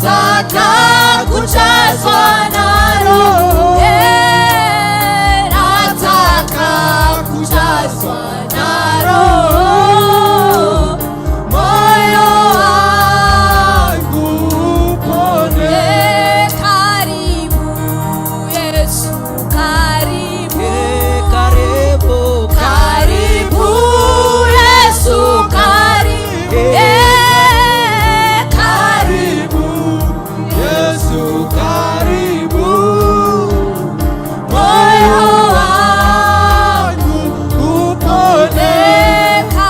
Nataka kujazwa na Roho. Nataka kujazwa na Roho, moyo wangu upone. Karibu Yesu, karibu. Karibu. Karibu Yesu, karibu. Karibu. Karibu Yesu, karibu. Moyo wangu upone. Karibu.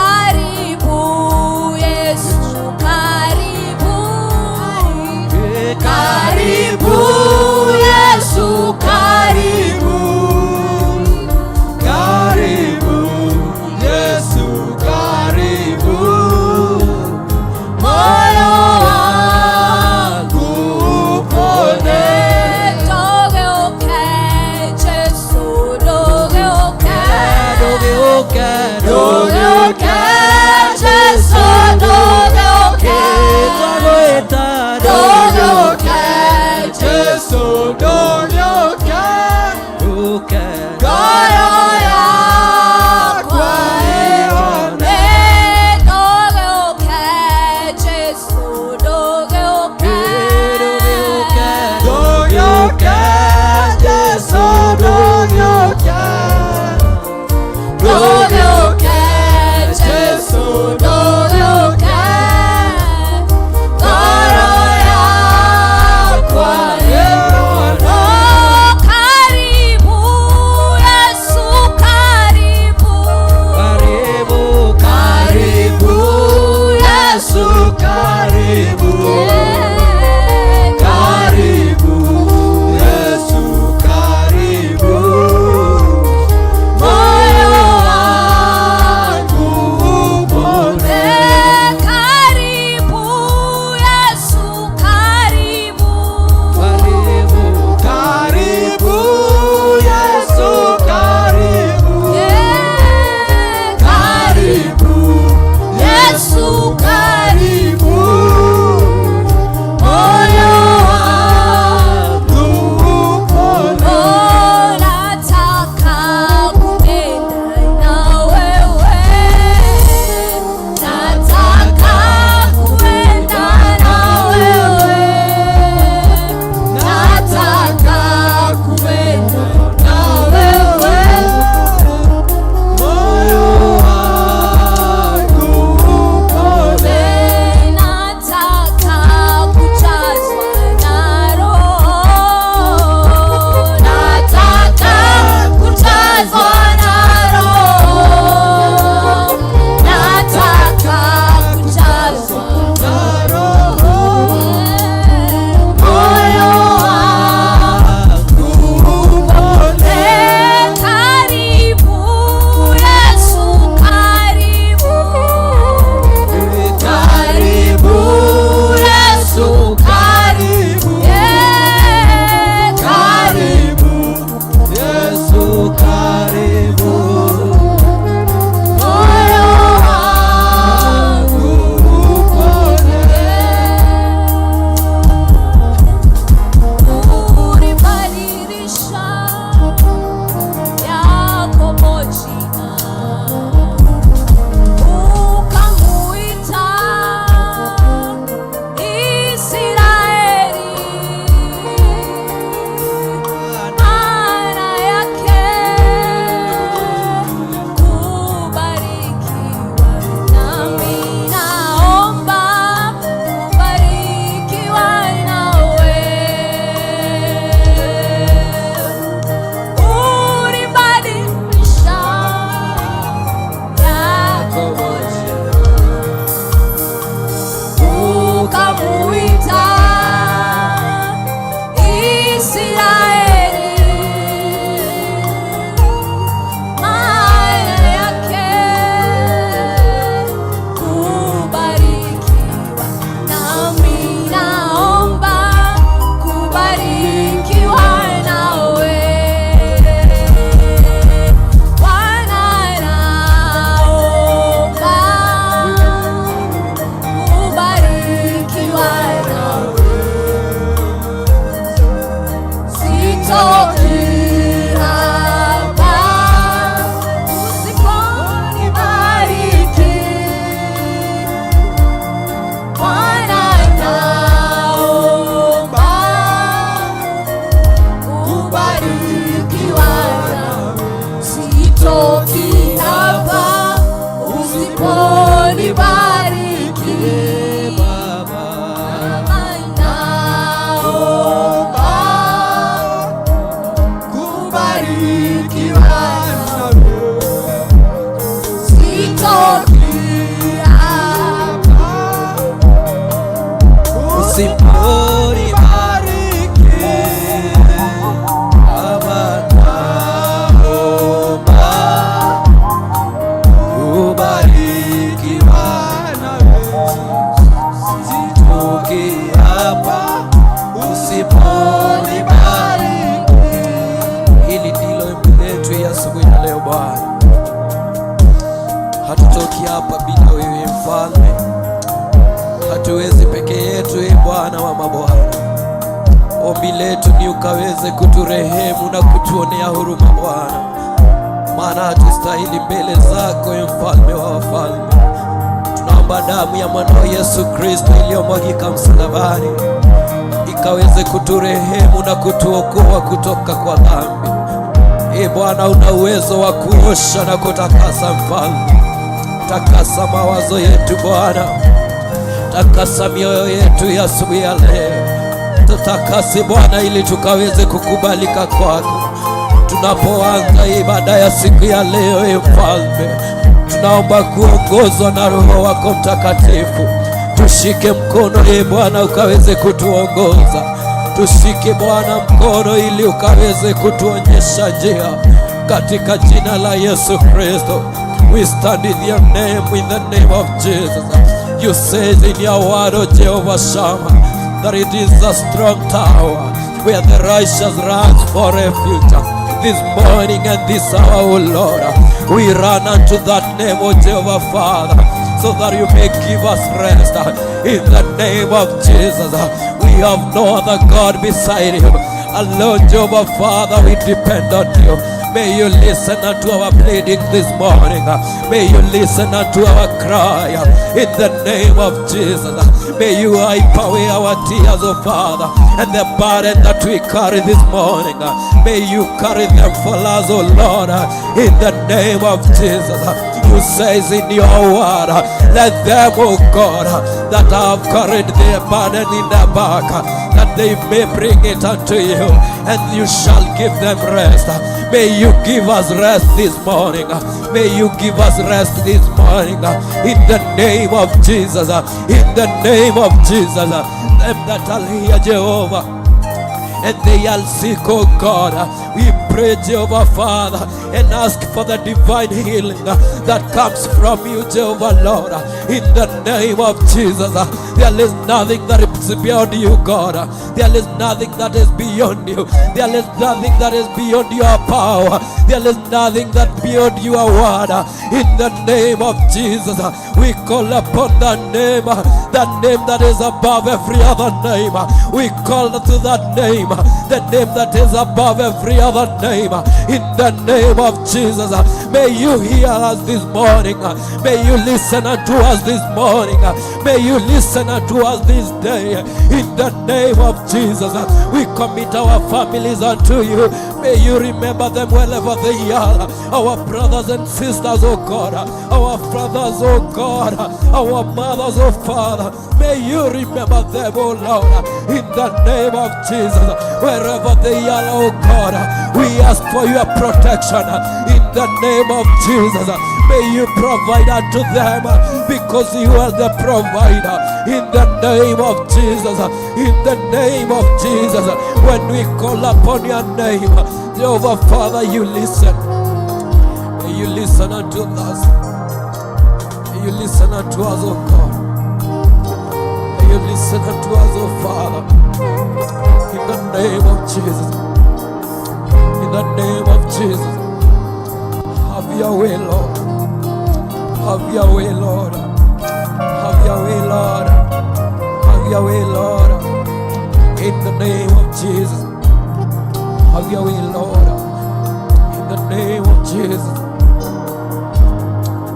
mabwana. Ombi letu ni ukaweze kuturehemu na kutuonea huruma Bwana, maana hatustahili mbele zako, e mfalme wa wafalme. Tunaomba damu ya mwanao Yesu Kristo iliyomwagika msalabani ikaweze kuturehemu na kutuokoa kutoka kwa dhambi. E Bwana, una uwezo wa kuosha na kutakasa mfalme. Takasa mawazo yetu Bwana, takasa mioyo yetu ya asubuhi ya leo. Tutakase Bwana, ili tukaweze kukubalika kwako tunapoanza ibada ya siku ya leo. E Mfalme, tunaomba kuongozwa na Roho wako Mtakatifu. Tushike mkono, e Bwana, ukaweze kutuongoza. Tushike Bwana mkono ili ukaweze kutuonyesha njia, katika jina la Yesu Kristo. We stand in your name, in the name of Jesus. You says in your word, O Jehovah Shammah, that it is a strong tower where the righteous runs for refuge. This morning and this hour, O Lord, we run unto that name, O Jehovah Father, so that you may give us rest. In the name of Jesus, we have no other God beside you. Alone, Jehovah Father, we depend on you. May you listen unto our pleading this morning. May you listen unto our cry in the name of Jesus. May you wipe away our tears, O Father, and the burden that we carry this morning. May you carry them for us, O Lord, in the name of Jesus. You says in your word, let them, O God, that have carried their burden in their back, that they may bring it unto you, and you shall give them rest. May you give us rest this morning. May you give us rest this morning. In the name of Jesus. In the name of Jesus. Them that are here, Jehovah, and they are sick, oh God. We pray, Jehovah Father, and ask for the divine healing that comes from you, Jehovah Lord. In the name of Jesus, there is nothing that is beyond you, God. There is nothing that is beyond you. There is nothing that is beyond your power. There is nothing that beyond your word. In the name of Jesus, we call upon that name that is above every other name. We call to that name, the name that is above every other name. In the name of Jesus, may you hear us this morning. May you listen unto us this morning. May you listen unto us this day. In the name of Jesus, we commit our families unto you. May you remember them wherever they are. Our brothers and sisters, oh God. Our fathers, oh God. Our mothers, oh Father. May you remember them, oh Lord. In the name of Jesus. Wherever they are, oh God. We ask for your protection. In the name of Jesus. May you provide unto them, because you are the provider. In the name of Jesus. In the name of Jesus. When we call upon your name, Jehovah Father, you listen. May you listen unto us. May you listen unto us, oh God. May you listen unto us, oh Father. In the name of Jesus. In the name of Jesus. Have your way, Lord. Have your way, Lord. Have your way, Lord. Have your way, Lord. In the name of Jesus. Have your way, Lord. In the name of Jesus.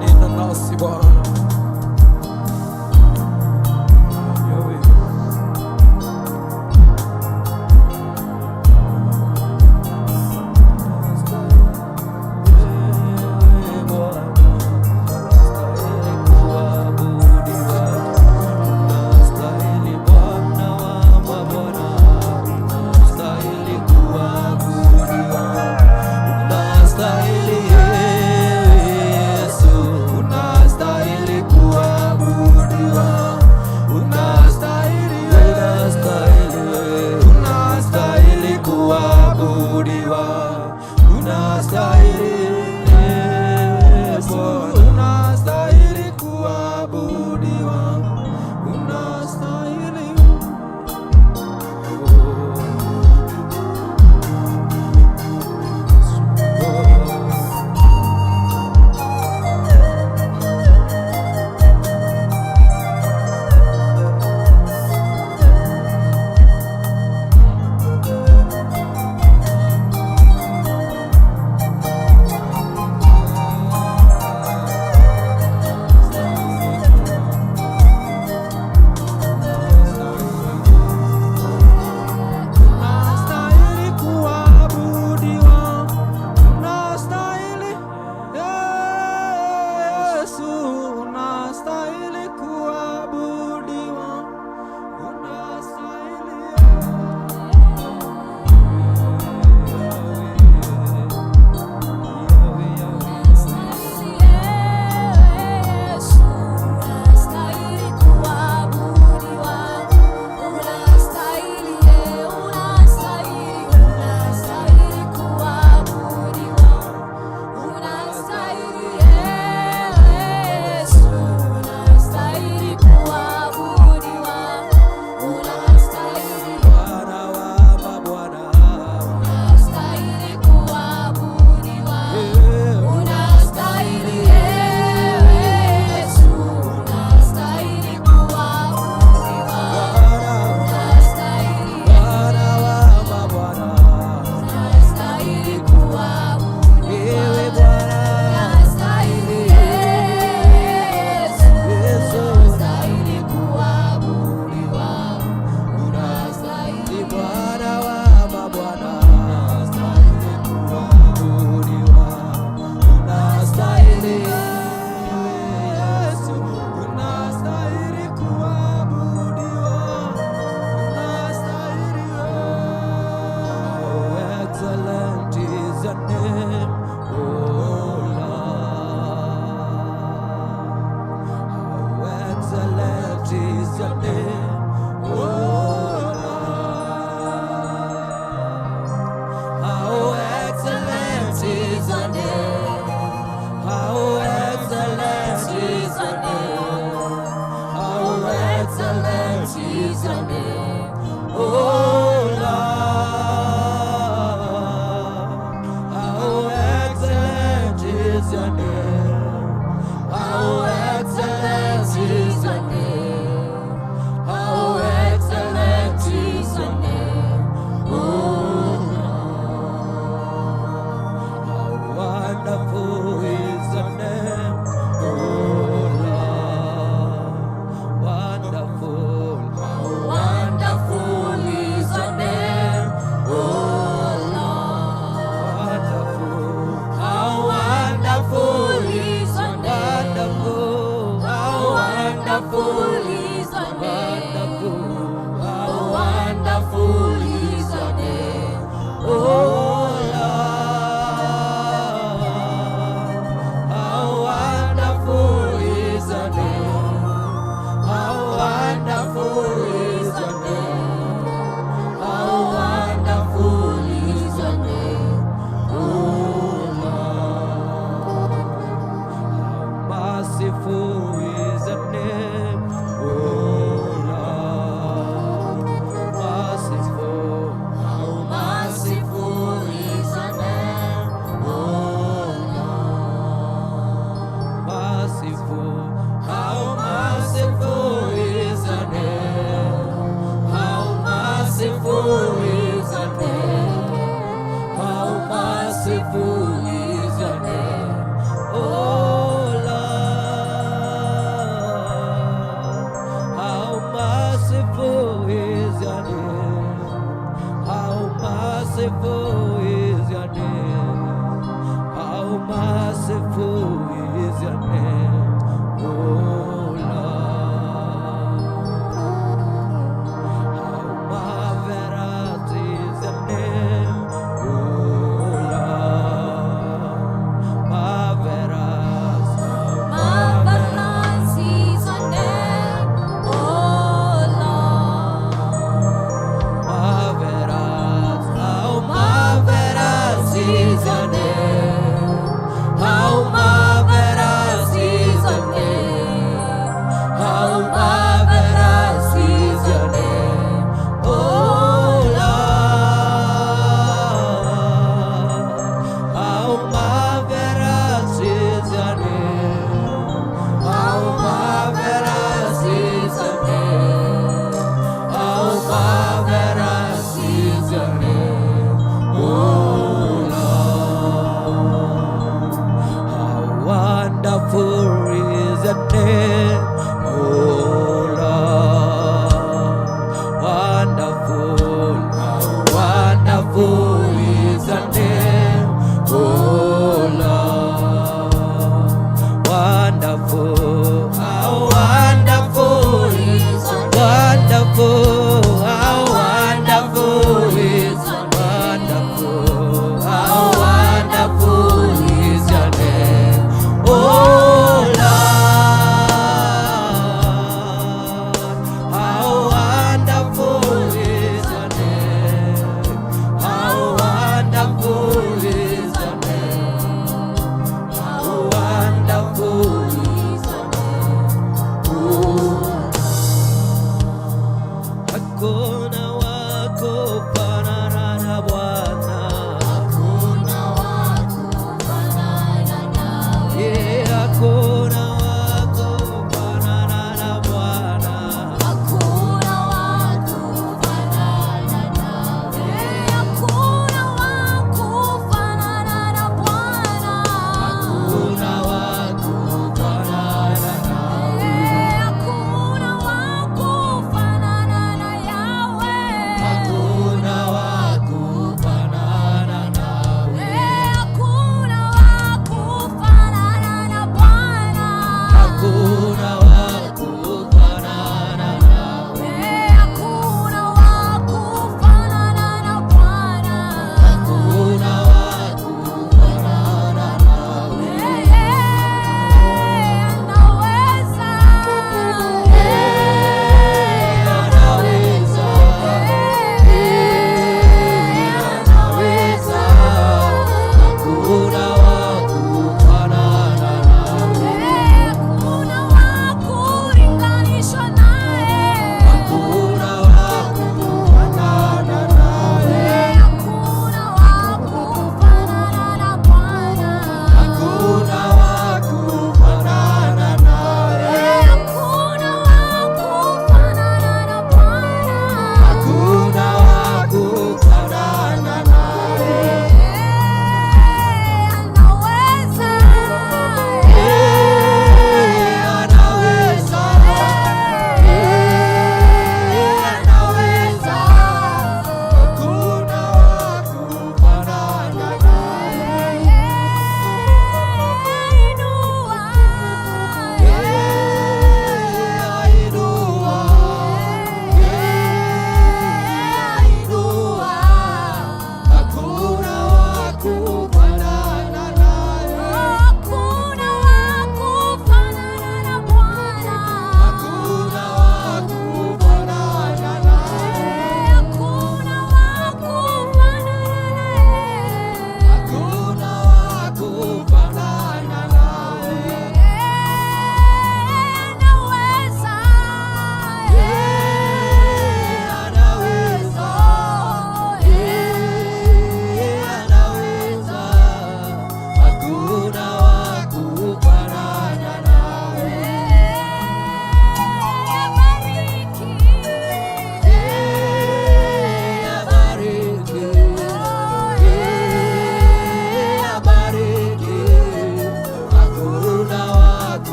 Nena nasi Bwana. Have your way. Wewe Bwana unastahili kuabudiwa, unastahili Bwana wa mabwana, unastahili kuabudiwa, unastahili. merciful is your name. How merciful is your name, oh Lord. How marvelous is your name, oh Lord. Marvelous, Marvelous is your name, oh Lord. Marvelous, how marvelous.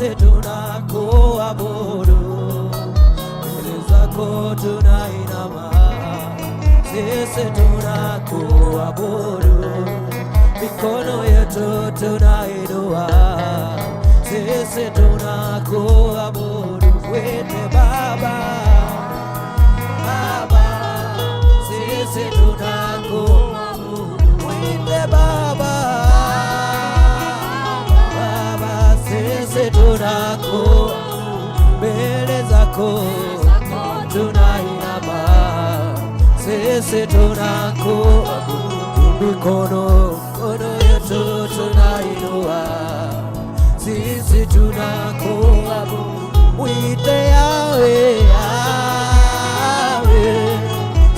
Sisi tunakuabudu, mbele zako tunainama, sisi tunakuabudu, mikono yetu tunainua, sisi tunakuabudu, wete Baba, Baba, sisi tunakuabudu, wete Baba, Baba, sisi tunakuabudu, mbele zako tunainama, sisi tunakuabudu, mikono yetu tunainua, sisi tunakuabudu, mwite Yahweh, Yahweh,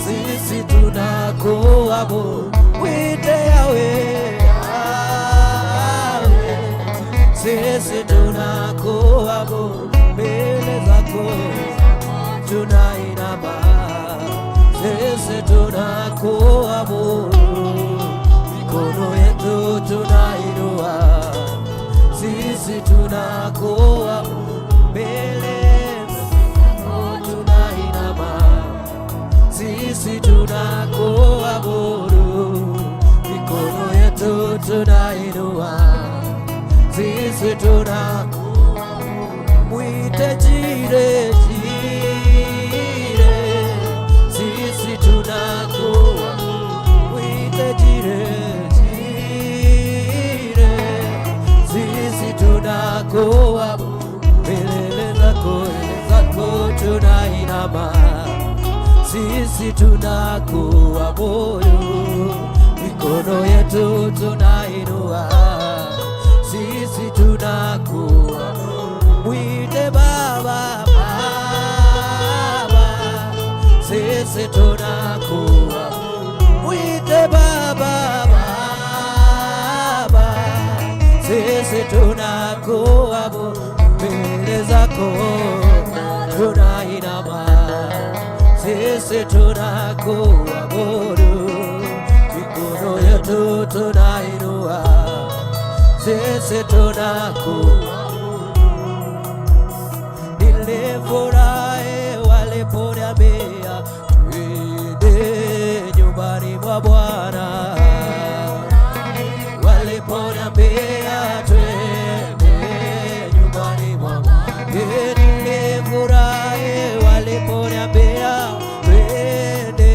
sisi tunakuabudu, mwite Yahweh, Yahweh, sisi tunakuabudu, mbele zako tunainama, sisi tunakuabudu, mikono yetu tunainua, sisi tunakuabudu, mbele zako tunainama, sisi tunakuabudu, mikono yetu tunainua, sisi tunakuabudu, mwite Jireh, Jireh, sisi tunakuabudu, mwite Jireh, Jireh, sisi tunakuabudu, mbele zako, mbele zako tunainama, sisi tunakuabudu, mikono yetu tunainua, sisi tunakuabudu, mwite Baba, Baba, sisi tunakuabudu, mwite Baba, Baba, sisi tunakuabudu, mbele zako tunainama, sisi tunakuabudu, mikono yetu tunainua, sisi tunakuabudu. Nilifurahi waliponiambia twende nyumbani mwa Bwana, waliponiambia twende nyumbani mwa Bwana. Nilifurahi waliponiambia twende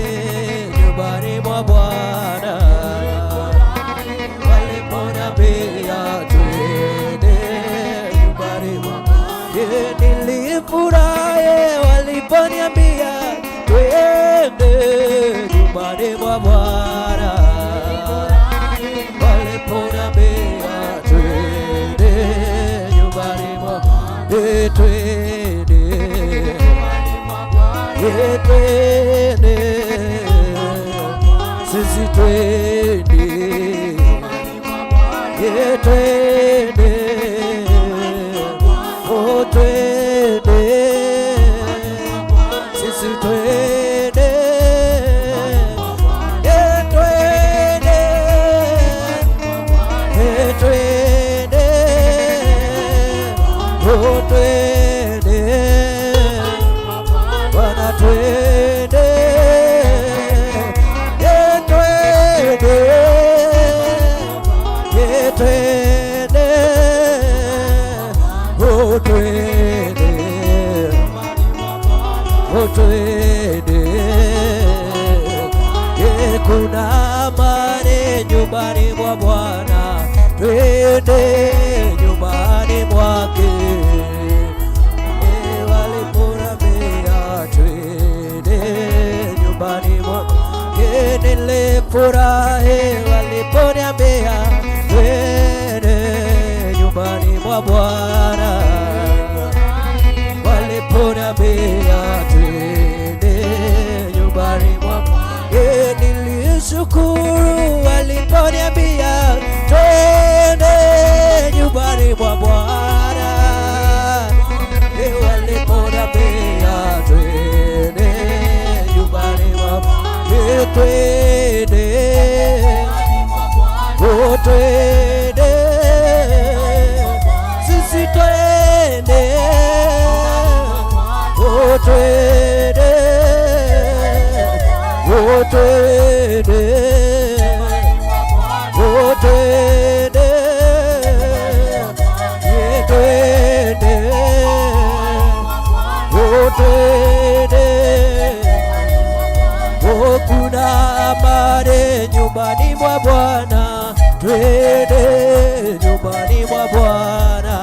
nyumbani mwa Bwana, waliponiambia twende nyumbani mwa Nilifurahi waliponiambia twende nyumbani mwa Bwana, waliponiambia twende nyumbani mwa Bwana, twende, twende, sisi twende, twende, oh twende, sisi twende, twende, twende, oh twende, Bwana twende, twende, twende, oh twende, oh twende, kuna amani nyumbani mwa Bwana, twende nyumbani mwake. Waliponiambia twende nyumbani mwake, nilifurahi waliponiambia twende nyumbani mwa Bwana, waliponiambia twende nyumbani mwa Bwana, nilishukuru waliponiambia twende nyumbani mwa Bwana, waliponiambia twende nyumbani mwa Bwana, twende, oh twende, sisi twende. Twende, oh twende, oh twende, ye twende, oh twende. Oh, kuna amani nyumbani mwa Bwana, twende nyumbani mwa Bwana.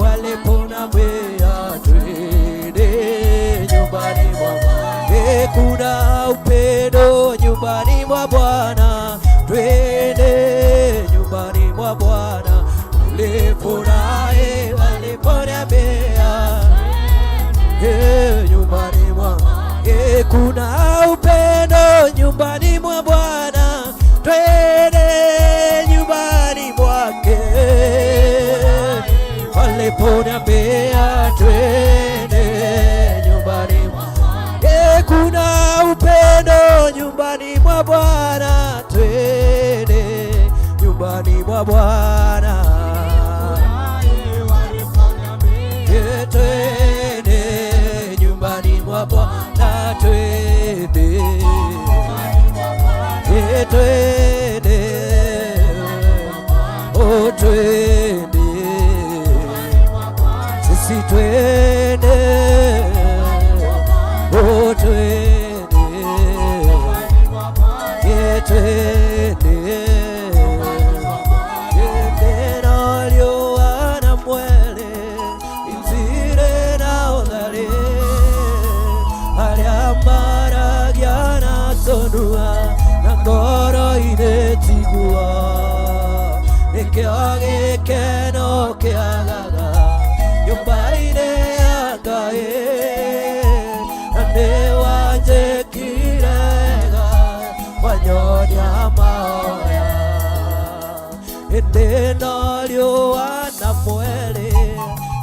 Waliponiambia twende nyumbani mwa Bwana. Kuna upendo nyumbani mwa Bwana, twende nyumbani mwa Bwana. Ulifurahi waliponiambia nyumbani mwa kuna upendo nyumbani mwa Bwana, twende nyumbani mwake. Waliponiambia twende nyumbani mwake, kuna upendo nyumbani mwa Bwana, twende nyumbani mwa Bwana. Twende nyumbani mwa Bwana, twende, twende, oh twende, sisi twende, oh twende, twende. Twende na riũa na mweri itirĩ na ũtheri arĩa maragia na tũnua na ngoro-inĩ tiguo nĩkĩo gĩkeno kĩagaga nyũmba-inĩ ya Ngai na nĩwanjĩkire wega wanyonia mahoya ĩndĩ no riũa na mweri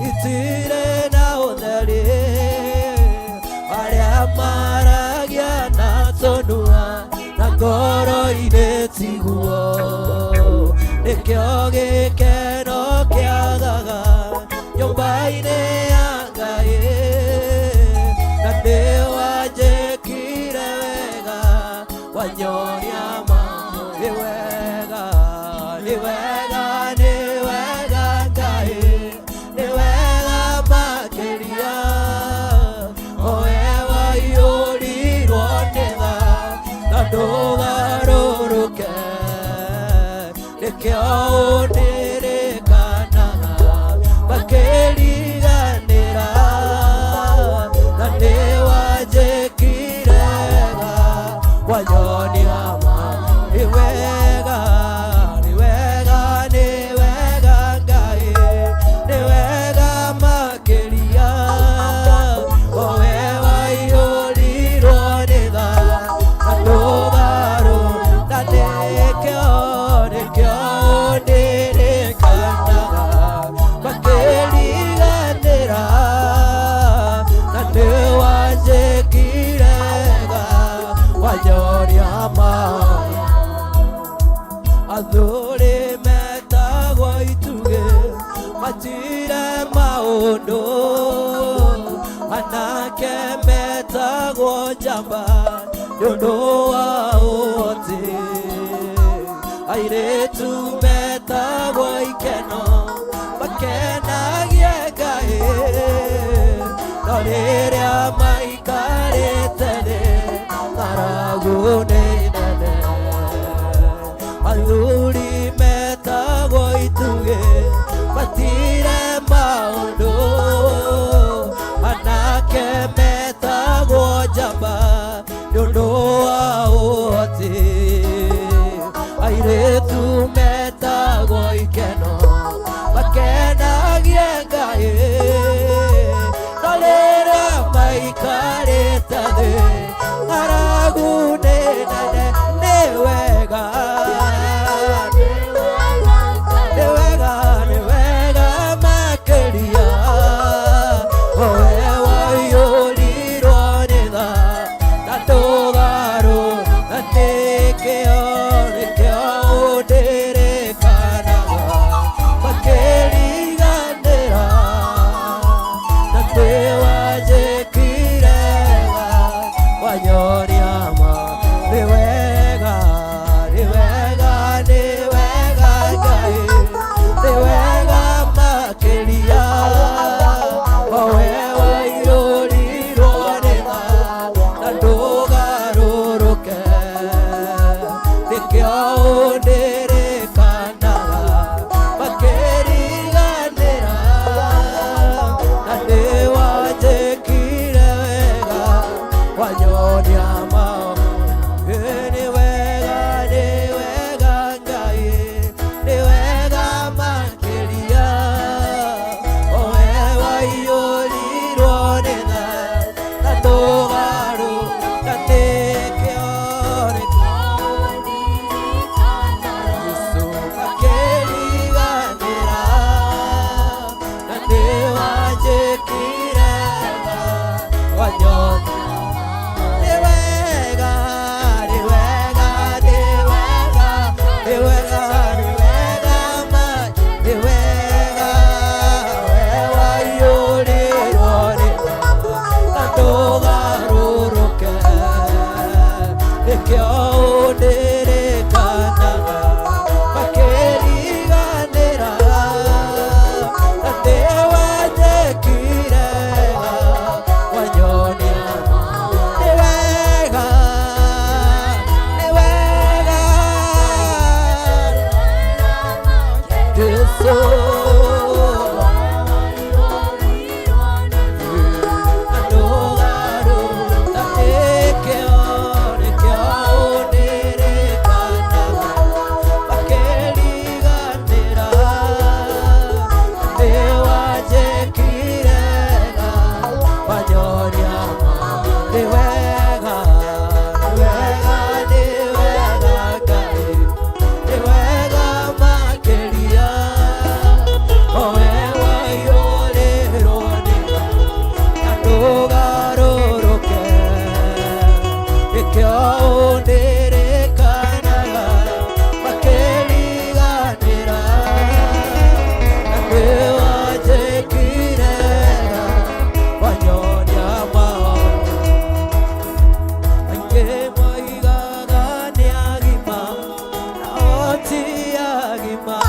itirĩ na ũtheri arĩa maragia na tũnua na ngoro-inĩ tiguo nĩkĩo gĩkeno kĩagaga nyũmba-inĩ ya Ngai na nĩwanjĩkire wega wanyonia ma nĩ wega nĩ wega nĩ wega Ngai nĩ wega makĩria owe waiyũrirwo nĩ tha na ndũgarũrũke nĩkĩo ũndirikanaga makĩriganĩra na nĩwanjĩkire wega wanyonia ma nĩ wega nĩ wega nĩ wega Ngai nĩ wega makĩria owe waiyũrirwo nĩ tha na ndũgarũ na nĩkĩo nĩkĩo ũndirikanaga makĩriganĩra na nĩwanjĩkire wega wanyonia ma athuri metagwo itugĩ matire maũndũ anake metagwo njamba nĩ ũndũ wa ũhoti airĩtu metagwo ikeno makenagie Ngai no rĩrĩa maikarĩte thĩ ng'aragu nĩ nene athuri metagwo itugĩ matire maũndũ anake metagwo njamba nĩ ũndũ wa ũhoti airĩtu metagwo ikeno makenagie Ngai no rĩrĩa maikarĩte thĩ ng'aragu nĩ nene nĩ wega nĩ wega nĩ wega makĩria owe waiyũrirwo nĩ tha na ndũgarũ na nĩkĩo nĩkĩo ũndĩ ũndirikanaga makĩriganĩra na nĩ wanjĩkire wega wanyonia maũndũ. Nĩ wega, nĩ wega Ngai, nĩ wega makĩria, o we waiyũrirwo nĩ tha na ndũgarũrũka nĩkĩo Yesu makĩriganĩra na nĩ wanjĩkire wega wanyonia. Nĩ wega, nĩ wega, nĩ wega, nĩ wega, nĩ wega ma, nĩ wega we waiyũrirwo nĩ tha na ndũgarũrũke nĩkĩo ũndirikanaga makĩriganĩra na nĩ wanjĩkire wega wanyonia. Nĩ wega, nĩ wega Jesu na ndũgarũrũka nĩkĩo nĩkĩo ũndirikanaga makĩriganĩra nĩ wanjĩkire wega wanyonia. Nĩ wega, nĩ wega, nĩ wega Ngai, nĩ wega makĩria, o we waiyũrirwo nĩ tha na ndũgarũrũke nĩkĩo ũndirikanaga makĩriganĩra na nĩ wanjĩkire wega wanyonia maũndũ. Aingĩ moigaga nĩ agima nao ti agima,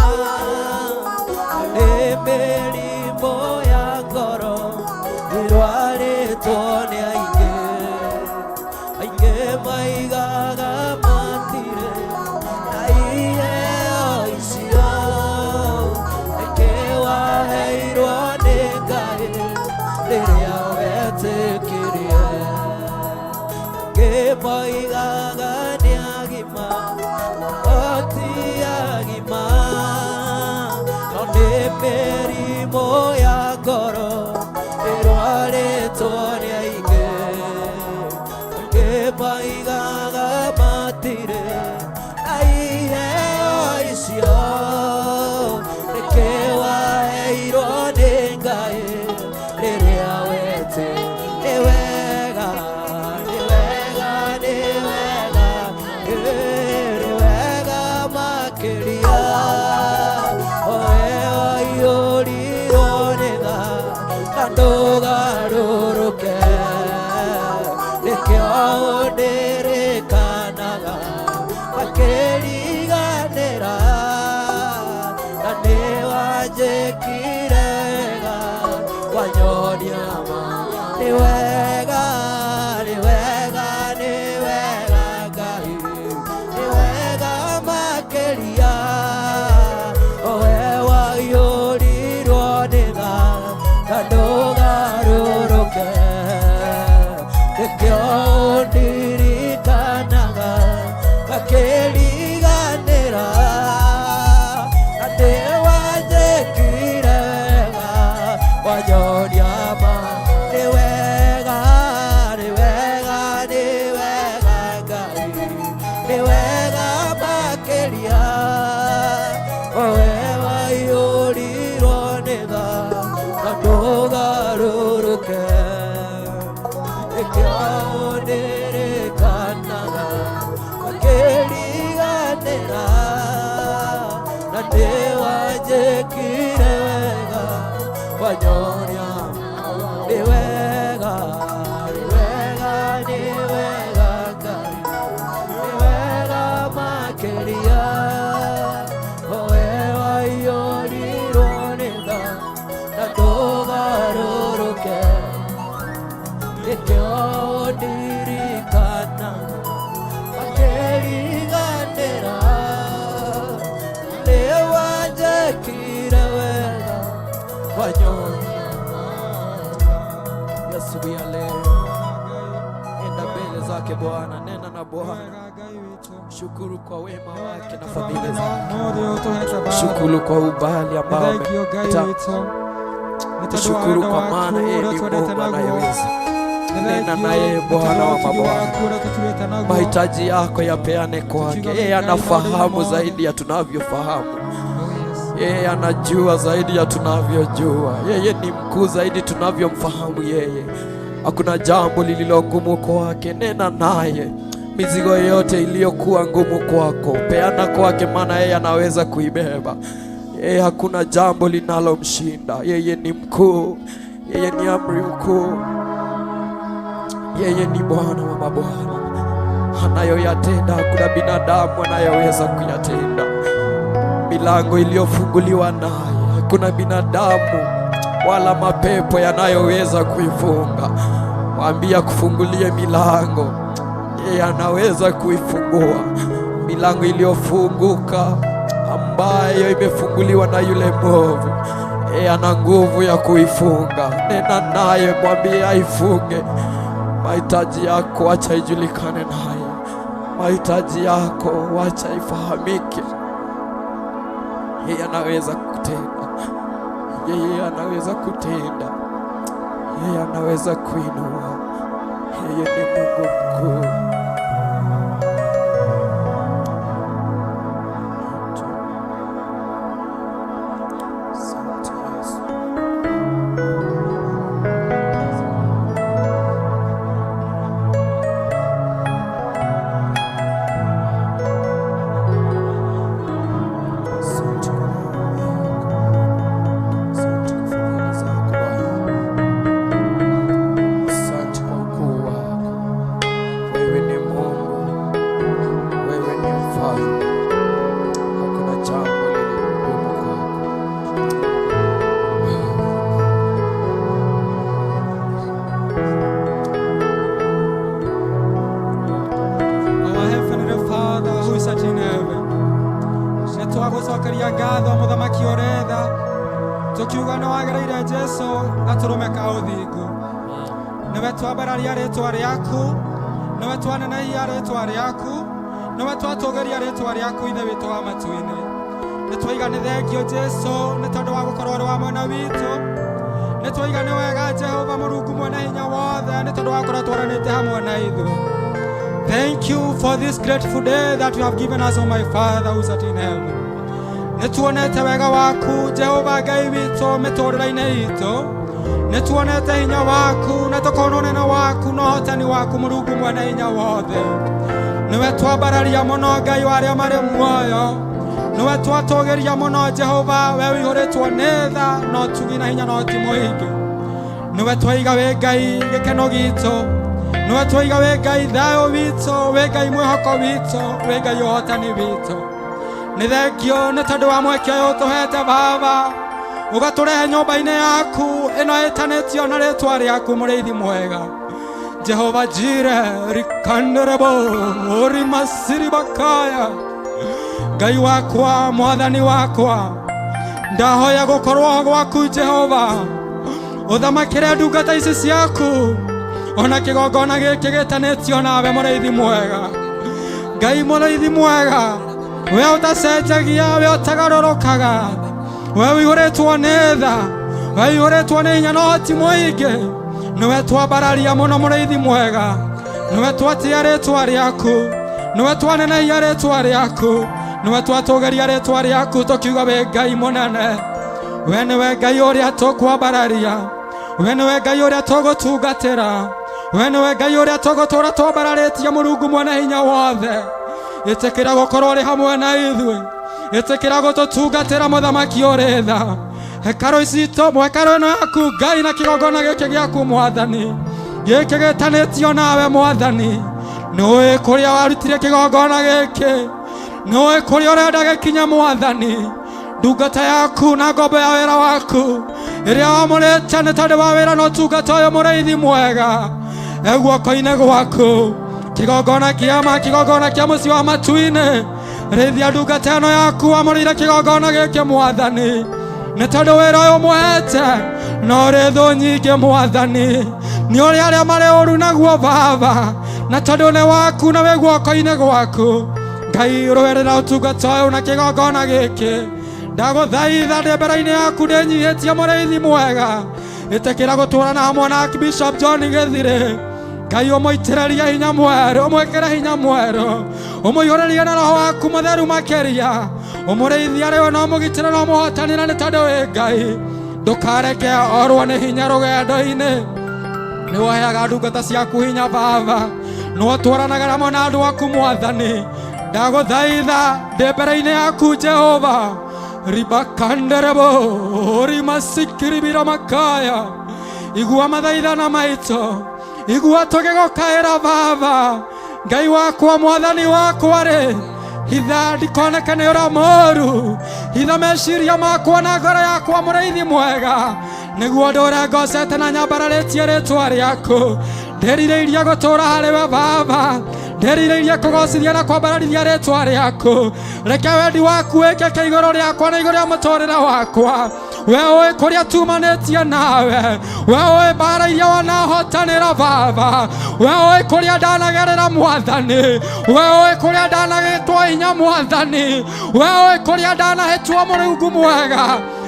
nĩ mĩrimũ ya ngoro ĩrwarĩtwo nĩ aingĩ. Aingĩ maigaga matirĩ na iheo icio aingĩ waheirwo nĩ Ngai rĩrĩa wetĩkirie. Aingĩ moigaga nĩ agima no ti agima, no nĩ mĩrimũ ya ngoro ĩrwarĩtwo nĩ aingĩ. Aingĩ moigaga matirĩ na iheo icio nĩkĩ waheirwo nĩ Ngai rĩrĩa wete. Nĩ wega, nĩ wega, nĩ wega, nĩ wega makĩria, o we waiyũrirwo nĩ tha na ndũgarũrũke nĩkĩo ũndirikanaga makĩriganĩra na nĩ wanjĩkire wega wanyonia ma. Nĩ wega, nĩ wega, nĩ wega Ngai, nĩ wega makĩria, o we waiyũrirwo nĩ tha na ndũgarũrũke nĩkĩo ũndirikanaga makĩriganĩra na nĩ wanjĩkire wega wanyonia ma. Nĩ wega, nĩ wega, nĩ wega Ngai, nĩ wega makĩria, o we waiyũrirwo nĩ tha na ndũgarũrũke nĩkĩo ũndirikanaga makĩriganĩra na nĩ wanjĩkire wega wanyonia. Nĩ wega, nĩ wega, nĩ wega Ngai, nĩ wega makĩria, o we waiyũrirwo nĩ tha na ndũgarũrũke nĩkĩo ndirikana makĩriganĩra. kwake Bwana, nena na Bwana, Wega Ngai witũ. shukuru kwa wema wake na Nĩ fadhili wega zake, ũmũthĩ ũtũhete Baba. shukuru kwa ubali ambao Nĩ thengio Ngai amekupa. witũ. Nĩ tondũ wa Shukuru wendo kwa waku maana yeye ũrĩa ni ũtwendete Mungu naguo. anayeweza. Nĩ Nena thengio na yeye nĩ tondũ Bwana wa wa ũtugi mabwana. waku ũrĩa ũtũturĩte naguo. Mahitaji yako yapeane kwake. Tukiuga Yeye Ngai anafahamu maũndũ zaidi ya tunavyofahamu. Oh, yes. Yeye anajua zaidi ya tunavyojua. Yeye ni mkuu zaidi tunavyomfahamu yeye. Hakuna jambo lililo ngumu kwake. Nena naye mizigo yote iliyokuwa ngumu kwako, peana kwake, maana yeye anaweza kuibeba. Yeye hakuna jambo linalomshinda. Yeye ni mkuu, yeye ni amri mkuu, yeye ni Bwana wa mabwana. Anayoyatenda hakuna binadamu anayeweza kuyatenda. Milango iliyofunguliwa naye hakuna binadamu wala mapepo yanayoweza kuifunga. Mwambie akufungulie milango, yeye anaweza kuifungua milango iliyofunguka ambayo imefunguliwa na yule mwovu. Yeye ana nguvu ya kuifunga. Nena naye, mwambie aifunge. Mahitaji yako acha ijulikane naye, mahitaji yako wacha ifahamike. Yeye anaweza kutenda, yeye anaweza kutenda, yeye anaweza kuinua. Yeye ni Mungu mkuu. Asante Yesu. Asante kwa neema yako. Asante kwa fadhili zako Bwana. Asante kwa ukuu wako. Wewe ni Mungu, wewe ni mfalme. Hakuna jambo lililo gumu kwako. Our Heavenly Father who is at in heaven, nĩ twagũcokeria ngatho mũthamaki ũrĩ tha tũkiuga nĩ wagĩrĩire Jesũ gatũrũme ka ũthingu. Nĩwe twambararia rĩtwa rĩaku, nĩwe twanenehia rĩtwa rĩaku, nĩwe twatũgĩria rĩtwa rĩaku Ithe witũ wa matu-inĩ. Nĩ twaiga nĩ thengio Jesũ nĩ tondũ wa gũkorwo ũrĩ wa mwena witũ. Nĩ twaiga nĩ wega Jehova Mũrungu mwene hinya wothe nĩ tondũ wa gũkorwo twaranĩte hamwe na ithuĩ. Thank you for this grateful day that you have given us, O my Father who is at in heaven. Nĩ tuonete wega waku Jehova Ngai witũ mĩtũrĩre-inĩ itũ. Nĩ tuonete hinya waku na tũkona ũnene waku na ũhotani waku Mũrungu mwene hinya wothe. Nĩwe twambararia mũno Ngai wa arĩa marĩ muoyo. Nĩwe twatũgĩria mũno Jehova, we ũihũrĩtwo nĩ tha na ũtugi na hinya na ũti mũingĩ. Nĩwe twaiga wĩ Ngai gĩkeno gitũ. Nĩwe twaiga wĩ Ngai thayũ witũ, wĩ Ngai mwĩhoko witũ, wĩ Ngai ũhotani witũ. Nĩ thengio nĩ tondũ wa mweke ũyũ ũtũhete Baba, ũgatũrehe nyũmba-inĩ yaku ĩno ĩtanĩtio na rĩtwa rĩaku mũrĩithi mwega. Jehova Jire rikanderebo rimasiribakaya Ngai wakwa mwathani wakwa ndahoya gũkorwo gwaku Jehova ũthamakĩre ndungata ici ciaku ona kĩgongona gĩkĩ gĩtanĩtio nawe mũrĩithi mwega. Ngai mũrĩithi mwega, we ũtacenjagia, we ũtagarũrũkaga, we ũihũrĩtwo nĩ tha, we ũihũrĩtwo nĩ hinya na ũhoti mũingĩ, nĩwe twambararia mũno mũrĩithi mwega, nĩwe twatĩa rĩtwa rĩaku, nĩwe twanenehia rĩtwa rĩaku, nĩwe twatũgĩria rĩtwa rĩaku tũkiuga wĩ Ngai mũnene. We nĩwe Ngai ũrĩa tũkwambararia, we nĩwe Ngai ũrĩa tũgũtungatĩra, we nĩwe Ngai ũrĩa tũgũtũũra twambararĩtie Mũrungu mwene hinya wothe. Ĩtĩkĩra gũkorwo ũrĩ hamwe na ithuĩ, ĩtĩkĩra gũtũtungatĩra mũthamaki ũrĩ tha. Hekarũ citũ, hekarũ ĩno yaku Ngai na kĩgongona gĩkĩ gĩaku Mwathani, gĩkĩ gĩtanĩtio nawe Mwathani, nĩũĩ kũrĩa warutire kĩgongona gĩkĩ, nĩũĩ kũrĩa ũrenda gĩkinye Mwathani. Ndungata yaku na ngombo ya wĩra waku ĩrĩa wamũrĩte nĩ tondũ wa wĩra na ũtungata ũyũ mũrĩithi mwega e guoko-inĩ gwaku kĩgongona kĩa ma kĩgongona kĩa mũciĩ wa matu-inĩ rĩithia ndungata ĩno yaku wamũrĩire kĩgongona gĩkĩ Mwathani nĩ tondũ wĩra ũyũ mũhete no ũrĩ thũ nyingĩ Mwathani nĩ ũrĩ arĩa marĩ ũru naguo Baba Na tondũ nĩ waku na wĩ guoko-inĩ gwaku, Ngai rũĩrĩra ũtungata ũyũ na kĩgongona gĩkĩ. Ndagũthaitha ndĩ mbere-inĩ yaku ndĩnyihĩtie mũrĩithi mwega, ĩtĩkĩra gũtũũrana hamwe na Archbishop John Gĩthirĩ. Ngai ũmũitĩrĩrie hinya mwerũ, ũmwĩkĩre hinya mwerũ, ũmũihũrĩrie na roho waku mũtheru makĩria, ũmũrĩithie arĩ we na ũmũgitĩre na ũmũhotanĩre nĩ tondũ wĩ Ngai. Ndũkareke orwo nĩ hinya rũgendo-inĩ. Nĩ woheaga ndungata ciaku hinya Baba, nĩ ũtwaranaga hamwe na andũ aku Mwathani. Ndagũthaitha ndĩ mbere-inĩ yaku Jehova, ribakanderebo rimasikiribira makaya, igua mathaithana maitũ, igua tũgĩgũkaĩra Baba. Ngai wakwa, Mwathani wakwa rĩ, hitha ndikoneke nĩ ũrĩa mũũru, hitha meciria makwa na ngoro yakwa mũrĩithi mwega, nĩguo ndũre ngocete na nyambararĩtie rĩtwa rĩaku. Ndĩrirĩirie gũtũũra harĩ we Baba, ndĩrirĩirie kũgocithia na kwambararithia rĩtwa rĩaku. Reke wendi waku wĩkĩke igũrũ rĩakwa na igũrũ rĩa mũtũrĩre wakwa. We ũĩ kũrĩa tumanĩtie nawe, we ũĩ mbara iria wanahotanĩra Baba, we ũĩ kũrĩa ndanagerera Mwathani, we ũĩ kũrĩa ndanagĩtwo hinya Mwathani, we ũĩ kũrĩa ndanahĩtwo Mũrungu mwega.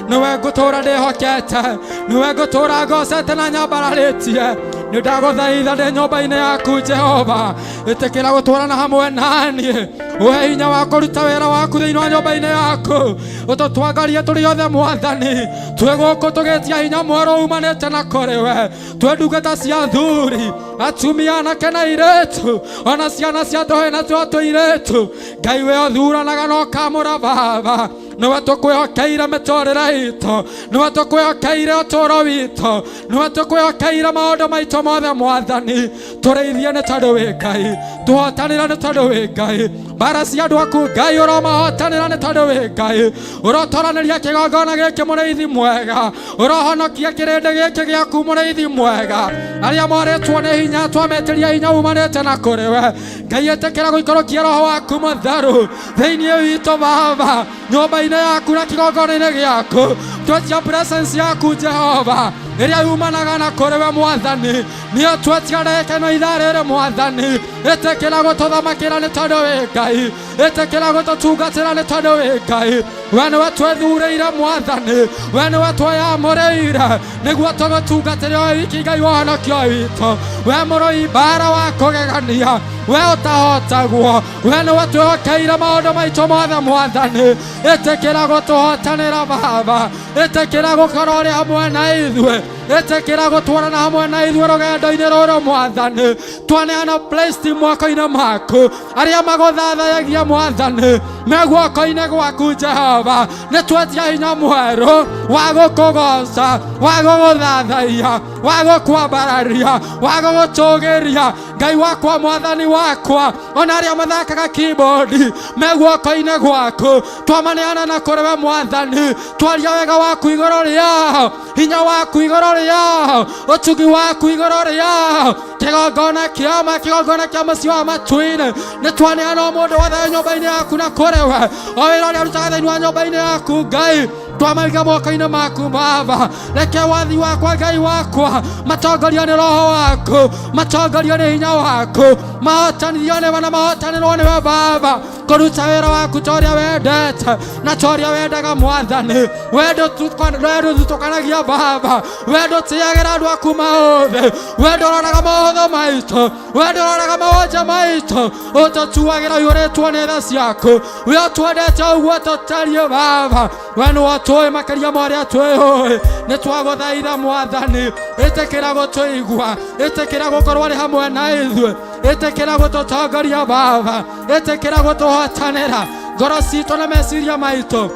Nĩwe ngũtũũra ndĩhokete, nĩwe ngũtũũra ngocete na nyambararĩtie. Nĩ ndagũthaitha ndĩ nyũmba-inĩ yaku Jehova, ĩtĩkĩra gũtwarana hamwe naniĩ, ũhe hinya wa kũruta wĩra waku thĩinĩ wa nyũmba-inĩ yaku, ũtũtwangarie tũrĩ othe Mwathani. Twĩ gũkũ tũgĩtia hinya mwerũ umanĩte na kũrĩ we, twĩ ndungata cia athuri, atumia, anake na airĩtu, ona ciana cia tũhĩĩ na twa tũirĩtu. Ngai we ũthuranaga na ũkamũra Baba, nĩwe tũkwĩhokeire mĩtũrĩre itũ, nĩwe tũkwĩhokeire ũtũũro witũ, nĩwe tũkwĩhokeire maũndũ maitũ mothe Mwathani. Tũrĩithie nĩ tondũ wĩ Ngai, tũhotanĩre nĩ tondũ wĩ Ngai. Mbara cia andũ aku Ngai ũromahotanĩra nĩ tondũ wĩ Ngai. Ũrotoranĩria kĩgongona gĩkĩ mũrĩithi mwega, ũrohonokia kĩrĩndĩ gĩkĩ gĩaku mũrĩithi mwega. Arĩa morĩtwo nĩ hinya twametĩria hinya umanĩte na kũrĩ we Ngai. Ĩtĩkĩra gũikũrũkia roho waku mũtheru thĩinĩ witũ Baba, nyũmba-inĩ yaku na kĩgongona-inĩ gĩaku. Twetia presence yaku Jehova, ĩrĩa yumanaga na kũrĩ we Mwathani. Nĩyo twetia ndagĩka ĩno ithaa rĩrĩ Mwathani. Ĩtĩkĩra gũtũthamakĩra nĩ tondũ wĩ Ngai, ĩtĩkĩra gũtũtungatĩra nĩ tondũ wĩ Ngai. We nĩwe twethurĩire Mwathani, we nĩwe tweyamũrĩire nĩguo tũgũtungatĩre o wiki Ngai wa ũhonokio witũ. We mũrũi mbara wa kũgegania, we ũtahotagwo, we nĩwe twĩhokeire maũndũ maitũ mothe Mwathani. Ĩtĩkĩra gũtũhotanĩra Baba, ĩtĩkĩra gũkorwo ũrĩ hamwe na ithuĩ, ĩtĩkĩra gũtwarana hamwe na ithuĩ rũgendo-inĩ rũrũ Mwathani. Twaneana praise team moko-inĩ maku, arĩa magũthathayagia Mwathani me guoko-inĩ gwaku Jehova. Nĩ twetia hinya mwerũ wa gũkũgoca, wa gũgũthathaiya, wa gũkwambararia, wa gũgũtũgĩria Ngai wakwa, Mwathani wakwa. Ona arĩa mathakaga keyboard me guoko-inĩ gwaku, twamaneana na kũrĩ we Mwathani. Twaria wega waku igũrũ rĩao, hinya waku igũrũ rĩao, ũtugi waku igũrũ rĩao. Kĩgongona kĩama, kĩgongona kĩa mũciĩ wa matu-inĩ, nĩ twaneana o mũndũ wothe nyũmba-inĩ yaku na kũrĩ we, o wĩra ũrĩa arutaga thĩinĩ wa nyũmba-inĩ yaku Ngai, twamaiga moko-inĩ maku Baba. Reke wathi wakwa Ngai wakwa matongorio nĩ roho waku, matongorio nĩ hinya waku, mahotanithio nĩwe na mahotanĩrwo nĩwe Baba, kũruta wĩra waku ta ũrĩa wendete na ta ũrĩa wendaga Mwathani. Wendo ndũthutũkanagia Baba, wendo ũtĩagĩra andũ aku maũthĩ, wendo ũroraga maũhũthũ maitũ, wendo ũroraga mawonje maitũ, ũtũtuagĩra ũiyũrĩtwo nĩ tha ciaku. We ũtwendete ũguo tũtariĩ Baba, we nĩwe ũtũĩ makĩria ma ũrĩa twĩũĩ. Nĩ twagũthaitha Mwathani, ĩtĩkĩra gũtũigua, ĩtĩkĩra gũkorwo arĩ hamwe na ithuĩ, ĩtĩkĩra gũtũtongoria Baba, ĩtĩkĩra gũtũhotanĩra ngoro citũ na meciria maitũ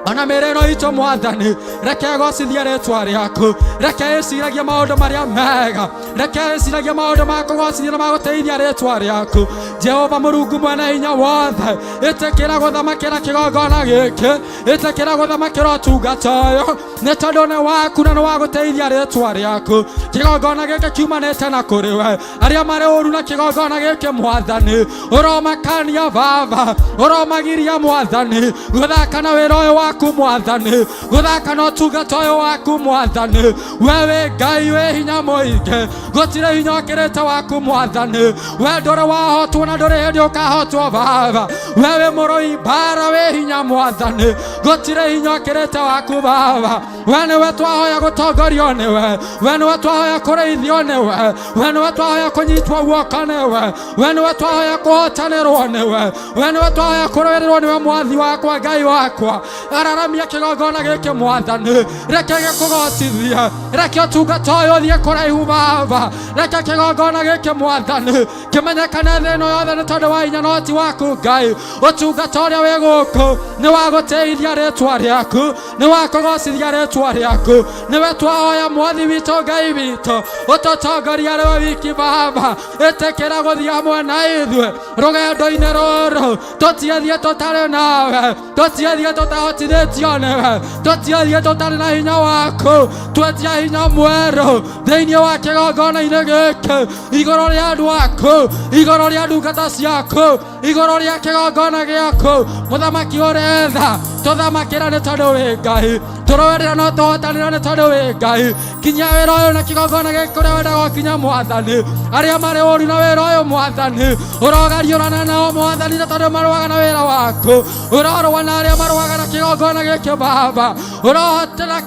ona mĩĩrĩ ĩno itũ Mwathani. Reke ĩgocithie rĩtwa rĩaku, reke ĩciragie maũndũ marĩa mega, reke ĩciragie maũndũ ma kũgocithia na ma gũteithia rĩtwa rĩaku Jehova Mũrungu mwene hinya wothe. Ĩtĩkĩra gũthamakĩra kĩgongona gĩkĩ, ĩtĩkĩra gũthamakĩra ũtungata ũyũ, nĩ tondũ nĩ waku na nĩ wa gũteithia rĩtwa rĩaku. Kĩgongona gĩkĩ kiumanĩte na kũrĩ we. Arĩa marĩ ũru na kĩgongona gĩkĩ Mwathani, ũromakania Baba, ũromagiria Mwathani gũthaka na wĩra ũyũ waku. waku mwathani guthaka na ũtungata ũyũ waku mwathani wewe Ngai wĩ hinya mũingĩ gũtirĩ hinya ũkĩrĩte waku mwathani we ndũrĩ wahotwo na ndũrĩ hĩndĩ ũkahotwo baba wewe mũrũi mbara wĩ hinya mwathani gũtirĩ hinya ũkĩrĩte waku baba we nĩwe twahoya gũtongorio nĩwe we nĩwe twahoya kũrĩithio nĩwe we nĩwe twahoya kũnyitwo guoko nĩwe we nĩwe twahoya kũhotanĩrwo nĩwe we nĩwe twahoya kũrũĩrĩrwo nĩwe mwathi wakwa Ngai wakwa araramia kĩgongona gĩkĩ mwathani reke gĩkũgocithie reke ũtungata ũyũ ũthiĩ kũraihu baba reke kĩgongona gĩkĩ mwathani kĩmenyekane thĩ ĩno yothe nĩ tondũ wa hinya na ũhoti waku Ngai ũtungata ũrĩa wĩ gũkũ nĩ wa gũtĩithia rĩtwa rĩaku nĩ wa kũgocithia rĩtwa rĩaku nĩwe twahoya mwathi witũ Ngai witũ ũtũtongoria rĩwe wiki baba ĩtĩkĩra gũthiĩ hamwe na ithuĩ rũgendo-inĩ rũrũ tũtiathiĩ tũtarĩ nawe tũtiathiĩ tũtahotithĩtio nĩwe tũtiathiĩ tũtarĩ na hinya waku twetia hinya mwerũ thĩinĩ wa kĩgongona-inĩ gĩkĩ igũrũ rĩa andũ aku igũrũ rĩa ndungata ciaku igũrũ rĩa kĩgongona gĩaku mũthamaki ũretha tũthamakĩra nĩ tondũ wĩ Ngai tũrũĩrĩra no tũhotanĩra nĩ tondũ wĩ Ngai kinya wĩra ũyũ na kĩgongona gĩkĩ kũrĩa wendaga ũkinya mwathani arĩa marĩ ũru na wĩra ũyũ mwathani ũrogariũrana nao mwathani nĩ tondũ marũaga na wĩra waku ũrorũa na arĩa marũaga na kĩgongona gĩkĩ baba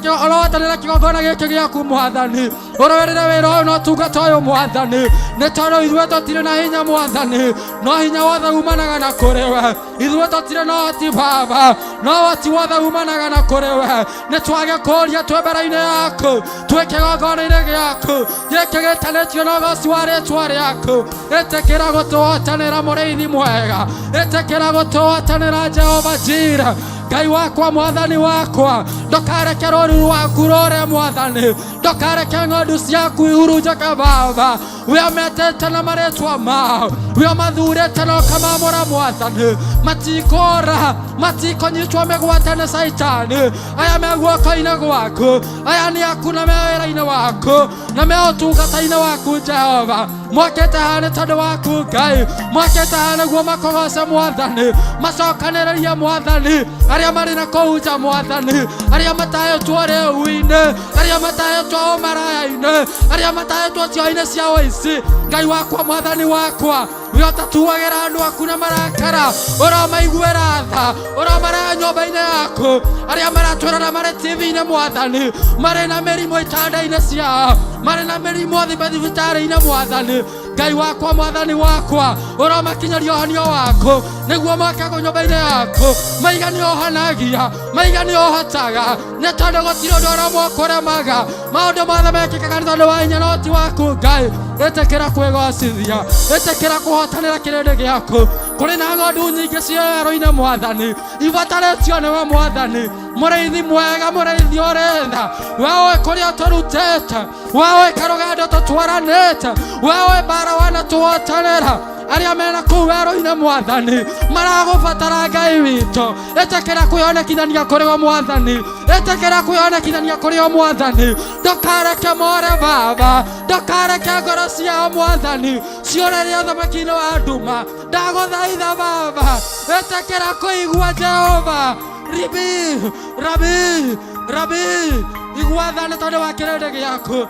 ũrohotanĩra kĩgongona gĩkĩ gĩaku mwathani ũrũĩrĩre wĩra ũyũ na ũtungata ũyũ mwathani nĩ tondũ ithuĩ tũtirĩ na hinya mwathani no hinya wothe umanaga na kũrĩ we ithuĩ tũtirĩ na ũhoti baba no ũhoti wothe umanaga na kũrĩ we nĩ twage kũũria twĩ mbere-inĩ yaku twĩ kĩgongona-inĩ gĩaku gĩkĩ gĩtanĩtio na ũgoci wa rĩtwa rĩaku ĩtĩkĩra gũtũhotanĩra mũrĩithi mwega ĩtĩkĩra gũtũhotanĩra Jehova Jira Ngai wakwa mwathani wakwa ndũkareke rũũru rwaku rũre mwathani ndũkareke ng'ondu ciaku ihurunjũke baba we metĩte na marĩtwa mao we mathurĩte na ũkamamũra mwathani matikũra matikũnyitwo mĩgwate nĩ caitani aya me guoko-inĩ gwaku aya nĩ aku na me wĩra-inĩ waku na me ũtungata-inĩ waku Jehova mokĩte haha nĩ tondũ waku Ngai mokĩte haha nĩguo makũgoce mwathani macokanĩrĩrie mwathani arĩa marĩ na kũu nja mwathani arĩa matahĩtwo rĩu-inĩ arĩa matahĩtwo ũmaraya-inĩ arĩa matahĩtwo cioho-inĩ cia ũici Ngai wakwa mwathani wakwa we ũtatuagĩra andũ aku na marakara ũromaiguĩra tha ũromarehe nyũmba-inĩ yaku arĩa maratwĩrora marĩ TV-inĩ mwathani marĩ na mĩrimũ itanda-inĩ ciao marĩ na mĩrimũ thibitarĩ-inĩ mwathani Ngai wakwa mwathani wakwa ũromakinyĩria ũhonio waku nĩguo moke nyũmba-inĩ yaku maiga nĩ ũhonagia maiga nĩ ũhotaga nĩ tondũ gũtirĩ ũndũ ũrĩa ũkũremaga maũndũ mothe mekĩkaga nĩ tondũ wa hinya na ũhoti waku Ngai ĩtĩkĩra kwĩgocithia ĩtĩkĩra kũhotanĩra kĩrĩndĩ gĩaku kũrĩ na ng'ondu nyingĩ ciĩ werũ-inĩ mwathani ibatarĩtio nĩwe mwathani mũrĩithi mwega mũrĩithi ũrĩ tha we ũĩ kũrĩa tũrutĩte we ũĩ karũgendo tũtwaranĩte we ũĩ mbara wanatũhotanĩra arĩa mena kũu werũ-inĩ mwathani maragũbatara Ngai witũ ĩtĩkĩra kwĩonekithania kũrĩ o mwathani ĩtĩkĩra kwĩonekithania kũrĩ o mwathani ndũkareke more baba ndũkareke ngoro ciao mwathani ciũrĩre ũthamaki-inĩ wa nduma ndagũthaitha baba ĩtĩkĩra kũigua Jehova ribi rabi rabi igua tha nĩ tondũ wa kĩrĩndĩ gĩaku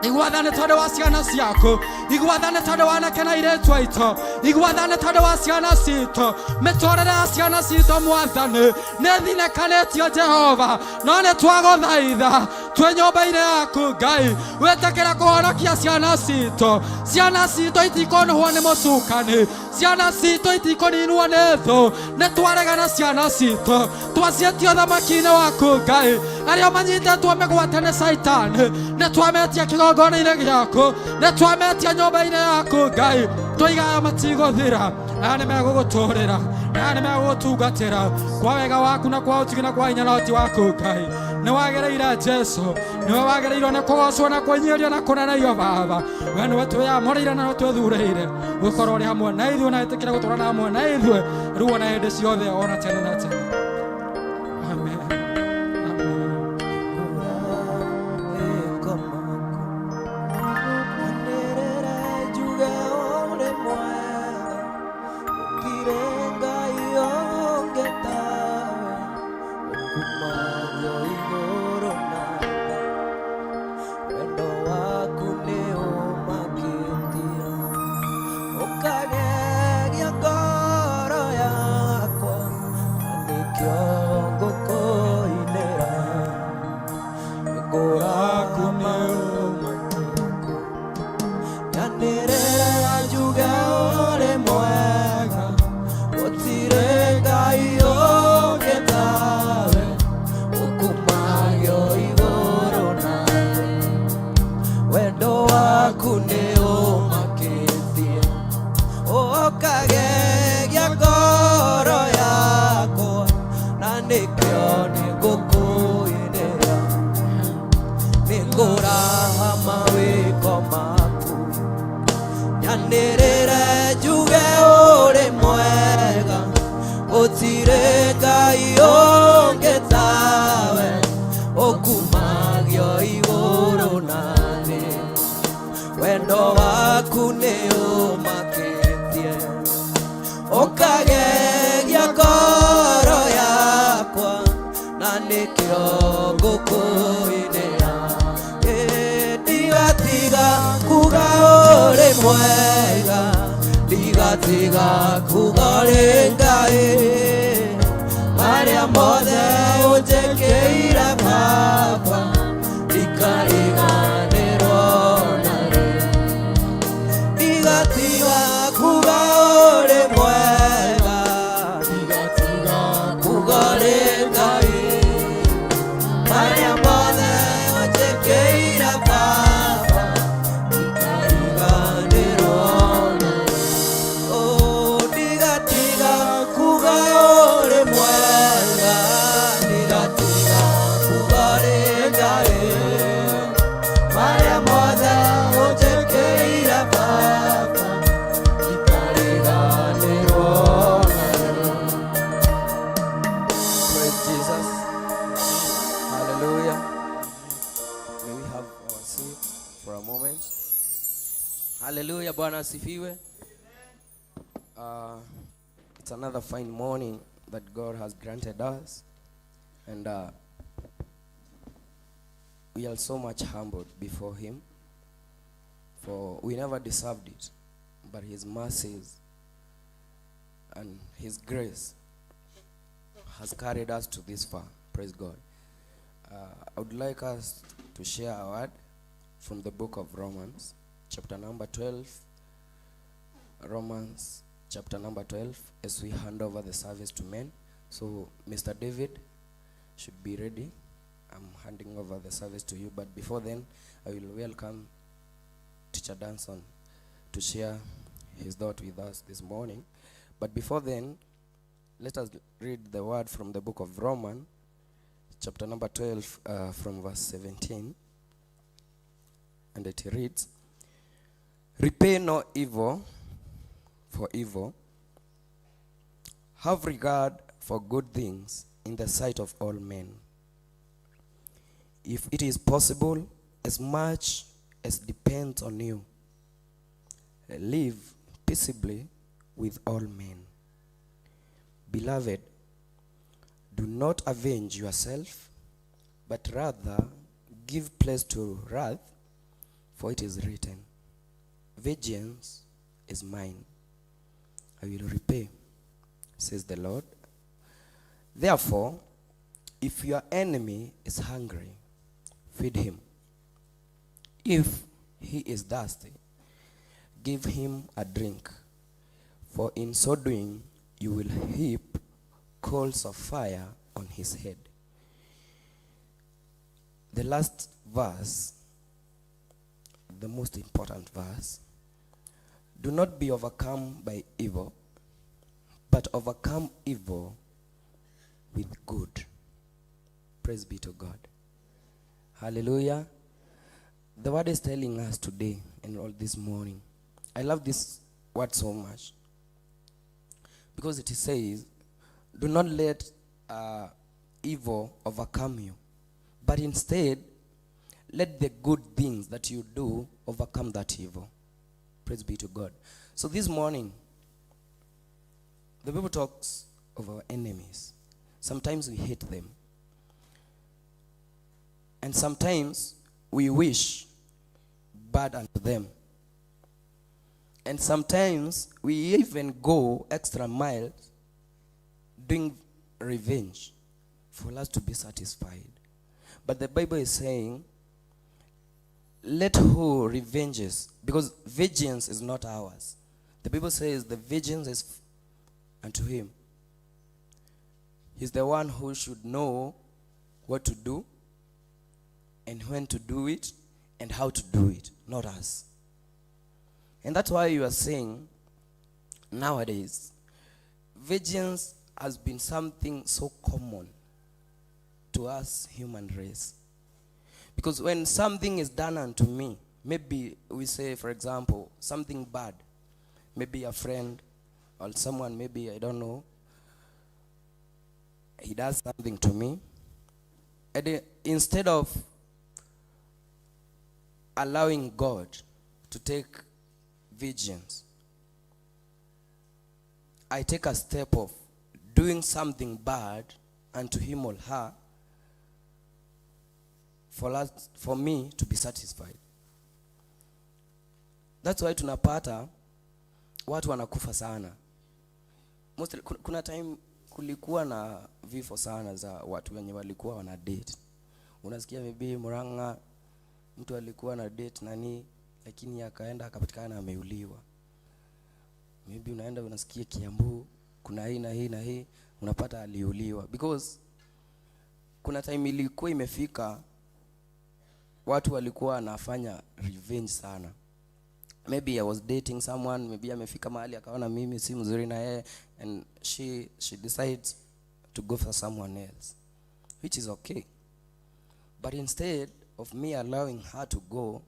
igua tha nĩ tondũ wa ciana ciaku igua tha nĩ tondũ wa anake na airĩtu aitũ igua tha nĩ tondũ wa ciana citũ mĩtũrĩre ya ciana citũ mwathani nĩ thinĩkanĩtio Jehova no nĩ twagũthaitha twĩ nyũmba-inĩ yaku Ngai wĩtĩkĩra kũhonokia ciana citũ ciana citũ itikũnũhwo nĩ mũcukani ciana citũ itikũninwo nĩ thũ nĩ twaregana ciana citũ twaciĩtio ũthamaki-inĩ waku Ngai arĩa manyitĩtwo mĩgwate nĩ caitani nĩ twametia kĩgongona-inĩ gĩaku nĩ twametia nyũmba-inĩ yaku Ngai tũigaga matigũthira aya nĩ megũgũtũrĩra aya nĩ megũgũtungatĩra kwa wega waku na kwa ũtugi na kwa hinya na ũhoti waku Ngai nĩ wagĩrĩire Jesu nĩwe wagĩrĩirwo nĩ kũgocwo na kũnyĩrio na kũneneio baba we nĩwe twĩyamũrĩire na nĩwe twĩthurĩire gũkorwo ũrĩ hamwe na ithuĩ na ĩtĩkĩra gũtũũra hamwe na ithuĩ rĩu ona hĩndĩ ciothe ona tene na tene. Amen. Amen. Ũkumagio igũrũ na thĩ, wendo waku nĩ ũmakĩtie, ũkagegia ngoro yakwa, na nĩkĩo ngũkũinĩra. Ngũrahama nyanĩrĩra njuge ũrĩ mwega, gũtirĩ Ngai ũngĩ tawe, ũkumagio igũrũ na thĩ, wendo waku nĩ ũmakĩtie, ũkagegia ngoro yakwa, na nĩkĩo nĩngũkũinĩra. Nĩngũraha mawĩko maku, nyanĩrĩre njuge ũrĩ mwega, gũtirĩ Ngai ũngĩ tawe, ũkumagio igũrũ na thĩ, wendo waku nĩ ũmakĩtie, ũkagegia ngoro yakwa, na nĩkĩo ngũkũinĩra. Ĩ, ndigatiga kuga ũrĩ mwega, ndigatiga kuga ũrĩ Ngai, marĩa mothe ũnjĩkĩire Baba, ndikariganĩrwo narĩ. Ndigatiga kuga ũrĩ mwega, ndigatiga kuga ũrĩ Ngai, marĩa mothe ũnjĩkĩire Baba, ndikariganĩrwo narĩ. Oh, ndigatiga kuga ũrĩ mwega, ndigatiga kuga ũrĩ Ngai, marĩa mothe ũnjĩkĩire Baba, ndikariganĩrwo narĩ. Praise Jesus. Hallelujah. May we have our seat for a moment. Hallelujah. Bwana asifiwe. It's another fine morning that God has granted us. And we are so much humbled before Him. For we never deserved it. But His mercies and His grace has carried us to this far. Praise God. I would like us to share a word from the book of Romans, chapter number 12. Romans, chapter number 12, as we hand over the service to men. So, Mr. David should be ready. I'm handing over the service to you. But before then, I will welcome Teacher Danson to share his thought with us this morning. But before then, let us read the word from the book of Romans, chapter number 12, from verse 17. And it reads, "Repay no evil for evil. Have regard for good things in the sight of all men. If it is possible, as much as depends on you, live peaceably with all men. Beloved, do not avenge yourself, but rather give place to wrath, for it is written, 'Vengeance is mine, I will repay,' says the Lord. Therefore, if your enemy is hungry, feed him. If he is thirsty, give him a drink, for in so doing you will heap coals of fire on his head." The last verse, the most important verse: "Do not be overcome by evil, but overcome evil with good." Praise be to God. Hallelujah. The word is telling us today and all this morning. I love this word so much because it says, do not let evil overcome you, but instead, let the good things that you do overcome that evil. Praise be to God. So this morning, the Bible talks of our enemies. Sometimes we hate them. And sometimes we wish bad unto them. And sometimes we even go extra miles doing revenge for us to be satisfied. But the Bible is saying, let who revenges, because vengeance is not ours. The Bible says the vengeance is unto him. He's the one who should know what to do and when to do it and how to do it, not us. And that's why you are saying nowadays, vengeance has been something so common to us human race. Because when something is done unto me, maybe we say, for example, something bad, maybe a friend or someone, maybe I don't know, he does something to me, and instead of allowing God to take vengeance, I take a step of doing something bad unto him or her for me to be satisfied. That's why tunapata watu wanakufa sana. Mostly, kuna time kulikuwa na vifo sana za watu wenye walikuwa wana date. Unasikia maybe Murang'a mtu alikuwa na date nani, lakini akaenda akapatikana ameuliwa. Maybe unaenda unasikia Kiambu kuna hii na hii na hii, unapata aliuliwa because kuna time ilikuwa imefika watu walikuwa wanafanya revenge sana. Maybe I was dating someone, maybe amefika mahali akaona mimi si mzuri na yeye, and she decides to go for someone else, which is okay. But instead of me allowing her to go,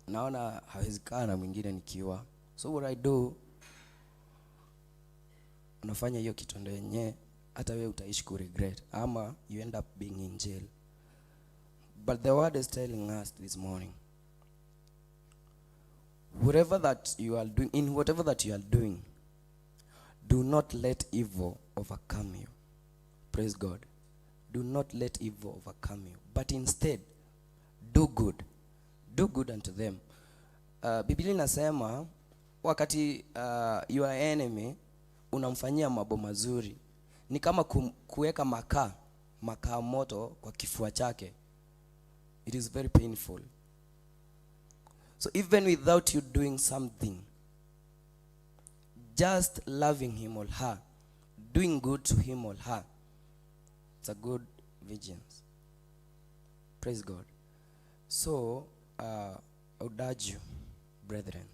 naona hawezi kaa na mwingine nikiwa. So what I do, unafanya hiyo kitendo yenyewe hata wewe utaishi kuregret ama you end up being in jail. But the word is telling us this morning, whatever that you are doing, in whatever that you are doing, do not let evil overcome you. Praise God. Do not let evil overcome you, but instead do good. Do good unto them. Biblia inasema wakati your enemy unamfanyia mambo mazuri, ni kama kuweka makaa moto kwa kifua chake. It is very painful. So even without you doing something, just loving him or her, doing good to him or her, it's a good vengeance. Praise God. So I would urge you, brethren,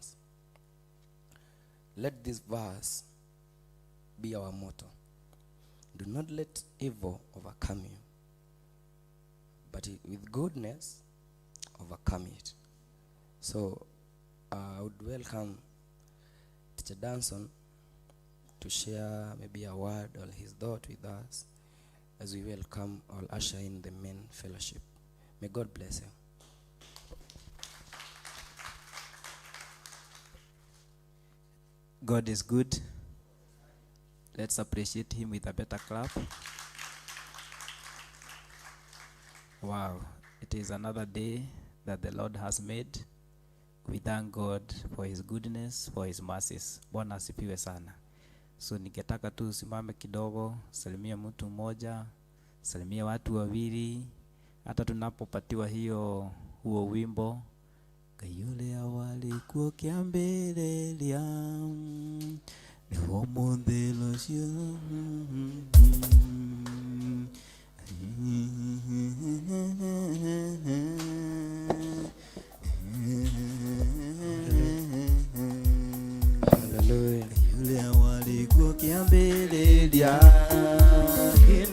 let this verse be our motto. Do not let evil overcome you, but with goodness overcome it. So I would welcome Teacher Danson to share maybe a word or his thought with us as we welcome or usher in the men fellowship. May God bless you. God is good. Let's appreciate him with a better clap. Wow, it is another day that the Lord has made. We thank God for his goodness, for his mercies. Bwana asifiwe sana. So ningetaka tu usimame kidogo, salimia mtu mmoja, salimia watu wawili. Hata tunapopatiwa hiyo huo wimbo, Ngai ũrĩa warĩ kuo kĩambĩrĩria nĩguo ũmũthĩ rũciũ. Hallelujah. Ũrĩa warĩ kuo kĩambĩrĩria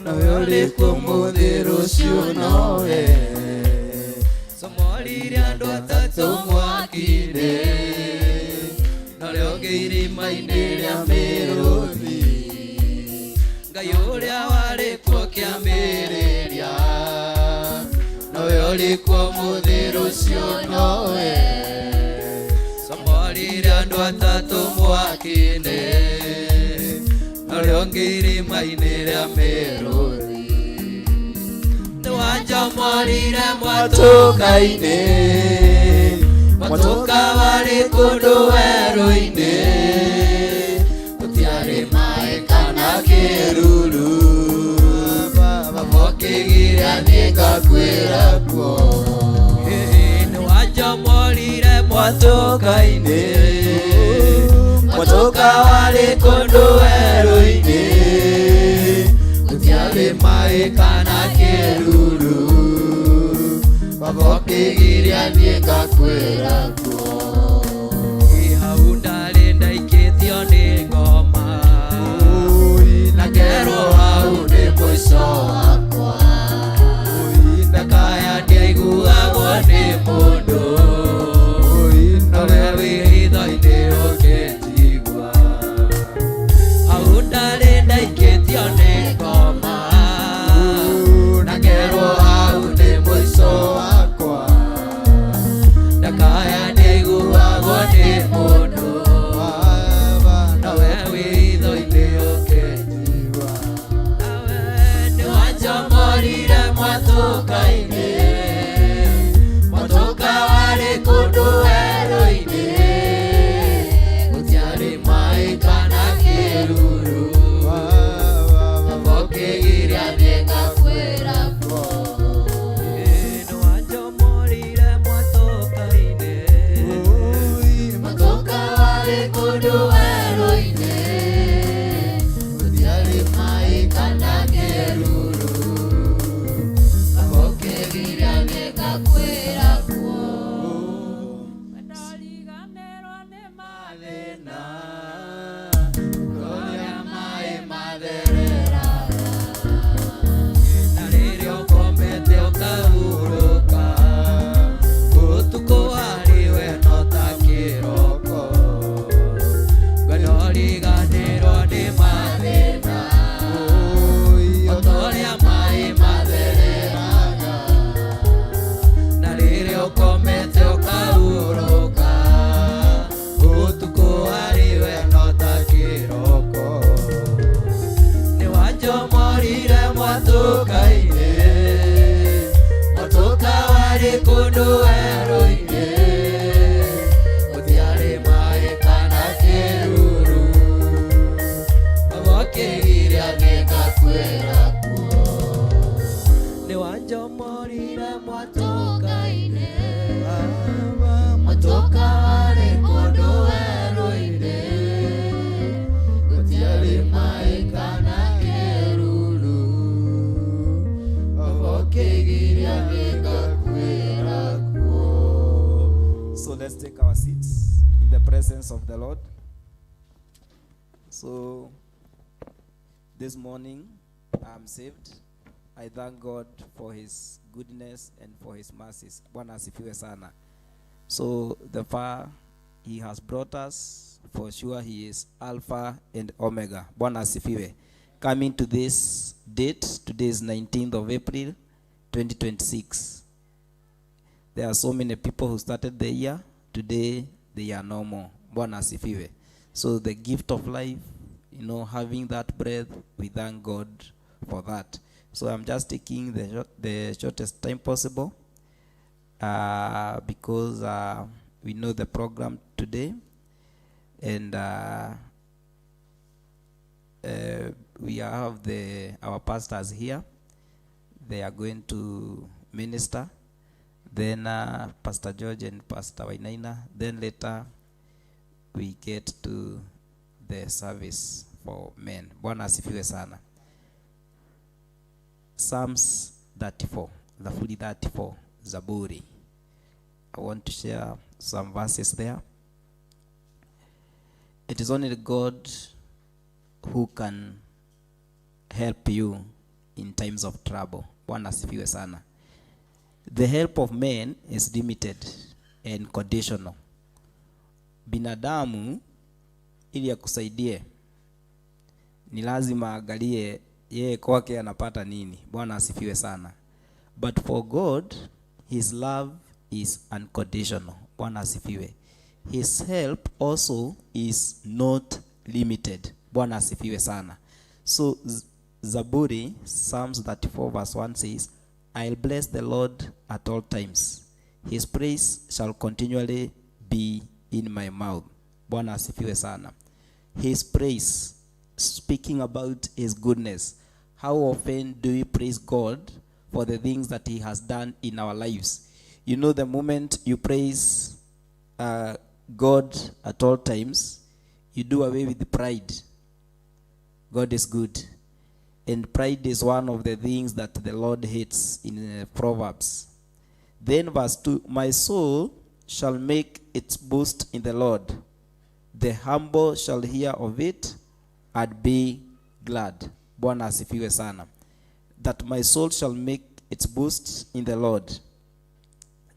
nowe ũrĩ kuo ũmũthĩ rũciũ nowe. Somorire andũ atatũ mwaki-inĩ, norĩo irima-inĩ rĩa mĩrũthi. Ngai ũrĩa warĩ kuo kĩambĩrĩria, nowe ũrĩ kuo ũmũthĩ rũciũ nowe. Somorire andũ atatũ mwaki-inĩ, norĩo irima-inĩ rĩa mĩrũthi. Nĩ wa Nĩwanjomorire mwatũka-inĩ, mwatũka warĩ kũndũ werũ-inĩ, gũtiarĩ maĩ kana kĩruru, baba ũkĩgiria niĩ ngakuĩra kuo. Nĩwanjomorire mwatũka-inĩ, mwatũka warĩ kũndũ werũ-inĩ, gũtiarĩ maĩ kana kĩruru, baba ũkĩgiria niĩ ngakuĩra kuo. Hau ndarĩ ndaikĩtio nĩ ngoma, na ngerwo hau nĩ mũico wakwa, ndakaya ndiaiguagwo nĩ mũndũ, nowe wĩ hitho-inĩ ũkĩnjigua. Hau ndarĩ ndaikĩtio nĩ ngoma, na ngerwo hau nĩ mũico wakwa, ndakaya ndiaiguagwo nĩ mũndũ, nowe wĩ hitho-inĩ ũkĩnjigua. Nawe nĩwanjomorire mwatũka-inĩ, mwatũka warĩ kũndũ werũ-inĩ, gũtiarĩ maĩ kana kĩruru, baba ũkĩgiria niĩ ngakuĩra kuo. Nĩwanjomorire mwatũka-inĩ, mwatũka warĩ kũndũ werũ-inĩ, gũtiarĩ maĩ kana kĩruru, baba ũkĩgiria niĩ ngakuĩra kuo. Ndariganĩrwo nĩ Mathĩna ũrĩa maĩ mathereraga, na rĩrĩa ũkomete ũkahurũka, ũtukũ harĩ we no ta kĩroko. Ngwenda ũriganĩrwo nĩ mathĩna, o ta ũrĩa maĩ mathereraga, na rĩrĩa ũkomete ũkahurũka, ũtukũ harĩ we no ta kĩroko. Nĩwanjomorire mwatũka-inĩ, mwatũka warĩ kũndũ werũ-inĩ, gũtiarĩ maĩ kana kĩruru, baba ũkĩgiria niĩ ngakuĩra kuo. Nĩwanjomorire mwatũka-inĩ, mwatũka warĩ kũndũ werũ-inĩ, gũtiarĩ maĩ kana kĩruru, baba ũkĩgiria niĩ ngakuĩra kuo. So let's take our seats in the presence of the Lord. So this morning I'm saved. I thank God for his goodness and for his mercies. Bwana asifiwe sana. So the far he has brought us, for sure he is Alpha and Omega. Bwana asifiwe. Coming to this date, today is 19th of April 2026. There are so many people who started the year. Today, they are no more. Bwana asifiwe. So the gift of life, having that breath, we thank God for that. So I'm just taking the shortest time possible because we know the program today, and we have the our pastors here. They are going to minister. Then Pastor George and Pastor Wainaina. Then later we get to the service for men. Bwana asifiwe sana. Psalms 34, Zaburi 34, Zaburi. I want to share some verses there. It is only God who can help you in times of trouble. Bwana asifiwe sana. The help of men is limited and conditional. Binadamu ili akusaidie ni lazima aangalie yeye kwake anapata nini. Bwana asifiwe sana. But for God, his love is unconditional. Bwana asifiwe. His help also is not limited. Bwana asifiwe sana. So Zaburi, Psalms 34 verse 1 says, I'll bless the Lord at all times. His praise shall continually be in my mouth. Bwana asifiwe sana. His praise, speaking about his goodness. How often do we praise God for the things that he has done in our lives? You know, the moment you praise God at all times, you do away with pride. God is good. And pride is one of the things that the Lord hates in Proverbs. Then verse 2, my soul shall make its boast in the Lord. The humble shall hear of it and be glad. Bwana asifiwe sana. That my soul shall make its boast in the Lord.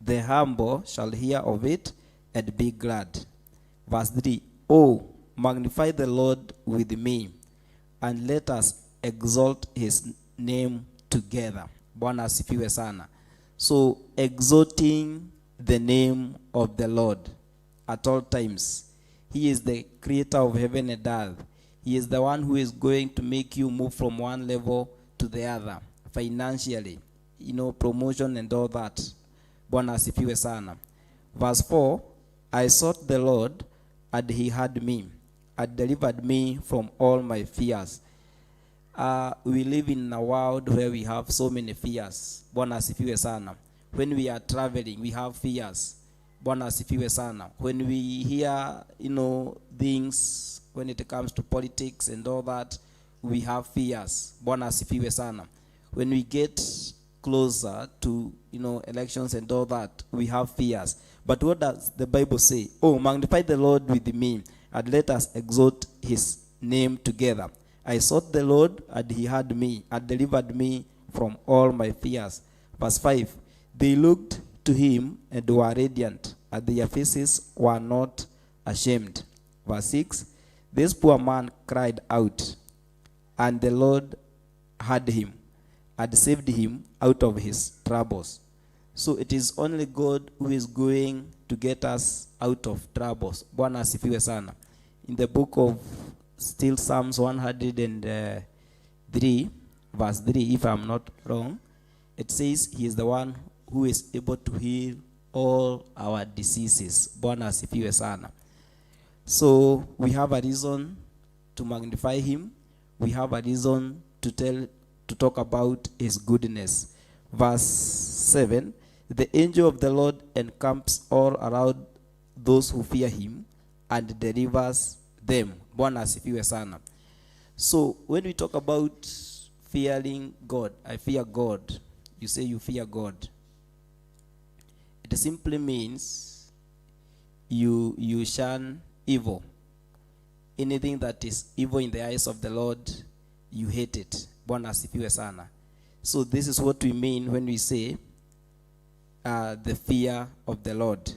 The humble shall hear of it and be glad. Verse 3, oh, magnify the Lord with me, and let us exalt his name together. Bwana asifiwe sana. So, exalting the name of the Lord at all times. He is the creator of heaven and earth. He is the one who is going to make you move from one level to the other financially, you know, promotion and all that. Bwana asifiwe sana. Verse 4, I sought the Lord, and he heard me, and delivered me from all my fears. We live in a world where we have so many fears. Bwana asifiwe sana. When we are traveling, we have fears. Bwana asifiwe sana. When we hear, you know, things, when it comes to politics and all that, we have fears. Bwana asifiwe sana. When we get closer to, you know, elections and all that, we have fears. But what does the Bible say? Oh, magnify the Lord with me, and let us exalt his name together. I sought the Lord, and he heard me, and delivered me from all my fears. Verse 5, they looked to him and were radiant, and their faces were not ashamed. Verse 6, this poor man cried out, and the Lord heard him, and saved him out of his troubles. So it is only God who is going to get us out of troubles. Bwana asifiwe sana. In the book of still Psalms 103, verse 3, if I'm not wrong, it says he is the one who is able to heal all our diseases. Bwana asifiwe sana. So we have a reason to magnify him. We have a reason to talk about his goodness. Verse 7, the angel of the Lord encamps all around those who fear him and delivers them. Bwana asifiwe sana. So when we talk about fearing God, I fear God. You say you fear God. It simply means you shun evil. Anything that is evil in the eyes of the Lord, you hate it. Bwana asifiwe sana. So this is what we mean when we say the fear of the Lord.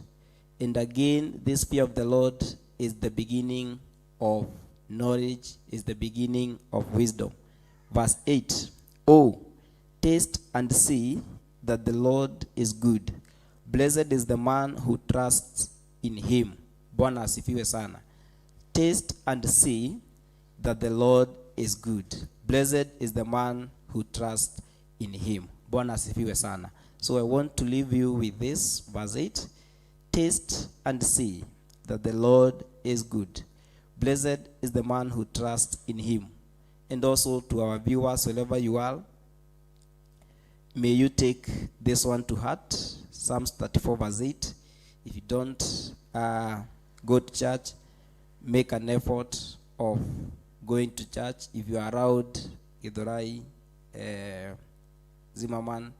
And again, this fear of the Lord is the beginning of knowledge, is the beginning of wisdom. Verse 8, oh, taste and see that the Lord is good. Blessed is the man who trusts in him. Bwana asifiwe sana. Taste and see that the Lord is good. Blessed is the man who trusts in him. Bwana asifiwe sana. So I want to leave you with this, verse 8. Taste and see that the Lord is good. Blessed is the man who trusts in him. And also to our viewers, wherever you are, may you take this one to heart. Psalms 34 verse 8. If you don't go to church, make an effort of going to church. If you are around Githurai, Zimmerman,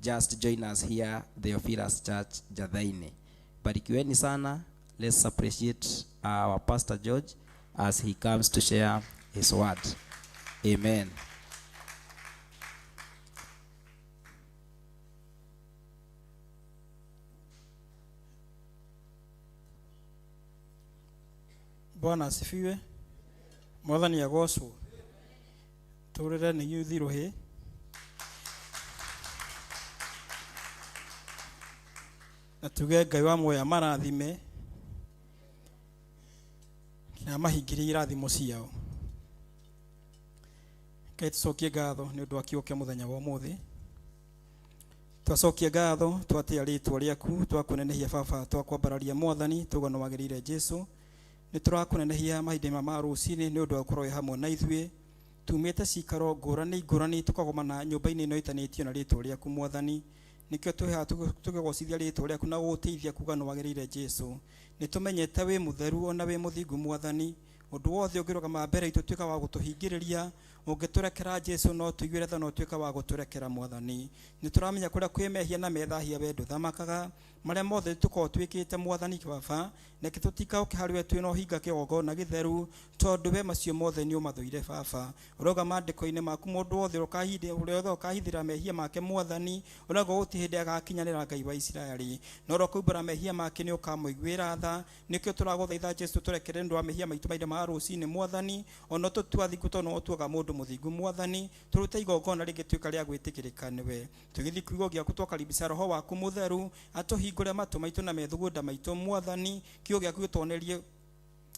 just join us here, the Theophilus Church, Jathaini. Barikiweni sana. Let's appreciate our Pastor George as he comes to share his word. Amen. Bwana asifiwe. Mwathani agocwo. Turire ni yuthi ruhi. Na tuge Ngai wa muoyo amarathime na amahingĩrie irathimo ciao. Ngai tũcokie ngatho nĩ ũndũ wa kiugo kĩa mũthenya wa ũmũthĩ. Twacokia ngatho, twatĩa rĩtwa rĩaku, twakũnenehia baba, twakwambararia mwathani, tauga nĩ wagĩrĩire Jesu. Nĩ tũrakũnenehia mahinda maya ma rũcinĩ nĩ ũndũ wa gũkorwo wĩ hamwe na ithuĩ. Tumĩte cikaro ngũrani ngũrani tũkagomana nyũmba-inĩ ĩno ĩtanĩtio na rĩtwa rĩaku mwathani. Nĩkĩo twĩ haha tũkĩgocithia rĩtwa rĩaku na gũgũtĩithia kuga nĩ wagĩrĩire Jesu. Nĩ tũmenyete wĩ mũtheru ona wĩ mũthingu mwathani. Ũndũ wothe ũngĩrũgama mbere itũ tuĩka wa gũtũhingĩrĩria, ũngĩtũrekera Jesu no tũiguĩre tha na ũtuĩka wa gũtũrekera mwathani. Nĩ tũramenya kũrĩa kwĩ mehia na methahia we ndũthamakaga, marĩa mothe tũkoragwo twĩkĩte mwathani baba, reke tũtikaũke harĩ we twĩna ũhinga kĩgongona gĩtheru, tondũ we macio mothe nĩ ũmathũire baba. Ũrauga maandĩko-inĩ maku mũndũ wothe ũrĩa wothe ũkahithĩra mehia make mwathani, ũrauga gũtirĩ hĩndĩ agakinyanĩra Ngai wa Isiraeli, no ũrĩa ũkaumbũra mehia make nĩ ũkamũiguĩra tha. Nĩkĩo tũragũthaitha Jesu tũrekere nĩ ũndũ wa mehia maitũ mahinda ma rũcinĩ mwathani, ona tũtua thingu tondũ no ũtuaga mũndũ mũthingu mwathani, tũrute igongona rĩngĩtuĩka rĩa gwĩtĩkĩrĩka nĩwe. Tũgĩthiĩ kiugo gĩaku twakaribisha roho waku mũtheru, atũhingũre matũ maitũ na methugunda maitũ mwathani, kiugo gĩaku gĩtuonerie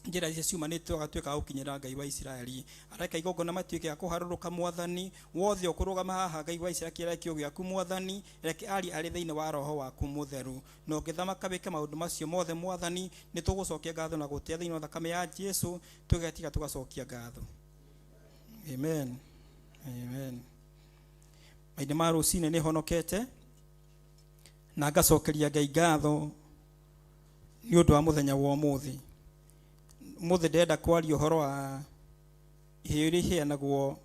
njĩra icio ciumanĩte ũgatuĩka wa gũkinyĩra Ngai wa Isiraeli. Areka igongona matuĩke a kũharũrũka mwathani, wothe ũkũrũgama haha Ngai wa Isiraeli kĩrĩa kiugo gĩaku mwathani, reke arie arĩ thĩinĩ wa roho waku mũtheru. Na ũngĩthamaka wĩke maũndũ macio mothe mwathani, nĩ tũgũcokia ngatho na gũtĩa thĩinĩ wa thakame ya Jesu, tũgetiga tũgacokia ngatho. Amen. Amen. Mahinda ma rũcinĩ nĩ honokete na ngacokeria Ngai ngatho nĩ ũndũ wa mũthenya wa ũmũthĩ. Ũmũthĩ ndĩrenda kwaria ũhoro wa iheo iria iheanagwo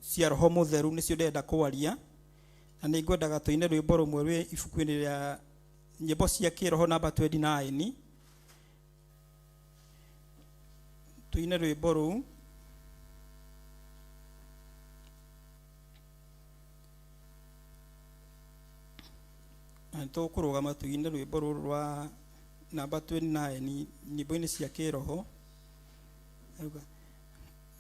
cia roho mũtheru, nĩcio ndĩrenda kwaria, na nĩ ngwendaga tũine rwĩmbo rũmwe rwĩ ibuku-inĩ rĩa nyĩmbo cia kĩroho namba 29. Tũine rwĩmbo rũu. Na nĩ tũkũrũgama tũine rwĩmbo rũrũ rwa namba 29 nyĩmbo-inĩ cia kĩroho. Auga,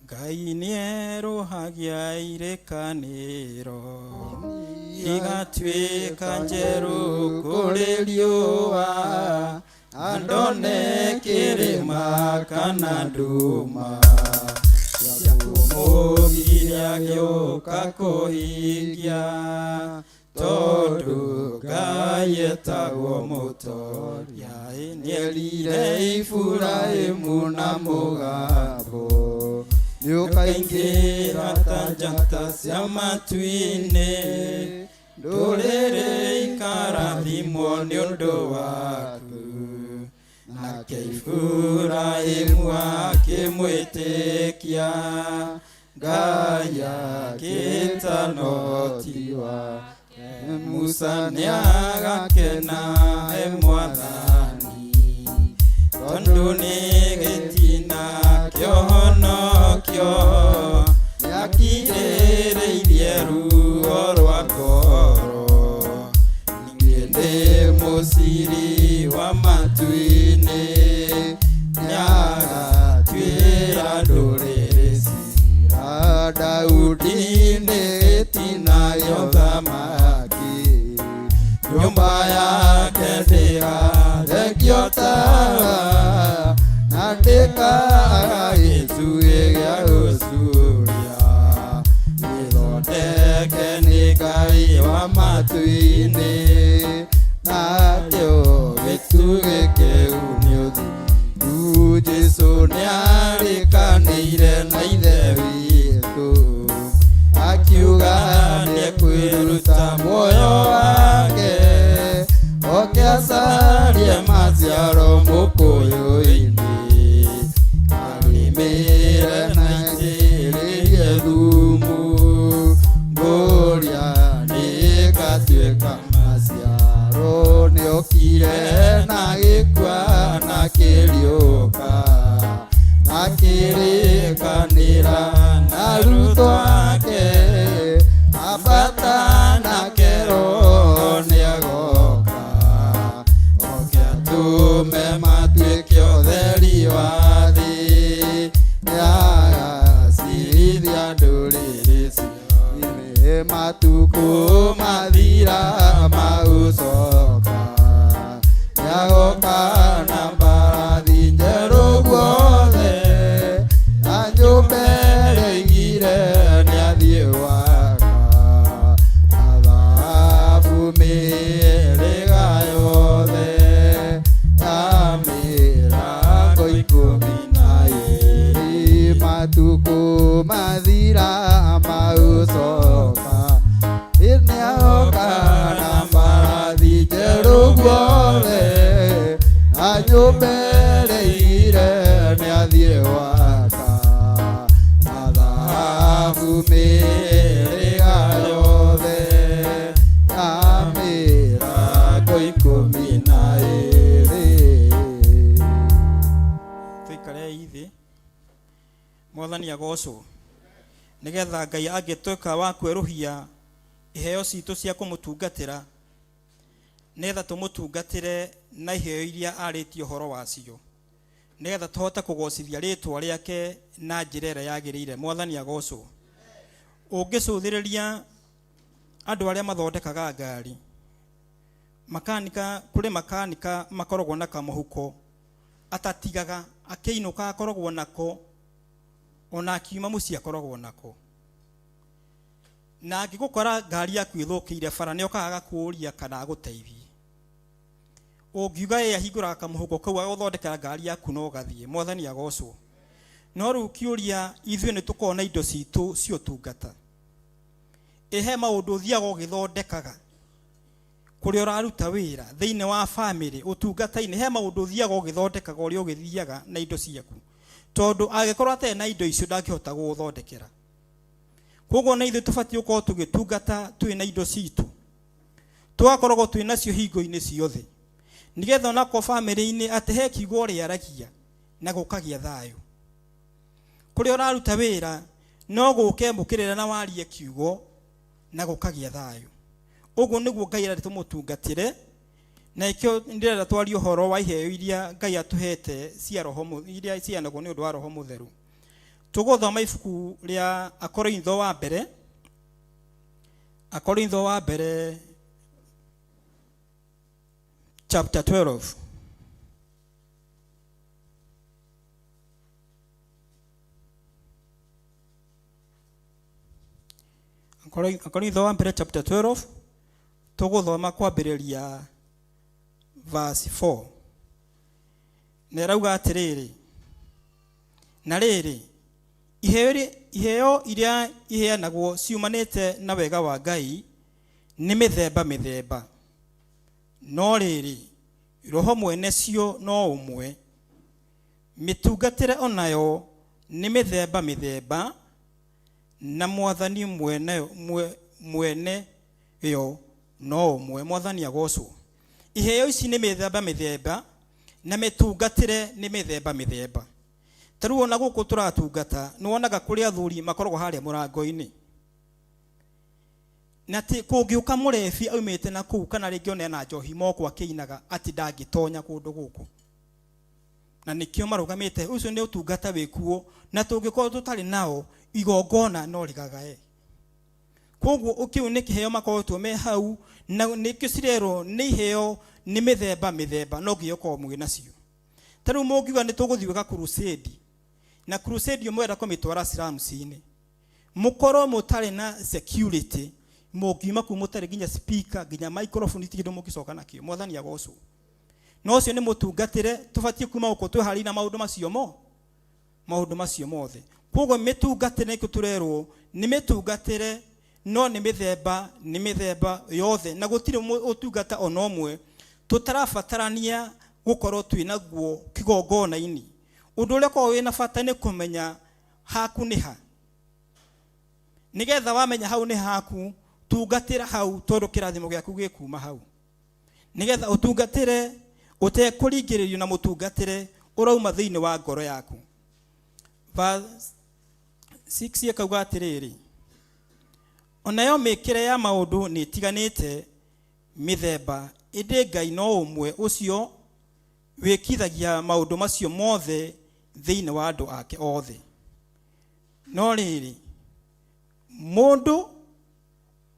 Ngai nĩerũhagia irĩkanĩro igatuĩka njerũ kũrĩ riũa, andone kĩrĩma kana nduma cia kũmũgiria gĩũka kũhingia, tondũ Ngai etagwo mũtoria. Nĩerire Iburahĩmu na mũgambo, nĩũkaingĩra ta njata cia matu-inĩ, ndũrĩrĩ ikarathimwo nĩ ũndũ waku. Nake Iburahĩmu akĩmwĩtĩkia, Ngai akĩĩtana ũhoti wake. Musa nĩagakena he mwathani, tondũ nĩ gĩtina kĩa ũhonokio, nĩakirĩrĩirie ruo rwa ngoro. Ningĩ nĩ mũciri wa matu-inĩ, nĩagatuĩra ndũrĩrĩ ciira. Daudi nĩ gĩtina gĩa ũthamaki, nyũmba yake ndĩgathengio tawa, na ndĩkaaga gĩtugĩ gĩa gũcuuria. Gĩthondeke nĩ Ngai wa matu-inĩ, nakĩo gĩtugĩ kĩu nĩ ũthingu. Jesũ nĩarĩkanĩire na Ithe witũ, akiuga nĩekwĩruta muoyo wake, oke acarie maciaro mũkũyũ-inĩ, arĩmĩre na aitĩrĩrie thumu, ngũria nĩĩgatuĩka maciaro. Nĩokire na gĩkua na kĩriũka, na kĩrĩkanĩra na arutwo ake, ambata nake Roho nĩagoka, oke atũme matuĩke ũtheri wa thĩ, nĩagacirithia ndũrĩrĩ ciothe. Matukũ mathira magũcoka, nĩagoka na mbarathi njerũ guothe, na nyũmba ĩrĩa aigire nĩathiĩ gwaka, na thahabu mĩrĩ Mwathani agocwo. Nĩgetha Ngai angĩtuĩka wa kwerũhia iheo citũ cia kũmũtungatĩra, nĩgetha tũmũtungatĩre na iheo iria arĩtie ũhoro wacio, nĩgetha tũhote kũgocithia rĩtwa rĩake na njĩra ĩrĩa yagĩrĩire. Mwathani agocwo. Ũngĩcũthĩrĩria andũ arĩa mathondekaga ngari, makanika, kũrĩ makanika makoragwo na kamũhuko atatigaga akĩinũka akoragwo nako, ona akiuma mũciĩ akoragwo nako. Na angĩgũkora ngari yaku ĩthũkĩire bara, nĩ okaga agakũũria kana agũteithie. Ũngiuga ĩĩ, ahingũraga kamũhuko kau agagũthondekera ngari yaku na ũgathiĩ. Mwathani agocwo. No rĩu kĩũria, ithuĩ nĩ tũkoragwo na indo citũ cia ũtungata? Ĩ he maũndũ ũthiaga ũgĩthondekaga kũrĩa ũraruta wĩra, thĩinĩ wa famĩlĩ, ũtungata-inĩ, he maũndũ ũthiaga ũgĩthondekaga ũrĩa ũgĩthiaga na indo ciaku, tondũ angĩkorwo atarĩ na indo icio ndangĩhota gũgũthondekera. Koguo na ithuĩ tũbatiĩ gũkorwo tũgĩtungata twĩ na indo citũ, tũgakoragwo twĩ nacio hingo-inĩ ciothe, nĩgetha onakorwo famĩlĩ-inĩ atĩ he kiugo ũrĩaragia na gũkagĩa thayũ. Kũrĩa ũraruta wĩra no gũke mũkĩrĩra na warie kiugo na gũkagĩa thayũ. Ũguo nĩguo Ngai arenda tũmũtungatĩre, na ĩkĩo ndĩrenda twarie ũhoro wa iheo iria Ngai atũhete cia roho, iria ciheanagwo nĩ ũndũ wa Roho Mũtheru. Tũgũthoma ibuku rĩa Akorintho wa mbere, Akorintho wa mbere chapter 12. Akorintho wa mbere chapter 12 tũgũthoma kwambĩrĩria verse 4. Na ĩrauga atĩrĩrĩ, na rĩrĩ, iheo iria iheanagwo ciumanĩte na wega wa Ngai nĩ mĩthemba mĩthemba, no rĩrĩ, Roho mwene cio no ũmwe. Mĩtungatĩre onayo nĩ mĩthemba mĩthemba, na Mwathani mwene yo no ũmwe. Mwathani agocwo. Iheo ici nĩ mĩthemba mĩthemba, na mĩtungatĩre nĩ mĩthemba mĩthemba. Ta rĩu ona gũkũ tũratungata, nĩ wonaga kũrĩ athuri makoragwo harĩa mũrango-inĩ, na ti kũngĩũka mũrebi aumĩte na kũu, kana rĩngĩ ona ena njohi moko akĩinaga, atĩ ndangĩtonya kũndũ gũkũ, na nĩkĩo marũgamĩte. Ũcio nĩ ũtungata wĩkuo, na tũngĩkorwo tũtarĩ nao, igongona no rĩgagae. Koguo kĩu nĩ kĩheo makoretwo me hau, na nĩkĩo cirerwo nĩ iheo nĩ mĩthemba mĩthemba, no nginya ũkorwo mwĩ nacio. Ta rĩu mũngiuga nĩ tũgũthiĩ gwĩka crusade, na crusade ĩyo mwenda kũmĩtwara slums-inĩ, mũkorwo mũtarĩ na security, mũngiuma kũu mũtarĩ nginya speaker, nginya microphone, itirĩ kĩndũ mũngĩcoka nakĩo. Mwathani agocwo. No ũcio nĩ mũtungatĩre, tũbatiĩ kuma gũkũ twĩharĩirie na maũndũ macio mo, maũndũ macio mothe. Koguo mĩtungatĩre nĩkĩo tũrerwo nĩ mĩtungatĩre, no nĩ mĩthemba, nĩ mĩthemba yothe, na gũtirĩ ũtungata ona ũmwe tũtarabatarania gũkorwo twĩ naguo kĩgongona-inĩ. Ũndũ ũrĩa ũkoragwo wĩna bata nĩ kũmenya haku nĩ ha, nĩgetha wamenya hau nĩ haku, tungatĩra hau, tondũ kĩrathimo gĩaku gĩkuma hau, nĩgetha ũtungatĩre ũtekũringĩrĩrio, na mũtungatĩre ũrauma thĩinĩ wa ngoro yaku. Verse 6 ĩkauga atĩrĩrĩ, onayo mĩkĩre ya maũndũ nĩ ĩtiganĩte mĩthemba, ĩndĩ Ngai no ũmwe ũcio wĩkithagia maũndũ macio mothe thĩinĩ wa andũ ake othe. No rĩrĩ, mũndũ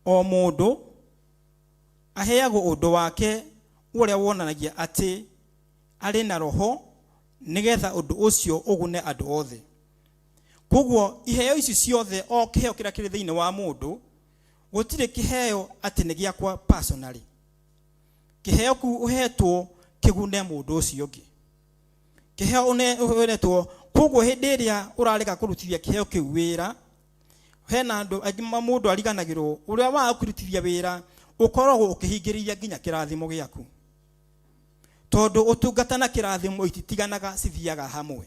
o mũndũ aheagwo ũndũ wake ũrĩa wonanagia atĩ arĩ na roho, nĩgetha ũndũ ũcio ũgune andũ othe. Koguo iheo ici ciothe, o kĩheo kĩrĩa kĩrĩ thĩinĩ wa mũndũ, gũtirĩ kĩheo atĩ nĩ gĩakwa personally. Kĩheo kĩu ũhetwo kĩgune mũndũ ũcio ũngĩ, kĩheo ũhetwo. Koguo hĩndĩ ĩrĩa ũrarega kũrutithia kĩheo kĩu wĩra, hena andũ angĩ mũndũ ariganagĩrwo ũrĩa waga kũrutithia wĩra, ũkoragwo ũkĩhingĩrĩria nginya kĩrathimo gĩaku, tondũ ũtungata na kĩrathimo ititiganaga, cithiaga hamwe.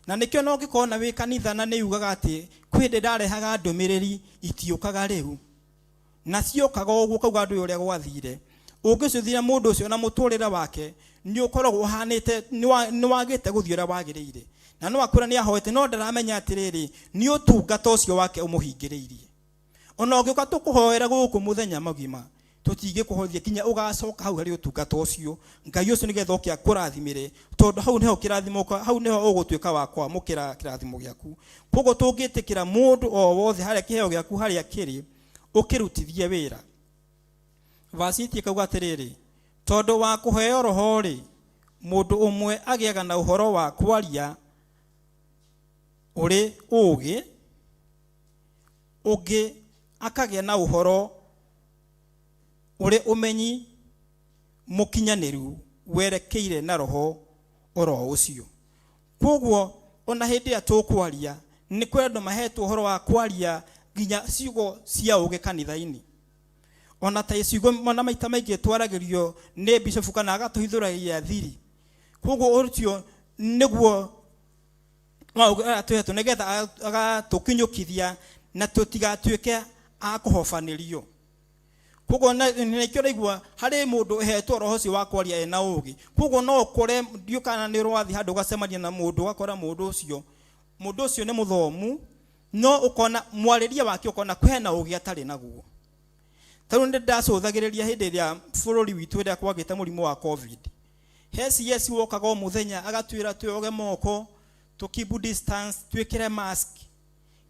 Na nĩkĩo no ũngĩkorwo na wĩ kanitha na nĩ ugaga atĩ kwĩ hĩndĩ ndarehaga ndũmĩrĩri itiũkaga rĩu, na ciokaga ũguo, kauga andũ ũrĩa gwathire. Ũngĩcũthia mũndũ ũcio na mũtũrĩre wake nĩ ũkoragwo ũhanĩte nĩ wagĩte gũthiĩ ũrĩa wagĩrĩire. Na no akwĩra nĩ ahoete, no ndaramenya atĩrĩrĩ, nĩ ũtungata ũcio wake ũmũhingĩrĩirie. Ona ũngĩũka tũkũhoera gũkũ mũthenya mũgima, tũtingĩkũhoithia kinya ũgacoka hau harĩ ũtungata ũcio Ngai ũcio, nĩgetha oke akũrathimĩre, tondũ hau nĩho kĩrathimo, hau nĩho ũgũtuĩka wa kwamũkĩra kĩrathimo gĩaku. Koguo tũngĩtĩkĩra mũndũ o wothe harĩa kĩheo gĩaku harĩa kĩrĩ, ũkĩrutithie wĩra. Vasi ĩkauga atĩrĩrĩ, tondũ wa kũheo roho rĩ, mũndũ ũmwe agĩaga na ũhoro wa kwaria ũrĩ ũũgĩ, ũngĩ akagĩa na ũhoro ũrĩ ũmenyi mũkinyanĩru werekeire na roho oro ũcio. Koguo ona hĩndĩ ĩrĩa tũkwaria, nĩ kwĩ andũ mahetwo ũhoro wa kwaria nginya ciugo cia ũũgĩ kanitha-inĩ. Ona ta ciugo, ona maita maingĩ twaragĩrio nĩ bishofu kana agatũhithũragia thiri. Koguo ũcio nĩguo atũhetwo, nĩgetha agatũkinyũkithia na tũtigatuĩke a kũhobanĩrio. Koguo nĩkĩo ũraigua harĩ mũndũ ũhetwo roho ũcio wa kwaria ena ũũgĩ. Koguo no ũkore, ndiũ kana nĩ ũrathiĩ handũ ũgacemania na mũndũ, ũgakora mũndũ ũcio nĩ mũthomu, no ũkona mwarĩrie wake, ũkona kwĩna ũũgĩ atarĩ naguo. Tarĩu nĩ ndacũthagĩrĩria hĩndĩ ĩrĩa bũrũri witũ ĩrĩa kwagĩte mũrimũ wa COVID, he CS wokaga o mũthenya agatwĩra twĩoge moko, tũ keep distance, twĩkĩre mask,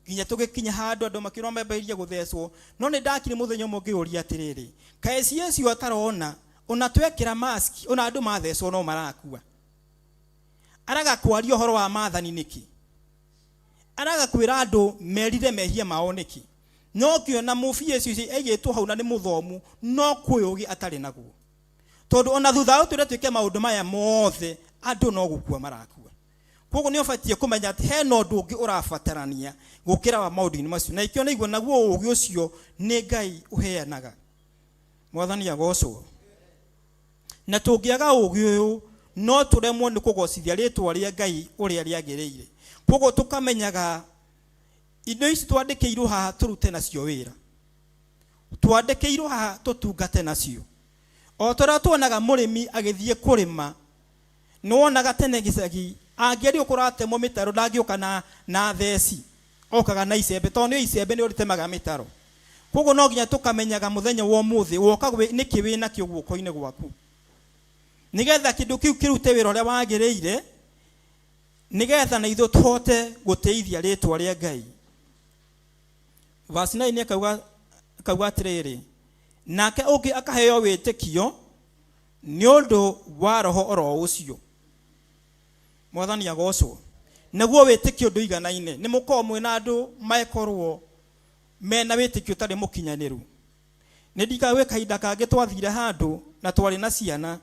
nginya tũgĩkinya handũ andũ makĩrwo mambĩrĩrie gũthecwo. No nĩ ndakire mũthenya ũmwe ngĩũria atĩrĩrĩ, kaĩ CS ũyũ atarona ona twekĩra mask, ona andũ mathecwo no marakua? Araga kwaria ũhoro wa maathani nĩkĩ? Araga kwĩra andũ merire mehia mao nĩkĩ? No ngĩona mũbia ũcio aigĩtwo hau na nĩ mũthomu, no kwĩ ũgĩ atarĩ naguo, tondũ ona thutha wa gũtwĩra twĩke maũndũ maya mothe, andũ no gũkua marakua. Koguo nĩ ũbatiĩ kũmenya atĩ hena ũndũ ũngĩ ũrabatarania gũkĩra wa maũndũ-inĩ macio, na ikĩo nĩiguo naguo ũgĩ ũcio nĩ Ngai ũheanaga. Mwathani agocwo. Na tũngĩaga ũgĩ ũyũ, no tũremwo nĩ kũgocithia rĩtwa rĩa Ngai ũrĩa rĩagĩrĩire. Koguo tũkamenyaga indo ici twandĩkĩirwo haha tũrute nacio wĩra, twandĩkĩirwo haha tũtungate nacio. O ta ũrĩa tuonaga mũrĩmi agĩthiĩ kũrĩma, nĩ wonaga tene gĩcagi angĩario kũratemwo mĩtaro, ndangĩũka na theci, okaga na icembe, tondũ nĩ icembe nĩ rĩtemaga mĩtaro. Koguo no nginya tũkamenyaga mũthenya wa ũmũthĩ woka nĩkĩ wĩ nakĩo guoko-inĩ gwaku, nĩgetha kĩndũ kĩu kĩrute wĩra ũrĩa wagĩrĩire, nĩgetha na ithuĩ tũhote gũtĩithia rĩtwa rĩa Ngai. Verse 9 akauga atĩrĩrĩ, nake ũngĩ akaheo wĩtĩkio nĩ ũndũ wa roho oro ũcio. Mwathani agocwo. Naguo wĩtĩkio ndũiganaine. Nĩ mũkorwo mwĩna andũ makorwo mena wĩtĩkio ũtarĩ mũkinyanĩru. Nĩ ndikaga gwĩ kahinda kangĩ twathire handũ na twarĩ na ciana,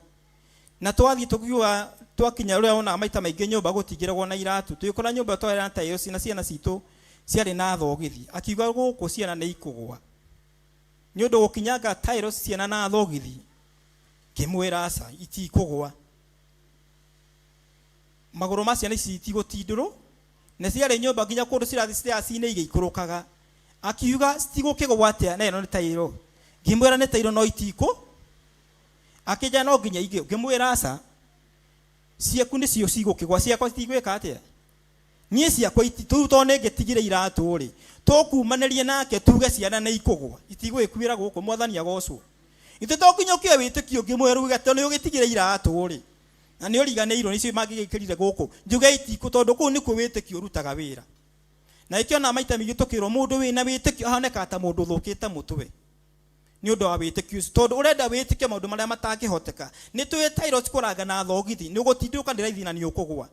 na twathiĩ tũkiuga twakinya ũrĩa wonaga maita maingĩ nyũmba gũtingĩragwo na iratũ, tũgĩkora nyũmba ĩyo twarĩ na tiles na ciana citũ ciarĩ na thogithi. Akiuga gũkũ ciana nĩ ikũgwa nĩ ũndũ gũkinyanga tiles ciana na thogithi. Ngĩmwĩra aca, itikũgwa, magũrũ ma ciana ici itigũtindũrwo, na ciarĩ nyũmba nginya kũndũ cirathiĩ stairs-inĩ igĩikũrũkaga. Akiuga citigũkĩgwa atĩa na ĩno nĩ tairo? Ngĩmwĩra nĩ tairo no itikũ. Akĩnjĩra no nginya ingĩ. Ngĩmwĩra aca, ciaku nĩcio cigũkĩgwa, ciakwa citigwĩka atĩa? Niĩ ciakwa rĩu tondũ nĩ ngĩtigire iratũ rĩ, tũkumanĩrie nake tuge ciana nĩ ikũgwa, itigũgĩkuĩra gũkũ. Mwathani agocwo. Ithe to nginya ũkĩoe wĩtĩkio ũngĩ mwerũ uge atĩ nĩ ũgĩtigire iratũ rĩ, na nĩ ũriganĩirwo nĩcio mangĩgĩkĩrire gũkũ, njuge itikũ, tondũ kũu nĩkuo wĩtĩkio ũrutaga wĩra. Na ĩkĩona maita maingĩ tũkĩrwo mũndũ wĩna wĩtĩkio ahonekaga ta mũndũ ũthũkĩte mũtwe nĩ ũndũ wa wĩtĩkio ũcio, tondũ ũrenda wĩtĩkio maũndũ marĩa matangĩhoteka. Nĩ tũĩ tairo kũranga na thogithi nĩ ũgũtindĩũka, nĩ raithi na nĩ ũkũgwa,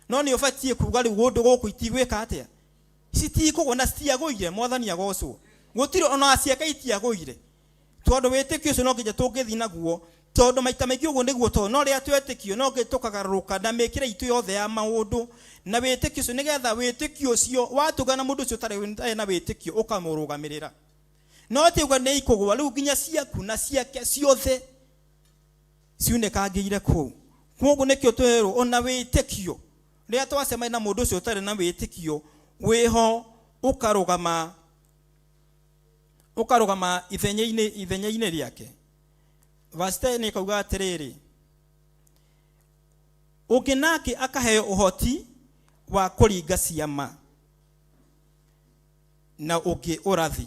no nĩ ũbatiĩ kuga rĩu gũndũ gũkũ itigwĩka atĩa? Citikũgwa. Na citiagũire. Mwathani agocwo. Gũtirĩ ona ciake itiagũire, tondũ wĩtĩkio ũcio no nginya tũngĩthiĩ naguo, tondũ maita maingĩ ũguo nĩguo tondũ no rĩrĩa twetĩkio no nginya tũkagarũrũka na mĩkĩre itũ yothe ya maũndũ na wĩtĩkio ũcio, nĩgetha wĩtĩkio ũcio watũgana mũndũ ũcio ũtarĩ na wĩtĩkio ũkamũrũgamĩrĩra. No ti uga nĩ ikũgwa rĩu nginya ciaku na ciake ciothe ciunĩkangĩire kũu. Kwoguo nĩkĩo twerwo ona wĩtĩkio, rĩrĩa twacemania na mũndũ ũcio ũtarĩ na wĩtĩkio, wĩho ũkarũgama ithenya-inĩ rĩake. Verse 10 ĩkauga atĩrĩrĩ, ũngĩ nake akaheo ũhoti wa kũringa ciama na ũngĩ ũrathi,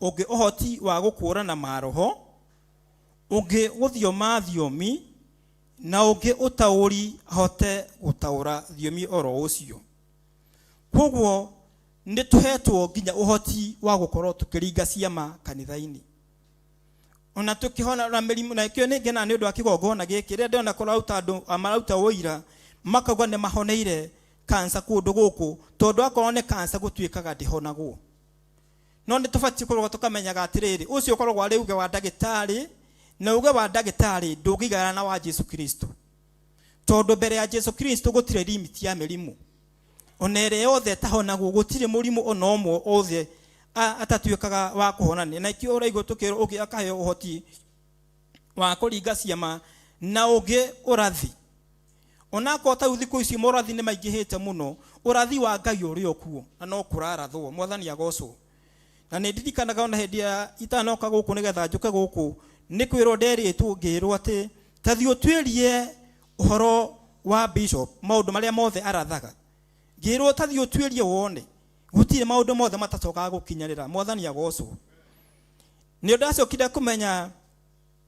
ũngĩ ũhoti wa gũkũũrana maroho, ũngĩ gũthioma thiomi, na ũngĩ ũtaũri ahote gũtaũra thiomi oro ũcio. Koguo nĩ tũhetwo nginya ũhoti wa gũkorwo tũkĩringa ciama kanitha-inĩ, ona tukihona na mĩrimũ. Na ikĩo nĩ ngenaga nĩ ũndũ wa kĩgongona gĩkĩ rĩrĩa ndĩrona kũraruta andũ marauta ũira makauga nĩ mahoneire kansa kũndũ gũkũ, tondũ akorwo nĩ kansa gũtuĩkaga ndĩhonagwo. No nĩ tũbatiĩ kũrũga tũkamenyaga atĩrĩrĩ, ũcio ũkoragwo arĩ uge wa ndagĩtarĩ, na uge wa ndagĩtarĩ ndũngĩigana na wa Jesu Kristo, tondũ mbere ya Jesu Kristo gũtirĩ limit ya mĩrimũ ona ĩrĩa yothe ĩtahonagwo. Gũtirĩ mũrimũ ona ũmwe othe atatuĩkaga wa kũhonania. Na ikĩo ũraigua tũkĩrwo ũngĩ akaheo ũhoti wa kũringa ciama na ũngĩ ũrathi. Onakorwo ta rĩu thikũ ici morathi nĩ maingĩhĩte mũno, ũrathi wa Ngai ũrĩ o kuo na no kũrarathwo. Mwathani agocwo. Na nĩ ndirikanaga ona hĩndĩ ya itanoka gũkũ nĩgetha njũke gũkũ, nĩ kwĩrwo nderĩtwo, ngĩrwo atĩ ta thiĩ ũtuĩrie ũhoro wa bishop, maũndũ marĩa mothe arathaga. Ngĩrwo ta thiĩ ũtuĩrie wone gũtirĩ maũndũ mothe matacokaga gũkinyanĩra. Mwathani agocwo. Nĩ ndacokire kũmenya,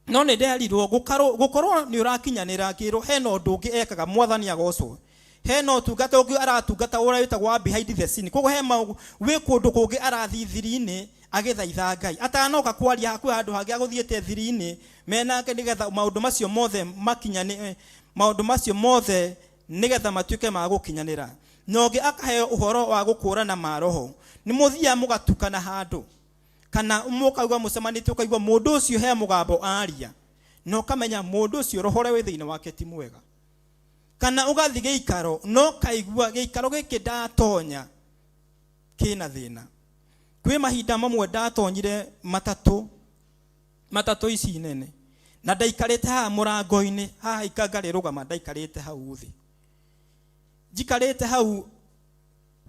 no nĩ nderirwo gũkorwo nĩ ũrakinyanĩra, ngĩrwo hena ũndũ ũngĩ ekaga. Mwathani agocwo. Hena ũtungata ũngĩ aratungata ũrĩa wĩtagwo wa behind the scene. Koguo he maũ wĩ kũndũ kũngĩ arathiĩ thiri-inĩ agĩthaitha Ngai atanoka kwaria, hakuhĩ handũ hangĩ agũthiĩte thiri-inĩ menake nĩgetha maũndũ macio mothe makinyane, maũndũ macio mothe nĩgetha matuĩke ma gũkinyanĩra. Na ũngĩ akaheo ũhoro wa gũkũũrana maroho. Nĩ mũthiaga mũgatukana handũ kana mũkauga mũcemanĩtie, ũkaigua mũndũ ũcio he mũgambo aria na ũkamenya mũndũ ũcio roho ũrĩa wĩ thĩinĩ wake ti mwega. Kana ũgathiĩ gĩikaro no kaigua gĩikaro gĩkĩ ndatonya kĩna thĩna. Kwĩ mahinda mamwe ndatonyire matatũ, matatũ ici nene, na ndaikarĩte haha mũrango-inĩ haha ikanga rĩrũgama, ndaikarĩte hau thĩ, njikarĩte hau,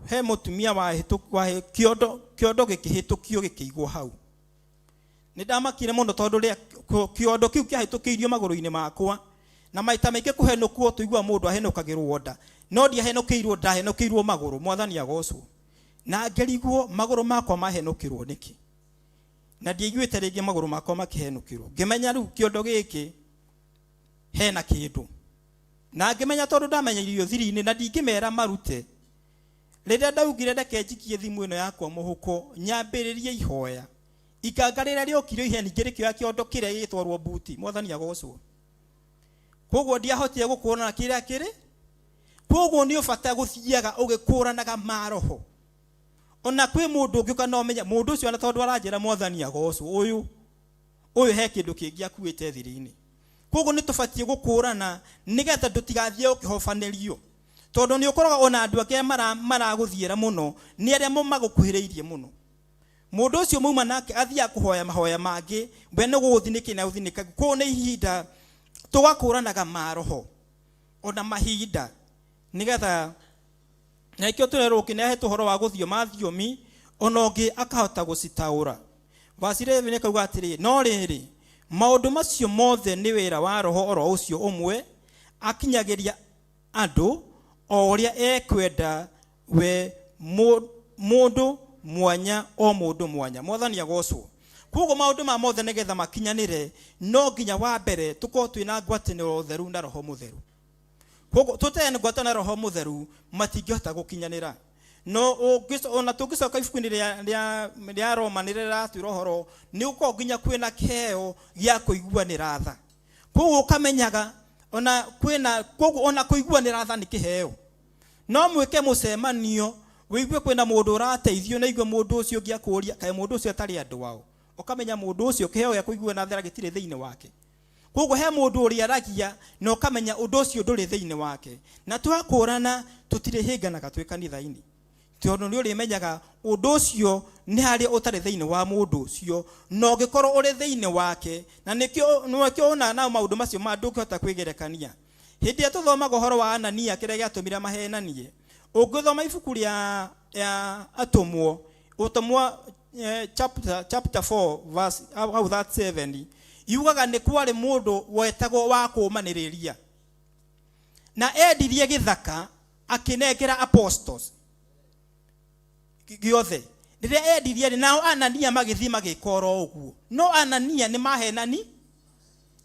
he mũtumia wa kĩondo, kĩondo gĩkĩhĩtũkio gĩkĩigwo hau. Nĩ ndamakire mũno tondũ rĩa kĩondo kĩu kĩahĩtũkĩirio magũrũ-inĩ makwa, na maita maingĩ kũhenũkwo tũigua mũndũ ahenũkagĩrwo nda, no ndiahenũkĩirwo, ndahenũkĩirwo magũrũ. Mwathani agocwo. Na ngĩrigwo magũrũ makwa mahenũkĩrwo nĩkĩ, na ndiaiguĩte rĩngĩ magũrũ makwa makĩhenũkĩrwo. Ngĩmenya rĩu kĩondo gĩkĩ hena kĩndũ, na ngĩmenya tondũ ndamenyeirio thiri-inĩ na ndingĩmera marute. Rĩrĩa ndaugire reke njikie thimũ ĩno yakwa mũhuko nyambĩrĩrie ihoya, ikanga rĩrĩa rĩokire ihenya ningĩ rĩkĩoya kĩondo kĩrĩa gĩgĩtwarwo buti. Mwathani agocwo. Koguo ndiahotire gũkũrana kĩrĩa kĩrĩ. Koguo nĩ ũbata gũthiaga ũgĩkũranaga maroho. Ona kwĩ mũndũ ũngĩũka no ũmenye mũndũ ũcio, ona tondũ aranjĩra mwathani agocwo, ũyũ ũyũ he kĩndũ kĩngĩ akuĩte thiri-inĩ. Koguo nĩ tũbatiĩ gũkũrana nĩgetha ndũtigathiĩ ũkĩhobanĩrio, tondũ nĩ ũkoraga ona andũ angĩ maragũthiĩra mũno nĩ arĩa magũkuhĩrĩirie mũno. Mũndũ ũcio mauma nake athiaga kũhoya mahoya mangĩ, we nĩ gũgũthinĩkia na gũthinĩka. Koguo nĩ ihinda tũgakũranaga maroho ona mahinda nĩgetha na ikĩo tũrerwo ũngĩ nĩahetwo ũhoro wa gũthioma thiomi, ona ũngĩ akahota gũcitaũra. Verse 11 ĩkauga atĩrĩ, no rĩrĩ, maũndũ macio mothe nĩ wĩra wa roho oro ũcio ũmwe, akinyagĩria andũ o ũrĩa ekwenda we, mũndũ mwanya o mũndũ mwanya. Mwathani agocwo. Koguo maũndũ ma mothe nĩgetha makinyanĩre no nginya wa mbere tũkorwo twĩna ngwatanĩro theru na roho mũtheru. Koguo tũtarĩ na ngwatanĩro na roho mũtheru matingĩhota gũkinyanĩra. No ona tũngĩcoka ibuku-inĩ rĩa Roma nĩ rĩratwĩra ũhoro nĩ gũkorwo nginya kwĩna kĩheo gĩa kũiguanĩra tha. Koguo ũkamenyaga ona kwĩna, koguo ona kũiguanĩra tha nĩ kĩheo. No mwĩke mũcemanio wĩigue kwĩna mũndũ ũrateithio, na igue mũndũ ũcio ũngĩ akũria kaĩ mũndũ ũcio atarĩ andũ ao, ũkamenya mũndũ ũcio kĩheo gĩa kũiguana tha gĩtirĩ thĩinĩ wake. Koguo he mũndũ ũrĩa aragia na ũkamenya ũndũ ũcio ndũrĩ thĩinĩ wake. Na twakũrana tũtirĩhĩnganaga twĩ kanitha-inĩ, tondũ nĩ ũrĩmenyaga ũndũ ũcio nĩ harĩa ũtarĩ thĩinĩ wa mũndũ ũcio, na ũngĩkorwo ũrĩ thĩinĩ wake. Na nĩkĩo ona nao maũndũ macio ma ndũngĩhota kwĩgerekania. Hĩndĩ ĩrĩa tũthomaga ũhoro wa Anania kĩrĩa gĩatũmire mahenanie, ũngĩthoma ibuku rĩa Atũmwo, Ũtũmwo chapter 4 verse hau 37, yugaga nĩ kwarĩ mũndũ wetagwo wa kũũmanĩrĩria na endirie gĩthaka. Akĩnengera apostles gĩothe. Rĩrĩa endirie rĩ, nao Anania magĩthiĩ magĩka oro ũguo. No Anania nĩ mahenani,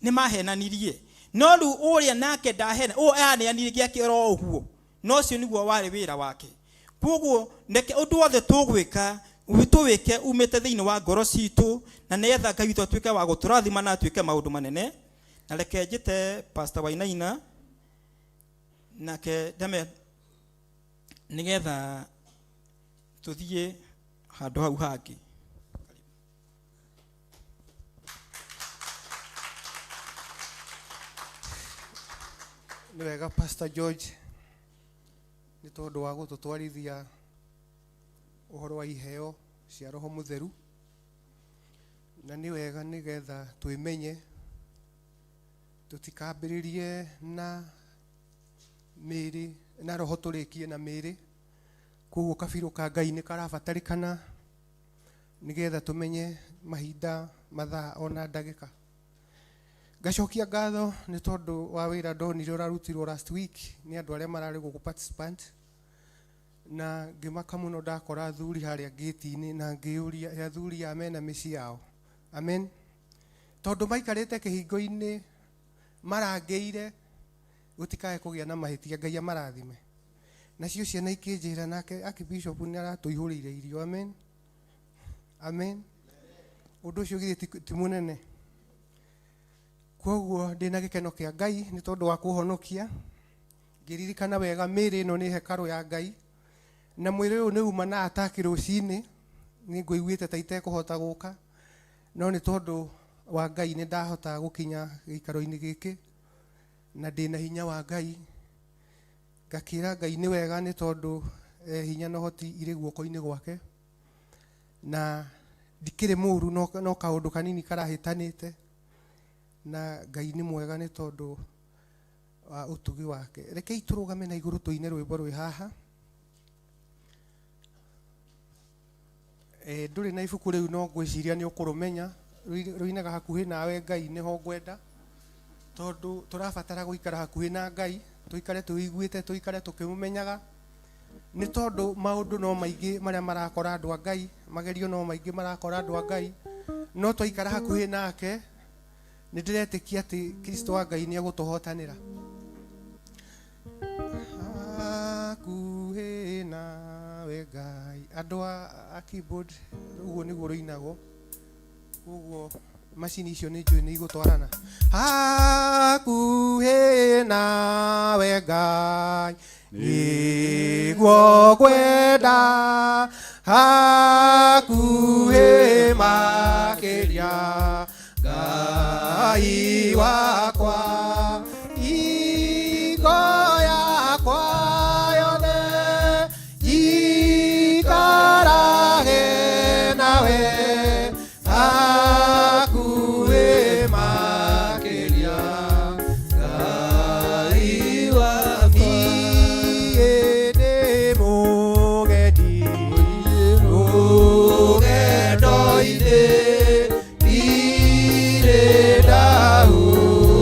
nĩ mahenanirie. No rĩu ũrĩa nake ndahena, ũyũ aneanire gĩake oro ũguo. No ũcio nĩguo warĩ wĩra wake. Koguo reke ũndũ wothe tũgwĩka tũwĩke umĩte thĩinĩ wa ngoro citũ, na nĩgetha Ngai witũ atuĩke wa gũtũrathima na atuĩke maũndũ manene. Na reke njĩte Pastor Wainaina nake ndame nĩgetha tũthiĩ handũ hau hangĩ. Nĩ wega Pastor George nĩ tondũ wa gũtũtwarithia ũhoro wa iheo cia Roho Mũtheru, na nĩ wega nĩgetha twĩmenye tũtikambĩrĩrie na mĩĩrĩ na roho tũrĩkie na mĩĩrĩ. Koguo kabirũ ka Ngai nĩ karabatarĩkana nĩgetha tũmenye mahinda, mathaa ona ndagĩka. Ngacokia ngatho nĩ tondũ wa wĩra ndonire ũrarutirwo last week nĩ andũ arĩa mararĩ gũkũ participant, na ngĩmaka mũno ndakora athuri harĩa gate-inĩ na ngĩũria ĩ athuri aya mena mĩciĩ yao. Amen. Tondũ maikarĩte kĩhingo-inĩ marangĩire gũtikae kũgĩa na mahĩtia, Ngai amarathime. Nacio ciana ikĩnjĩra nake Archbishop nĩ aratũihũrĩire irio. Amen. Amen. Ũndũ ũcio githĩ ti mũnene? Koguo ndĩna gĩkeno kĩa Ngai nĩ tondũ wa kũhonokia. Ngĩririkana wega mĩĩrĩ ĩno nĩ hekarũ ya Ngai, na mwĩrĩ ũyũ nĩ uma na ataki rũcinĩ, nĩ ngũiguĩte ta itekũhota gũka, no nĩ tondũ wa Ngai nĩ ndahota gũkinya gĩikaro-inĩ gĩkĩ, na ndĩna hinya wa Ngai. Ngakĩra Ngai nĩ wega nĩ tondũ hinya na ũhoti irĩ guoko-inĩ gwake, na ndikĩrĩ mũru, no kaũndũ kanini karahĩtanĩte, na Ngai nĩ mwega nĩ tondũ wa ũtugi wake. Rekei tũrũgame na igũrũ tũine rwĩmbo rwĩ haha. Ndũrĩ na ibuku rĩu no ngwĩciria nĩ ũkũrũmenya. Rũinaga hakuhĩ nawe Ngai nĩho ngwenda, tondũ tũrabatara gũikara hakuhĩ na Ngai, tũikare tũiguĩte, tũikare tũkĩmũmenyaga, nĩ tondũ maũndũ no maingĩ marĩa marakora andũ a Ngai, magerio no maingĩ marakora andũ a Ngai, no twaikara hakuhĩ nake nĩ ndĩretĩkia atĩ Kristo wa Ngai nĩ egũtũhotanĩra. Hakuhĩ nawe Ngai. Andũ a keyboard ũguo nĩguo rũinagwo, koguo macini icio nĩ njũĩ nĩ igũtwarana. Hakuhĩ nawe Ngai nĩguo ngwenda, hakuhĩ makĩria Ngai wakwa, ingo yakwa yothe njikarage nawe, hakuhĩ makĩria Ngai wakwa. Niĩ ndĩ mũgendi rũgendo-inĩ, ndirĩ ndahurũka.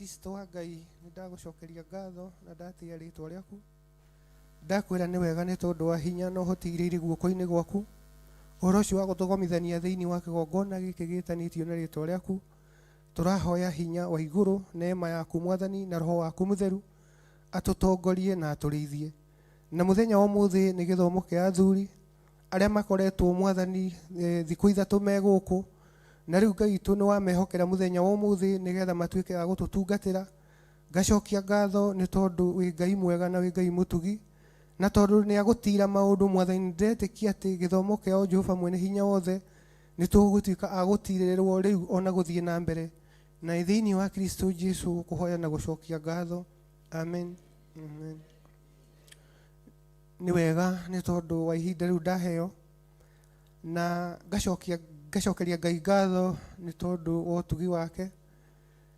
Kristo wa Ngai, nĩ ndagũcokeria ngatho na ndatĩa rĩtwa rĩaku. Ndakwĩra nĩ wega nĩ tondũ wa hinya na ũhoti iria irĩ guoko-inĩ gwaku. Ũhoro ũcio wa gũtũgomithania thĩinĩ wa kĩgongona gĩkĩ gĩtanĩtio na rĩtwa rĩaku. Tũrahoya hinya wa igũrũ, neema yaku Mwathani na roho waku mũtheru atũtongorie na atũrĩithie. Na mũthenya wa ũmũthĩ nĩ gĩthomo kĩa athuri arĩa makoretwo Mwathani thikũ ithatũ me gũkũ, na rĩu Ngai witũ nĩ wamehokera mũthenya wa ũmũthĩ nĩgetha matuĩke a gũtũtungatĩra. Ngacokia ngatho nĩ tondũ wĩ Ngai mwega na wĩ Ngai mũtugi, na tondũ nĩ agũtira maũndũ Mwathani, ndĩretĩkia atĩ gĩthomo kĩao Jehova mwene hinya wothe nĩ tũgũtuĩka a gũtirĩrĩrwo rĩu ona gũthiĩ na mbere, na thĩinĩ wa Kristo Jesu kũhoya na gũcokia ngatho. Amen. Amen. Nĩ wega nĩ tondũ wa ihinda rĩu ndaheo, na ngacokeria Ngai ngatho nĩ tondũ wa ũtugi wake.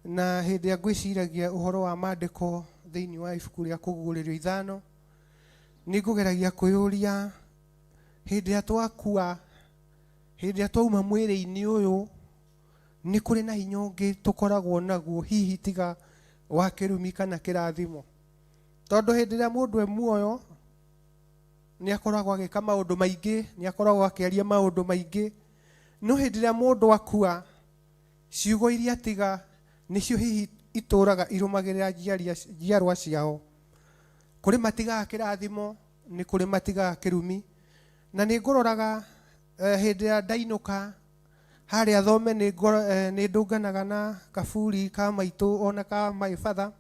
Na hĩndĩ ĩrĩa ngwĩciragia ũhoro wa maandĩko thĩinĩ wa ibuku rĩa Kũguũrĩrio 5, nĩ ngũgeragia kwĩyũria hĩndĩ ĩrĩa twakua, hĩndĩ ĩrĩa twauma mwĩrĩ-inĩ ũyũ, nĩ kũrĩ na hinya ũngĩ tũkoragwo naguo hihi tiga wa kĩrumi kana kĩrathimo. Tondũ hĩndĩ ĩrĩa mũndũ e muoyo nĩ akoragwo agĩka maũndũ maingĩ, nĩ akoragwo akĩaria maũndũ maingĩ, no hĩndĩ ĩrĩa mũndũ akua, ciugo iria tiga nĩcio hihi itũraga irũmagĩrĩra njiarwa ciao. Kũrĩ matigaga kĩrathimo, nĩ kũrĩ matigaga kĩrumi. Na nĩ ngũroraga hĩndĩ ĩrĩa ndainũka harĩa thome, nĩ ndũnganaga na kaburi ka maitũ ona ka my father,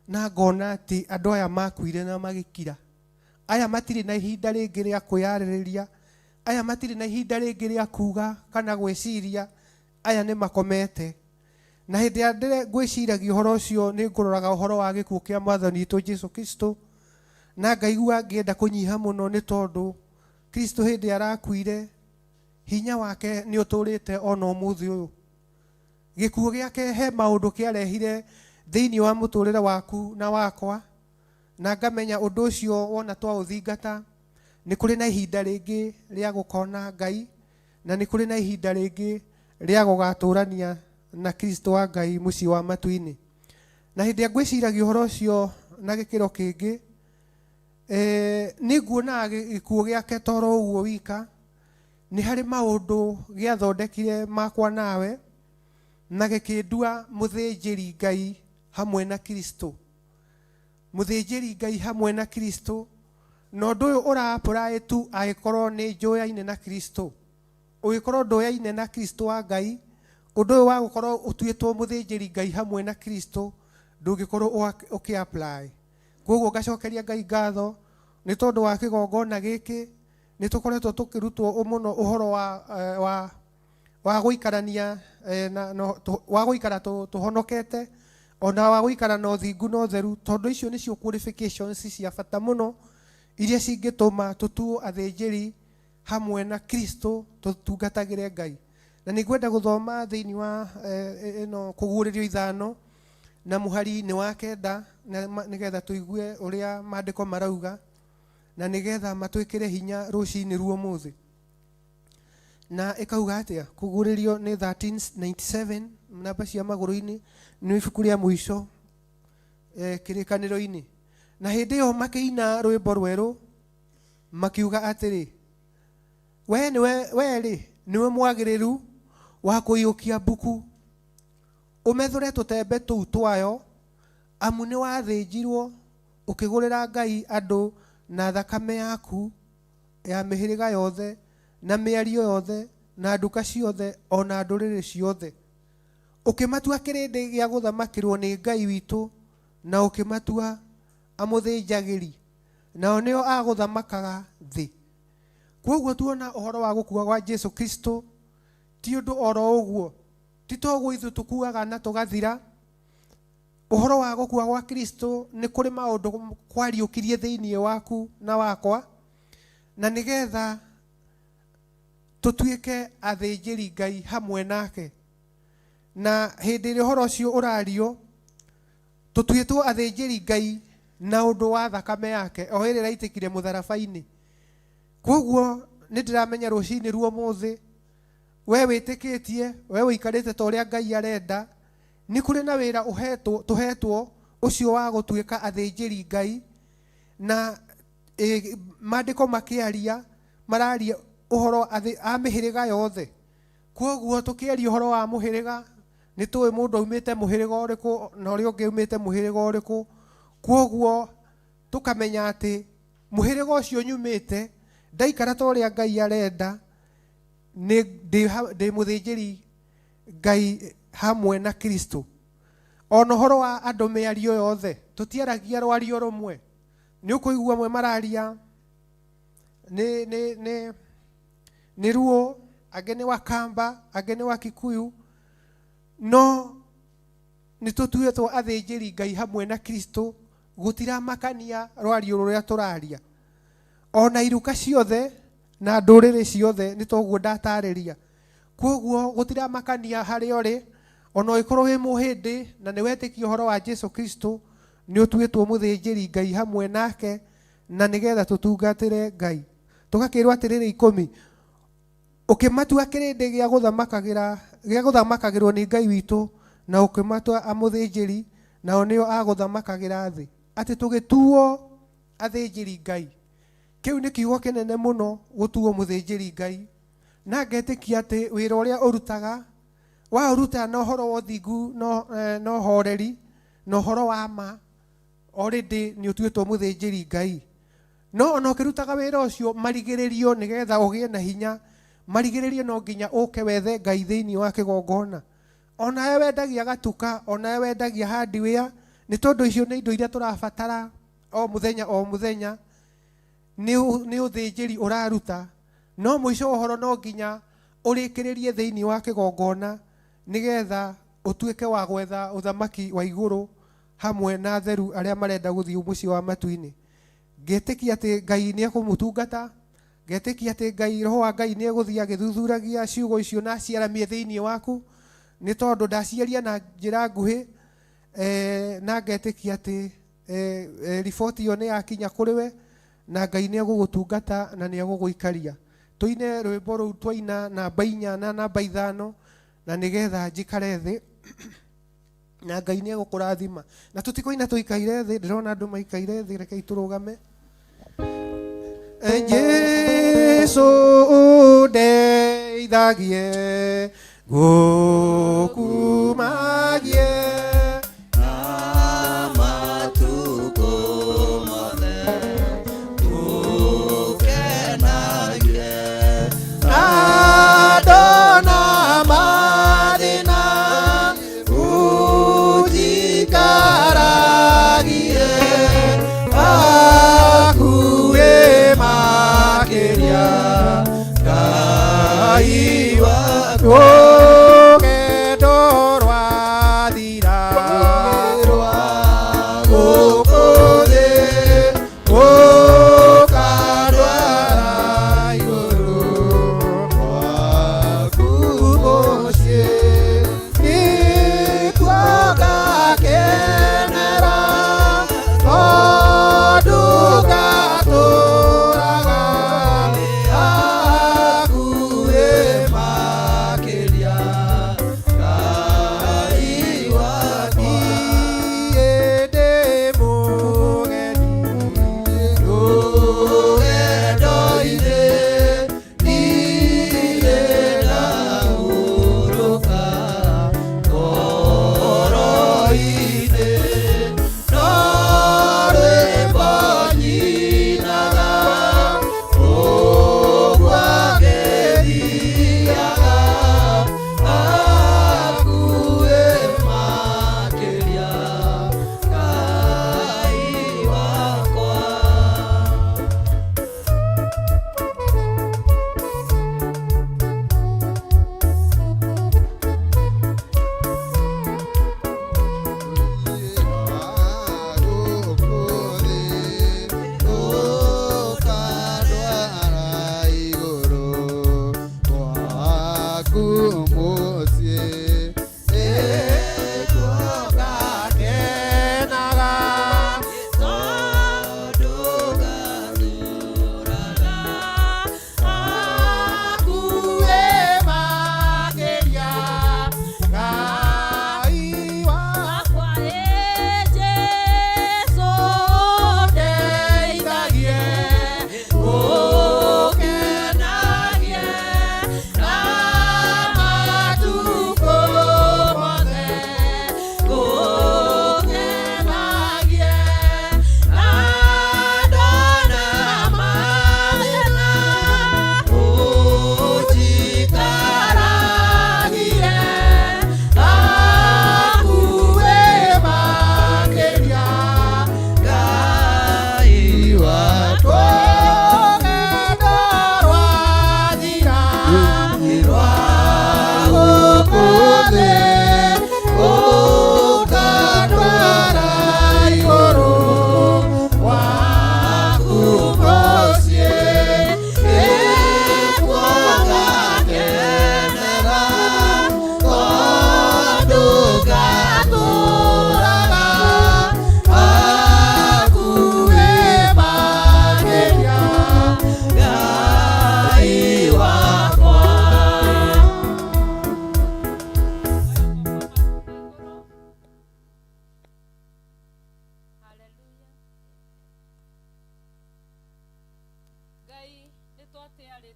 na ngona atĩ andũ aya makuire na magĩkira. Aya matirĩ na ihinda rĩngĩ rĩa kwĩyarĩrĩria, aya matirĩ na ihinda rĩngĩ rĩa kuga kana gwĩciria, aya nĩ makomete. Na hĩndĩ ĩrĩa ngwĩciragia ũhoro ũcio, nĩ ngũroraga ũhoro wa gĩkuũ kĩa Mwathani witũ Jesu Kristo, na ngaigua ngĩenda kũnyiha mũno, nĩ tondũ Kristo hĩndĩ arakuire, hinya wake nĩ ũtũrĩte ona ũmũthĩ ũyũ. Gĩkuũ gĩake he maũndũ kĩarehire thĩinĩ wa mũtũrĩre waku na wakwa, na ngamenya ũndũ ũcio wona twaũthingata, nĩ kũrĩ na ihinda rĩngĩ rĩa gũkona Ngai, na nĩ kũrĩ na ihinda rĩngĩ rĩa gũgatũrania na Kristo wa Ngai mũciĩ wa matu-inĩ. Na hĩndĩ ĩrĩa ngwĩciragia ũhoro ũcio na gĩkĩro kĩngĩ, nĩ nguonaga gĩkuũ gĩake toro ũguo wika, nĩ harĩ maũndũ gĩathondekire makwa nawe, na gĩkĩndua mũthĩnjĩri Ngai hamwe na Kristo. Mũthĩnjĩri Ngai hamwe na Kristo, na ũndũ ũyũ ũra-apply tu angĩkorwo nĩ njũyaine na Kristo. Ũngĩkorwo ndũyaine na Kristo wa Ngai, ũndũ ũyũ wa gũkorwo ũtuĩtwo mũthĩnjĩri Ngai hamwe na Kristo ndũngĩkorwo ũkĩ-apply. Koguo ngacokeria Ngai ngatho nĩ tondũ wa kĩgongona gĩkĩ, nĩ tũkoretwo tũkĩrutwo mũno ũhoro wa gũikarania, na, no, wa gũikara tũhonokete, ona wa gũikara na ũthingu na ũtheru, tondũ icio nĩcio qualifications cia bata mũno iria cingĩtũma tũtuo athĩnjĩri hamwe na Kristo tũtungatagĩre Ngai. Na nĩ ngwenda gũthoma thĩinĩ wa ĩno Kũguũrĩrio 5 na mũhari-inĩ wa 9, nĩgetha tũigue ũrĩa maandĩko marauga, na nĩgetha matwĩkĩre hinya rũcinĩ ruo ũmũthĩ. Na ĩkauga atĩa? Kũguũrĩrio nĩ 1397, namba cia magũrũ-inĩ, nĩ ibuku rĩa mũico kĩrĩkanĩro-inĩ. Na hĩndĩ ĩyo makĩina rwĩmbo rwerũ makiuga atĩrĩ, we nĩwe, we rĩ nĩwe mwagĩrĩru wa kũiyũkia mbuku, ũmethũre tũtembe tũu twayo, amu nĩ wathĩnjirwo ũkĩgũrĩra Ngai andũ na thakame yaku ya mĩhĩrĩga yothe na mĩario yothe na nduka ciothe ona ndũrĩrĩ ciothe, ũkĩmatua kĩrĩndĩ gĩa gũthamakĩrwo nĩ Ngai witũ, na ũkĩmatua amũthĩnjagĩri, nao nĩo agũthamakaga thĩ. Koguo tuona ũhoro wa gũkua gwa Jesu Kristo ti ũndũ oro ũguo, ti toguo ithuĩ tũkuaga na tũgathira. Ũhoro wa gũkua gwa Kristo nĩ kũrĩ maũndũ kwariũkirie thĩinĩ waku na wakwa, na nĩgetha tũtuĩke athĩnjĩri Ngai hamwe nake. Na hĩndĩ ĩrĩa ũhoro ũcio ũrario, tũtuĩtwo athĩnjĩri Ngai na ũndũ wa thakame yake o ĩrĩa ĩraitĩkire mũtharaba-inĩ. Koguo nĩ ndĩramenya rũcinĩ ruo ũmũthĩ, we wĩtĩkĩtie, we ũikarĩte ta ũrĩa Ngai arenda, Nĩ kũrĩ na wĩra ũhetwo tũhetwo ũcio wa gũtuĩka athĩnjĩri Ngai na maandĩko makĩaria mararia ũhoro a mĩhĩrĩga yothe. Kwoguo tũkĩaria ũhoro wa mũhĩrĩga nĩ tũĩ mũndũ aumĩte mũhĩrĩga ũrĩkũ na ũrĩa ũngĩ aumĩte mũhĩrĩga ũrĩkũ. Kwoguo tũkamenya atĩ mũhĩrĩga ũcio nyumĩte ndaikara ta ũrĩa Ngai arenda nĩ ndĩ mũthĩnjĩri Ngai hamwe na Kristo. Ona ũhoro wa andũ mĩario yothe tũtiaragia rwario rũmwe. Nĩ ũkũigua amwe mararia nĩ Luo, angĩ nĩ Wakamba, angĩ nĩ Wakikuyu, no nĩ tũtuĩtwo athĩnjĩri Ngai hamwe na Kristo. Gũtiramakania rwario rũrĩa tũraria. Ona iruka ciothe na ndũrĩrĩ ciothe nĩ toguo ndatarĩria. Kwoguo gũtiramakania harĩa ũrĩ, ona ũngĩkorwo wĩ mũhĩndĩ na nĩ wetĩkia ũhoro wa Jesu Kristo, nĩ ũtuĩtwo mũthĩnjĩri Ngai hamwe nake na nĩgetha tũtungatĩre Ngai. Tũgakĩrwo atĩrĩrĩ 10, ũkĩmatua kĩrĩndĩ gĩa gũthamakagĩrwo nĩ Ngai witũ, na ũkĩmatua amũthĩnjĩri, nao nĩo a gũthamakagĩra thĩ. Atĩ tũgĩtuo athĩnjĩri Ngai. Kĩu nĩ kiugo kĩnene mũno gũtuo mũthĩnjĩri Ngai. Na ngetĩkia atĩ wĩra ũrĩa ũrutaga waũruta na ũhoro wa ũthingu na ũhoreri na ũhoro wa ma, already nĩ ũtuĩtwo mũthĩnjĩri Ngai. No ona ũkĩrutaga wĩra ũcio marigĩrĩrio nĩgetha ũgĩe na hinya, marigĩrĩrio no nginya ũke wethe Ngai thĩinĩ wa kĩgongona. Onawe wendagia gatuka, onawe wendagia hardware, nĩ tondũ icio nĩ indo iria tũrabatara o mũthenya o mũthenya, nĩ ũthĩnjĩri ũraruta. No mũico wa ũhoro no nginya ũrĩkĩrĩrie thĩinĩ wa kĩgongona nĩgetha ũtuĩke wa gwetha ũthamaki wa igũrũ hamwe na atheru arĩa marenda gũthiĩ mũciĩ wa matu-inĩ. Ngetĩkia atĩ Ngai nĩ ekũmũtungata, ngetĩkia atĩ Ngai, Roho wa Ngai nĩ egũthiĩ agĩthuthuragia ciugo icio na aciaramie thĩinĩ waku, nĩ tondũ ndaciaria na njĩra nguhĩ, na ngetĩkia atĩ riboti ĩyo nĩ yakinya kũrĩ we na Ngai nĩ egũgũtungata na nĩ egũgũikaria. Tũine rwĩmbo rũu twaina namba 4 na namba 5 na nĩgetha njikare thĩ na Ngai nĩ egũkũrathima. Na tũtikũina tũikaire thĩ, ndĩrona andũ maikaire thĩ, rekei tũrũgame. Jesu ndeithagie ngũkumagie na matukũ mothe ngũkenagie na ndona mathĩna ũnjikaragie hakuhĩ makĩria Ngai wakwa. Rũgendo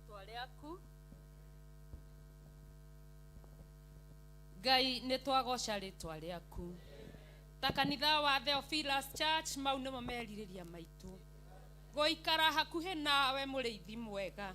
Rĩtwa rĩaku. Ngai nĩ twagoca rĩtwa rĩaku. Ta kanitha wa Theophilus Church mau nĩmo merirĩria maitũ. Gũikara hakuhĩ nawe mũrĩithi mwega.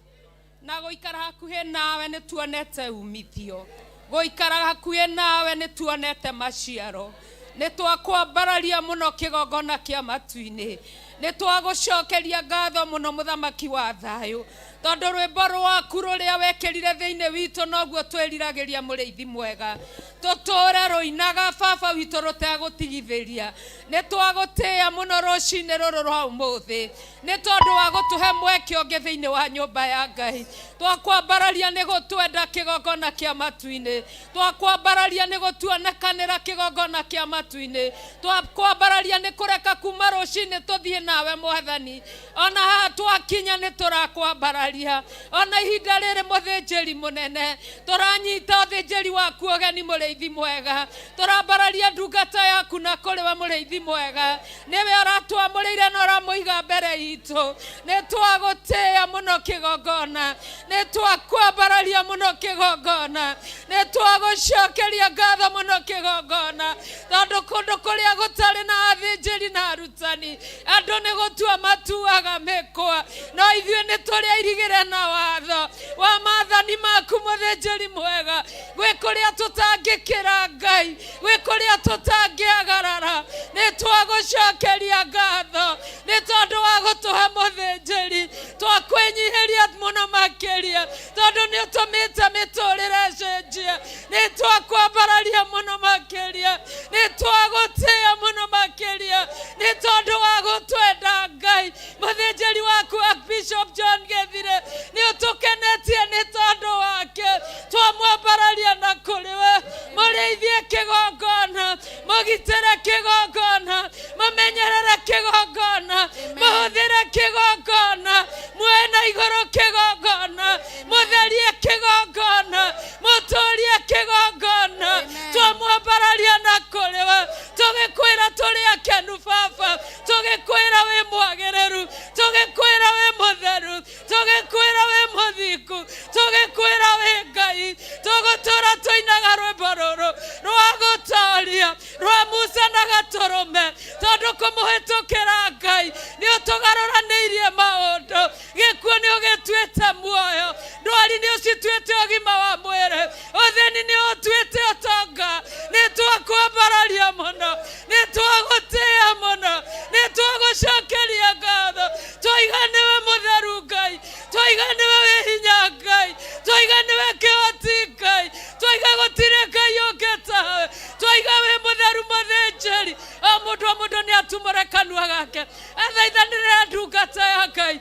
Na gũikara hakuhĩ nawe nĩ tuonete umithio. Gũikara hakuhĩ nawe nĩ tuonete maciaro. Nĩ twakwambararia mũno kĩgongona kĩa matu-inĩ. Nĩ twagũcokeria ngatho mũno mũthamaki wa thayũ. Tondũ rwĩmbo rwaku rũrĩa wekĩrire thĩinĩ witũ noguo twĩriragĩria mũrĩithi mwega. Tũtũre rũinaga baba witũ rũtegũtigithĩria. Nĩ twagũtĩĩa mũno rũcinĩ rũrũ rwa ũmũthĩ. Nĩ tondũ wa gũtũhe mweke ũngĩ thĩinĩ wa nyũmba ya Ngai. Twakwambararia nĩ gũtwenda kĩgongona kĩa matu-inĩ. Twakwambararia nĩ gũtuonekanĩra kĩgongona kĩa matu-inĩ. Twakwambararia nĩ kũreka kuma rũcinĩ tũthiĩ nawe mwathani. Ona haha twakinya nĩ tũrakwambararia. Ona ihinda rĩrĩ mũthĩnjĩri mũnene, tũranyita ũthĩnjĩri waku ũgeni mũrĩithi mwega. Tũrambararia ndungata yaku na kũrĩ we mũrĩithi mwega. Nĩwe ũratwamũrĩire na ũramũiga mbere itũ. Nĩ twagũtĩĩa mũno kĩgongona. Nĩ twakwambararia mũno kĩgongona. Nĩ twagũcokeria ngatho mũno kĩgongona. Tondũ kũndũ kũrĩa gũtarĩ na athĩnjĩri na arutani, andũ nĩ gũtua matuaga mĩkwa. No ithuĩ nĩ tũrĩ airigĩre na watho wa maathani maku mũthĩnjĩri mwega. Gwĩ kũrĩa tũtangĩkĩra Ngai, gwĩ kũrĩa tũtangĩagarara. Nĩ twagũcokeria ngatho nĩ tondũ wa gũtũhe mũthĩnjĩri. Twakwĩnyihĩria mũno makĩria tondũ nĩ ũtũmĩte mĩtũrĩre ĩcenjie. Nĩ twakwambararia mũno makĩria, nĩ twagũtĩĩa mũno makĩria nĩ tondũ wa gũtwenda Ngai. Mũthĩnjĩri waku Archbishop John Gĩthire nĩ ũtũkenetie nĩ tondũ wake. Twamwambararia na kũrĩ we. Mũrĩithie kĩgongona, mũgitĩre kĩgongona, mũmenyerere kĩgongona, mũhũthĩre kĩgongona, muoe na igũrũ kĩgongona, mũtherie kĩgongona, mũtũrie kĩgongona. Twamwambararia na kũrĩ we, tũgĩkwĩra tũrĩ akenu baba, tũgĩkwĩra wĩ mwagĩrĩru, tũgĩkwĩra wĩ mũtheru, tũgĩkwĩra wĩ mũthingu, tũgĩkwĩra wĩ Ngai. Tũgũtũra tũinaga rwĩmbo rũrũ rwa gũtoria rwa Musa na gatũrũme, tondũ kũmũhĩtũkĩra Ngai nĩ ũtũgarũranĩirie maũndũ. Gĩkuũ nĩ ũgĩtuĩte muoyo, ndwari nĩ ũcituĩte ũgima wa mwĩrĩ, ũthĩni nĩ ũtuĩte ũtonga. Nĩ twakwambararia mũno, nĩ twagũtĩĩa mũno, nĩ twagũcokeria ngatho. Twaiga nĩwe mũtheru Ngai, twaiga nĩwe wĩ hinya Ngai, twaiga nĩwe kĩhoti Ngai, twaiga gũtirĩ Ngai ũngĩ tawe, twaiga wĩ mũtheru mũthĩnjĩri. O mũndũ o mũndũ nĩ atumũre kanua gake athaithanĩrĩre ndungata ya Ngai.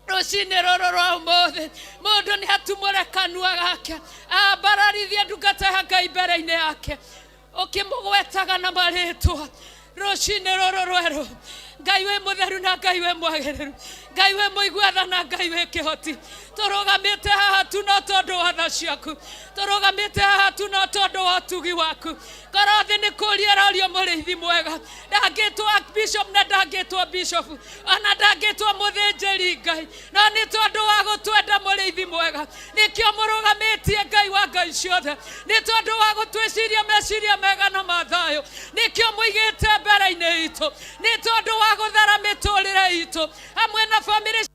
Rũcinĩ rũrũ rwa ũmũthĩ mũndũ nĩ atumũre kanua gake ambararithie ndungata ya Ngai mbere-inĩ yake, ũkĩmũgwetaga na marĩtwa. Rũcinĩ rũrũ rwerũ, Ngai wĩ mũtheru na Ngai wĩ mwagĩrĩru, Ngai wĩ mũigua tha na Ngai wĩ kĩhoti. Tũrũgamĩte haha tu no tondũ wa tha ciaku, tũrũgamĩte haha tu no tondũ wa ũtugi waku. Korwo thĩ nĩ kũria ĩrorio mũrĩithi mwega, ndangĩtwo Archbishop na ndangĩtwo Bishop ona ndangĩtwo mũthĩnjĩri Ngai, no nĩ tondũ wa gũtwenda mũrĩithi mwega nĩkĩo mũrũgamĩtie Ngai wa Ngai ciothe, nĩ tondũ wa gũtwĩciria meciria mega na mathayũ nĩkĩo mũigĩte mbere-inĩ itũ, nĩ tondũ wa gũthara mĩtũrĩre itũ hamwe na bamĩrĩ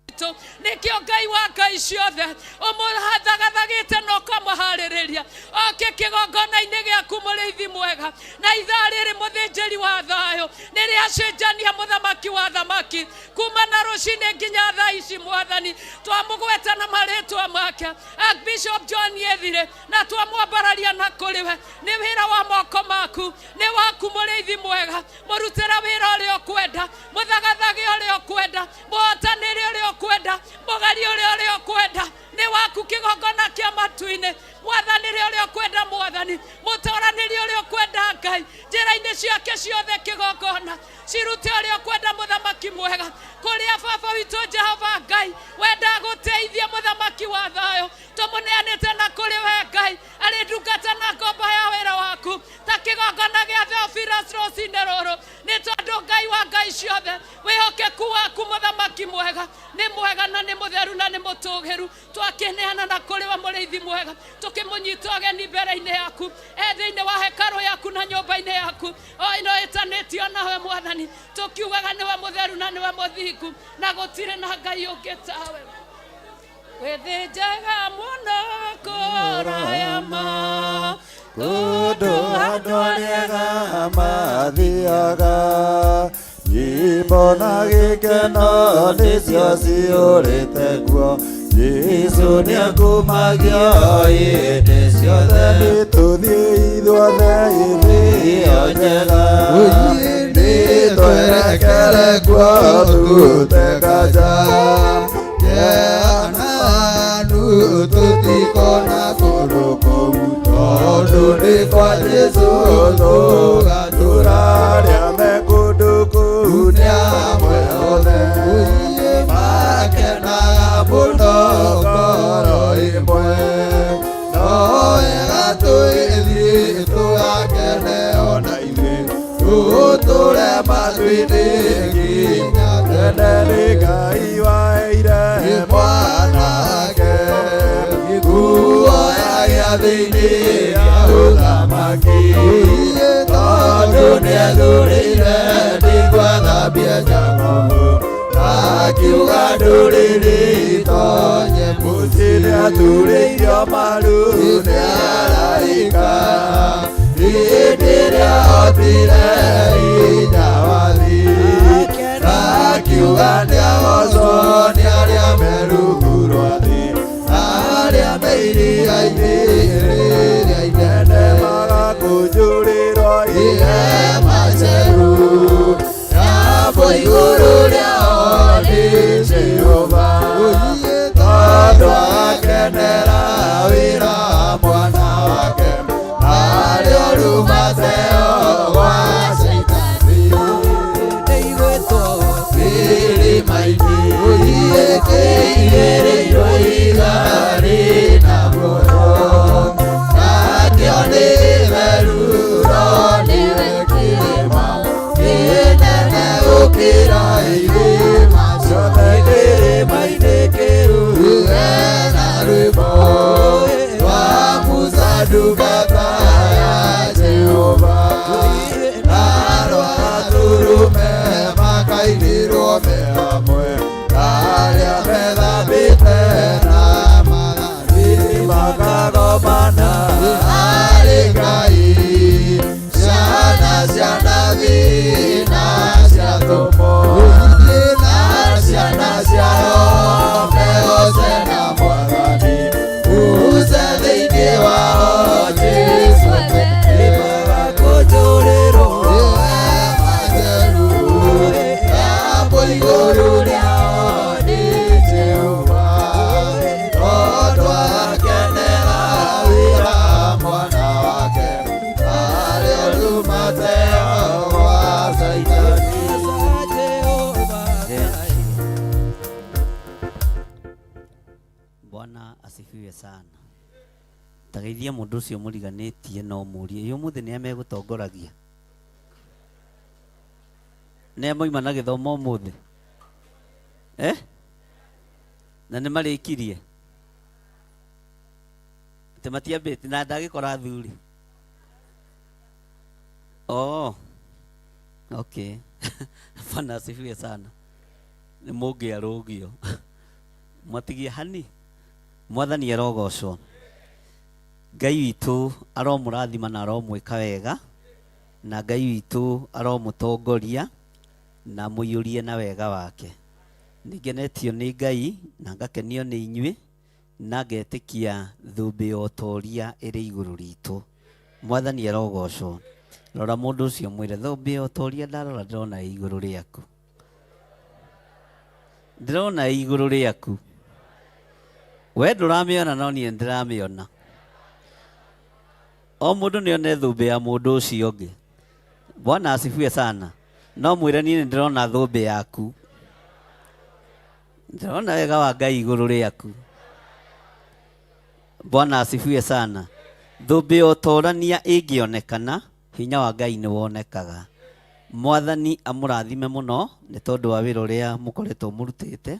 itũ, nĩkĩo Ngai wa Ngai ciothe ũmũthagathagĩte na ũkamũharĩrĩria oke kĩgongona-inĩ gĩaku mũrĩithi mwega. Na ithaa rĩrĩ mũthĩnjĩri wa thayũ nĩrĩacenjania mũthamaki wa thamaki kuma na rũcinĩ nginya thaa ici mwathani twamũgweta na marĩtwa make Archbishop John Gĩthire na twamwambararia na kũrĩ we. Nĩ wĩra wa moko maku, nĩ waku mũrĩithi mwega. Mũrutĩre wĩra ũrĩa ũkwenda, mũthagathage ũrĩa ũkwenda, mũhotanĩre ũrĩa ũkwenda, mũgerie ũrĩa ũrĩa ũkwenda. Nĩ waku kĩgongona kĩa matu-inĩ, mwathanĩre ũrĩa ũkwenda mwathani, mũtoranĩrie ũrĩa ũkwenda Ngai, njĩra-inĩ ciake ciothe kĩgongona cirute ũrĩa ũkwenda mũthamaki mwega. Kũrĩa baba witũ Jehova Ngai wenda gũteithia mũthamaki wa thayũ, tũmũneanĩte na kũrĩ we Ngai arĩ ndungata na ngombo ya wĩra waku ta kĩgongona gĩa Theophilus rũcinĩ rũrũ, nĩ tondũ Ngai wa Ngai ciothe wĩhokeku waku mũthamaki mwega nĩ mwega na nĩ mũtheru na Nĩ mũtũgĩru. Twakĩneana na kũrĩ we mũrĩithi mwega, tũkĩmũnyita ũgeni mbere-inĩ yaku, e thĩinĩ wa hekarũ yaku na nyũmba-inĩ yaku o ĩno ĩtanĩtio nawe Mwathani, tũkiugaga nĩwe mũtheru na nĩwe mũthingu na gũtirĩ na Ngai ũngĩ tawe. Wĩthĩ njega mũno kũraya ma Kũndũ andũ arĩa mathiaga, nyĩmbo na gĩkeno nĩcio ciyũrĩte kuo. Jesũ nĩakumagio hĩndĩ ciothe. Nĩtũthiĩ ithuothe hĩndĩ ĩyo njega, nĩtwerekere kuo tũrute kanja. Kĩana tũtikona kũndũ kũu, tondũ nĩ kwa Jesũ tũgatũra. Arĩa me kũndũ kũu nĩ amwe othe, makenaga mũno ngoro ĩmwe. No wega tũgĩthiĩ tũgakene ona ithuĩ, tũtũre matu-inĩ nginya tene. Nĩ Ngai waheire mwanake nguo ya gĩathĩ-inĩ gĩa ũthamaki, tondũ nĩethurĩire ndigwathambia Jakubu, akiuga ndũrĩrĩ itonye mũciĩ. Nĩaturĩirio maru nĩ araika hĩndĩ ĩrĩa hotire hinya wathi, akiuga nĩagocwo nĩ arĩa me rungu rwa thĩ, arĩa me iria-inĩ rĩrĩa inene, magakũnjũrĩrwo ihema njerũ yambwo igũrũ rĩao nĩ Jehova, tondũ akenera wĩra wa mwana wake, arĩa ũrumate gwa Caitani irĩma-inĩ kĩigĩrĩirwo ihiga rĩna muoyo, nakĩo nĩ theru, no nĩwe kĩrĩma kĩnene gũkĩra irĩma ciothe. Kĩrĩma-inĩ kĩu hena rwĩmbo rwa Musa ndungata ya Jehova, na rwa Tũrũme, makainĩrwo me hamwe arĩa methambĩte na magathiĩ makagomana harĩ Ngai, ciana cia nabii na cia atũmwo, na ciana cia Roho, megoce na Mwathani uce thĩinĩ wao Jesũ. Magakũnjũrĩrwo ihema njerũ yambwo igũrũ rĩao nĩ Jehova, tondũ akenera wĩra wa mwana wake, arĩa ũrumate gwa Caitani. Thank you. Bwana asifiwe sana. Tageithia mũndũ ũcio mũriganĩtie no mũrie ĩ ũmũthĩ nĩ megũtongoragia, nĩ moima na gĩthomo ũmũthĩ, eh? Na nĩ marĩkirie atĩ matiambĩtie na ndagĩkora athuri. Oh, okay. Bwana asifiwe sana. Nĩ mũngĩarũgio mwatigie hani. Mwathani arogocwo. Ngai witũ aromũrathima na aromwĩka wega, na Ngai witũ aromũtongoria na mũiyũrie na wega wake. Nĩngenetio nĩ Ngai na ngakenio nĩ inyuĩ, na ngetĩkia thũmbĩ ya ũtoria ĩrĩ igũrũ ritũ. Mwathani arogocwo. Rora mũndũ ũcio mwĩre thũmbĩ ya ũtoria ndarora ndĩrona ĩ igũrũ rĩaku, ndĩrona ĩ igũrũ rĩaku. We ndũramĩona no niĩ ndĩramĩona. O mũndũ nĩ one thũmbĩ ya mũndũ ũcio ũngĩ. Bwana asifiwe sana. No mwĩre niĩ nĩ ndĩrona thũmbĩ yaku, ndĩrona wega wa Ngai igũrũ rĩaku. Bwana asifiwe sana. Thũmbĩ ya ũtorania ĩngĩonekana, hinya wa Ngai nĩ wonekaga. Mwathani amũrathime mũno nĩ tondũ wa wĩra ũrĩa mũkoretwo mũrutĩte.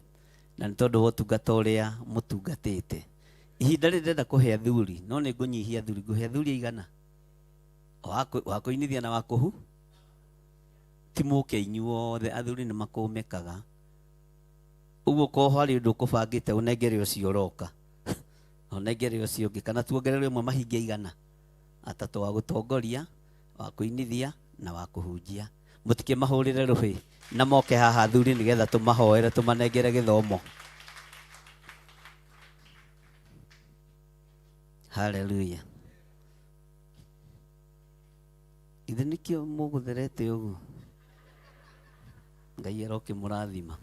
Na nĩ tondũ wa ũtungata ũrĩa mũtungatĩte. Ihinda rĩrĩ ndĩrenda kũhe athuri, no nĩ ngũnyihia athuri, ngũhe athuri aigana? Wa kũinithia na wa kũhu? Ti mũke inyuothe, athuri nĩ makũmĩkaga. Ũguo korwo harĩ ũndũ ũkũbangĩte ũnengere ũcio ũroka. Ũnengere ũcio ũngĩ, kana tuongerere ũmwe mahinge igana. Atatũ wa gũtongoria, wa kũinithia na wa kũhunjia. Mũtikĩmahũrĩre rũhĩ na moke haha athuri nĩgetha tũmahoere tũmanengere gĩthomo. Hallelujah. Ithe nĩkĩo mũgũtherete ũguo? Ngai arokĩmũrathima.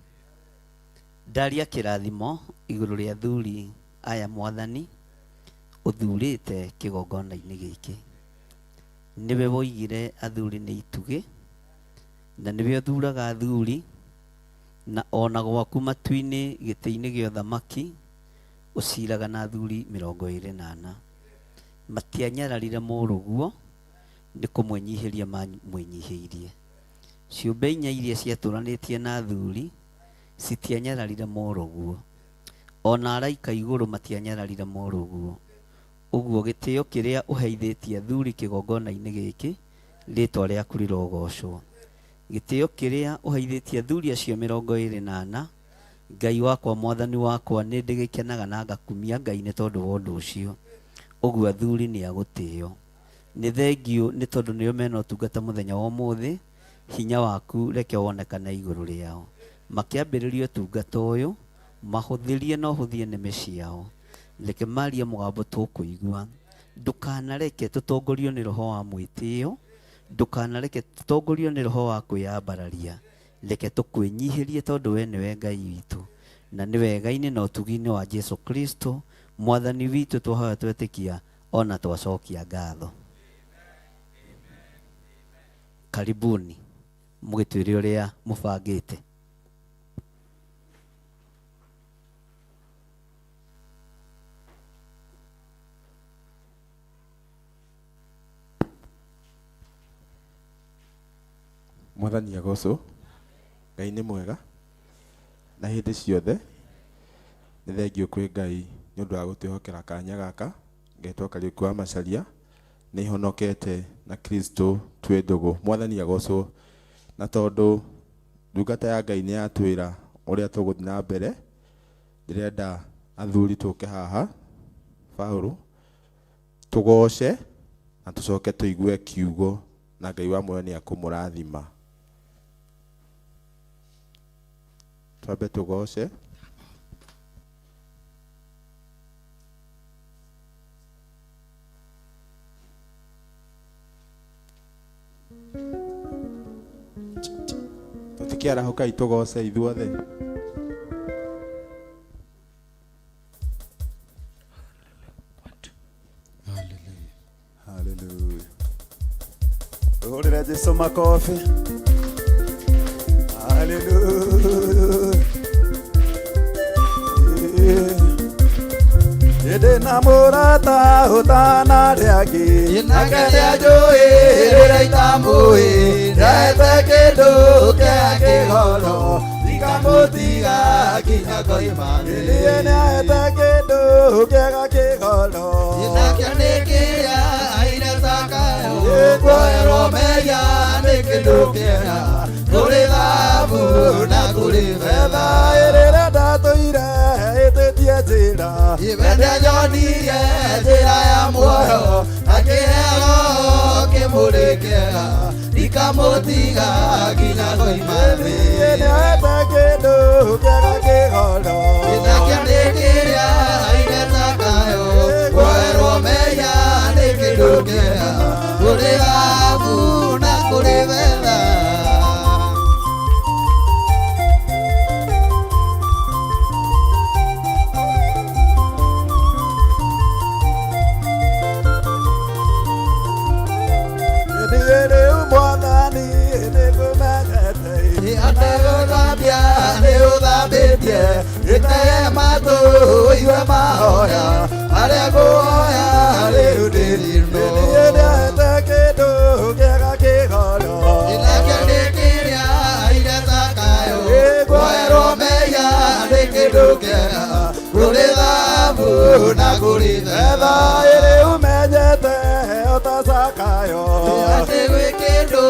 Ndaria kĩrathimo igũrũ rĩa athuri aya mwathani ũthurĩte kĩgongona-inĩ gĩkĩ. Nĩwe woigire athuri nĩ itugĩ, na nĩwe ũthuraga athuri, na ona gwaku matu-inĩ gĩtĩ-inĩ gĩa ũthamaki ũciraga na athuri 24. Matianyararire mũrũguo nĩ kũmwĩnyihĩria mamwĩnyihĩirie. Ciũmbe inya iria ciatũranĩtie na athuri citianyararire mũrũguo. Ona araika igũrũ matianyararire mũrũguo. Ũguo gĩtĩo kĩrĩa ũheithĩtie athuri kĩgongona-inĩ gĩkĩ, rĩtwa rĩaku rĩrogocwo. Gĩtĩo kĩrĩa ũheithĩtie athuri acio 24, Ngai wakwa mwathani wakwa nĩ ndĩgĩkenaga na ngakumia Ngai nĩ tondũ wa ũndũ ũcio. Ũguo athuri nĩ agũtĩo. Nĩ thengiũ nĩ tondũ nĩo mena ũtungata mũthenya wa ũmũthĩ, hinya waku reke wonekane igũrũ rĩao. Makĩambĩrĩria ũtungata ũyũ, mahũthĩrie na ũhũthie nĩmĩ ciao. Reke marie mũgambo tũkũigua. Ndũkanareke tũtongorio nĩ roho wa mwĩtĩo, ndũkanareke tũtongorio nĩ roho wa kwĩyambararia. Reke tũkwĩnyihĩrie tondũ we nĩwe Ngai witũ. Na nĩ wega-inĩ na ũtugi-inĩ wa Jesu Kristo mwathani witũ twahoya twetĩkia ona twacokia ngatho. Karibuni mũgĩtwĩre ũrĩa mũbangĩte. Mwathani agocwo. Ngai nĩ mwega na hĩndĩ ciothe. Nĩ thengiũ kwĩ Ngai nĩ ũndũ wa gũtwĩhokera kanya gaka. Ngetwo Kariũki wa Macharia, nĩ honokete na Kristo twĩ ndũgũ. Mwathani agocwo. Na tondũ ndungata ya Ngai nĩ yatwĩra ũrĩa tũgũthiĩ na mbere, ndĩrenda athuri tũke haha Paũlũ tũgoce na tũcoke tũigue kiugo, na Ngai wa muoyo nĩ akũmũrathima. Twambe tũgoce. Tũtikĩarahũkai tũgoce ithuothe. Hallelujah. Tuhurire Jesu makofi. Hallelujah. Ĩndĩ na mũrata ũtanarĩ angĩ, Nake nĩanjũĩ rĩrĩa itamũĩ, ndahete kĩndũ kĩa kĩgoro, ndikamũtiga nginya ngoima thĩ. Ĩĩ nĩahete kĩndũ kĩega kĩgoro, Nakĩo nĩ kĩrĩa aire Zakayo, kuoerwo mehia nĩ kĩndũ kĩega, kũrĩ thahabu na kũrĩ betha. Ĩrĩa ndatũire ĩtĩtie njĩra, We nĩanyonirie njĩra ya muoyo, akĩhe roho kĩmũrĩ kĩega, ndikamũtiga nginya ngoima thĩ. Ĩĩ nĩahete kĩndũ kĩega kĩgoro, Nakĩo nĩ kĩrĩa aire Zakayo, kuoerwo mehia nĩ kĩndũ kĩega, kũrĩ thahabu na kũrĩ betha. Niĩ rĩu mwathani nĩngũmenyete, Atĩ gũthambia nĩ ũthambĩtie, gĩtege matũ ũigue mahoya, marĩa ngũhoya rĩu ndĩrino. Niĩ nĩahete kĩndũ kĩega kĩgoro, Nakĩo nĩ kĩrĩa aire Zakayo, kuoerwo mehia nĩ kĩndũ kũrĩ Etha ĩrĩ ũmenyete heo ta Zakayo. Atĩ gwĩ kĩndũ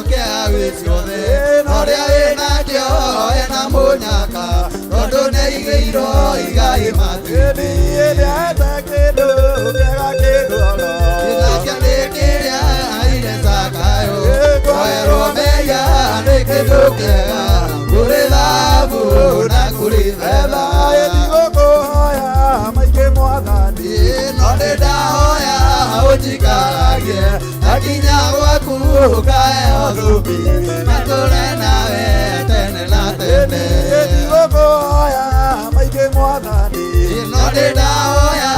kĩa gwĩ ciothe na ũrĩa wĩnakĩo ena mũnyaka tondũ nĩaigĩirwo igai matu-inĩ. Ndiendete kĩndũ kĩega kĩgoro. Nakĩo nĩ kĩrĩa aire Zakayo kuoherwo mehia nĩ kĩndũ kĩega kũrĩ thahabu na kũrĩ Etha betha. ĩndigũkũhoya maingĩ mwathani. No nĩndahoya ũnjikaragie na nginya gwaku ũkaheo thũmbĩ na tũre nawe tene na tene. Ĩndigũkũhoya maingĩ mwathani. No nĩndahoya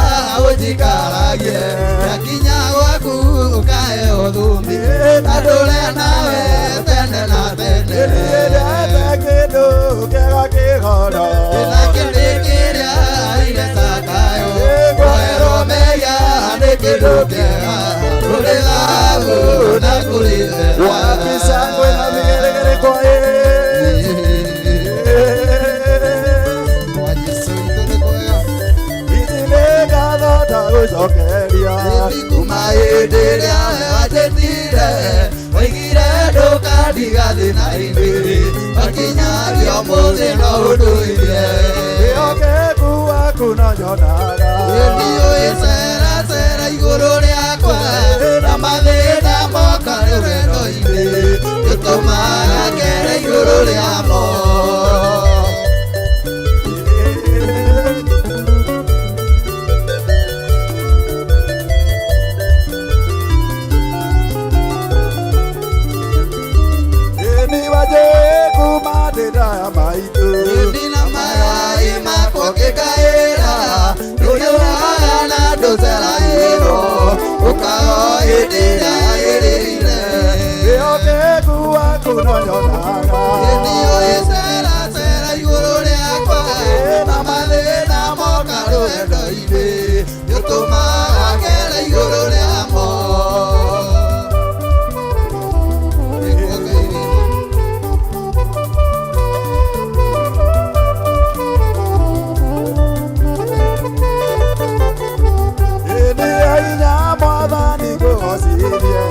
ũnjikaragie na nginya gwaku ũkaheo thũmbĩ na ndũre nawe tene na tene. Ndiendete kĩndũ kĩega kĩgoro. Nakĩo nĩ kĩrĩa aire Zakayo kuoherwo mehia nĩ kĩndũ kĩega kũrĩ thahabu na kũrĩ betha. Wapi shangwe na vigelegele kwa yeye. Kwa Jesũ witũ nĩ kwega. Ici nĩ ngatho ndagũcokeria. Kuma hĩndĩ ĩrĩa wanjĩtire waigire ndũkandiga thĩna-inĩ wakinyagia ũmũthĩ no ũndũire. Wĩhokeku waku no nyonaga. Ndiũĩ ceracera igũrũ rĩakwa na mathĩna moka rũgendo-inĩ gĩtũmaga ngere igũrũ rĩamo. Ĩni wanjũĩ kuma ndĩ ndaya maitũ. Ndina magai makwa ngĩkaĩra ndũnyũraga na ndũcerairwo ũkago hĩndĩ ĩrĩa yagĩrĩire. Wĩhokeku waku no nyonaga. Ndiũĩ ceracera igũrũ rĩakwa na mathĩna moka rũgendo-inĩ nĩũtũmaga ngere igũrũ rĩamo. Ĩni hinya mwathani ngũgocithie.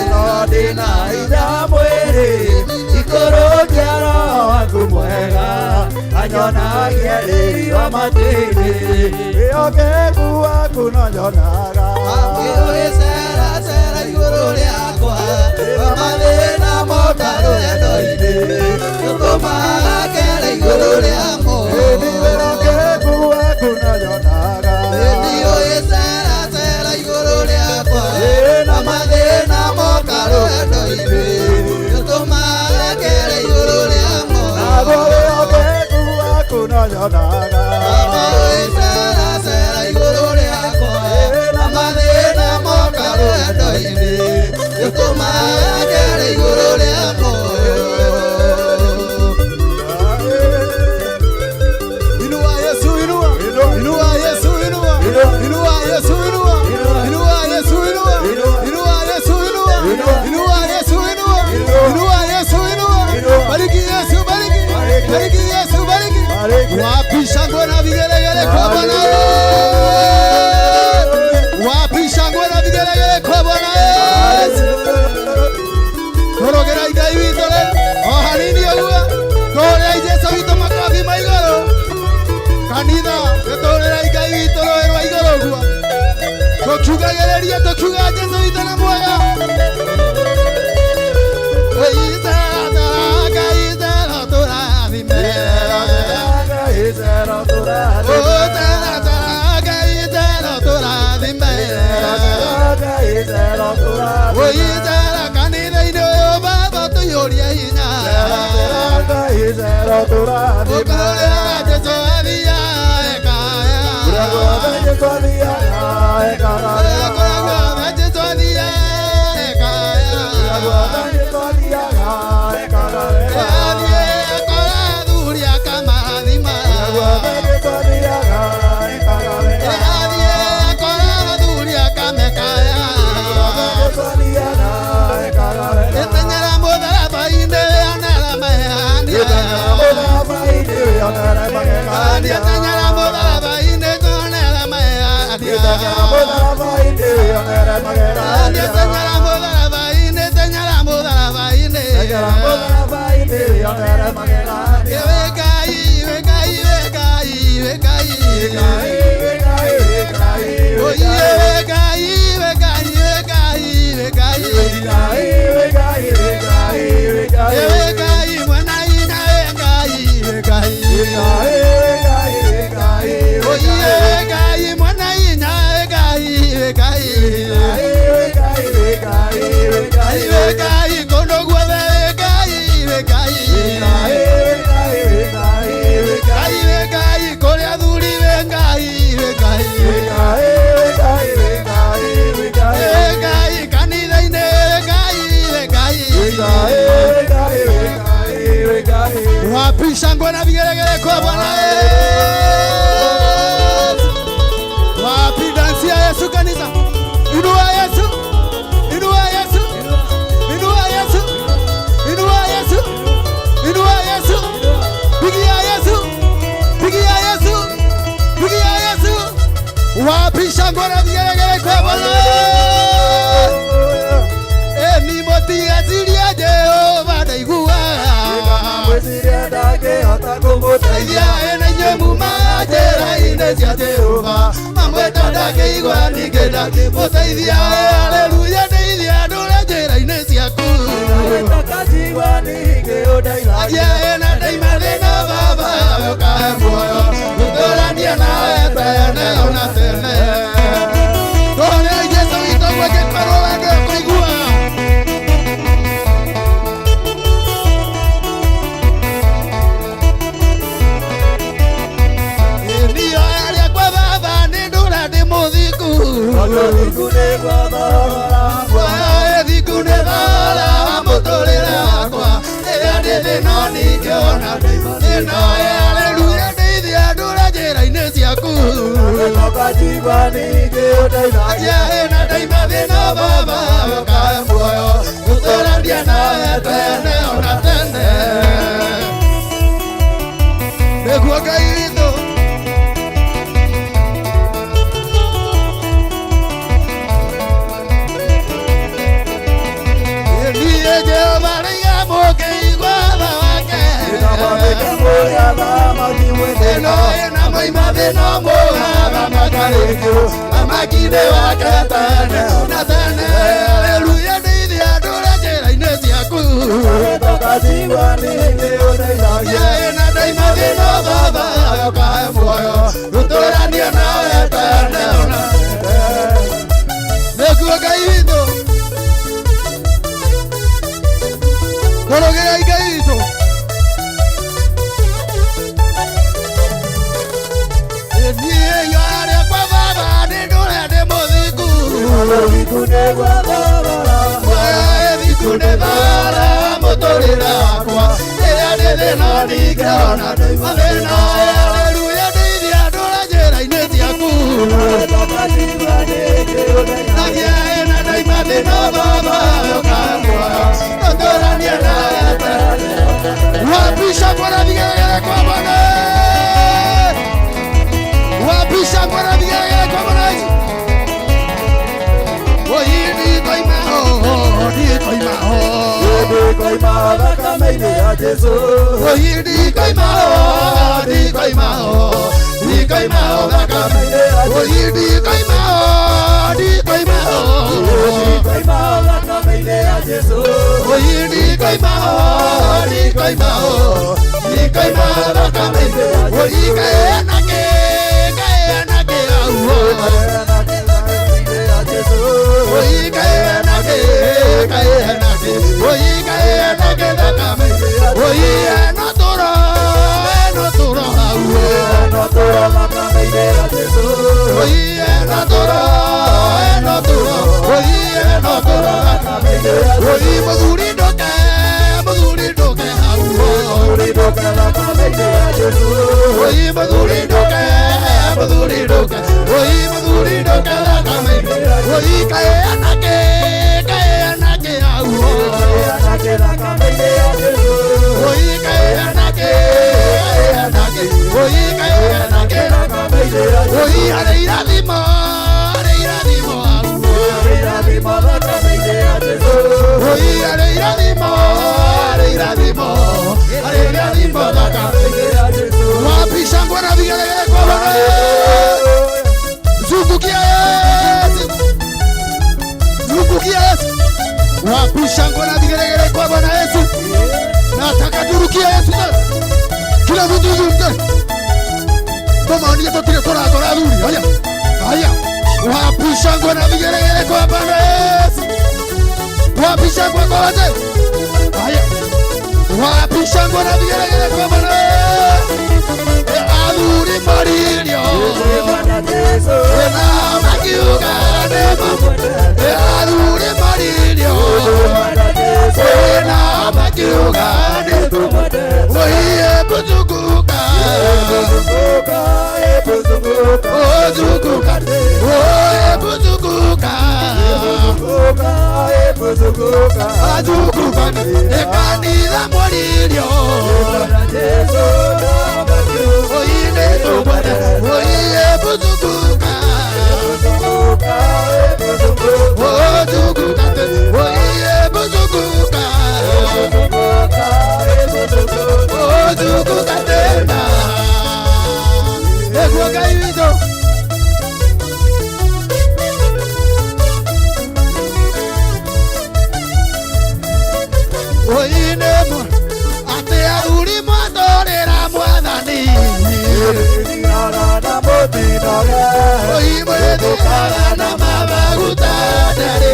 No ndĩna hinya mwĩrĩ ikũrũngia roho waku mwega anyonagie riri wa matu-inĩ. Wĩhokeku waku no nyonaga. Ndiũĩ ceracera igũrũ rĩakwa na mathĩna moka rũgendo-inĩ nĩũtũmaga ngere igũrũ rĩamo. Ĩni wĩhokeku waku no nyonaga. Ndiũĩ ceracera igũrũ rĩakwa na mathĩna moka rũgendo-inĩ nĩũtũmaga ngere igũrũ rĩamo. Naguo wĩhokeku waku no nyonaga. Ndiũĩ ceracera igũrũ rĩakwa na mathĩna moka rũgendo-inĩ nĩũtũmaga ngere igũrũ rĩamo. Inua Yesu, inua. Inua Yesu, inua. Inua Yesu, inua. Inua Yesu, inua. Inua Yesu, inua. Inua Yesu, inua. Inua Yesu, inua. Bariki Yesu, bariki. Bariki Yesu, bariki. Wapi shangwe na vigelegele kwa Bwana Yesu? Wapi shangwe na vigelegele kwa Bwana Yesu? Tũrũgĩra Ngai witũ rĩ, o hanini ũguo, tũhũrĩrai Jesũ witũ makobi ma igũrũ. Kanitha, tũhũrĩrai Ngai witũ rũĩ rwa igũrũ ũguo. Tũkiugagĩrĩria tũkiuga Jesũ witũ nĩ mwega. Ĩitera, Ngai itera tũrathime. Ũtera, Ngai itera tũrathime. Ũitera kanitha-inĩ ũyũ baba tũiyũrie hinya. Ũkũrĩa Jesũ athiaga ekaya. Kũrĩa guothe Jesũ athiaga ekaya. Athiĩ akora athuri akamathima. Athiĩ akora athuri akamekaya. Ĩteng'era mũtharaba-inĩ wĩonere magegania. Ĩteng'era mũtharaba-inĩ wĩonere magegania. Wapi shangwe na vigelegele kwa Bwana Yesu? Wapi dansi ya Yesu kanisa? Inua Yesu, inua Yesu, inua Yesu, inua Yesu, inua Yesu, pigia Yesu, pigia Yesu, pigia Yesu. Wapi shangwe na vigelegele kwa Bwana Yesu? Eni motigaciria Jehova ndaiguaga Teithia ena inyuĩ mumaga njĩra-inĩ cia Jehova mamwĩta ndangĩigua ningĩ ndangĩmũteithia. Haleluya, ndeithia ndũre njĩra-inĩ ciaku. Agia ena ndaima thĩna baba ũkahe muoyo gũtũrania nawe tene ona tene. Tũhũrĩre Jesũ witũ gwĩkĩkorwo wendo kũigua. Haleluya, ndeithia ndũre njĩra-inĩ ciaku. Agia ena ndaima thĩna baba ũkahe muoyo gũtũrania nawe tene ona tene. Nĩguo Ngai witũ. Niĩ Jehova rĩiga mũkĩigua tha wake. Ĩno ĩna moima thĩna mũgathamaka rĩngĩ thamaki-inĩ wake tene na tene. Haleluya, ndeithia ndũre njĩra-inĩ ciaku. Agia ĩna ndaima thĩna baba ũkahe muoyo gũtũrania nawe tene ona tene. Nĩguo Ngai witũ. Tũrũgĩrai Ngai witũ. Niĩ yarĩa kwa baba nĩ ndũre ndĩ mũthingu. Thingu nĩ thara mũtũrĩre wakwa. Rĩrĩa ndĩ thĩna ndingĩona mathĩna. Haleluya, ndeithia ndũre njĩra-inĩ ciaku. Agia ĩna ndaima thĩna baba ũkahe muoyo gũtũrania nawe tene. Wapi shangwe na vigelegele kwa Bwana? Wapi shangwe na vigelegele kwa Bwana Yesu? Oi, ndikoima ho, ndikoima ho. Oi, ndikoima ho, ndikoima ho, ndikoima ho thakame. Oi, ndikoima ho, ndikoima ho. Oi, ndikoima ho, ndikoima ho, ndikoima thakame. Oi, kaĩ na kĩ, kaĩ na kĩ hau. Oi, kaĩ na kĩ, kaĩ na kĩ. Oi, kaĩ na kĩ thakame. Oi, eno tũro, eno tũro hau. Oi, eno tũro, eno tũro. Oi, eno tũro thakame. Oi, mũthuri ndũke, mũthuri ndũke hau. Oi, mũthuri ndũke, mũthuri ndũke. Oi, mũthuri ndũke thakame. Oi, kaĩ na kĩ, kaĩ na kĩ hau. Oi, kaĩ na kĩ, kaĩ na kĩ. Oi, kaĩ na kĩ. Oi, harĩ irathimo, harĩ irathimo hau. Oi, harĩ irathimo, irathimo arĩ irathimo thaka. Wapi shangwe na vigelegele kwa Bwana? Zungukia Yesu, zungukia Yesu. Wapi shangwe na vigelegele kwa Bwana Yesu? Nataka turukie Yesu tena. Kila mtu zungumze. Kama ni tutire toratora athuri. Haya. Haya. Wapi shangwe na vigelegele kwa Bwana Yesu? Wapi shangwe kwa wazee? Haya. Wapi shangwe na vigelegele kwa Bwana Yesu? Athuri maririo. Na makiuga nĩ athuri maririo. Na makiuga nĩ oiye buzunguka. Ozunguka. Oye buzunguka. Azunguka. Ekanitha mwaririo. Oine tũmwende. Oiye buzunguka. Ozunguka. Oiye buzunguka. Ozunguka tena. Eguo Ngai witũ. Oine mwa atĩ athuri mwatũrĩra mwathani. Oi mũrĩthiaga na maguta ndarĩ.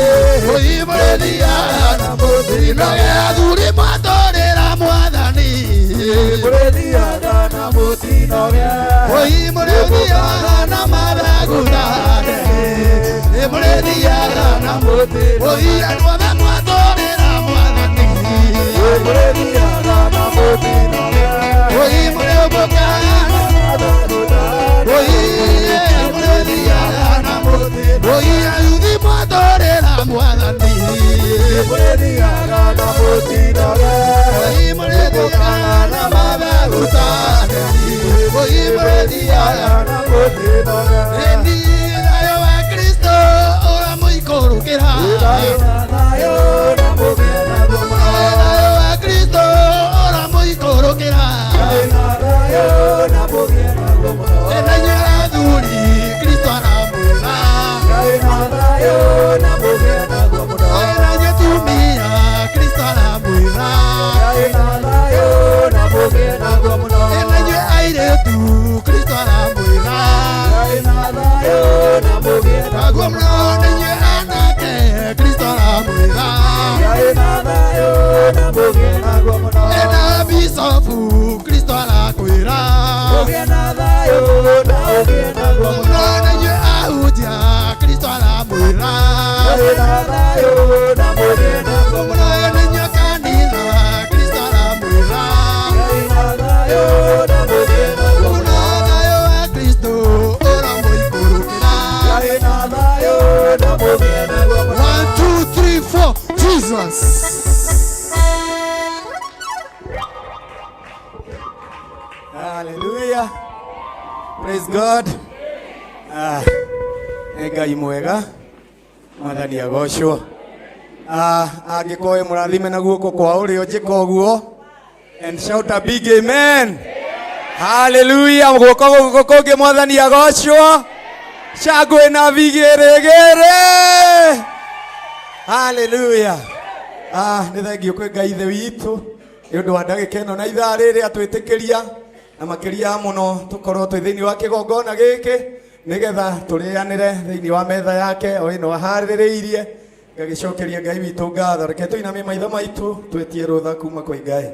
Oi mũrĩthiaga na mũtinoge. Athuri mwatũrĩra mwathani. Oi mũrĩthiaga na maguta ndarĩ. Mũrĩthiaga na mũtinoge. Oi andũ othe mwatũrĩra mwathani. Oi mũrĩũmbũkaga. Oi mũrĩthiaga na mũtinoge. Oi ayuthi mwatũrĩra mwathani. Oi mũrĩthiaga na maguta ndarĩ. Oi mũrĩthiaga na mũtinoge. Ĩni thayũ wa Kristo ũramũikũrũkĩra. Thayũ wa Kristo ũramũikũrũkĩra. Na inyuĩ athuri Kristo aramwĩra. Na inyuĩ atumia Kristo aramwĩra. Na inyuĩ airĩtu Kristo aramwĩra. Naguo mũno na inyuĩ anake Kristo aramwĩra. Na bicobu Kristo arakwĩra. Mũno na inyuĩ ahunjia Kristo aramwĩra. Mũno na inyuĩ kanitha Kristo aramwĩra. Mũno thayũ wa Kristo ũramũikũrũkĩra. 1 2 3 4 Jesus. Hallelujah. Praise God. Ah, nĩ Ngai mwega. Mwathani agocwo. Ah, angĩkorwo wĩ mũrathime na guoko kwa ũrĩo njĩka ũguo. And shout a big amen. Hallelujah. Guoko gũkũ kũngĩ Mwathani agocwo. Shangwe na vigeregere. Hallelujah. Ah, nĩ thengio kwĩ Ngai ithe witũ nĩ ũndũ wa ndagĩka ĩno na ithaa rĩrĩ atwĩtĩkĩria na makĩria mũno tũkorwo twĩ thĩinĩ wa kĩgongona gĩkĩ nĩgetha tũrĩanĩre thĩinĩ wa metha yake o ĩno aharĩrĩirie. Ngagĩcokeria Ngai witũ ngatho. Reke tũinamie maitho maitũ twĩtie rũtha kuma kwĩ Ngai.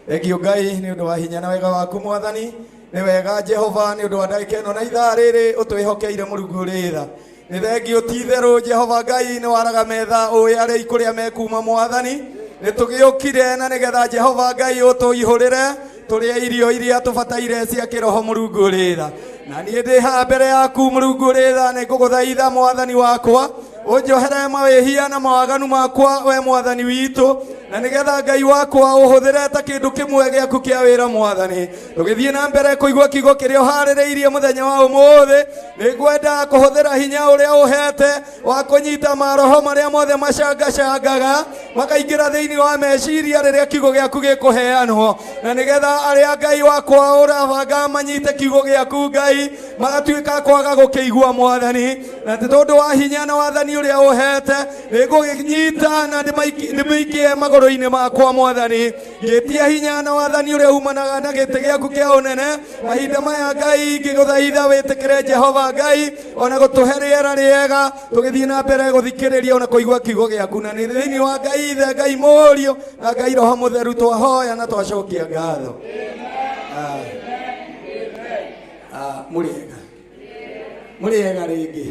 Thengio Ngai nĩ ũndũ wa hinya na wega waku Mwathani. Nĩ wega Jehova nĩ ũndũ wa ndagĩka ĩno na ithaa rĩrĩ ũtwĩhokeire Mũrungu ũrĩ tha. Nĩ thengio ti itherũ Jehova Ngai nĩ waraga metha ũĩ arĩa kũrĩa mekuma Mwathani. Nĩ tũgĩũkire na nĩgetha Jehova Ngai ũtũihũrĩre tũrĩe irio iria tũbataire cia kĩroho Mũrungu ũrĩ tha. Na niĩ ndĩ haha mbere yaku Mũrungu ũrĩ tha nĩ ngũgũthaitha Mwathani wakwa Ũnjohere mawĩhia na mawaganu makwa we Mwathani witũ, na nĩgetha Ngai wakwa ũhũthĩre ta kĩndũ kĩmwe gĩaku kĩa wĩra. Mwathani, tũgĩthiĩ na mbere kũigua kiugo kĩrĩa ũharĩrĩirie mũthenya wa ũmũthĩ, nĩngwenda kũhũthĩra hinya ũrĩa ũhete wa kũnyita maroho marĩa mothe macangacangaga makaingĩra thĩinĩ wa meciria rĩrĩa kiugo gĩaku gĩkũheanwo, na nĩgetha arĩa Ngai wakwa ũrabanga manyite kiugo gĩaku Ngai magatuĩka kwaga gũkĩigua. Mwathani, na ti tondũ wa hinya na wathani ũrĩa ũhete, nĩngũgĩnyita na ndĩmĩikie magũrũ-inĩ makwa. Mwathani, ngĩtia hinya na wathani ũrĩa umanaga na gĩtĩ gĩaku kĩa ũnene mahinda maya, Ngai, ngĩgũthaitha wĩtĩkĩre Jehova Ngai ona gũtũhe rĩera rĩega tũgĩthiĩ na mbere gũthikĩrĩria ona kũigua kiugo gĩaku, na nĩ thĩinĩ wa Ngai Ithe, Ngai Mũriũ na Ngai Roho Mũtheru twahoya na twacokia ngatho. Mũrĩega, mũrĩega rĩngĩ.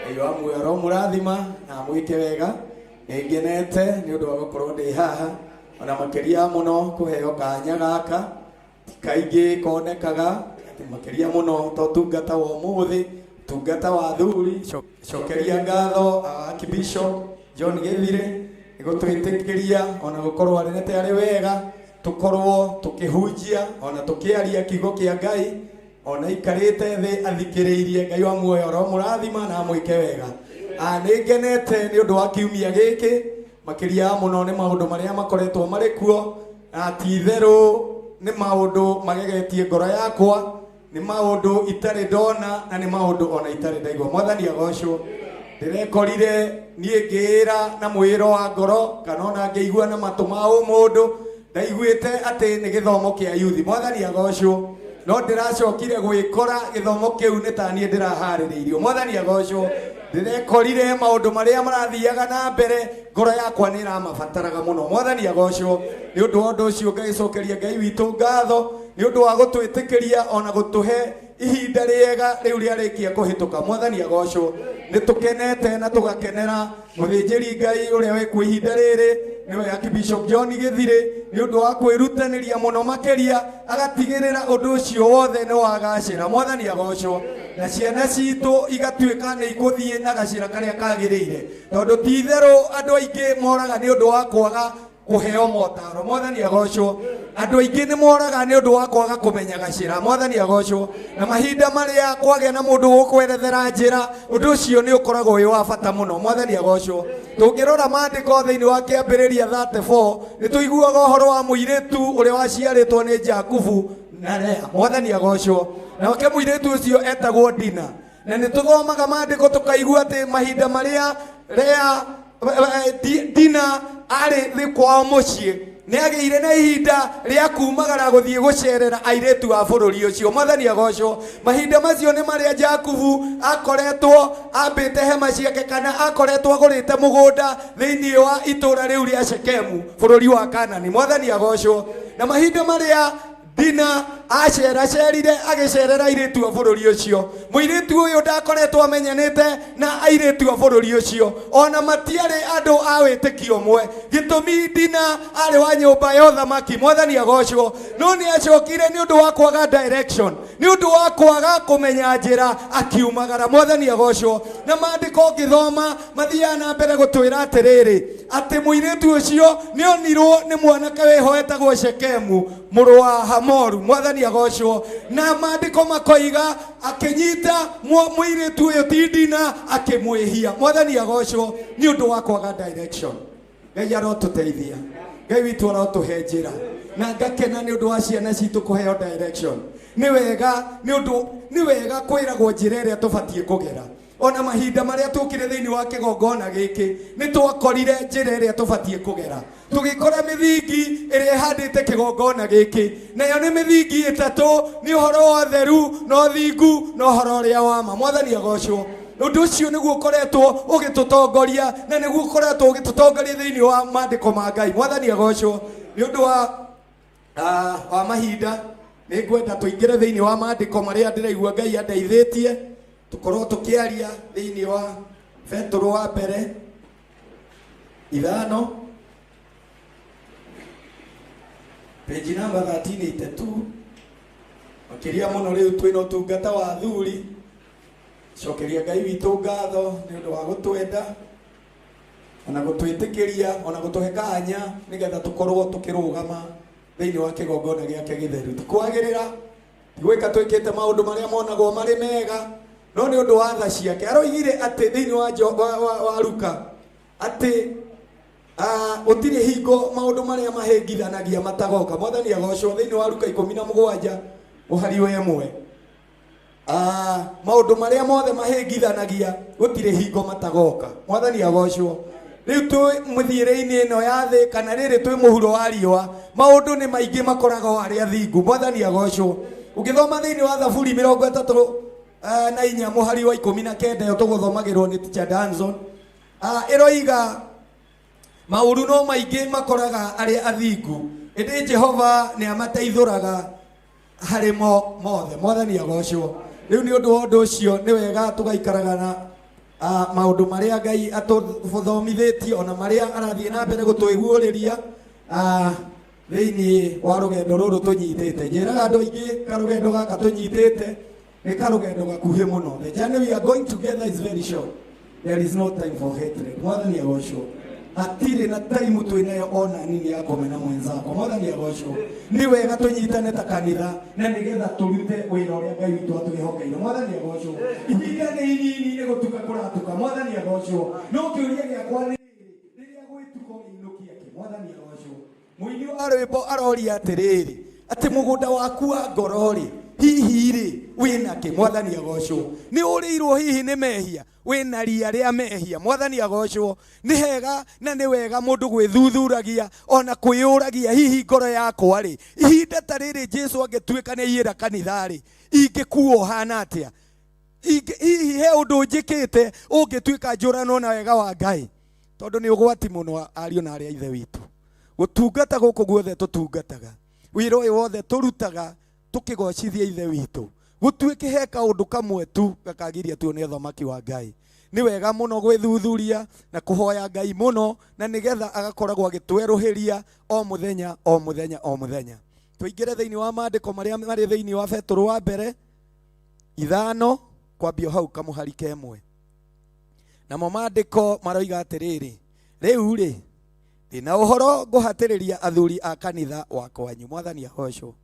Ngai wa muoyo aromũrathima na amwĩke wega. Nĩ ngenete nĩ ũndũ wa gũkorwo ndĩ haha, ona makĩria mũno kũheo kanya gaka. Ti kaingĩ konekaga, atĩ makĩria mũno to tungata wa ũmũthĩ, tungata wa athuri. Cokeria ngatho Archbishop John Gĩthire nĩ gũtwĩtĩkĩria ona gũkorwo arerete arĩ wega tũkorwo tũkĩhunjia ona tũkĩaria kiugo kĩa Ngai, ona ikarĩte thĩ athikĩrĩirie. Ngai wa muoyo aromũrathima na amwĩke wega. Nĩ ngenete nĩ ũndũ wa kiumia gĩkĩ, makĩria mũno nĩ maũndũ marĩa makoretwo marĩ kuo, na ti itherũ nĩ maũndũ magegetie ngoro yakwa, nĩ maũndũ itarĩ ndona na nĩ maũndũ ona itarĩ ndaigua. Mwathani agocwo. Ndĩrekorire niĩ ngĩĩra na mwĩro wa ngoro kana ona ngĩigua na matũ ma ũmũndũ, ndaiguĩte atĩ nĩ gĩthomo kĩa yuthi. Mwathani agocwo. No ndĩracokire gwĩkora gĩthomo kĩu nĩ ta niĩ ndĩraharĩrĩirio. Mwathani agocwo. Ndĩrekorire maũndũ marĩa marathiaga na mbere, ngoro yakwa nĩ ĩramabataraga mũno. Mwathani agocwo. Nĩ ũndũ wa ũndũ ũcio ngagĩcokeria Ngai witũ ngatho nĩ ũndũ wa gũtwĩtĩkĩria ona gũtũhe ihinda rĩega rĩu rĩarĩkia kũhĩtũka. Mwathani agocwo. Nĩ tũkenete na tũgakenera mũthĩnjĩri Ngai ũrĩa wĩkuo ihinda rĩrĩ, nĩwe Archbishop John Gĩthirĩ, nĩ ũndũ wa kwĩrutanĩria mũno makĩria agatigĩrĩra ũndũ ũcio wothe nĩ wagacĩra. Mwathani agocwo. Na ciana citũ igatuĩka nĩ ikũthiĩ na gacĩra karĩa kagĩrĩire, tondũ ti itherũ andũ aingĩ moraga nĩ ũndũ wa kwaga kũheo motaro. Mwathani agocwo. Andũ aingĩ nĩ moraga nĩ ũndũ wa kwaga kũmenya gacĩra. Mwathani agocwo. Na mahinda marĩa kwagĩa na mũndũ gũkwerethera njĩra, ũndũ ũcio nĩ ũkoragwo wĩ wa bata mũno. Mwathani agocwo. Tũngĩrora maandĩko thĩinĩ wa Kĩambĩrĩria 34, nĩ tũiguaga ũhoro wa mũirĩtu ũrĩa waciarĩtwo nĩ Jakubu na Lea. Mwathani agocwo. Nake mũirĩtu ũcio etagwo Dina, na nĩ tũthomaga maandĩko tũkaigua atĩ mahinda marĩa Lea, Dina arĩ thĩ kwao mũciĩ, nĩ agĩire na ihinda rĩa kumagara gũthiĩ gũcerera airĩtu a bũrũri ũcio. Mwathani agocwo. Mahinda macio nĩ marĩa Jakubu akoretwo ambĩte hema ciake kana akoretwo agũrĩte mũgũnda thĩinĩ wa itũũra rĩu rĩa Shekemu bũrũri wa Kanani. Mwathani agocwo. Na mahinda marĩa Dina aceracerire agĩcerera airĩtu a bũrũri ũcio, mũirĩtu ũyũ ndakoretwo amenyanĩte na airĩtu a bũrũri ũcio, ona matiarĩ andũ a wĩtĩkio ũmwe. Gĩtũmi, Dina arĩ wa nyũmba ya ũthamaki. Mwathani agocwo. No nĩ acokire nĩ ũndũ wa kwaga direction, nĩ ũndũ wa kwaga kũmenya njĩra, akiumagara. Mwathani agocwo. Na maandĩko ngĩthoma mathiaga na mbere gũtwĩra atĩrĩrĩ, atĩ mũirĩtu ũcio nĩ onirwo nĩ mwanake wĩho etagwo Shekemu mũrũ wa Hamoru. Mwathani agocwo. Na maandĩko makoiga akĩnyita mũirĩtu ũyũ ti Dina, akĩmwĩhia. Mwathani agocwo. Nĩ ũndũ wa kwaga direction. Ngai arotũteithia, Ngai witũ arotũhe njĩra, na ngakena nĩ ũndũ wa ciana citũ kũheo direction. Nĩ wega, nĩ ũndũ nĩ wega kwĩragwo njĩra ĩrĩa tũbatiĩ kũgera. Ona mahinda marĩa tũkire thĩinĩ wa kĩgongona gĩkĩ, nĩ twakorire njĩra ĩrĩa tũbatiĩ kũgera, tũgĩkora mĩthingi ĩrĩa ĩhandĩte kĩgongona gĩkĩ, nayo nĩ mĩthingi ĩtatũ: nĩ ũhoro wa ũtheru na ũthingu na ũhoro ũrĩa wa ma. Mwathani agocwo. Ũndũ ũcio nĩguo ũkoretwo ũgĩtũtongoria na nĩguo ũkoretwo ũgĩtũtongoria thĩinĩ wa maandĩko ma Ngai. Mwathani agocwo. Nĩ ũndũ wa mahinda, nĩ ngwenda tũingĩre thĩinĩ wa maandĩko marĩa ndĩraigua Ngai andeithĩtie tũkorwo tũkĩaria thĩinĩ wa Petũrũ wa mbere 5, page number 1382. Makĩria mũno rĩu twĩna ũtungata wa athuri. Cokeria Ngai witũ ngatho nĩ ũndũ wa gũtwenda ona gũtwĩtĩkĩria ona gũtũhe kanya nĩgetha tũkorwo tũkĩrũgama thĩinĩ wa kĩgongona gĩake gĩtheru. Ti kwagĩrĩra, ti gwĩka twĩkĩte maũndũ marĩa monagwo marĩ mega, no nĩ ũndũ wa tha ciake. Aroigire atĩ thĩinĩ wa, Jo- wa, wa, wa Luka atĩ gũtirĩ hingo maũndũ marĩa mahĩngithanagia matagoka. Mwathani agocwo. Thĩinĩ wa Luka 17 mũhari wa 1, maũndũ marĩa mothe mahĩngithanagia gũtirĩ hingo matagoka. Mwathani agocwo. Rĩu twĩ mũthiĩre-inĩ ĩno ya thĩ, kana rĩrĩ twĩ mũhuro wa riũa, maũndũ nĩ maingĩ makoragwo arĩa thingu. Mwathani agocwo. Ũngĩthoma thĩinĩ wa Thaburi 34 mũhari wa 19, ĩyo tũgũthomagĩrwo nĩ Teacher Danson, ĩroiga maũru no maingĩ makoraga arĩa athingu, ĩndĩ Jehova nĩ amateithũraga harĩ mo mothe. Mwathani agocwo. Rĩu nĩ ũndũ wa ũndũ ũcio nĩ wega tũgaikaraga na maũndũ marĩa Ngai atũthomithĩtie ona marĩa arathiĩ na mbere gũtwĩguũrĩria thĩinĩ wa rũgendo rũrũ tũnyitĩte. Njĩraga andũ aingĩ karũgendo gaka tũnyitĩte nĩ karũgendo gakuhĩ mũno. The journey we are going together is very short. There is no time for hatred. Mwathani agocwo. Hatirĩ na time twĩnayo ona nini ya kũmena mwenzako. Mwathani agocwo. Nĩ wega tũnyitane ta kanitha na nĩgetha tũrute wĩra ũrĩa Ngai witũ atwĩhokeire. Mwathani agocwo. Ihinda nĩ inini, nĩ gũtuka kũratuka. Mwathani agocwo. No kĩũria gĩakwa nĩ rĩrĩa gwĩtuka ũrĩinũkia kĩ? Mwathani agocwo. Mũini wa rwĩmbo aroria atĩrĩrĩ, atĩ mũgũnda waku wa ngoro rĩ, hihi rĩ wĩna kĩ? Mwathani agocwo. Nĩ ũrĩirwo hihi nĩ mehia? Wĩna ria rĩa mehia? Mwathani agocwo. Nĩ hega na nĩ wega mũndũ gwĩthuthuragia ona kwĩyũragia, hihi ngoro yakwa rĩ, ihinda ta rĩrĩ Jesu angĩtuĩka nĩ aiyĩra kanitha rĩ, ingĩkuo hana atĩa? Hihi he ũndũ njĩkĩte ũngĩtuĩka njũranwo na wega wa Ngai? Tondũ nĩ ũgwati mũno, ariũ na arĩa a ithe witũ, gũtungata gũkũ guothe tũtungataga, wĩra ũyũ wothe tũrutaga tũkĩgocithia ithe witũ, gũtuĩke he kaũndũ kamwe tu gakagiria tuone ũthamaki wa Ngai. Nĩ wega mũno gwĩthuthuria na kũhoya Ngai mũno, na nĩgetha agakoragwo agĩtwerũhĩria o mũthenya o mũthenya o mũthenya. Tũingĩre thĩinĩ wa maandĩko marĩa marĩ thĩinĩ wa Betũrũ wa mbere 5, kwambia hau kamũhari kemwe. Namo maandĩko maroiga atĩrĩrĩ, rĩu rĩ, ndĩna ũhoro ngũhatĩrĩria athuri a kanitha wa kwanyu. Mwathani agocwo.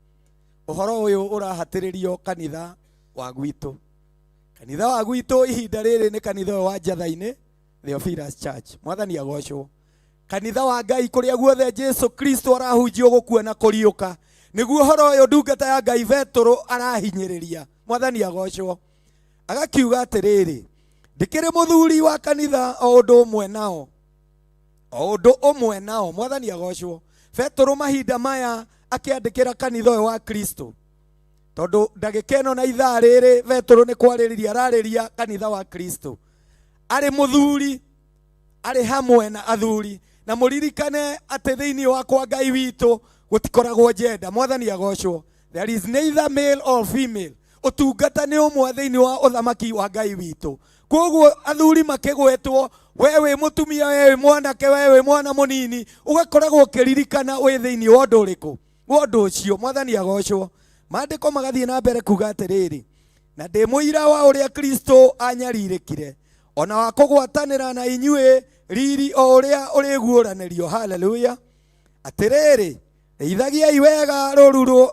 Ũhoro ũyũ ũrahatĩrĩrio kanitha wa gwitũ. Kanitha wa gwitũ ihinda rĩrĩ nĩ kanitha ũyũ wa Njatha-inĩ, Theophilus Church. Mwathani agocwo. Kanitha wa Ngai kũrĩa guothe Jesu Kristo arahunjio gũkua na kũriũka, nĩguo ũhoro ũyũ ndungata ya Ngai Betũrũ arahinyĩrĩria. Mwathani agocwo. Agakiuga atĩrĩrĩ, ndĩkĩrĩ mũthuri wa kanitha o ũndũ ũmwe nao, o ũndũ ũmwe nao. Mwathani agocwo. Betũrũ mahinda maya akĩandĩkĩra kanitha ũyũ wa Kristo, tondũ ndagĩka ĩno na ithaa rĩrĩ Betũrũ nĩ kwarĩrĩria ararĩria kanitha wa Kristo, arĩ mũthuri, arĩ hamwe na athuri. Na mũririkane atĩ thĩinĩ wa kwa Ngai witũ gũtikoragwo njenda. Mwathani agocwo. There is neither male or female. Ũtungata nĩ ũmwe thĩinĩ wa ũthamaki wa Ngai witũ. Koguo athuri makĩgwetwo, we wĩ mũtumia, we wĩ mwanake, we wĩ mwana mũnini, ũgakoragwo ũkĩririkana wĩ thĩinĩ wa ũndũ ũrĩkũ, wa ũndũ ũcio. Mwathani agocwo. Maandĩko magathiĩ na mbere kuga atĩrĩrĩ, na ndĩ mũira wa ũrĩa Kristo anyarirĩkire, ona wa kũgwatanĩra na inyuĩ riri o ũrĩa ũrĩguũranĩrio. Haleluya. Atĩrĩrĩ, rĩithagiai wega rũũru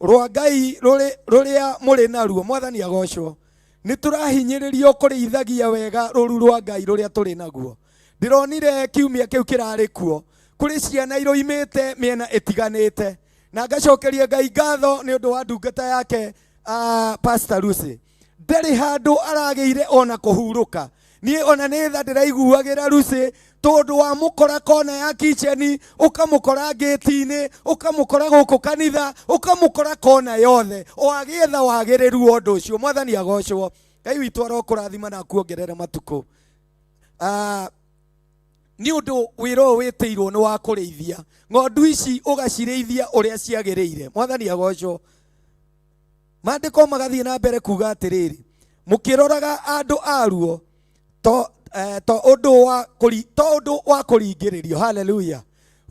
rwa Ngai rũrĩa mũrĩ naruo. Mwathani agocwo. Nĩ tũrahinyĩrĩrio kũrĩithagia wega rũũru rwa Ngai rũrĩa tũrĩ naguo. Ndĩronire kiumia kĩu kĩrarĩ kuo, kũrĩ ciana iroimĩte mĩena ĩtiganĩte, na ngacokeria Ngai ngatho nĩ ũndũ wa ndungata yake, Pastor Lucy. Ndarĩ handũ aragĩire ona kũhurũka. Niĩ ona nĩ tha ndĩraiguagĩra Lucy, tondũ wamũkora kona ya kicheni, ũkamũkora ngĩti-inĩ, ũkamũkora gũkũ kanitha, ũkamũkora kona yothe, o agĩetha wagĩrĩru wa ũndũ ũcio. Mwathani agocwo. Ngai witũ arokũrathima na akuongerere matukũ. Nĩ ũndũ wĩra ũyũ wĩtĩirwo nĩ wa kũrĩithia ng'ondu ici, ũgacirĩithia ũrĩa ciagĩrĩire. Mwathani agocwo. Maandĩko magathiĩ na mbere kuga atĩrĩrĩ, mũkĩroraga andũ aruo to ũndũ wa kũringĩrĩrio. Haleluya.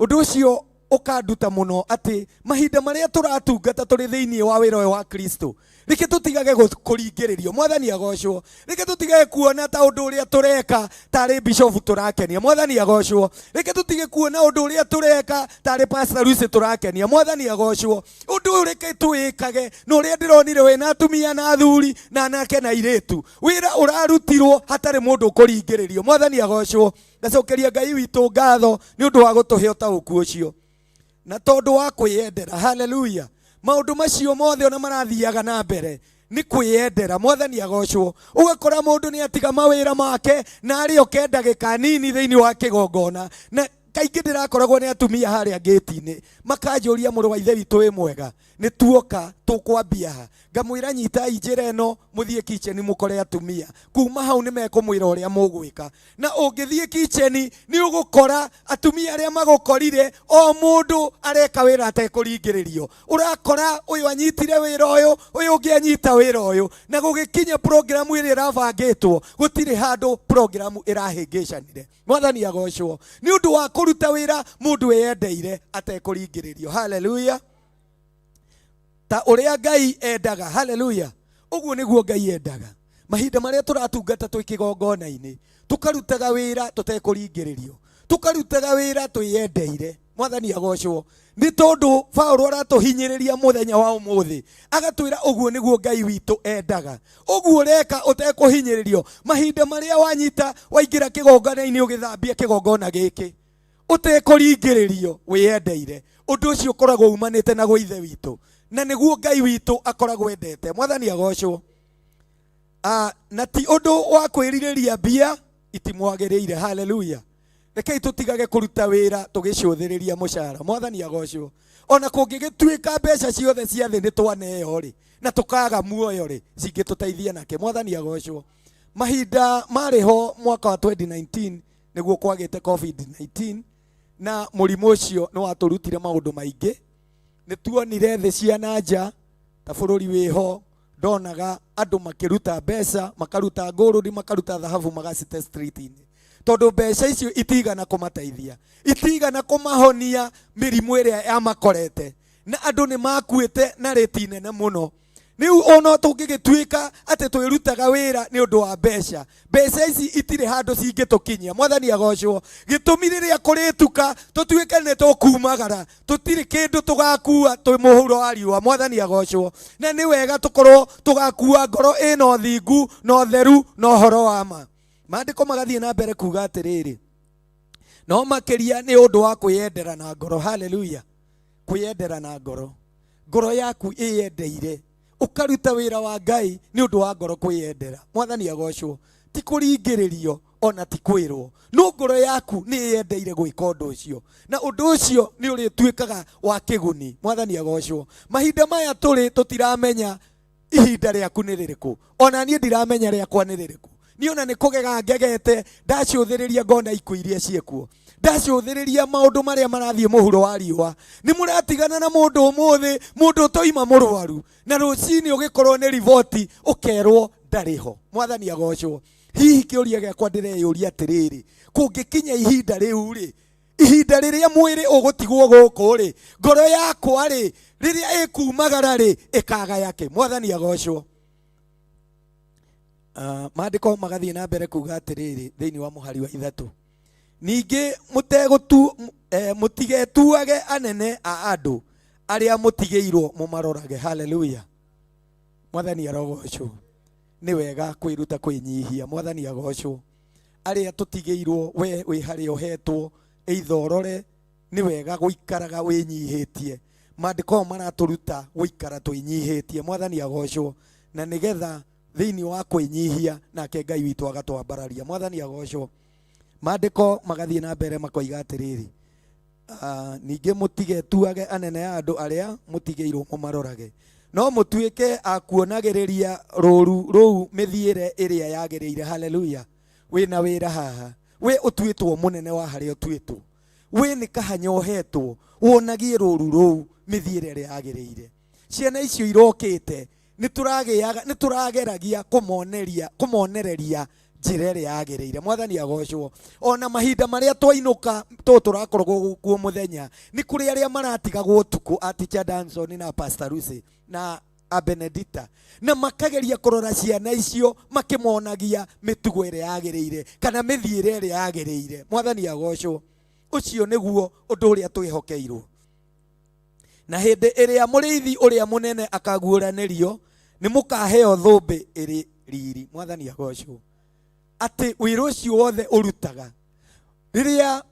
Ũndũ ũcio Ũkanduta mũno atĩ mahinda marĩa tũratungata tũrĩ thĩinĩ wa wĩra ũyũ wa Kristo, reke tũtigage kũringĩrĩrio. Mwathani agocwo. Reke tũtigage kuona ta ũndũ ũrĩa tũreka tarĩ bishop tũrakenia. Mwathani agocwo. Reke tũtige kuona ũndũ ũrĩa tũreka tarĩ Pastor Lucy tũrakenia. Mwathani agocwo. Ũndũ ũyũ reke tũwĩkage na ũrĩa ndĩronire wĩna atumia na athuri na anake na airĩtu, wĩra ũrarutirwo hatarĩ mũndũ ũkũringĩrĩrio. Mwathani agocwo. Ngacokeria Ngai witũ ngatho nĩ ũndũ wa gũtũhe ũtaũku ũcio na tondũ wa kwĩyendera. Haleluya. Maũndũ macio mothe ona marathiaga na mbere nĩ kwĩyendera. Mwathani agocwo. Ũgakora mũndũ nĩ atiga mawĩra make na arĩ oke ndagĩka nini thĩinĩ wa kĩgongona, na kaingĩ ndĩrakoragwo nĩ atumia harĩa ngĩti-inĩ makanjũria, mũrũ wa ithe witũ wĩ mwega, nĩ tuoka tũkwambia ha? Ngamwĩra, nyitai njĩra ĩno mũthiĩ kitchen mũkore atumia, kuma hau nĩ mekũmwĩra ũrĩa mũgwĩka. Na ũngĩthiĩ kitchen nĩ ũgũkora atumia arĩa magũkorire, o mũndũ areka wĩra atekũringĩrĩrio. Ũrakora ũyũ anyitire wĩra ũyũ, ũyũ ũngĩ anyita wĩra ũyũ, na gũgĩkinya programu ĩrĩa ĩrabangĩtwo gũtirĩ handũ programu ĩrahĩngĩcanire. Mwathani agocwo nĩ ũndũ wa kũruta wĩra mũndũ eyendeire atekũringĩrĩrio. Haleluya. Ta ũrĩa Ngai endaga. Haleluya. Ũguo nĩguo Ngai endaga. Mahinda marĩa tũratungata twĩ kĩgongona-inĩ, tũkarutaga wĩra tũtekũringĩrĩrio, tũkarutaga wĩra twĩyendeire. Mwathani agocwo. Nĩ tondũ Paũlũ aratũhinyĩrĩria mũthenya wa ũmũthĩ, agatwĩra ũguo nĩguo Ngai witũ endaga. Ũguo ũreka ũtekũhinyĩrĩrio, mahinda marĩa wanyita waingĩra kĩgongona-inĩ ũgĩthambia kĩgongona gĩkĩ ũtekũringĩrĩrio, wĩyendeire, ũndũ ũcio ũkoragwo umanĩte na gwa Ithe witũ, na nĩguo Ngai witũ akoragwo endete. Mwathani agocwo. Na ti ũndũ wa kwĩrirĩria mbia itimwagĩrĩire. Haleluya. Rekei tũtigage kũruta wĩra tũgĩcũthĩrĩria mũcara. Mwathani agocwo. Ona kũngĩgĩtuĩka mbeca ciothe cia thĩ nĩ twaneo rĩ, na tũkaga muoyo rĩ, cingĩtũteithia nake. Mwathani agocwo. Mahinda marĩ ho mwaka wa 2019 nĩguo kwagĩte COVID-19, na mũrimũ ũcio nĩ watũrutire maũndũ maingĩ. Nĩ tuonire thĩ cia na nja ta bũrũri wĩho, ndonaga andũ makĩruta mbeca, makaruta ngũrũni, makaruta thahabu, magacite street-inĩ, tondũ mbeca icio itigana kũmateithia, itigana kũmahonia mĩrimũ ĩrĩa yamakorete, na andũ nĩ makuĩte na rĩti nene mũno. Rĩu ona tũngĩgĩtuĩka atĩ twĩrutaga wĩra nĩ ũndũ wa mbeca, mbeca ici itirĩ handũ cingĩtũkinyia. Mwathani agocwo. Gĩtũmi rĩrĩa kũrĩtuka tũtuĩke nĩ tũkumagara, tũtirĩ kĩndũ tũgakua twĩ mũhuro wa riũa. Mwathani agocwo. Na nĩ wega tũkorwo tũgakua ngoro ĩna ũthingu na ũtheru na ũhoro wa ma. Maandĩko magathiĩ na mbere kuga atĩrĩrĩ, no makĩria nĩ ũndũ wa kwĩyendera na ngoro. Haleluya. Kwĩyendera na ngoro, ngoro yaku ĩyendeire, ũkaruta wĩra wa Ngai nĩ ũndũ wa ngoro kwĩyendera. Mwathani agocwo. Ti kũringĩrĩrio ona ti kwĩrwo, no ngoro yaku nĩ ĩyendeire gwĩka ũndũ ũcio, na ũndũ ũcio nĩ ũrĩtuĩkaga wa kĩguni. Mwathani agocwo. Mahinda maya tũrĩ tũtiramenya ihinda rĩaku nĩ rĩrĩkũ, ona niĩ ndiramenya rĩakwa nĩ rĩrĩkũ. Niĩ ona nĩ kũgega ngegete ndacũthĩrĩria ngona ikuũ iria ciĩkuo, ndacũthĩrĩria maũndũ marĩa marathiĩ mũhuro wa riũa. Nĩ mũratigana na mũndũ ũmũthĩ, mũndũ ũtoima mũrwaru, na rũcinĩ ũgĩkorwo nĩ riboti ũkerwo ndarĩ ho. Mwathani agocwo. Hihi kĩũria gĩakwa ndĩreyũria atĩrĩrĩ, kũngĩkinya ihinda rĩu rĩ, ihinda rĩrĩa mwĩrĩ ũgũtigwo gũkũ rĩ, ngoro yakwa rĩ, rĩrĩa ĩkumagara rĩ, ĩkagaya kĩ? Mwathani agocwo. Maandĩko magathiĩ na mbere kuga atĩrĩrĩ thĩinĩ wa mũhari wa 3, ningĩ mũtigetuage anene a andũ arĩa mũtigĩirwo mũmarorage. Haleluya. Mwathani arogocwo. Nĩ wega kwĩruta kwĩnyihia. Mwathani agocwo. Arĩa tũtigĩirwo, we wĩ harĩa ũhetwo, either ũrore, nĩ wega gũikaraga wĩnyihĩtie. Maandĩko maratũruta gũikara twĩnyihĩtie. Mwathani agocwo. Na nĩgetha thĩinĩ wa kwĩnyihia nake Ngai witũ agatwambararia. Mwathani agocwo. Maandĩko magathiĩ na mbere makoiga atĩrĩrĩ, ningĩ mũtigetuage anene a andũ arĩa mũtigĩirwo mũmarorage, no mũtuĩke a kuonagĩrĩria rũũru rũu mĩthiĩre ĩrĩa yagĩrĩire. Haleluya. Wĩna wĩra haha, we ũtuĩtwo mũnene wa harĩa ũtuĩtwo, we nĩ kahanya ũhetwo wonagie rũũru rũu mĩthiĩre ĩrĩa yagĩrĩire. Ciana icio irokĩte nĩ tũrageragia kũmonereria Njĩra ĩrĩa yagĩrĩire. Mwathani agocwo. Ona mahinda marĩa twainũka to tũrakoragwo kuo mũthenya, nĩ kũrĩ arĩa maratigagwo ũtukũ, a Teacher Danson na Pastor Lucy na a Benedita, na makageria kũrora ciana icio makĩmonagia mĩtugo ĩrĩa yagĩrĩire kana mĩthiĩre ĩrĩa yagĩrĩire. Mwathani agocwo. Ũcio nĩguo ũndũ ũrĩa twĩhokeirwo. Na hĩndĩ ĩrĩa mũrĩithi ũrĩa mũnene akaguũranĩrio, nĩ mũkaheo thũmbĩ ĩrĩ riri. Mwathani agocwo. Atĩ wĩra ũcio wothe ũrutaga, rĩrĩa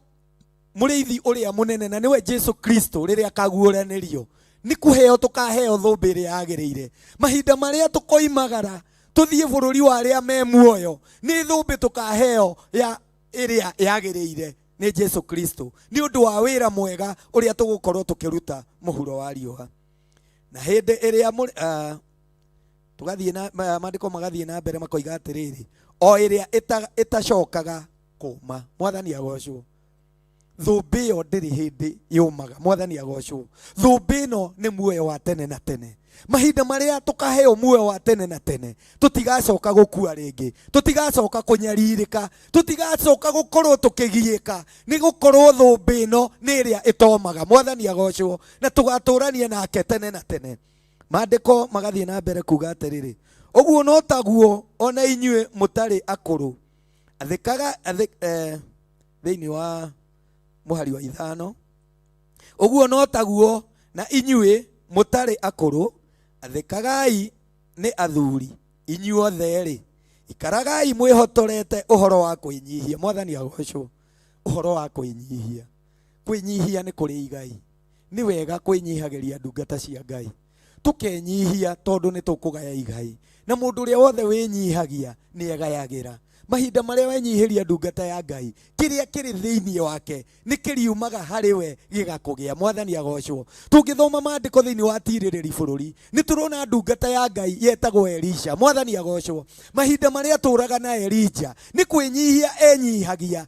mũrĩithi ũrĩa mũnene, na nĩwe Jesu Kristo, rĩrĩa akaguũranĩrio, nĩ kũheo tũkaheo thũmbĩ ĩrĩa yagĩrĩire. Mahinda marĩa tũkoimagara tũthiĩ bũrũri wa arĩa me muoyo, nĩ thũmbĩ tũkaheo ya ĩrĩa yagĩrĩire nĩ Jesu Kristo, nĩ ũndũ wa wĩra mwega ũrĩa tũgũkorwo tũkĩruta mũhuro wa riũa. Na hĩndĩ ĩrĩa tũgathiĩ na maandĩko magathiĩ na mbere makoiga atĩrĩrĩ, o ĩrĩa ĩtacokaga kũma. Mwathani agocwo. Thũmbĩ ĩyo ndĩrĩ hĩndĩ yũmaga. Mwathani agocwo. Thũmbĩ ĩno nĩ muoyo wa tene na tene. Mahinda marĩa tũkaheo muoyo wa tene na tene, tũtigacoka gũkua rĩngĩ, tũtigacoka kũnyarirĩka, tũtigacoka gũkorwo tũkĩgiĩka, nĩ gũkorwo thũmbĩ ĩno nĩ ĩrĩa ĩtomaga. Mwathani agocwo. Na tũgatũrania nake tene na tene. Maandĩko magathiĩ na mbere kuga atĩrĩrĩ, ũguo no taguo ona inyuĩ mũtarĩ akũrũ, athĩkaga, thĩinĩ wa mũhari wa 5, ũguo no taguo na inyuĩ mũtarĩ akũrũ, athĩkagai nĩ athuri inyuothe-rĩ, ikaragai mwĩhotorete ũhoro wa kwĩnyihia. Mwathani agocwo. Ũhoro wa kwĩnyihia. Kwĩnyihia nĩ kũrĩ igai. Nĩ wega kwĩnyihagĩria ndungata cia Ngai. Tũkenyihia tondũ nĩ tũkũgaya igai. Na mũndũ ũrĩa wothe wĩnyihagia nĩ egayagĩra. Mahinda marĩa wenyihĩria ndungata ya Ngai, kĩrĩa kĩrĩ thĩinĩ wake nĩ kĩriumaga harĩ we gĩgakũgĩa. Mwathani agocwo. Tũngĩthoma maandĩko thĩinĩ wa tirĩrĩri bũrũri, nĩ tũrona ndungata ya Ngai yetagwo Elisha. Mwathani agocwo. Mahinda marĩa atũraga na Elija, nĩ kwĩnyihia enyihagia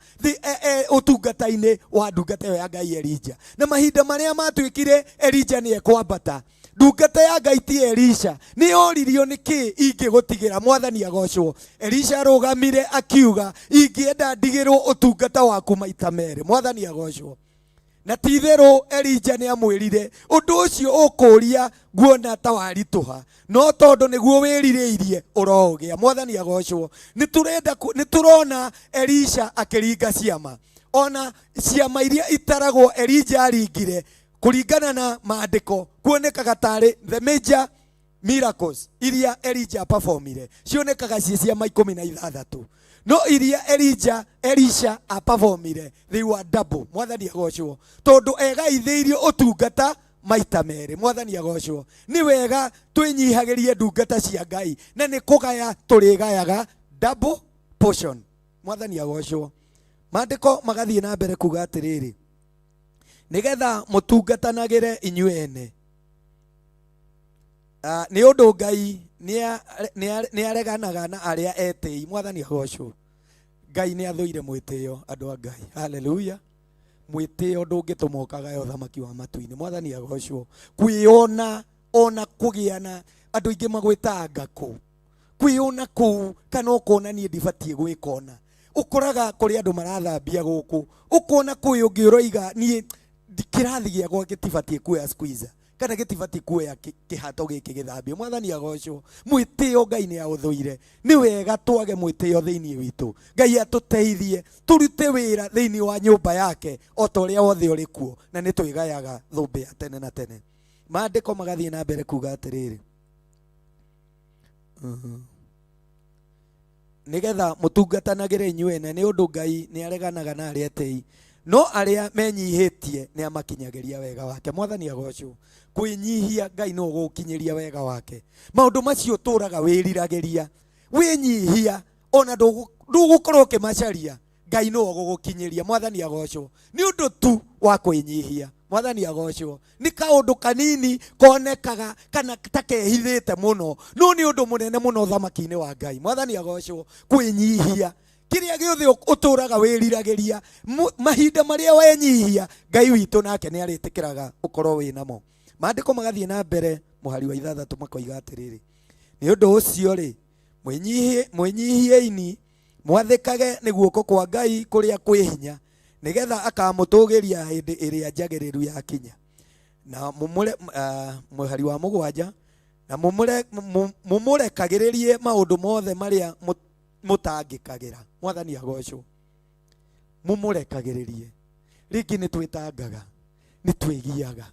ũtungata-inĩ wa ndungata ĩyo ya Ngai Elija. Na mahinda marĩa matuĩkire Elija nĩ ekwambata, ndungata ya Ngai ti Elisha nĩ yoririo nĩ kĩ ingĩgũtigĩra. Mwathani agocwo. Elisha arũgamire akiuga, ingĩenda ndigĩrwo ũtungata waku maita merĩ. Mwathani agocwo. Na ti itherũ Elija nĩ amwĩrire, ũndũ ũcio ũkũria nguona ta waritũha, no tondũ nĩguo wĩrirĩirie ũroũgĩa. Mwathani agocwo. Nĩ tũrona Elisha akĩringa ciama, ona ciama iria itaragwo Elija aringire kũringana na maandĩko kuonekaga tarĩ the major miracles iria Elija performire cionekaga ciĩ ciama 16, no iria Elisha aperformire they were double. Mwathani agocwo. Tondũ egaithĩirio ũtungata maita merĩ. Mwathani agocwo. Nĩ wega twĩnyihagĩrie ndungata cia Ngai, na nĩ kũgaya tũrĩgayaga double portion. Mwathani agocwo. Maandĩko magathiĩ na mbere kuga atĩrĩrĩ, nĩgetha mũtungatanagĩre inyuĩ ene. Nĩ ũndũ Ngai nĩ areganaga na arĩa etĩi. Mwathani agocwo. Ngai nĩ athũire mwĩtĩo, andũ a Ngai. Haleluya. Mwĩtĩo ndũngĩtũma ũkagaya ũthamaki wa matu-inĩ. Mwathani agocwo. Kwĩona ona kũgĩa na andũ aingĩ magwĩtaga ngakũ. Kwĩona kũu kana ũkona niĩ ndibatiĩ gwĩka ona. Ũkoraga kũrĩ andũ marathambia gũkũ, ũkona kwĩ ũngĩ ũroiga niĩ kĩrathi gĩakwa gĩtibatiĩ kuoya squeezer kana gĩtibatiĩ kuoya kĩhato gĩkĩ gĩthambio. Mwathani agocwo. Mwĩtĩo Ngai nĩ aũthũire. Nĩ wega twage mwĩtĩo thĩinĩ witũ. Ngai atũteithie tũrute wĩra thĩinĩ wa nyũmba yake o ta ũrĩa wothe ũrĩ kuo, na nĩ twĩgayaga thũmbĩ ya tene na tene. Maandĩko magathiĩ na mbere kuga atĩrĩrĩ, nĩgetha mũtungatanagĩre inyuĩ ene, nĩ ũndũ Ngai nĩ areganaga na arĩa etĩi, no arĩa menyihĩtie nĩ amakinyagĩria wega wake. Mwathani agocwo. Kwĩnyihia Ngai nĩ ũgũkinyĩria wega wake. Maũndũ macio ũtũraga wĩriragĩria, wĩnyihia ona ndũgũkorwo ũkĩmacaria, Ngai nĩ ũgũgũkinyĩria. Mwathani agocwo. Nĩ ũndũ tu wa kwĩnyihia. Mwathani agocwo. Nĩ kaũndũ kanini konekaga kana ta kehithĩte mũno, no nĩ ũndũ mũnene mũno ũthamaki-inĩ wa Ngai. Mwathani agocwo. Kwĩnyihia kĩrĩa gĩothe ũtũraga wĩriragĩria, mahinda marĩa wenyihia, Ngai witũ nake nĩ arĩtĩkĩraga ũkorwo wĩ namo. Maandĩko magathiĩ na mbere mũhari wa 6 makoiga atĩrĩrĩ, nĩ ũndũ ũcio rĩ, mwĩnyihieini Mwathĩkage nĩ guoko kwa Ngai kũrĩa kwĩ hinya, nĩgetha akamũtũgĩria hĩndĩ ĩrĩa njagĩrĩru yakinya. Na mũmũre, mũhari wa mũgwanja, na mũmũre, mũmũrekagĩrĩrie maũndũ mothe marĩa mũtangĩkagĩra. Mwathani agocwo. Mũmũrekagĩrĩrie. Rĩngĩ nĩ twĩtangaga, nĩ twĩgiaga,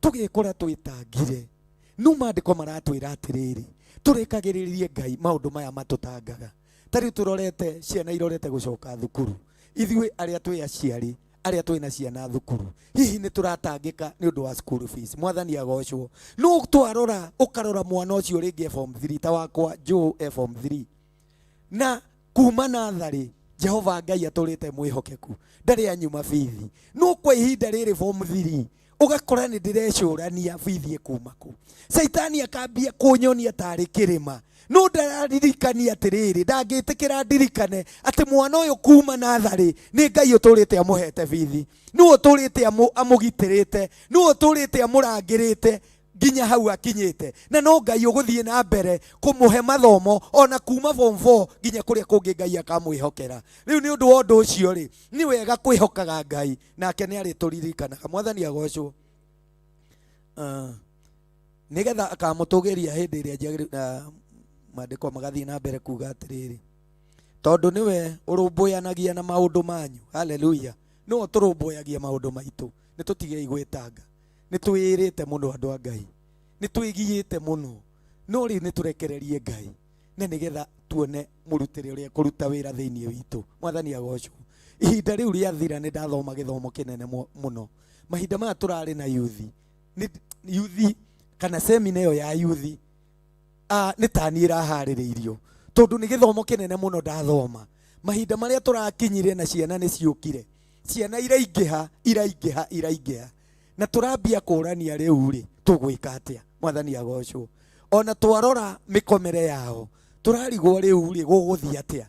tũgekora twĩtangire. No maandĩko maratwĩra atĩrĩrĩ, tũrekagĩrĩrie Ngai maũndũ maya matũtangaga. Ta rĩu tũrorete ciana irorete gũcoka thukuru, ithuĩ arĩa twĩ aciari, arĩa twĩna ciana thukuru, hihi nĩ tũratangĩka nĩ ũndũ wa school fees? Mwathani agocwo. No twarora, ũkarora mwana ũcio rĩngĩ e form 3, ta wakwa Joe e form 3, na kuma natharĩ Jehova Ngai atũrĩte mwĩhokeku, ndarĩ anyuma bithi. No kwa ihinda rĩrĩ form 3 ũgakora nĩ ndĩrecũrania bithi ĩkuma kũ. Caitani akambia kũnyonia tarĩ kĩrĩma, no ndararirikania atĩrĩrĩ, ndangĩtĩkĩra ndirikane atĩ mwana ũyũ kuma natharĩ nĩ Ngai ũtũrĩte amũhete bithi, nĩwe ũtũrĩte amũgitĩrĩte, nĩwe ũtũrĩte amũrangĩrĩte nginya hau akinyĩte, na no Ngai ũgũthiĩ na mbere kũmũhe mathomo ona kuma form 4 nginya kũrĩa kũngĩ Ngai akamwĩhokera. Rĩu nĩ ũndũ wa ũndũ ũcio rĩ, nĩ wega kwĩhokaga Ngai, nake nĩ arĩtũririkanaga. Mwathani agocwo. Nĩgetha akamũtũgĩria hĩndĩ ĩrĩa njagĩrĩru. Maandĩko magathiĩ na mbere kuga atĩrĩrĩ, tondũ nĩwe ũrũmbũyanagia na maũndũ manyu. Haleluya. Nĩwe ũtũrũmbũyagia maũndũ maitũ. Nĩ tũtigei gwĩtanga, nĩ twĩĩrĩte mũno andũ a Ngai, nĩ twĩgiĩte mũno, no rĩu nĩ tũrekererie Ngai, na nĩgetha tuone mũrutĩre ũrĩa kũruta wĩra thĩinĩ witũ. Mwathani agocwo. Ihinda rĩu rĩathira nĩ ndathoma gĩthomo kĩnene mũno. Mahinda maya tũrarĩ na yuthi, nĩ yuthi kana semina ĩyo ya yuthi, nĩ tani ĩraharĩrĩirio, tondũ nĩ gĩthomo kĩnene mũno ndathoma. Mahinda marĩa tũrakinyire na ciana nĩ ciũkire, ciana iraingĩha, iraingĩha, iraingĩha, na tũrambia kũrania rĩu rĩ, tũgwĩka atĩa? Mwathani agocwo. Ona twarora mĩkomere yao, tũrarigwo rĩu rĩ, gũgũthiĩ atĩa?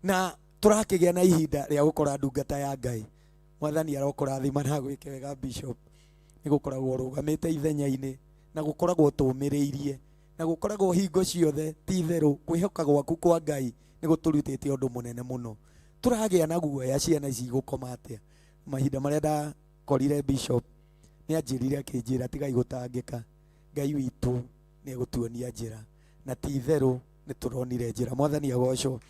Na tũrakĩgĩa na ihinda rĩa gũkora ndungata ya Ngai. Mwathani arokũrathima na agwĩke wega Bishop. Nĩ gũkoragwo ũrũgamĩte ithenya-inĩ, na gũkoragwo tũmĩrĩirie, na gũkoragwo hingo ciothe ti itherũ kwĩhoka gwaku kwa Ngai nĩ gũtũrutĩte ũndũ mũnene mũno. Tũragĩa na guoya ciana ici igũkoma atĩa. Mahinda marĩa ndakorire Bishop nĩ anjĩrire akĩnjĩra tigai gũtangĩka, Ngai witũ nĩ egũtuonia njĩra, na ti itherũ nĩ tũronire njĩra. Mwathani agocwo.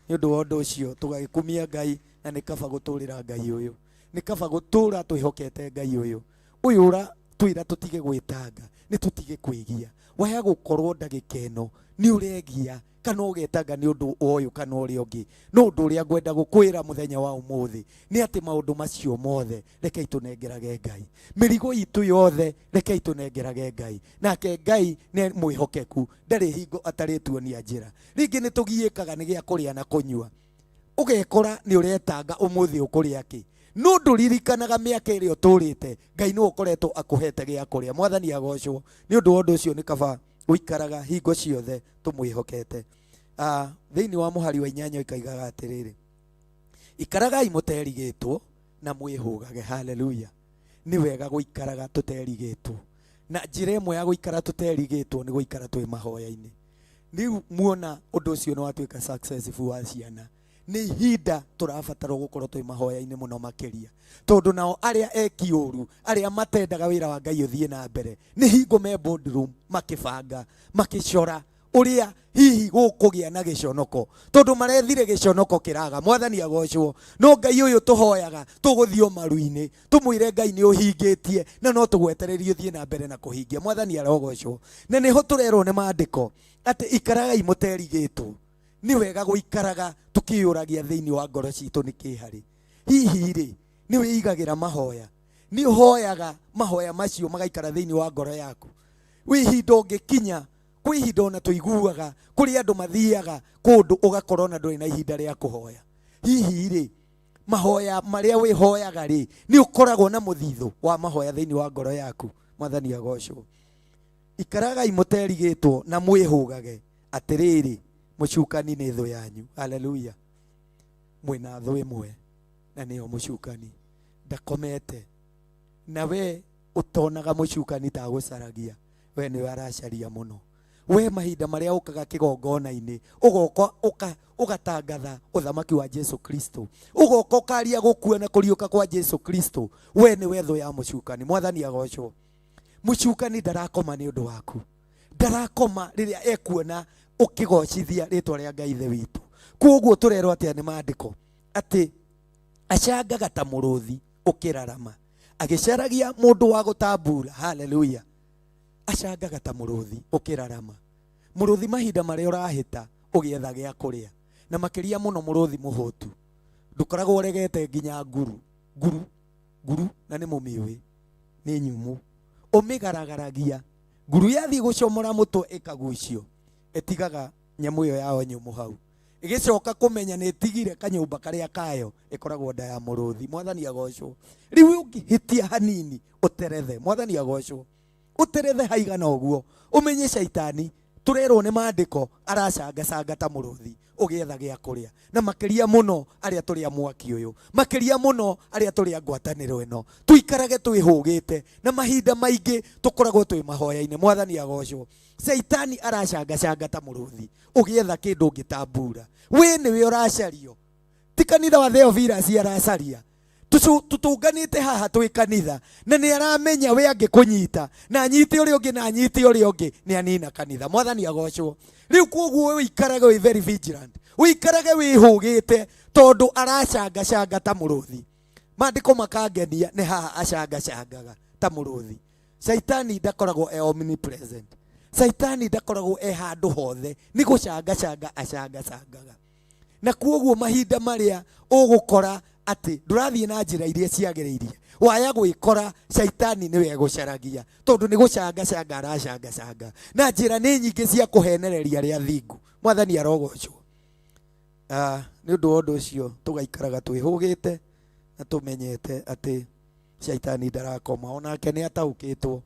Nĩ ũndũ wa ũndũ ũcio tũgagĩkumia Ngai, na nĩ kaba gũtũrĩra Ngai ũyũ, nĩ kaba gũtũra twĩhokete Ngai ũyũ. Ũyũ ũratwĩra tũtige gwĩtanga, nĩ tũtige kwĩgia. Waya gũkorwo ndagĩka ĩno nĩ ũregia kana ũgetanga nĩ ũndũ ũyũ kana ũrĩa ũngĩ, no ũndũ ũrĩa ngwenda gũkwĩra mũthenya wa ũmũthĩ nĩ atĩ maũndũ macio mothe rekei tũnengerage Ngai. Mĩrigo itũ yothe rekei tũnengerage Ngai, nake Ngai nĩ mwĩhokeku, ndarĩ hingo atarĩtuonia njĩra. Rĩngĩ nĩ tũgiĩkaga nĩ gĩa kũrĩa na kũnyua, ũgekora nĩ ũretanga ũmũthĩ ũkũrĩa kĩ, no ndũririkanaga mĩaka ĩrĩa ũtũrĩte Ngai nĩwe ũkoretwo akũhete gĩa kũrĩa. Mwathani agocwo. Nĩ ũndũ wa ũndũ ũcio nĩ kaba gũikaraga hingo ciothe tũmwĩhokete. Thĩinĩ wa mũhari wa inyanya ĩkaigaga atĩrĩrĩ, ikaragai mũterigĩtwo na mwĩhũgage. Haleluya. Nĩ wega gũikaraga tũterigĩtwo, na njĩra ĩmwe ya gũikara tũterigĩtwo nĩ gũikara twĩ mahoya-inĩ. Rĩu muona ũndũ ũcio nĩ watuĩka successful wa ciana, nĩ ihinda tũrabatarwo gũkorwo twĩ mahoya-inĩ mũno makĩria, tondũ nao arĩa eki ũru, arĩa matendaga wĩra wa Ngai ũthiĩ na mbere, nĩ hingo me boardroom makĩbanga, makĩcora ũrĩa hihi gũkũgĩa na gĩconoko, tondũ marethire gĩconoko kĩraga. Mwathani agocwo. No Ngai ũyũ tũhoyaga, tũgũthiĩ o maru-inĩ tũmwĩre Ngai nĩ ũhingĩtie, na no tũgwetererie ũthiĩ na mbere na kũhingia. Mwathani arogocwo. Na nĩho tũrerwo nĩ maandĩko atĩ ikaragai mũterigĩtwo. Nĩ wega gũikaraga tũkĩyũragia thĩinĩ wa ngoro citũ nĩ kĩ harĩ. Hihi rĩ, nĩ wĩigagĩra mahoya? Nĩ ũhoyaga mahoya macio magaikara thĩinĩ wa ngoro yaku? Wĩ ihinda ũngĩkinya, kwĩ ihinda ona tũiguaga kũrĩ andũ mathiaga kũndũ ũgakora ona ndũrĩ na ihinda rĩa kũhoya. Hihi rĩ, mahoya marĩa wĩhoyaga rĩ, nĩ ũkoragwo na mũthithũ wa mahoya thĩinĩ wa ngoro yaku? Mwathani agocwo. Ikaragai mũterigĩtwo na mwĩhũgage, atĩrĩrĩ, mũcukani nĩ thũ yanyu. Haleluya. Mwĩna thũ ĩmwe na nĩyo mũcukani. Ndakomete. Na we ũtonaga mũcukani ta agũcaragia, we nĩwe aracaria mũno. We mahinda marĩa ũkaga kĩgongona-inĩ ũgoka ũgatangatha ũthamaki wa Jesu Kristo, ũgoka ũkaria gũkua na kũriũka kwa Jesu Kristo, we nĩwe thũ ya mũcukani. Mwathani agocwo. Mũcukani ndarakoma nĩ ũndũ waku, ndarakoma rĩrĩa ekuona ũkĩgocithia rĩtwa rĩa Ngai Ithe witũ. Koguo tũrerwo atĩa nĩ maandĩko? Atĩ acangaga ta mũrũthi ũkĩrarama agĩcaragia mũndũ wa gũtambura. Haleluya. Acangaga ta mũrũthi ũkĩrarama. Mũrũthi mahinda marĩa ũrahĩta ũgĩetha gĩa kũrĩa, na makĩria mũno mũrũthi mũhũtu, ndũkoragwo ũregete nginya nguru nguru nguru, na nĩ mũmĩũĩ nĩ nyumu, ũmĩgaragaragia. Nguru yathiĩ gũcomora mũtwe ĩkagucio, ĩtigaga nyamũ ĩyo yao nyũmũ hau, ĩgĩcoka kũmenya nĩ ĩtigire kanyũmba karĩa kayo, ĩkoragwo nda ya mũrũthi. Mwathani agocwo. Rĩu ũngĩhĩtia hanini ũterethe, mwathani agocwo, ũterethe haigana ũguo, ũmenye caitani tũrerwo nĩ maandĩko aracangacanga ta mũrũthi ũgĩetha gĩa kũrĩa. Na makĩria mũno arĩa tũrĩ a mwaki ũyũ, makĩria mũno arĩa tũrĩ a ngwatanĩro ĩno, tũikarage twĩhũgĩte, na mahinda maingĩ tũkoragwo twĩ mahoya-inĩ. Mwathani agocwo. Caitani aracangacanga ta mũrũthi ũgĩetha kĩndũ ũngĩtambura. We nĩwe ũracario, ti kanitha wa Theophilus aracaria. Tũtũnganĩte haha twĩ kanitha, na nĩ aramenya we angĩkũnyita na anyite ũrĩa ũngĩ na anyite ũrĩa ũngĩ, nĩ anina kanitha. Mwathani agocwo. Rĩu koguo ũikarage wĩ very vigilant, ũikarage wĩhũgĩte, tondũ aracangacanga ta mũrũthi. Maandĩko makangenia nĩ haha acangacangaga ta mũrũthi. Caitani ndakoragwo e omnipresent, caitani ndakoragwo e handũ hothe, nĩ gũcangacanga acangacangaga. Na kuoguo mahinda marĩa ũgũkora atĩ ndũrathiĩ na njĩra iria ciagĩrĩirie, waya gwĩkora caitani nĩwe egũcaragia, tondũ nĩ gũcangacanga aracangacanga, na njĩra nĩ nyingĩ cia kũhenereria arĩa athingu. Mwathani arogocwo. Nĩ ũndũ wa ũndũ ũcio tũgaikaraga twĩhũgĩte na tũmenyete atĩ caitani ndarakoma, onake nĩ ataũkĩtwo.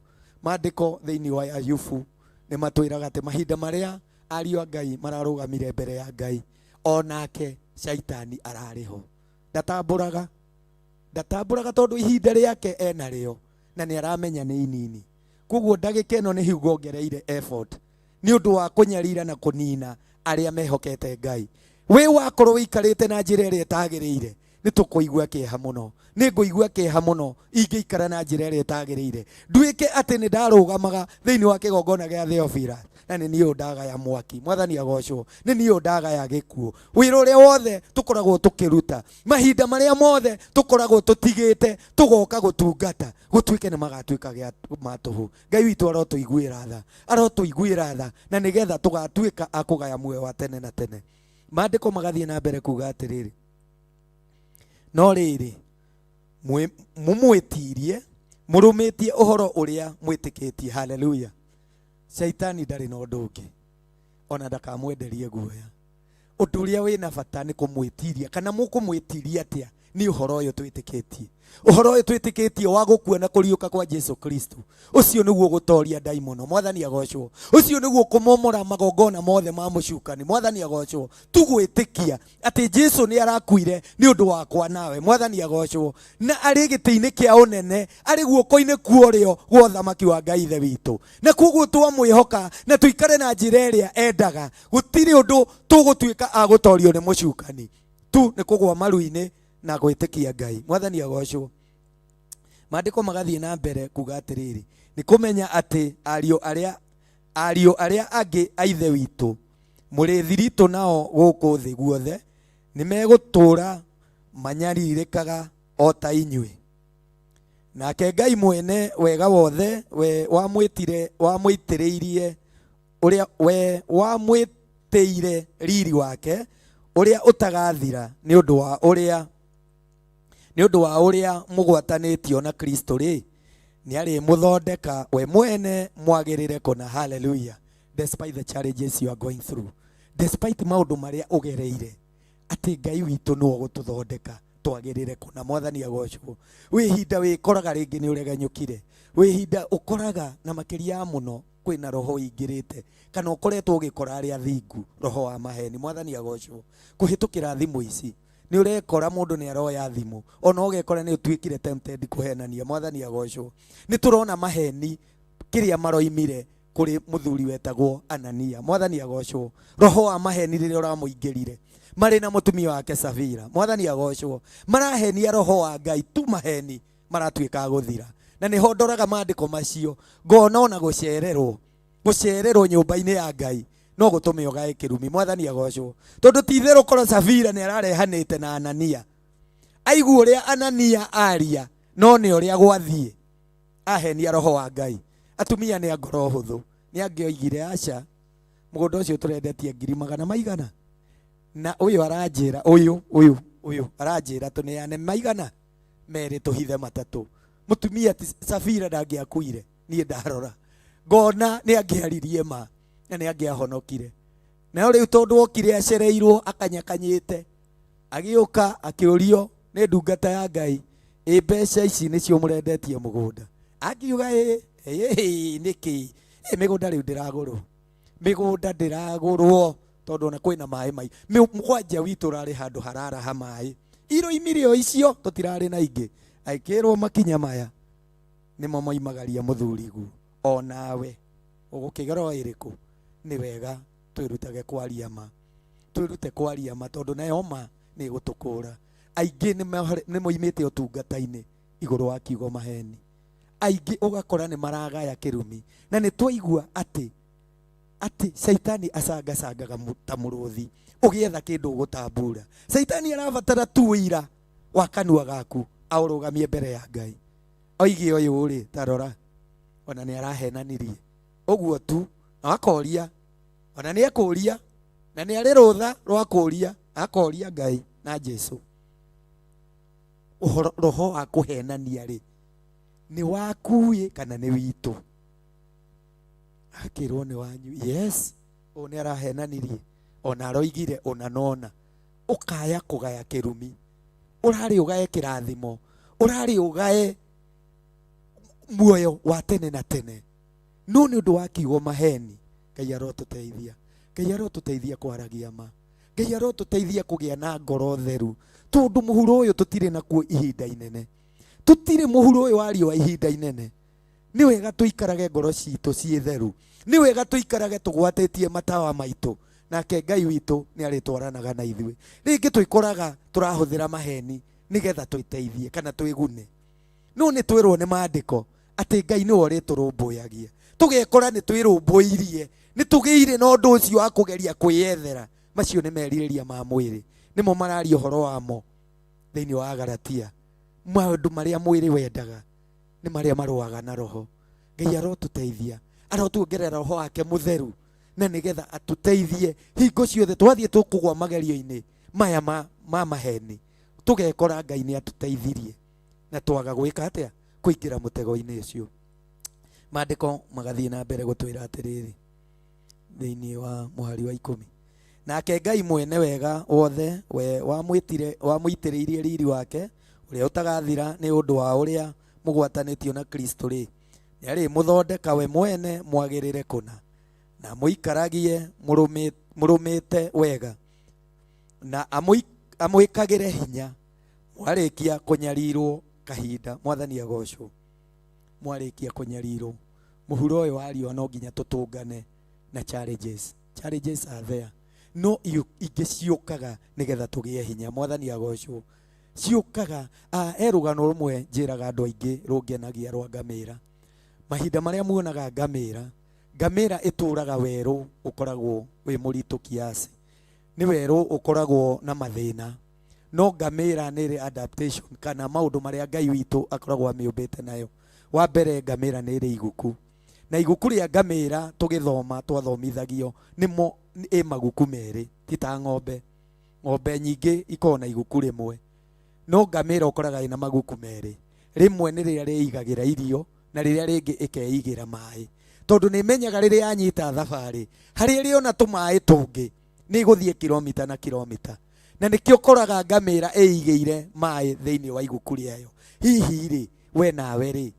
Maandĩko thĩinĩ wa Ayubu nĩ matwĩraga atĩ mahinda marĩa ariũ a Ngai mararũgamire mbere ya Ngai, onake caitani ararĩ ho. Ndatambũraga, ndatambũraga, tondũ ihinda rĩake enarĩo na nĩ aramenya nĩ inini. Koguo ndagĩka ĩno nĩ hiugo ongereire effort nĩ ũndũ wa kũnyarira na kũnina arĩa mehokete Ngai. We wakorwo ũikarĩte na njĩra ĩrĩa ĩtagĩrĩire, nĩ tũkũigua kĩeha mũno, nĩ ngũigua kĩeha mũno ingĩikara na njĩra ĩrĩa ĩtagĩrĩire, nduĩke atĩ nĩ ndarũgamaga thĩinĩ wa kĩgongona gĩa Theophilus na nĩ niĩ ũyũ ndagaya mwaki. Mwathani agocwo. Nĩ niĩ ũyũ ndagaya gĩkuũ. Wĩra ũrĩa wothe tũkoragwo tũkĩruta, mahinda marĩa mothe tũkoragwo tũtigĩte tũgoka gũtungata, gũtuĩke nĩ magatuĩka gĩa matũhũ. Ngai witũ arotũiguĩra tha, arotũiguĩra tha, na nĩgetha tũgatuĩka a kũgaya muoyo wa tene na tene. Maandĩko magathiĩ na mbere kuga atĩrĩrĩ, no rĩrĩ mũmwĩtirie mũrũmĩtie ũhoro ũrĩa mwĩtĩkĩtie. Haleluya. Caitani ndarĩ na ũndũ ũngĩ, ona ndakamwenderie guoya. Ũndũ ũrĩa wĩna bata nĩ kũmwĩtiria, kana mũkũmwĩtiria atĩa? Nĩ ũhoro ũyũ twĩtĩkĩtie, ũhoro ũyũ twĩtĩkĩtie wa gũkua na kũriũka kwa Jesu Kristo. Ũcio nĩguo gũtoria ndaimono. Mwathani agocwo. Ũcio nĩguo kũmomora magongona mothe ma mũcukani. Mwathani agocwo. Tu gwĩtĩkia atĩ Jesu nĩ arakuire nĩ ũndũ wakwa nawe. Mwathani agocwo. Na arĩ gĩtĩ-inĩ kĩa ũnene, arĩ guoko-inĩ kwa ũrĩo gwa ũthamaki wa Ngai Ithe witũ. Na koguo twamwĩhoka na tũikare na njĩra ĩrĩa endaga, gũtirĩ ũndũ tũgũtuĩka a gũtorio nĩ mũcukani. Tu nĩ kũgwa maru-inĩ na gwĩtĩkia Ngai. Mwathani agocwo. Maandĩko magathiĩ na mbere kuga atĩrĩrĩ, nĩ kũmenya atĩ ariũ arĩa angĩ a Ithe witũ mũrĩ thiritũ nao gũkũ thĩ guothe nĩ megũtũũra manyarirĩkaga o ta inyuĩ. Nake Ngai mwene wega wothe we wamwĩtire, wamwĩtĩrĩirie ũrĩa we wamwĩtĩire riri wake ũrĩa ũtagathira nĩ ũndũ wa ũrĩa, nĩ ũndũ wa ũrĩa mũgwatanĩtio na Kristo rĩ, nĩarĩmũthondeka we mwene mwagĩrĩre kũna. Hallelujah. Despite the challenges you are going through, despite maũndũ marĩa ũgereire, atĩ Ngai witũ nĩwe ũgũtũthondeka twagĩrĩre kũna. Mwathani agocwo. Wĩ ihinda wĩkoraga rĩngĩ nĩ ũregenyũkire, wĩ ihinda ũkoraga na makĩria mũno kwĩna roho ũingĩrĩte, kana ũkoretwo ũgĩkora arĩa athingu roho wa maheni. Mwathani agocwo. Kũhĩtũkĩra thimũ ici nĩ ũrekora mũndũ nĩ aroya thimũ, ona ũgekora nĩ ũtuĩkire tempted kũhenania. Mwathani agocwo. Nĩ tũrona maheni kĩrĩa maroimire Kũrĩ mũthuri wetagwo Anania. Mwathani agocwo. Roho wa maheni rĩrĩa ũramũingĩrire marĩ na mũtumia wake Safira, Mwathani agocwo, marahenia roho wa Ngai tu, maheni maratuĩka a gũthira. Na nĩho ndoraga maandĩko macio ngona ona gũcererwo, gũcererwo nyũmba-inĩ ya Ngai no gũtũme ũgae kĩrumi. Mwathani agocwo, tondũ ti itherũ korwo Safira nĩ ararehanĩte na Anania, aigua ũrĩa Anania aria, no nĩ ũrĩa gwathiĩ ahenia roho wa Ngai. Atumia nĩ a ngoro hũthũ, nĩ angĩoigire aca, mũgũnda ũcio tũrendetie ngiri magana maigana, na ũyũ aranjĩra ũyũ ũyũ ũyũ aranjĩra tũneane maigana merĩ tũhithe matatũ. Mũtumia ti Safira ndangĩakuire. Niĩ ndarora ngona nĩ angĩaririe ma na nĩ angĩahonokire. Nayo rĩu tondũ okire acereirwo akanyakanyĩte, agĩũka akĩũrio nĩ ndungata ya Ngai, ĩ mbeca ici nĩcio mũrendetie mũgũnda? Akiuga ĩ ĩ nĩkĩ? Ĩ mĩgũnda rĩu ndĩragũrwo, mĩgũnda ndĩragũrwo tondũ ona kwĩna maĩ mai mũgwanja witũ ũrarĩ handũ hararaha maĩ iroimire o icio tũtirarĩ na ingĩ. Agĩkĩrwo makinya maya nĩmo moimagaria mũthuriguo. Onawe ũgũkĩgera o ĩrĩkũ? Nĩ wega twĩrutage kwaria ma, twĩrute kwaria ma, tondũ nayo ma nĩ ĩgũtũkũra. Aingĩ nĩ moimĩte ũtungata-inĩ igũrũ wa kiugo maheni. Aingĩ ũgakora nĩ maragaya kĩrumi, na nĩ twaigua atĩ caitani acangacangaga ta mũrũthi ũgĩetha kĩndũ ũgũtambura. Caitani arabatara tu ũira wa kanua gaku aũrũgamie mbere ya Ngai, oige ũyũ rĩ, ta rora, ona nĩ arahenanirie ũguo tu, na akoria, ona nĩ ekũria, na nĩ arĩ rũtha rwa kũria, akoria Ngai na Jesu. Ũhoro roho wa kũhenania rĩ, nĩ waku-ĩ kana nĩ witũ? Akĩrwo nĩ wanyu. Yes, ũyũ nĩ arahenanirie, ona aroigire ũna nona. Ũkaya kũgaya kĩrumi, ũrarĩ ũgaye kĩrathimo, ũrarĩ ũgaye muoyo wa tene na tene, no nĩ ũndũ wa kiugo maheni. Ngai arotũteithia, Ngai arotũteithia kwaragia ma, Ngai arotũteithia kũgĩa na ngoro theru, tondũ mũhuro ũyũ tũtirĩ nakuo ihinda inene, tũtirĩ mũhuro ũyũ wa riũa ihinda inene. Nĩ wega tũikarage ngoro citũ ciĩ theru, nĩ wega tũikarage tũgwatĩtie matawa maitũ, nake Ngai witũ nĩ arĩtwaranaga na ithuĩ. Rĩngĩ twĩkoraga tũrahũthĩra maheni nĩgetha twĩteithie kana twĩgune, no nĩ twĩrwo nĩ maandĩko atĩ Ngai nĩwe ũrĩtũrũmbũyagia. Tũgekora nĩ twĩrũmbũirie, nĩ tũgĩire na ũndũ ũcio wa kũgeria kwĩyethera. Macio nĩ merirĩria ma mwĩrĩ, nĩmo mararia ũhoro wamo thĩinĩ wa Galatia. Maũndũ marĩa mwĩrĩ wendaga nĩ marĩa marũaga na roho. Ngai arotũteithia, arotuongerera roho wake mũtheru, na nĩgetha atũteithie hingo ciothe twathiĩ tũkũgwa magerio-inĩ maya ma maheni, tũgekora Ngai nĩ atũteithirie na twaga gwĩka atĩa? Kũingĩra mũtego-inĩ ũcio. Maandĩko magathiĩ na mbere gũtwĩra atĩrĩrĩ thĩinĩ wa mũhari wa 10, nake Ngai mwene wega wothe, we wamwĩtĩrĩirie riri wake ũrĩa ũtagathira nĩ ũndũ wa ũrĩa mũgwatanĩtio na Kristo rĩ, nĩ arĩmũthondeka we mwene mwagĩrĩre kũna, na mũikaragie mũrũmĩte wega, na amwĩkagĩre hinya mwarĩkia kũnyarirwo kahinda. Mwathani agocwo. Mwarĩkia kũnyarirwo mũhuro ũyũ wa riũa, no nginya tũtũngane na challenges. Challenges are there, no ingĩ ciũkaga nĩgetha tũgĩe hinya. Mwathani agocwo. Ciũkaga he rũgano rũmwe njĩraga andũ aingĩ rũngenagia rwa ngamĩra. Mahinda marĩa muonaga ngamĩra, ngamĩra ĩtũraga werũ ũkoragwo wĩ mũritũ kiasi, nĩ werũ ũkoragwo na mathĩna, no ngamĩra nĩ ĩrĩ adaptation kana maũndũ marĩa Ngai witũ akoragwo amĩũmbĩte nayo. Wa mbere, ngamĩra nĩ ĩrĩ iguku, na iguku rĩa ngamĩra tũgĩthoma twathomithagio nĩmo ĩ maguku merĩ, ti ta ng'ombe. Ng'ombe nyingĩ ikoragwo na iguku rĩmwe, no ngamĩra ũkoraga ĩna maguku merĩ. Rĩmwe nĩ rĩrĩa rĩigagĩra irio na rĩrĩa rĩngĩ ĩkeigĩra maĩ, tondũ nĩ ĩmenyaga rĩrĩa yanyita thabarĩ harĩa ĩrĩona tũmaĩ tũngĩ nĩ ĩgũthiĩ kilomita na kilomita. Na nĩkĩo ũkoraga ngamĩra ĩigĩire maĩ thĩinĩ wa iguku rĩayo. Hihi rĩ, we nawe rĩ,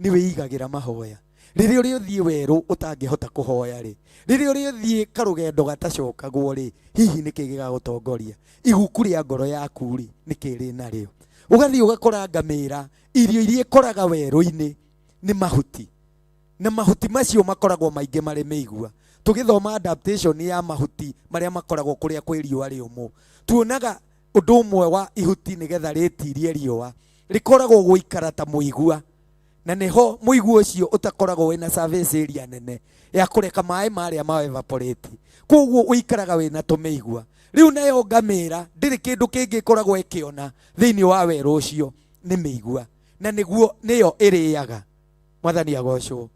nĩ wĩigagĩra mahoya? Rĩrĩa ũrĩũthiĩ werũ ũtangĩhota kũhoya rĩ, rĩrĩa ũrĩũthiĩ karũgendo gatacokagwo rĩ, hihi nĩkĩ gĩgagũtongoria? Iguku rĩa ngoro yaku rĩ, nĩkĩ rĩ narĩo? Ũgathiĩ ũgakora ngamĩra irio iria ĩkoraga werũ-inĩ nĩ mahuti. Na mahuti macio makoragwo maingĩ marĩ mĩigua. Tũgĩthoma adaptation ya mahuti marĩa makoragwo kũrĩa kwĩ riũa rĩũmũ, tuonaga ũndũ ũmwe wa ihuti nĩgetha rĩtirie riũa rĩkoragwo gũikara ta mũigua, na nĩho mũigua ũcio ũtakoragwo wĩna surface area nene ya kũreka maĩ marĩa ma evaporate, koguo ũikaraga wĩna tũmĩigua. Rĩu nayo ngamĩra ndĩrĩ kĩndũ kĩngĩ ĩkoragwo ĩkĩona thĩinĩ wa werũ ũcio nĩ mĩigua, na nĩguo nĩyo ĩrĩaga. Mwathani agocwo.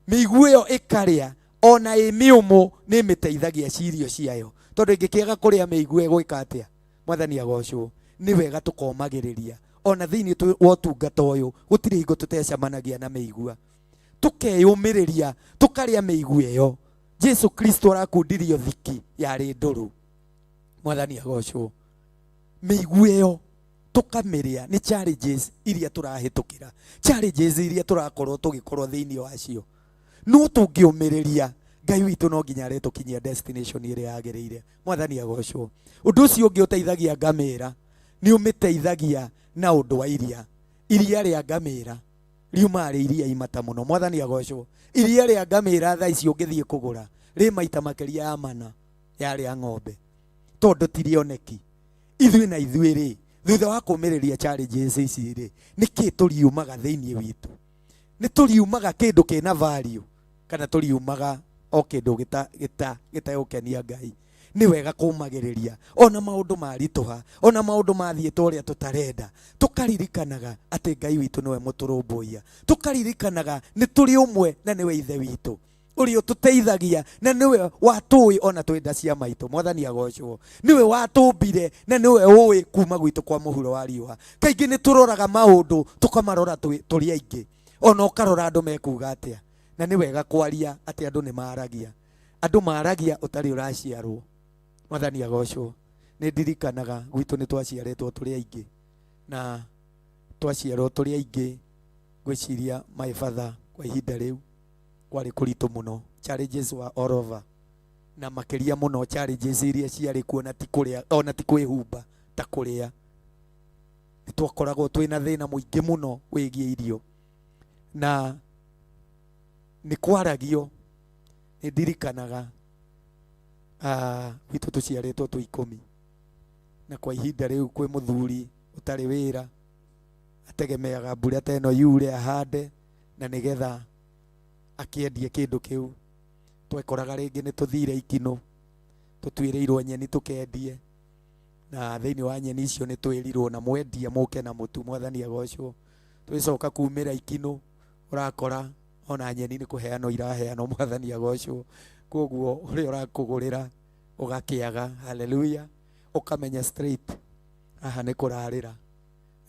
Mĩigua ĩyo ĩkarĩa ona ĩ mĩũmũ nĩ ĩmĩteithagia cirio ciayo, tondũ ĩngĩkĩaga kũrĩa mĩigua ĩgwĩka atĩa? Mwathani agocwo. Nĩ wega tũkomagĩrĩria ona thĩinĩ wa ũtungata ũyũ, gũtirĩ hingo tũtecemanagia na mĩigua, tũkeyũmĩrĩria tũkarĩa mĩigua ĩyo. Jesu Kristo arakundirio thiki yarĩ ndũrũ. Mwathani agocwo. Mĩigua ĩyo tũkamĩrĩa nĩ challenges iria tũrahĩtũkĩra, challenges iria tũrakorwo tũgĩkorwo thĩinĩ wacio, no tũngĩũmĩrĩria Ngai witũ no nginya arĩtũkinyia destination ĩrĩa yagĩrĩire. Mwathani agocwo. Ũndũ ũcio ũngĩ ũteithagia ngamĩra nĩ ũmĩteithagia na ũndũ wa iria. Iria rĩa ngamĩra riumaga rĩ iria imata mũno. Mwathani agocwo. Iria rĩa ngamĩra thaa ici ũngĩthiĩ kũgũra rĩ maita makĩria ya mana ya rĩa ng'ombe, tondũ ti rĩoneki. Ithuĩ na ithuĩ rĩ, thutha wa kũmĩrĩria challenges ici rĩ, nĩkĩ tũriumaga thĩinĩ witũ? Nĩ tũriumaga kĩndũ kĩna value kana tũriumaga o kĩndũ gĩtegũkenia Ngai? Nĩ wega kũmagĩrĩria ona maũndũ maritũha, ona maũndũ mathiĩ ta ũrĩa tũtarenda, tũkaririkanaga atĩ Ngai witũ nĩwe mũtũrũmbũiya, tũkaririkanaga nĩ tũrĩ ũmwe na nĩwe ithe witũ ũrĩa ũtũteithagia, na nĩwe watũĩ ona twĩ nda cia maitũ. Mwathani agocwo. Nĩwe watũmbire na nĩwe ũĩ kuma gwitũ kwa mũhuro wa riũa. Kaingĩ nĩ tũroraga maũndũ tũkamarora tũrĩ aingĩ, ona ũkarora andũ mekuga atĩa, na nĩ wega kwaria atĩ andũ nĩ maragia. Andũ maragia ũtarĩ ũraciarwo. Mwathani agocwo. Nĩ ndirikanaga gwitũ nĩ twaciarĩtwo tũrĩ aingĩ, na twaciarwo tũrĩ aingĩ ngwĩciria my father kwa ihinda rĩu kwarĩ kũritũ mũno, challenges were all over, na makĩria mũno challenges iria ciarĩ kuo na ti kũrĩa ona ti kwĩhumba ta kũrĩa. Nĩ twakoragwo twĩna thĩna mũingĩ mũno wĩgiĩ irio, na nĩ kwaragio. Nĩ ndirikanaga gwitũ tũciarĩtwo twĩ 10, na kwa ihinda rĩu kwĩ mũthuri ũtarĩ wĩra ategemeaga mbura ta ĩno yure ahande na nĩgetha akĩendie kĩndũ kĩu. Twekoraga rĩngĩ nĩ tũthire ikinũ tũtuĩrĩirwo nyeni tũkendie, na thĩinĩ wa nyeni icio nĩ twĩrirwo na mwendia mũke na mũtu. Mwathani agocwo. Twĩcoka kumĩra ikinũ ũrakora ona nyeni nĩ kũheanwo iraheanwo. Mwathani agocwo. Koguo ũrĩa ũrakũgũrĩra ũgakĩaga. Haleluya. Ũkamenya straight haha nĩ kũrarĩra.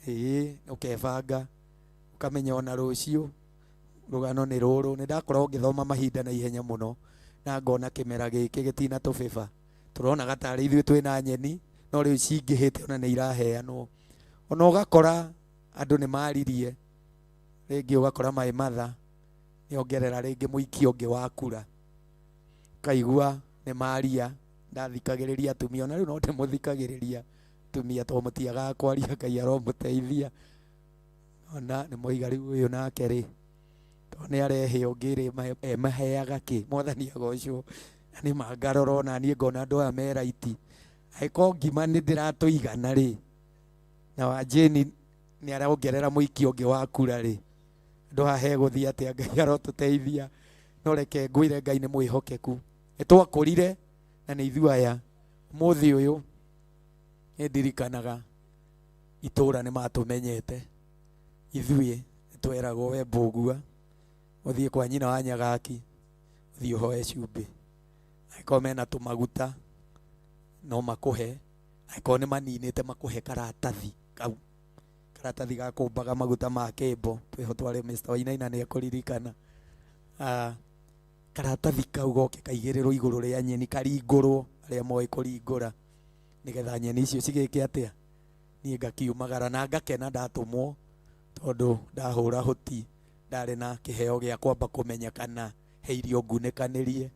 Ĩĩ, ũkebanga ũkamenya ona rũciũ rũgano nĩ rũrũ. Nĩ ndakorwo ngĩthoma mahinda na ihenya mũno na ngona kĩmera gĩkĩ gĩtina tũbĩba, tũronaga tarĩ ithuĩ twĩna nyeni, no rĩu cingĩhĩte ona nĩ iraheanwo. Ona ũgakora andũ nĩ maririe rĩngĩ, ũgakora maĩ matha nĩongerera rĩngĩ mũikia ũngĩ wa kura, kaigua nĩ maria. Ndathikagĩrĩria atumia, ona rĩu no ndĩmũthikagĩrĩria atumia, tondũ mũtiagaga kwaria. Ngai aromũteithia. Ona nĩ moiga rĩu ũyũ nake rĩ, tondũ nĩ arehe ũngĩ rĩ, emaheaga kĩ? Mwathani agocwo. Na nĩ mangarora ona niĩ ngona andũ aya me raiti, angĩkorwo ngima nĩ ndĩratũigana rĩ, na wa Jane nĩ arongerera mũikia ũngĩ wa kura rĩ, andũ haha hegũthiĩ atĩa? Ngai arotũteithia. No reke ngwĩre Ngai nĩ mwĩhokeku. Nĩ twakũrire na nĩ ithuĩ aya ũmũthĩ ũyũ. Nĩ ndirikanaga itũra nĩ matũmenyete ithuĩ, nĩ tweragwo we mbũgua ũthiĩ kwa nyina wa Nyagaki, ũthiĩ ũhoe cumbĩ, angĩkorwo mena tũmaguta no makũhe, angĩkorwo nĩ maninĩte makũhe karatathi kau, karatathi ga kũmbaga maguta ma kĩmbo. Twĩho twarĩ Mr. Wainaina nĩ ekũririkana. Karatathi kau goke kaigĩrĩrwo igũrũ rĩa nyeni, karingũrwo, arĩa moĩ kũringũra, nĩgetha nyeni icio cigĩke atĩa. Niĩ ngakiumagara na ngakena ndatũmwo, tondũ ndahũra hũti ndarĩ na kĩheo gĩa kwamba kũmenya kana he irio ngunĩkanĩrie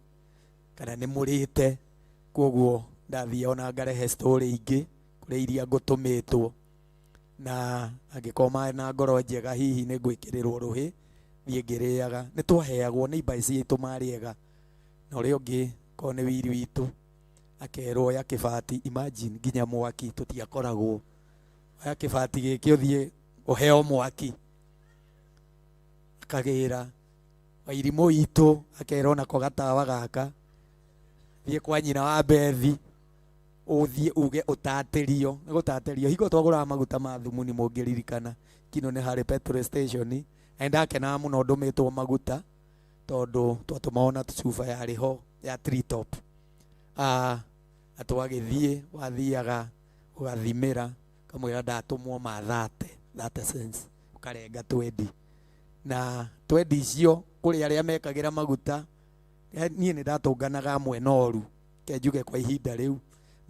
kana nĩ mũrĩte. Koguo ndathiĩ ona ngarehe story ingĩ kũrĩ iria ngũtũmĩtwo, na angĩkorwo marĩ na ngoro njega hihi nĩ ngwĩkĩrĩrwo rũhĩ. Thiĩ ngĩrĩaga nĩ twaheagwo nĩ imba citũ marĩega na ũrĩa ũngĩ korwo nĩ wiri witũ akerwo oya kĩbati. Imagine, nginya mwaki tũtiakoragwo. Oya kĩbati gĩkĩ ũthiĩ ũheo mwaki. Akagĩra wairimũ witũ akerwo nako gatawa gaka thiĩ kwa nyina wa Bethi ũthiĩ uge ũtatĩrio. Nĩ gũtatĩrio hingo twagũraga maguta ma thumuni, mũngĩririkana kino nĩ harĩ petrol station, na nĩndakenaga mũno ndũmĩtwo maguta tondũ twatũmagwo na cuba yarĩ ho ya Treetop. Na twagĩthiĩ wathiaga ũgathimĩra kamwĩra ndatũmwo ma 30 cents, ũkarenga twendi na twendi icio kũrĩ arĩa mekagĩra maguta. Niĩ nĩ ndatũnganaga amwe noru ke njuge kwa ihinda rĩu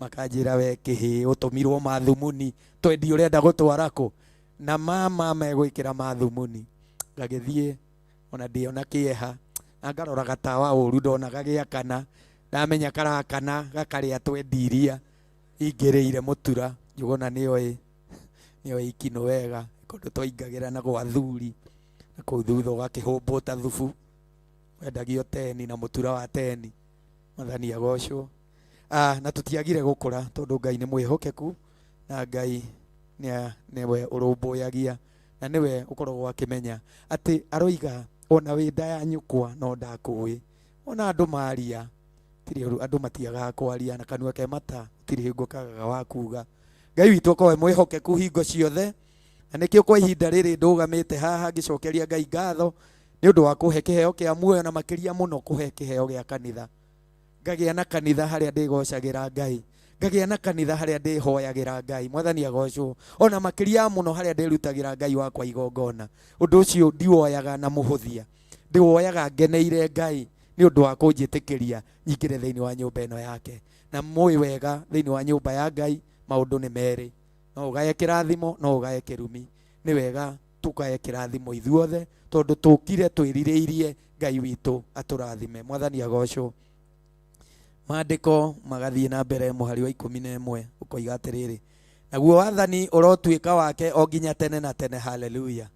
makanjĩra we kĩhĩ ũtũmirwo mathumuni twendi ũrenda gũtwara kũ na mama megwĩkĩra mathumuni. Ngagĩthiĩ ona ndĩ ona kĩeha na ngarora gatawa ũru ndona gagĩakana, ndamenya karakana gakarĩa twendi iria ingĩrĩire mũtura. Njũgũna nĩoĩ nĩoĩ ikinũ wega kũndũ twaingagĩra na gwa thuri na kũu thutha ũgakĩhũmbũta thubu wendagio teni na mũtura wa teni. Mwathani agocwo. Na tũtiagire gũkũra tondũ Ngai nĩ mwĩhokeku na Ngai nĩwe ũrũmbũyagia na nĩwe ũkoragwo akĩmenya atĩ aroiga ona wĩ nda ya nyũkwa no ndakũĩ. Ona andũ maria tirĩ ũru, andũ matiagaga kwaria na kanua ke mata gũtirĩ hingo kagaga wa kuga. Ngai witũ akorwo e mwĩhokeku hingo ciothe, na nĩkĩo kwa ihinda rĩrĩ ndũgamĩte haha ngĩcokeria Ngai ngatho nĩ ũndũ wa kũhe kĩheo kĩa muoyo na makĩria mũno kũhe kĩheo gĩa kanitha. Ngagĩa na kanitha harĩa ndĩgocagĩra Ngai, ngagĩa na kanitha harĩa ndĩhoyagĩra Ngai. Mwathani agocwo. Ona makĩria mũno harĩa ndĩrutagĩra Ngai wakwa igongona. Ũndũ ũcio ndiwoyaga na mũhũthia, ndĩwoyaga ngeneire Ngai nĩ ũndũ wa kũnjĩtĩkĩria nyingĩre thĩinĩ wa nyũmba ĩno yake. Na mũĩ wega thĩinĩ wa nyũmba ya Ngai maũndũ nĩ merĩ, no ũgaye kĩrathimo no ũgaye kĩrumi. Nĩ wega tũgaye kĩrathimo ithuothe tondũ tũkire twĩrirĩirie Ngai witũ atũrathime. Mwathani agocwo. Maandĩko magathiĩ na mbere mũhari wa 11 ũkoiga atĩrĩrĩ, naguo wathani ũrotuĩka wake o nginya tene na tene. Haleluya.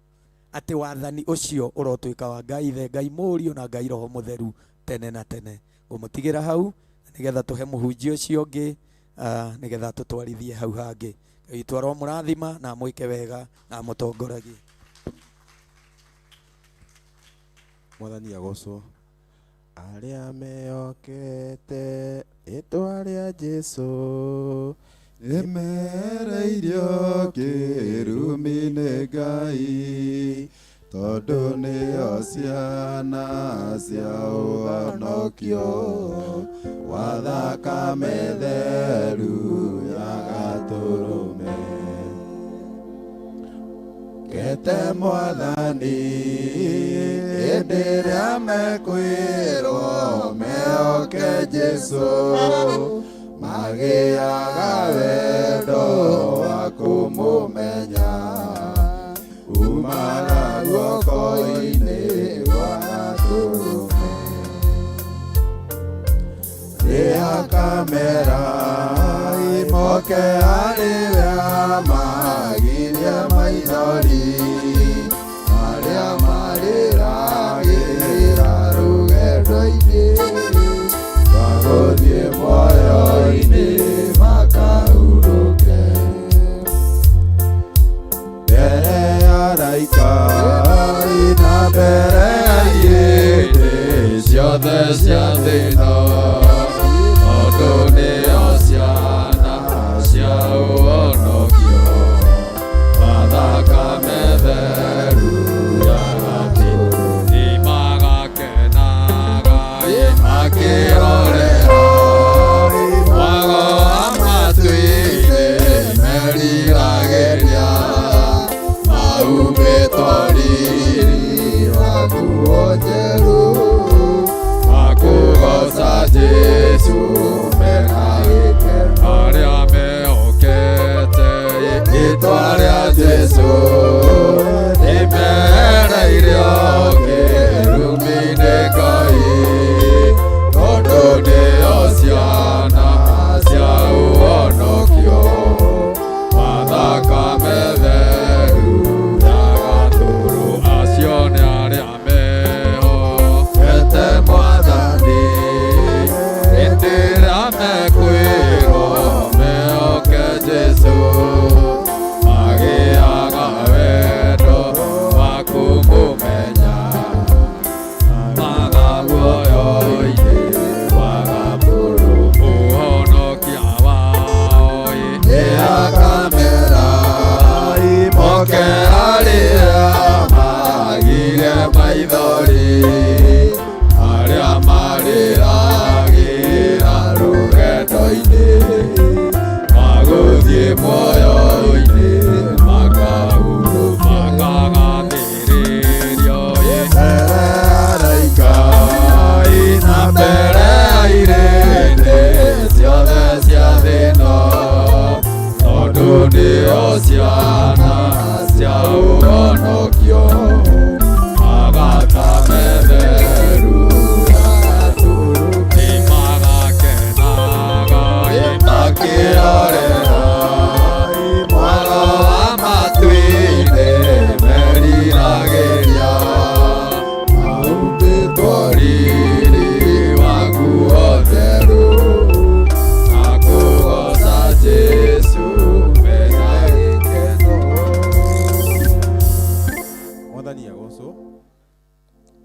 Atĩ wathani ũcio ũrotuĩka wa Ngai Ithe, Ngai Mũriũ na Ngai Roho Mũtheru tene na tene. Ngũmũtigĩra hau nĩgetha tũhe mũhunjia ũcio ũngĩ nĩgetha tũtwarithie hau hangĩ. Ngai witũ aromũrathima na amwĩke wega na amũtongoragie. Mwathani agocwo. Arĩa mehokete rĩtwa rĩa Jesũ nĩmereirio kĩrumi nĩ Ngai tondũ nĩo ciana cia ũhonokio wa thakame theru ya Gatũrũme. Kete Mwathani hĩndĩ ĩrĩa mekwĩrwo mehoke Jesũ magĩaga wendo wa kũmũmenya umaga guoko-inĩ gwa Gatũrũme. Rĩa kamera imoke arĩ we magirie maithori marĩa marĩragĩra rũgendo-inĩ rwa gũthiĩ muoyo-inĩ makahurũke mbere ya araika na mbere ya irĩndĩ ciothe cia thĩ ĩno tondũ nĩo ciana cia ũhonokio wa thakame theru ya Gatũrũme. Nĩmagakenaga makĩrorera mwago wa matu-inĩ meriragĩria mahumbĩtwo riri wa nguo njerũ makũgooca.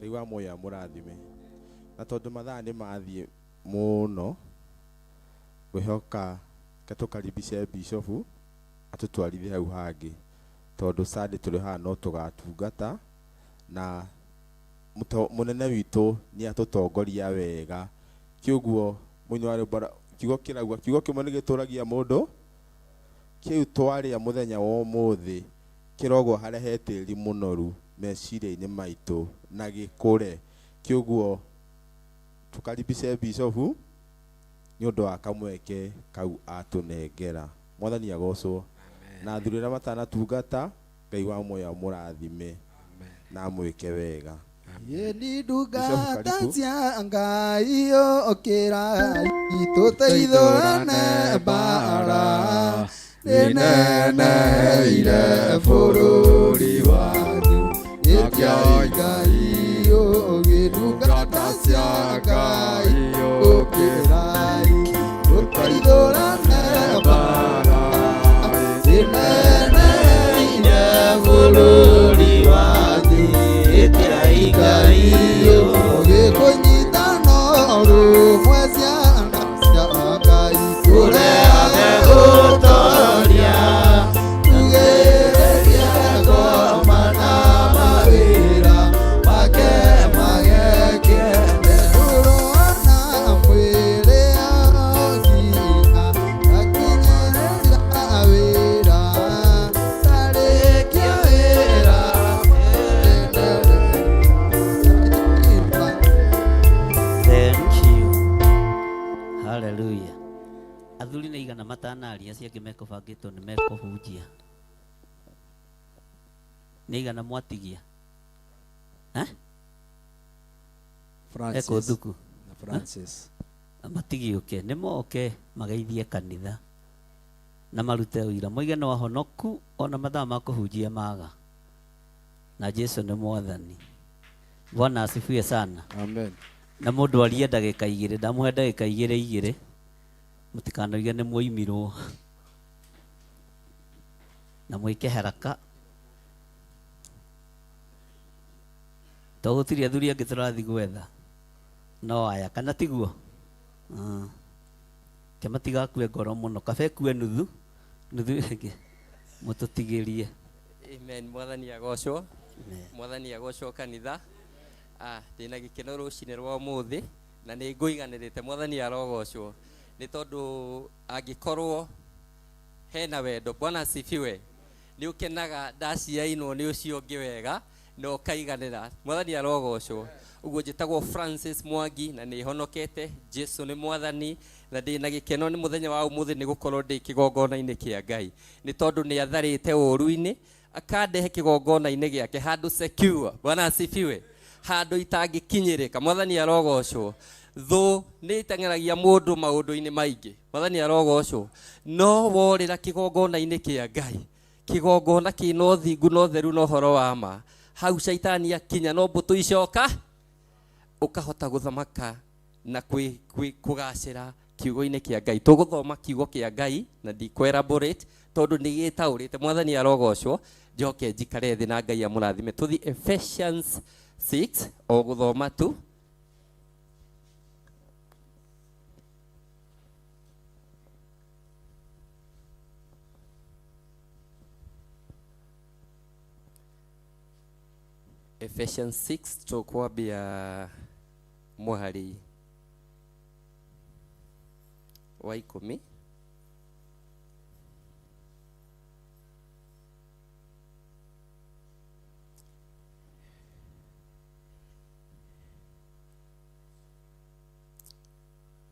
Ngai wa muoyo amũrathime. Na tondũ mathaa nĩ mathiĩ mũno, ngwĩhoka reke tũkaribice bishofu atũtwarithie hau hangĩ, tondũ Sunday tũrĩ haha no tũgatungata na mũnene witũ nĩ atũtongoria wega. Kĩũguo mũini wa rwĩmbo kiugo kĩrauga, kiugo kĩmwe nĩ gĩtũragia mũndũ, kĩu twarĩa mũthenya wa ũmũthĩ kĩrogwo harĩa he tĩri mũnoru meciria-inĩ maitũ na gĩkũre. Kĩũguo tũkaribice bishofu nĩ ũndũ wa kamweke kau atũnengera. Mwathani agocwo. Na athuri arĩa matanatungata, Ngai wa muoyo amũrathime na amwĩke wega. Ĩni Bishop, ndungata karibu. cia Ngai ũkĩrai tũteithũrane mbara ĩneneire bũrũri wanyu. Ĩtiai Ngai ũgĩ ndungata cia Ngai ũkĩrai tũteithũrane mbara ĩneneire bũrũri wanyu. Ĩtiai Ngai ũgĩ kũnyitana rũmwe ciana cia Ngai tũreage ũtoria tugĩrĩrie ngoma na mawĩra make magekende tũrona mwĩrĩ nginya akinyĩrĩria wĩra tarĩkia wĩra. Thank you. Hallelujah. Athuri nĩ igana matanaria acio angĩ mekũbangĩtwo nĩ mekũhunjia. Nĩ igana mwatigia. Eh? Francis. Eko thuku. Na Francis. Matigiũke nĩ moke mageithie kanitha na marute ũira moige no ahonoku ona mathaa ma kũhunjia maga na Jesu nĩ mwathani. Bwana asifiwe sana. Amen. Na mũndũ arie ndagĩka igĩrĩ, ndamũhe ndagĩka igĩrĩ igĩrĩ, mũtikanoige nĩ mwoimirwo na mwĩke haraka to gũtirĩ athuri angĩ tũrathiĩ gwetha no aya kana tiguo. Ke matigakue ngoro mũno, kaba ĩkue nuthu nuthu ĩngĩ mũtũtigĩrie. Amen. Mwathani agocwo. Mwathani agocwo kanitha. Ndĩna gĩkeno rũcinĩ rwa ũmũthĩ na nĩ ngũiganĩrĩte. Mwathani arogocwo nĩ tondũ angĩkorwo hena wendo, Bwana asifiwe, nĩ ũkenaga ndaciainwo nĩ ũcio ũngĩ wega na ũkaiganĩra. Mwathani arogocwo. Ũguo njĩtagwo Francis Mwangi na nĩ honokete. Jesu nĩ mwathani na ndĩna gĩkeno nĩ mũthenya wa ũmũthĩ nĩ gũkorwo ndĩ kĩgongona-inĩ kĩa Ngai nĩ tondũ nĩ atharĩte ũũru-inĩ akandehe kĩgongona-inĩ gĩake handũ secure. Bwana asifiwe, handũ itangĩkinyĩrĩka. Mwathani arogocwo. Thũ nĩ ĩteng'eragia mũndũ maũndũ-inĩ maingĩ. Mwathani arogocwo. No worĩra kĩgongona-inĩ kĩa Ngai, kĩgongona kĩna ũthingu na ũtheru na ũhoro wa ma, hau caitani akinya no mbũtũ icoka ũkahota gũthamaka na kũgacĩra kiugo-inĩ kĩa Ngai. Tũgũthoma kiugo kĩa Ngai na ndikũ-elaborate tondũ nĩ gĩtaũrĩte. Mwathani arogocwo. Njoke njikare thĩ na Ngai amũrathime. Tũthiĩ Ephesians 6 o gũthoma tu. Ephesians 6 tũkwambia mũhari wa 10.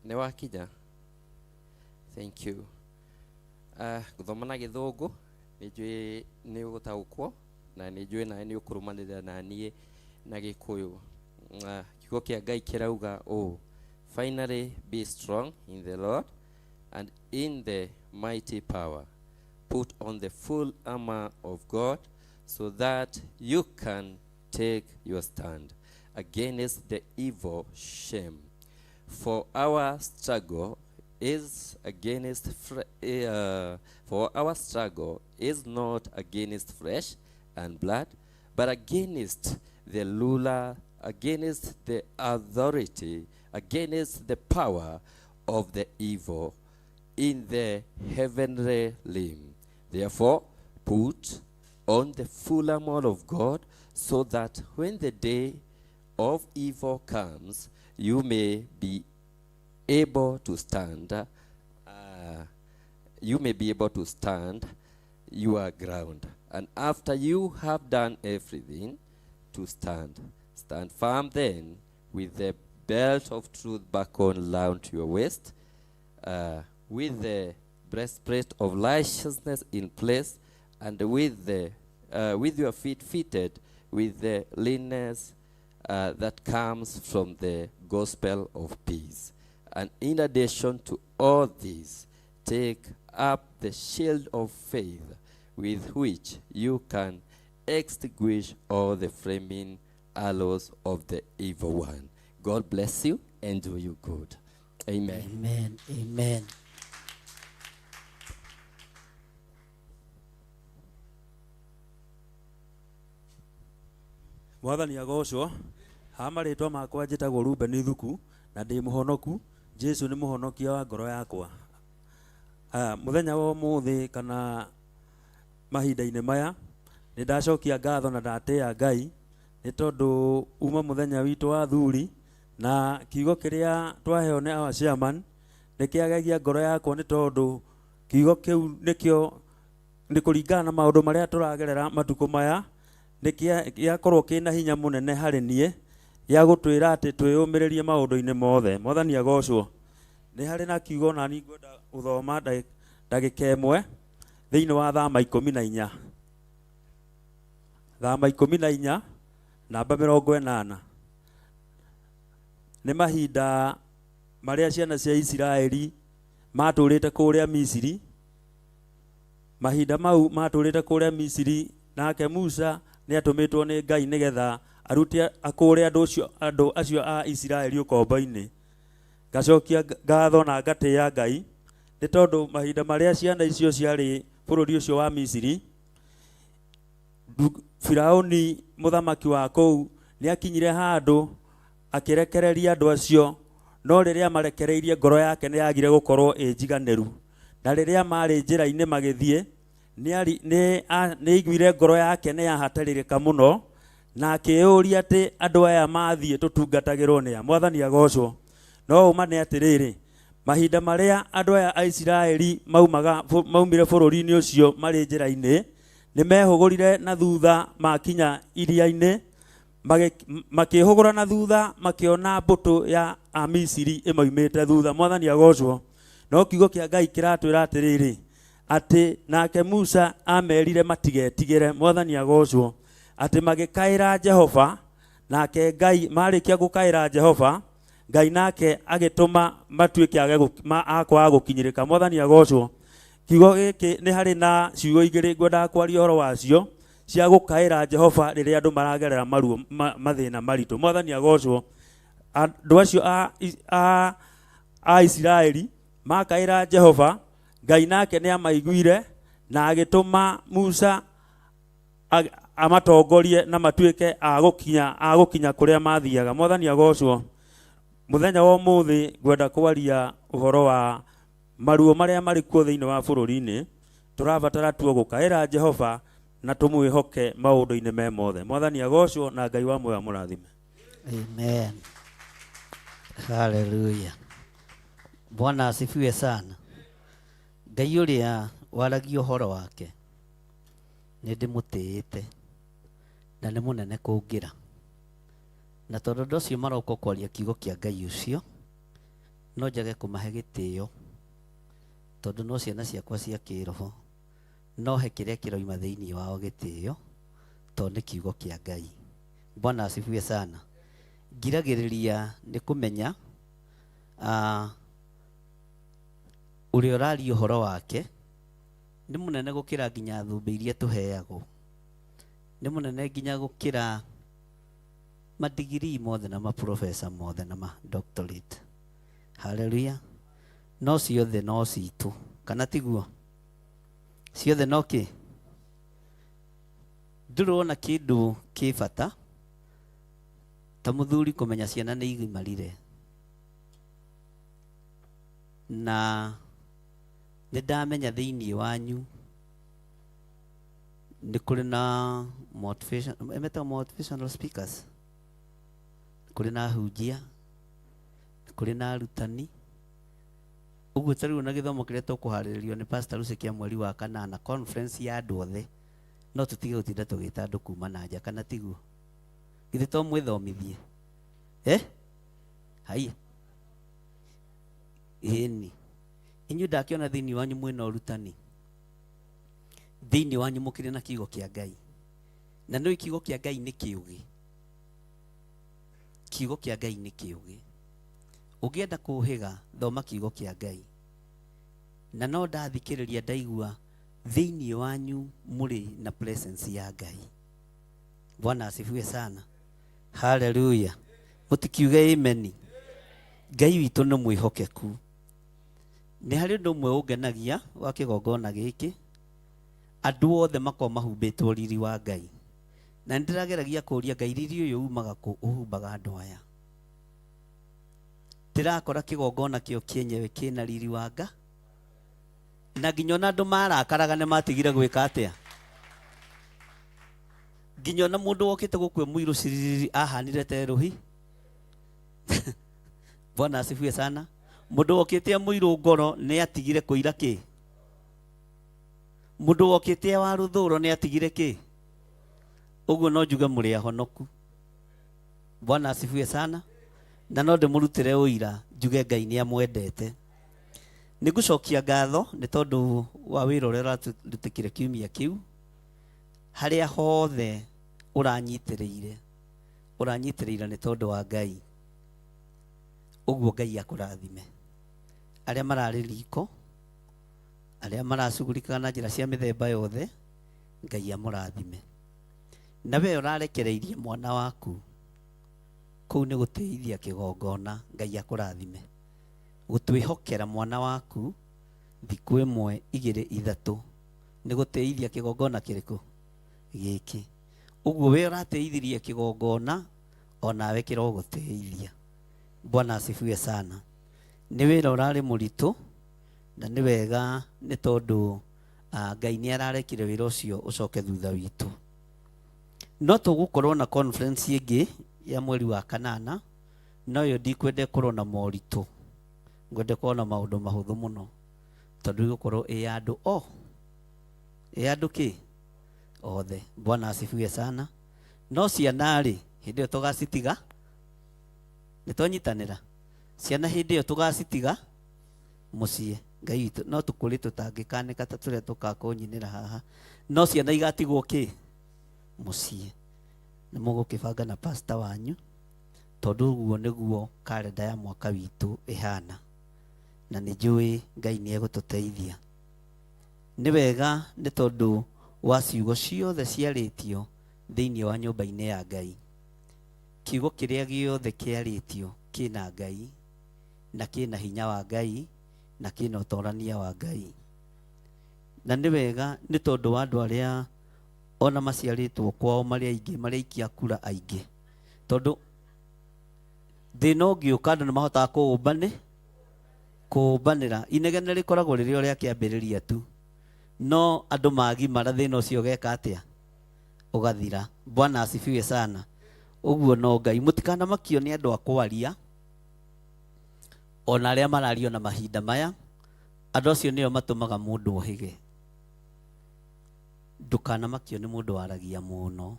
Nĩ wakinya? Thank you. Gũthoma na gĩthũngũ nĩ njũĩ nĩ ũgũtaũkwo na nĩ njũĩ nawe nĩ ũkũrũmanĩrĩra na niĩ na gĩkũyũ. Kiugo kĩa Ngai kĩrauga ũũ: Finally be strong in the Lord and in the mighty power. Put on the full armor of God so that you can take your stand against the evil shame. For our struggle is against for our struggle is not against flesh and blood, but against the against the authority, against the power of the evil in the heavenly realm. Therefore, put on the full armor of God, so that when the day of evil comes, you may be able to stand. You may be able to stand your ground. And after you have done everything, to stand. Stand firm then, with the belt of truth buckled round your waist, with the breastplate of righteousness in place, and with the with your feet fitted with the leanness that comes from the gospel of peace. And in addition to all these, take up the shield of faith, with which you can extinguish all the flaming arrows of the evil one. God bless you and do you good. Amen. Amen. Amen. Mwathani agocwo. Ha marĩtwa makwa njĩtagwo Ruben Thuku na ndĩ mũhonoku. Jesu nĩ mũhonokia wa ngoro yakwa. Mũthenya wa ũmũthĩ kana mahinda-inĩ maya nĩ ndacokia ngatho na ndatĩa Ngai nĩ tondũ uma mũthenya witũ wa thuri na kiugo kĩrĩa twaheo nĩ our chairman nĩ kĩagegia ngoro yakwa nĩ tondũ kiugo kĩu nĩkĩo nĩ kũringana na maũndũ marĩa tũragerera matukũ maya nĩ gĩakorwo kĩna hinya mũnene harĩ niĩ gĩa gũtwĩra atĩ twĩyũmĩrĩrie maũndũ-inĩ mothe. Mwathani agocwo. Nĩ harĩ na kiugo na niĩ ngwenda gũthoma ndagĩka ĩmwe thĩinĩ wa Thama 14. Thama 14 namba 80. Nĩ mahinda marĩa ciana cia Isiraeli matũrĩte kũrĩa Misiri. Mahinda mau matũrĩte kũrĩa Misiri, nake Musa nĩ atũmĩtwo nĩ Ngai nĩgetha arute akũre andũ acio a Isiraeli ũkombo-inĩ. Ngacokia ngatho na ngatĩĩa Ngai nĩ tondũ mahinda marĩa ciana icio ciarĩ bũrũri ũcio wa Misiri, Firauni mũthamaki wa kũu nĩ akinyire handũ akĩrekereria andũ acio, no rĩrĩa marekereirie ngoro yake nĩ yagire gũkorwo ĩ njiganĩru. Na rĩrĩa marĩ njĩra-inĩ magĩthiĩ, nĩ aiguire ngoro yake nĩ yahatĩrĩrĩka mũno, na akĩyũria atĩ andũ aya mathiĩ tũtungatagĩrwo nĩ a. Mwathani agocwo. No ũma nĩ atĩrĩrĩ, mahinda marĩa andũ aya a Isiraeli maumire bũrũri-inĩ ũcio marĩ njĩra-inĩ, nĩ mehũgũrire na thutha makinya iria-inĩ, makĩhũgũra na thutha makĩona mbũtũ ya Amisiri ĩmaumĩte thutha. Mwathani agocwo. No kiugo kĩa Ngai kĩratwĩra atĩrĩrĩ, atĩ nake Musa amerire matigetigĩre. Mwathani agocwo. Atĩ magĩkaĩra Jehova, nake Ngai marĩkia gũkaĩra Jehova, Ngai nake agĩtũma matuĩke a kwaga gũkinyĩrĩka. Mwathani agocwo. Kiugo gĩkĩ nĩ harĩ na ciugo igĩrĩ ngwendaga kwaria ũhoro wacio cia gũkaĩra Jehova rĩrĩa andũ maragerera maruo mathĩna maritũ. Mwathani agocwo. Andũ acio a Isiraeli makaĩra Jehova, Ngai nake nĩ amaiguire na agĩtũma Musa amatongorie na matuĩke a gũkinya kũrĩa mathiaga. Mwathani agocwo. Mũthenya wa ũmũthĩ ngwenda kwaria ũhoro wa maruo marĩa marĩ kuo thĩinĩ wa bũrũri-inĩ. Tũrabatara tuo gũkaĩra Jehova na tũmwĩhoke maũndũ-inĩ me mothe. Mwathani agocwo na Ngai wa muoyo amũrathime. Amen. Hallelujah. Bwana asifiwe sana. Ngai ũrĩa waragia ũhoro wake nĩ ndĩmũtĩĩte na nĩ mũnene kũngĩra. Na tondũ andũ acio maroka kwaria kiugo kĩa Ngai ũcio, no njage kũmahe gĩtĩo tondũ no ciana ciakwa cia kĩroho, no he kĩrĩa kĩroima thĩinĩ wao gĩtĩo tondũ nĩ kiugo kĩa Ngai. Bwana asifiwe sana. Ngiragĩrĩria nĩ kũmenya ũrĩa ũraria ũhoro wake nĩ mũnene gũkĩra nginya thũmbĩ iria tũheagwo, nĩ mũnene nginya gũkĩra madigiri mothe na maprofesa mothe na madoctorate. Hallelujah. No ciothe no citũ, kana tiguo? Ciothe no kĩ? Ndũrona kĩndũ kĩ bata Ta mũthuri kũmenya ciana nĩ igimarire na nĩ ndamenya thĩinĩ wanyu nĩ kũrĩ na motivation, metagwo motivational speakers, kũrĩ na ahunjia, kũrĩ na arutani. Ũguo ta rĩu na gĩthomo kĩrĩa tũkũharĩrĩrio nĩ Pastor Lucy kĩa mweri wa kanana, conference ya andũ othe, no tũtige gũtinda tũgĩta andũ kuma na nja, kana tiguo? Githĩ to mwĩthomithie? Eh? Haiya, ĩni inyuĩ ndakĩona thĩinĩ wanyu mwĩna ũrutani, thĩinĩ wanyu mũkĩrĩ na kiugo kĩa Ngai, na nĩ kiugo kĩa Ngai nĩ kĩũgĩ. Kiugo kĩa Ngai nĩ kĩũgĩ. Ũngĩenda kũhĩga, thoma kiugo kĩa Ngai. Na no ndathikĩrĩria ndaigua thĩinĩ wanyu mũrĩ na presence ya Ngai. Bwana asifiwe sana. Haleluya. Mũtikiuge amen. Ngai witũ nĩ mwĩhokeku. Nĩ harĩ ũndũ ũmwe ũngenagia wa kĩgongona gĩkĩ, andũ othe makoragwo mahumbĩtwo riri wa Ngai. Na nĩ ndĩrageragia kũria Ngai, riri ũyũ umaga kũ ũhumbaga andũ aya? Ndĩrakora kĩgongona kĩo kĩenyewe kĩna riri wa Ngai, na nginya ona andũ marakaraga nĩ matigire gwĩka atĩa? Nginya ona mũndũ wokĩte gũkũ e mũirũ ciriri ahanire ta rũhi. Bwana asifiwe sana. Mũndũ wokĩte e mũirũ ngoro nĩ atigire kũira kĩ? Mũndũ wokĩte e wa rũthũro nĩ atigire kĩ? Ũguo no njuge mũrĩ ahonoku. Bwana asifiwe sana. Na no ndĩmũrutĩre ũira njuge Ngai nĩ amwendete. Nĩ ngũcokia ngatho nĩ tondũ wa wĩra ũrĩa ũrarutĩkire kiumia kĩu. Harĩa hothe ũranyitĩrĩire, ũranyitĩrĩire nĩ tondũ wa Ngai. Ũguo Ngai akũrathime. Arĩa mararĩ riko, arĩa maracugurikaga na njĩra cia mĩthemba yothe, Ngai amũrathime. Na we ũrarekereirie mwana waku kũu nĩ gũtĩithia kĩgongona, Ngai akũrathime. Gũtwĩhokera mwana waku thikũ ĩmwe igĩrĩ ithatũ nĩ gũtĩithia kĩgongona kĩrĩkũ gĩkĩ. Ũguo we ũratĩithirie kĩgongona, onawe kĩrogũtĩithia. Bwana asifiwe sana. Nĩ wĩra ũrarĩ mũritũ, na nĩ wega nĩ tondũ Ngai nĩ ararekire wĩra ũcio ũcoke thutha witũ. No tũgũkorwo na conference ĩngĩ ya mweri wa kanana, no ĩyo ndikwenda ĩkorwo na moritũ, ngwenda ĩkorwo na maũndũ mahũthũ mũno, tondũ ĩgũkorwo ĩ ya andũ o ĩ andũ kĩ othe. Bwana asifiwe sana. No ciana rĩ, hĩndĩ ĩyo tũgacitiga, nĩ twanyitanĩra, ciana hĩndĩ ĩyo tũgacitiga mũciĩ. Ngai witũ, no tũkũrĩ tũtangĩkanĩka ta tũrĩa tũkakũnyinĩra haha, no ciana igatigwo kĩ mũciĩ. Nĩ mũgũkĩbanga na pastor wanyu, tondũ ũguo nĩguo karenda ya mwaka witũ ĩhana, na nĩ njũĩ Ngai nĩ egũtũteithia. Nĩ wega nĩ tondũ wa ciugo ciothe ciarĩtio thĩinĩ wa nyũmba-inĩ ya Ngai. Kiugo kĩrĩa gĩothe kĩarĩtio kĩna Ngai, na kĩna hinya wa Ngai, na kĩna ũtorania wa Ngai. Na nĩ wega nĩ tondũ wa andũ arĩa ona maciarĩtwo kwao marĩ aingĩ, marĩ aikia kura aingĩ, tondũ thĩna ũngĩũka andũ nĩ mahotaga kũũmbanĩra. Inegene rĩkoragwo rĩrĩ o rĩa kĩambĩrĩria tu, no andũ magimara thĩna ũcio ũgeka atĩa? Ũgathira. Bwana asifiwe sana. Ũguo no Ngai, mũtikanamakio nĩ andũ a kwaria, ona arĩa marario na mahinda maya, andũ acio nĩo matũmaga mũndũ ohĩge. Ndũkanamakio nĩ mũndũ waragia mũno,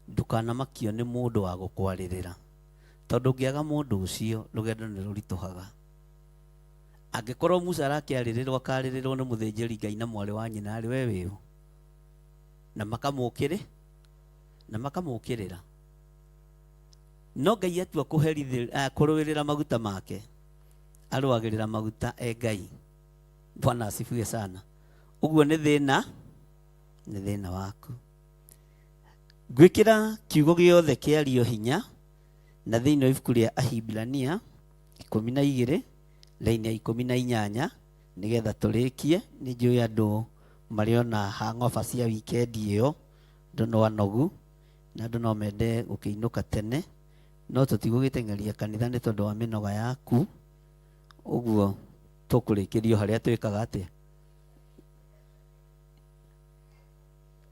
ndũkanamakio nĩ mũndũ wa gũkwarĩrĩra, tondũ ũngĩaga mũndũ ũcio rũgendo nĩ rũritũhaga. Angĩkorwo Musa arakĩarĩrĩrwo akarĩrĩrwo nĩ mũthĩnjĩri Ngai na mwarĩ wa nyina arĩ we wĩũ, na makamũkĩrĩ na makamũkĩrĩra, no Ngai atua kũrũĩrĩra maguta make, arũagĩrĩra maguta e Ngai. Bwana asifiwe sana. Ũguo nĩ thĩna, nĩ thĩna waku. Ngwĩkĩra kiugo gĩothe kĩario hinya, na thĩinĩ wa ibuku rĩa Ahibirania 12 raini ya 18, nĩgetha tũrĩkie. Nĩ njũĩ andũ marĩ ona hangover cia weekend ĩyo, andũ no anogu na andũ no mende gũkĩinũka tene. No tũtigũgĩteng'eria kanitha nĩ tondũ wa mĩnoga yaku. Ũguo tũkũrĩkĩrio harĩa twĩkaga atĩa?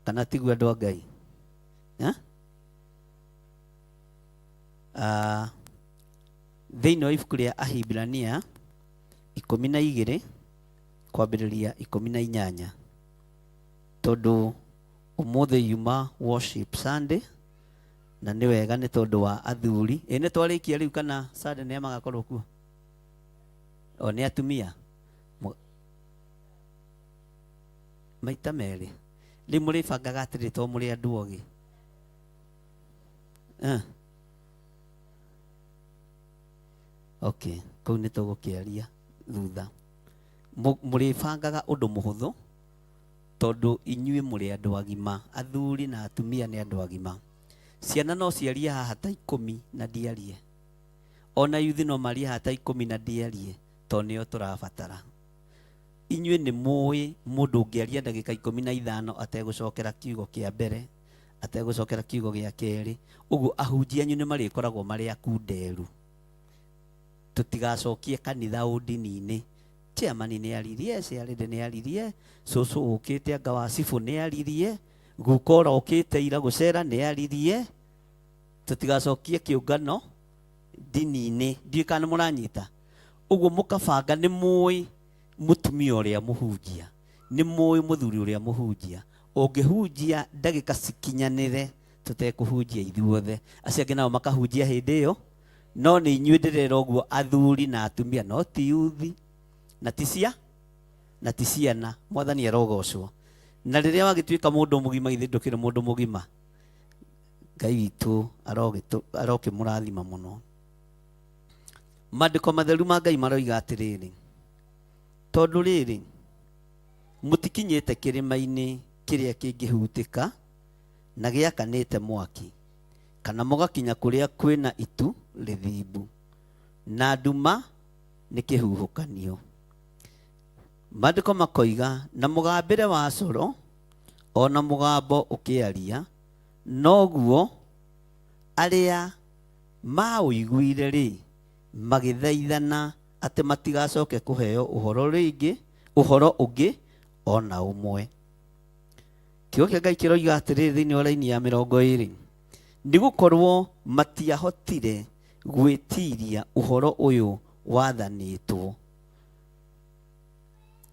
Kana tiguo andũ a Ngai? Eh? Ah, thĩinĩ wa ibuku rĩa Ahibirania 12 kwambĩrĩria 18, tondũ ũmũthĩ yuma worship Sunday na nĩ wega nĩ tondũ wa athuri. Ĩ nĩ twarĩkia rĩu kana Sunday nĩa magakorwo kuo? O nĩ atumia maita merĩ. Rĩu mũrĩbangaga atĩrĩ to mũrĩ andũ ogĩ. Eh. Okay, kũu nĩ tũgũkĩaria thutha. Mũrĩbangaga ũndũ mũhũthũ tondũ inyuĩ mũrĩ andũ agima, athuri na atumia nĩ andũ agima. Ciana no ciarie haha ta 10 na ndiarie. Ona yuthi no marie haha ta 10 na ndiarie tondũ nĩo tũrabatara. Inyuĩ nĩ mũĩ mũndũ ũngĩaria ndagĩka 15 ategũcokera kiugo kĩa mbere, ategũcokera kiugo gĩa kerĩ, ũguo ahunjia anyu nĩ marĩkoragwo marĩ akunderu. Tũtigacokie kanitha ũndini-inĩ. Chairman nĩ aririe, chairlady nĩ aririe, cũcũ ũkĩte anga wa cibũ nĩ aririe, guka ũrokĩte ira gũcera nĩ aririe. Tũtigacokie kĩũngano ndini-inĩ. Ndiũĩ kana nĩ mũranyita. Ũguo mũkabanga nĩ mũĩ mũtumia ũrĩa mũhunjia, nĩ mũĩ mũthuri ũrĩa mũhunjia. Ũngĩhunjia ndagĩka cikinyanĩre tũtekũhunjia ithuothe, acio angĩ nao makahunjia hĩndĩ ĩyo. No nĩ inyuĩ ndĩrera ũguo, athuri na atumia, no ti yuthi na ti cia na ti ciana. Mwathani arogocwo. Na rĩrĩa wagĩtuĩka mũndũ mũgima, githĩ ndũkĩrĩ mũndũ mũgima? Ngai witũ arokĩmũrathima mũno. Maandĩko matheru ma Ngai maroiga atĩrĩrĩ, tondũ rĩrĩ mũtikinyĩte kĩrĩma-inĩ kĩrĩa kĩngĩhutĩka na gĩakanĩte mwaki, kana mũgakinya kũrĩa kwĩna itu rĩthimbu na nduma nĩ kĩhuhũkanio. Maandĩko makoiga, na mũgambĩre wa coro ona mũgambo ũkĩaria, noguo arĩa maũiguire rĩ magĩthaithana atĩ matigacoke kũheo ũhoro rĩngĩ, ũhoro ũngĩ ona ũmwe. Kiugo kĩa Ngai kĩroiga atĩrĩrĩ thĩinĩ wa raini ya 20, nĩ gũkorwo matiahotire gwĩtiria ũhoro ũyũ wathanĩtwo.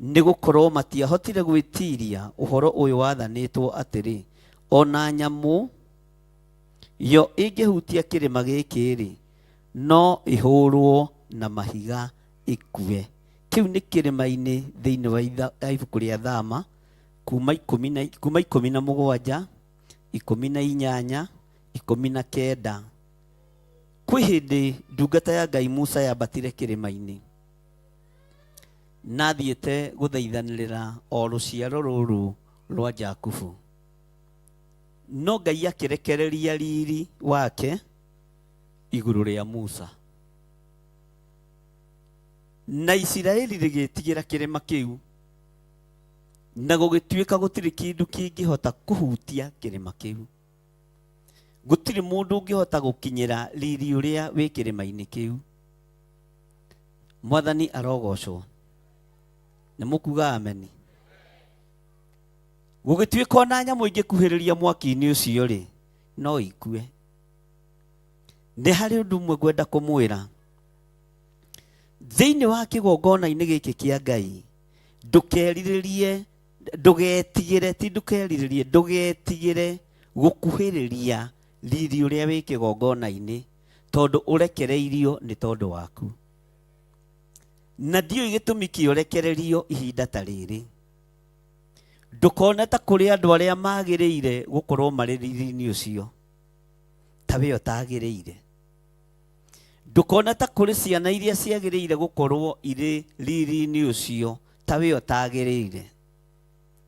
Nĩ gũkorwo matiahotire gwĩtiria ũhoro ũyũ wathanĩtwo atĩrĩ, ona nyamũ yo ĩngĩhutia kĩrĩma gĩkĩ-rĩ, no ĩhũrwo na mahiga ĩkue. Kĩu nĩ kĩrĩma-inĩ thĩinĩ wa ibuku rĩa Thama, kuma 17, 18, 19. Kwĩ hĩndĩ ndungata ya Ngai Musa yambatire kĩrĩma-inĩ, na athiĩte gũthaithanĩrĩra o rũciaro rũrũ rwa Jakubu. No Ngai akĩrekereria riri wake igũrũ rĩa Musa, na Isiraeli rĩgĩtigĩra kĩrĩma kĩu, na gũgĩtuĩka gũtirĩ kĩndũ kĩngĩhota kũhutia kĩrĩma kĩu. Gũtirĩ mũndũ ũngĩhota gũkinyĩra riri ũrĩa wĩ kĩrĩma-inĩ kĩu. Mwathani arogocwo. Nĩ mũkuga ameni. Gũgĩtuĩka ona nyamũ ingĩkuhĩrĩria mwaki-inĩ ũcio rĩ, no ikue. Nĩ harĩ ũndũ ũmwe ngwenda kũmwĩra. Thĩinĩ wa kĩgongona-inĩ gĩkĩ kĩa Ngai, ndũkerirĩrie, ndũgetigĩre, ti ndũkerirĩrie, ndũgetigĩre gũkuhĩrĩria riri ũrĩa wĩ kĩgongona-inĩ, tondũ ũrekereirio nĩ tondũ waku. Na ndiũĩ gĩtũmi kĩa ũrekererio ihinda ta rĩrĩ. Ndũkone ta kũrĩ andũ arĩa magĩrĩire gũkorwo marĩ riri-inĩ ũcio, ta we ũtagĩrĩire. Ndũkone ta kũrĩ ciana iria ciagĩrĩire gũkorwo irĩ riri-inĩ ũcio, ta we ũtagĩrĩire.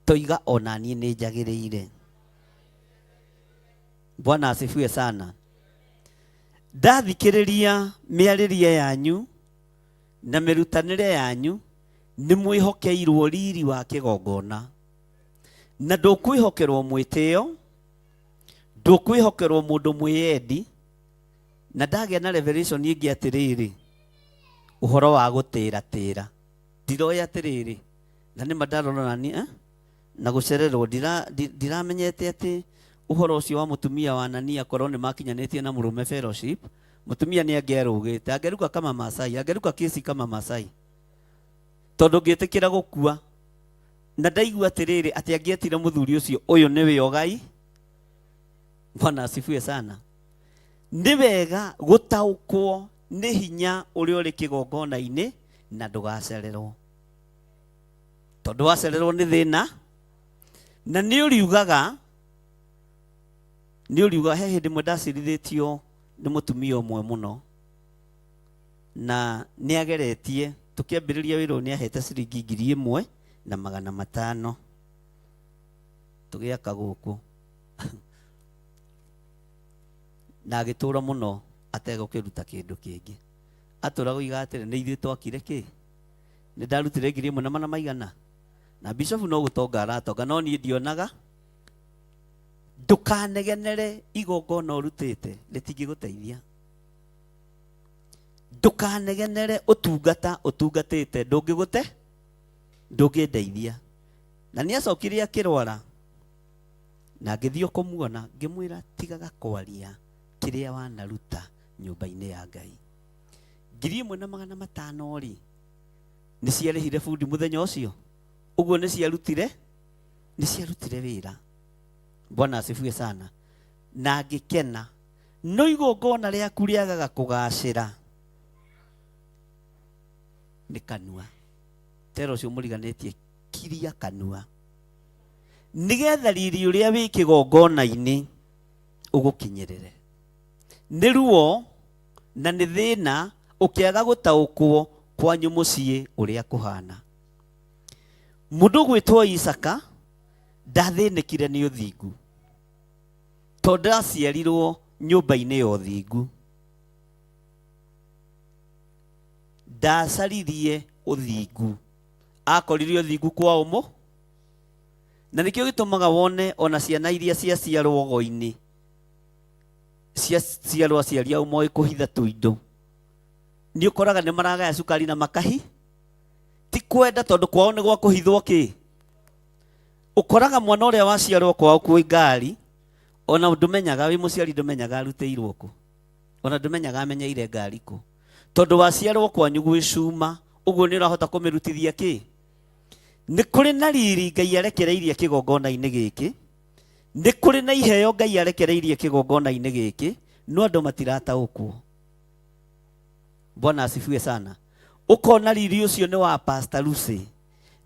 Toiga ona niĩ nĩ njagĩrĩire. Bwana asifiwe sana. Ndathikĩrĩria mĩarĩrie yanyu na mĩrutanĩre yanyu, nĩ mwĩhokeirwo riri wa kĩgongona. Na ndũkwĩhokerwo mwĩtĩo, ndũkwĩhokerwo mũndũ mwĩyendi, Na ndagĩa na revelation ĩngĩ atĩrĩrĩ, ũhoro wa gũtĩra tĩra ndiroĩ atĩrĩrĩ, na nĩma ndarora nani na gũcererwo ndiramenyete atĩ ũhoro ũcio wa mũtumia wa Anania korwo nĩ makinyanĩtie na mũrũme fellowship, mũtumia nĩ angĩarũgĩte, angĩruka kama Masai, angĩruka kesi kama Masai, tondũ ngĩtĩkĩra gũkua. Na ndaigua atĩrĩrĩ, atĩ angĩetire mũthuri ũcio, ũyũ nĩwe ũgai. Bwana asifiwe sana. Nĩ wega gũtaũkwo nĩ hinya ũrĩa ũrĩ kĩgongona-inĩ na ndũgacererwo, tondũ wacererwo nĩ thĩna. Na nĩ ũriugaga, nĩ ũriugaga. He hĩndĩ ĩmwe ndacirithĩtio nĩ mũtumia ũmwe mũno, na nĩ ageretie tũkĩambĩrĩria wĩra ũyũ nĩ ahete ciringi 1500 tũgĩaka gũkũ, na agĩtũra mũno ategũkĩruta kĩndũ kĩngĩ. Atũra gũiga atĩrĩ, nĩ ithuĩ twakire kĩ, nĩ ndarutire ngiri ĩmwe na mana maigana, na bishop no gũtonga aratonga, no niĩ ndionaga. Ndũkanegenere igongona ũrutĩte, rĩtingĩgũteithia. Ndũkanegenere ũtungata ũtungatĩte, ndũngĩgũte, ndũngĩndeithia. Na nĩ acokire akĩrwara, na ngĩthiĩ kũmuona, ngĩmwĩra tigaga kwaria kĩrĩa wanaruta nyũmba-inĩ ya Ngai. 1500 rĩ, nĩ ciarĩhire bundi mũthenya ũcio, ũguo nĩ ciarutire, nĩ ciarutire wĩra. Bwana asifiwe sana. Na ngĩkena. No igongona rĩaku rĩagaga kũgacĩra nĩ kanua. Tera ũcio mũriganĩtie, kiria kanua, nĩgetha riri ũrĩa wĩ kĩgongona-inĩ ũgũkinyĩrĩre. Nĩ ruo na nĩ thĩna ũkĩaga gũtaũkwo kwanyu mũciĩ ũrĩa kũhana. Mũndũ ũgwĩtwo Isaka ndathĩnĩkire nĩ ũthingu, tondũ aciarirwo nyũmba-inĩ ya ũthingu. Ndacaririe ũthingu, akorire ũthingu kwa ũmũ. Na nĩkĩo gĩtũmaga wone ona ciana iria ciaciarwo ogo-inĩ, ciaciarwo aciari ao moĩ kũhitha tũindo, nĩ ũkoraga nĩ maragaya cukari na makahi, ti kwenda, tondũ kwao nĩ gwa kũhithwo kĩ. Ũkoraga mwana ũrĩa waciarwo kwao kwĩ ngari, ona ndũmenyaga, wĩ mũciari ndũmenyaga arutĩirwo kũ, ona ndũmenyaga amenyeire ngari kũ, tondũ waciarwo kwanyu gwĩ cuma, ũguo nĩ ũrahota kũmĩrutithia kĩ. Nĩ kũrĩ na riri Ngai arekereirie kĩgongona-inĩ gĩkĩ, nĩ kũrĩ na iheo Ngai arekereirie kĩgongona-inĩ gĩkĩ, no andũ matirataũkwo. Bwana asifiwe sana. Ũkona riri ũcio nĩ wa Pastor Lucy,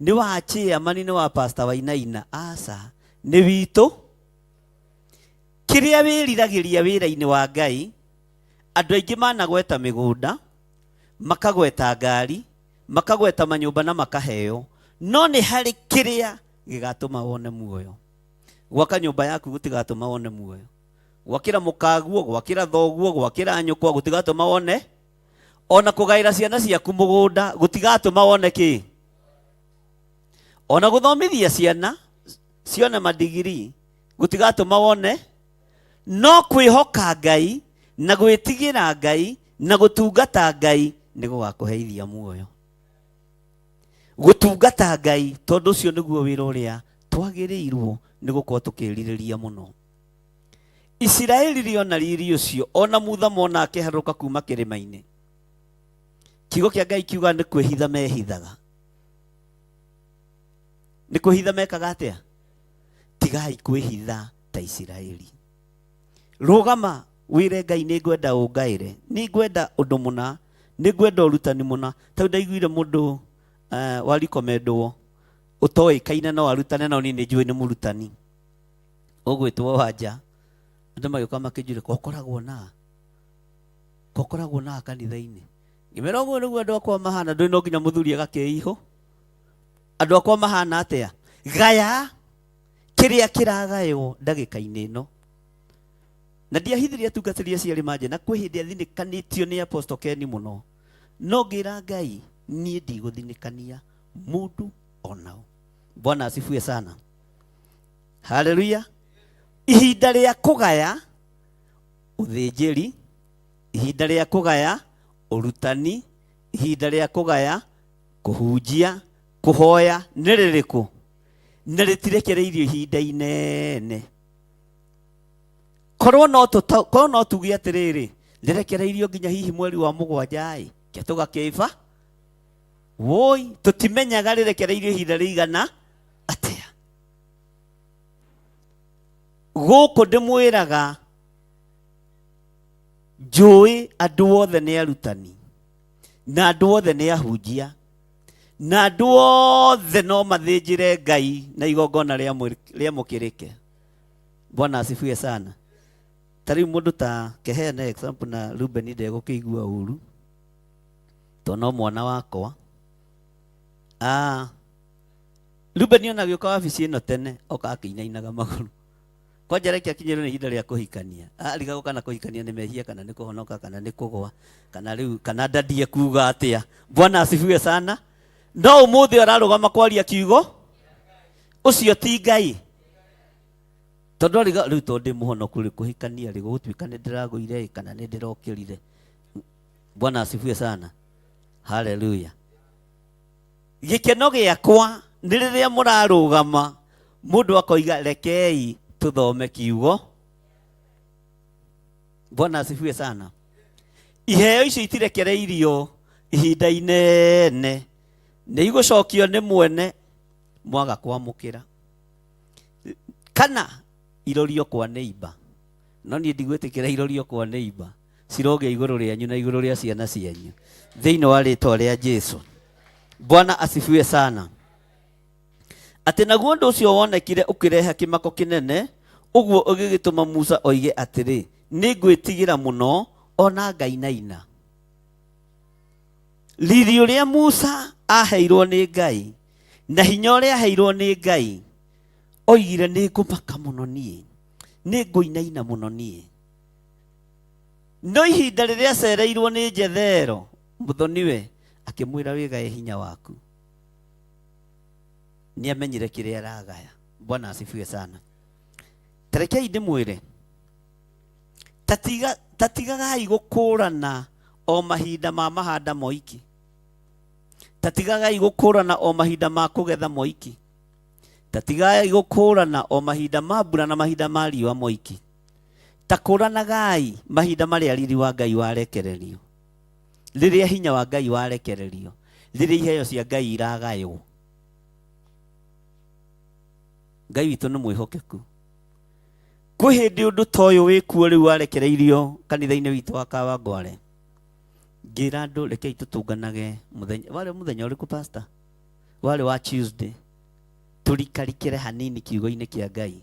nĩ wa chairman, nĩ wa Pastor Wainaina. Aca, nĩ witũ. Kĩrĩa wĩriragĩria wĩra-inĩ wa Ngai, andũ aingĩ managweta mĩgũnda, makagweta ngari, makagweta manyũmba na makaheo, no nĩ harĩ kĩrĩa gĩgatũma wone muoyo. Gwaka nyũmba yaku gũtigatũma wone muoyo, gwakĩra mũkaguo, gwakĩra thoguo, gwakĩra nyũkwa gũtigatũma wone, ona kũgaĩra ciana ciaku mũgũnda gũtigatũma wone kĩ, ona gũthomithia ciana cione madigiri gũtigatũma wone. No kwĩhoka Ngai na gwĩtigĩra Ngai na gũtungata Ngai nĩ gũgakũheithia muoyo. Gũtungata Ngai, tondũ ũcio nĩguo wĩra ũrĩa twagĩrĩirwo nĩ gũkorwo tũkĩrirĩria mũno. Isiraeli rĩona riri ũcio, ona Mutha mona akĩharũrũka kuma kĩrĩma-inĩ, kiugo kĩa Ngai kiuga nĩ kwĩhitha mehithaga. Nĩ kwĩhitha mekaga atĩa? Tigai kwĩhitha ta Isiraeli. Rũgama wĩre Ngai, nĩ ngwenda ũngaĩre, nĩ ngwenda ũndũ mũna, nĩ ngwenda ũrutani mũna. Tondũ ndaiguire mũndũ warikomendwo ũtoĩkaine no arutane, no niĩ nĩ njũĩ nĩ mũrutani ũgwĩtwo Wanja. Andũ magĩũka makĩnjũria, kokoragwo na kanitha-inĩ? Ngĩmera ũguo nĩguo andũ akwa mahana. Ndũĩ no nginya mũthuri agakĩihũ. Andũ akwa mahana atĩa? Gaya kĩrĩa kĩragaywo ndagĩka-inĩ ĩno. Na ndiahithirie atungatĩri acio arĩ manje, na kwĩ hĩndĩ athinĩkanĩtio nĩ Apostle Ken mũno, no ngĩra Ngai niĩ ndigũthinĩkania mũndũ onao. Bwana asifiwe sana. Haleluya. Ihinda rĩa kũgaya ũthĩnjĩri Ihinda rĩa kũgaya ũrutani, ihinda rĩa kũgaya kũhunjia, kũhoya nĩ rĩrĩkũ? Na rĩtirekereirio ihinda inene. Korwo no tũta, korwo no tuge atĩrĩrĩ, rĩrekereirio nginya hihi mweri wa mũgwanja ĩ, ke tũgakĩba woi, tũtimenyaga rĩrekereirio ihinda rĩigana atĩa. Gũkũ ndĩmwĩraga njũĩ andũ othe nĩ arutani na andũ othe nĩ ahunjia na andũ othe no mathĩnjĩre Ngai na igongona rĩamũkĩrĩke. Bwana asifiwe sana. Ta rĩu mũndũ ta keheana example na Ruben ndegũkĩigua ũru tondũ no mwana wakwa. Ruben ona agĩũka wabici ĩno tene oka akĩinainaga magũrũ. Kwanja reke akinyĩrwo nĩ ihinda rĩa kũhikania. Arigagwo kana kũhikania nĩ mehia kana nĩ kũhonoka kana nĩ kũgwa kana rĩu kana ndandie kuga atĩa. Bwana asifiwe sana. No ũmũthĩ ararũgama kwaria kiugo ũcio ti Ngai. Tondũ ariga rĩu tondũ ndĩ mũhonoku rĩ kũhikania rĩ gũgũtuĩka nĩ ndĩragũire ĩ kana nĩ ndĩrokĩrire. Bwana asifiwe sana. Haleluya. Gĩkeno gĩakwa nĩ rĩrĩa mũrarũgama mũndũ akoiga rekei tũthome kiugo. Bwana asifiwe sana. Iheo icio itirekereirio ihinda inene, nĩ igũcokio nĩ mwene mwaga kwamũkĩra kana irorio kwa neighbor. No niĩ ndigwĩtĩkĩra irorio kwa neighbor, cirogĩa igũrũ rĩanyu na igũrũ rĩa ciana cianyu thĩinĩ wa rĩtwa rĩa Jesu. Bwana asifiwe sana. Atĩ naguo ũndũ ũcio wonekire ũkĩrehe kĩmako kĩnene, ũguo ũgĩgĩtũma Musa oige atĩrĩ, nĩ ngwĩtigĩra mũno ona ngainaina. Riri ũrĩa Musa aheirwo nĩ Ngai na hinya ũrĩa aheirwo nĩ Ngai, oigire nĩ ngũmaka mũno niĩ, nĩ ngũinaina mũno niĩ. No ihinda rĩrĩa acereirwo nĩ Jethero mũthoniwe, akĩmwĩra wĩgae hinya waku. Nĩ amenyire kĩrĩa aragaya. Bwana asifiwe sana. Tarekei ndĩmwĩre, tatigagai gũkũrana o mahinda ma mahanda moiki, tatigagai gũkũrana o mahinda ma kũgetha moiki, tatigagai gũkũrana o mahinda ma mbura na mahinda ma riũa moiki. Takũranagai mahinda marĩa riri wa Ngai warekererio, rĩrĩa hinya wa Ngai warekererio, rĩrĩa iheo cia Ngai iragaywo. Ngai witũ nĩ mwĩhokeku. Kwĩ hĩndĩ ũndũ ta ũyũ wĩkuo rĩu warekereirio kanitha-inĩ witũ wa Kawangware, ngĩra andũ rekei tũtũnganage mũthenya, warĩ mũthenya ũrĩkũ pastor? Warĩ wa Tuesday, tũrikarikĩre hanini kiugo-inĩ kĩa Ngai.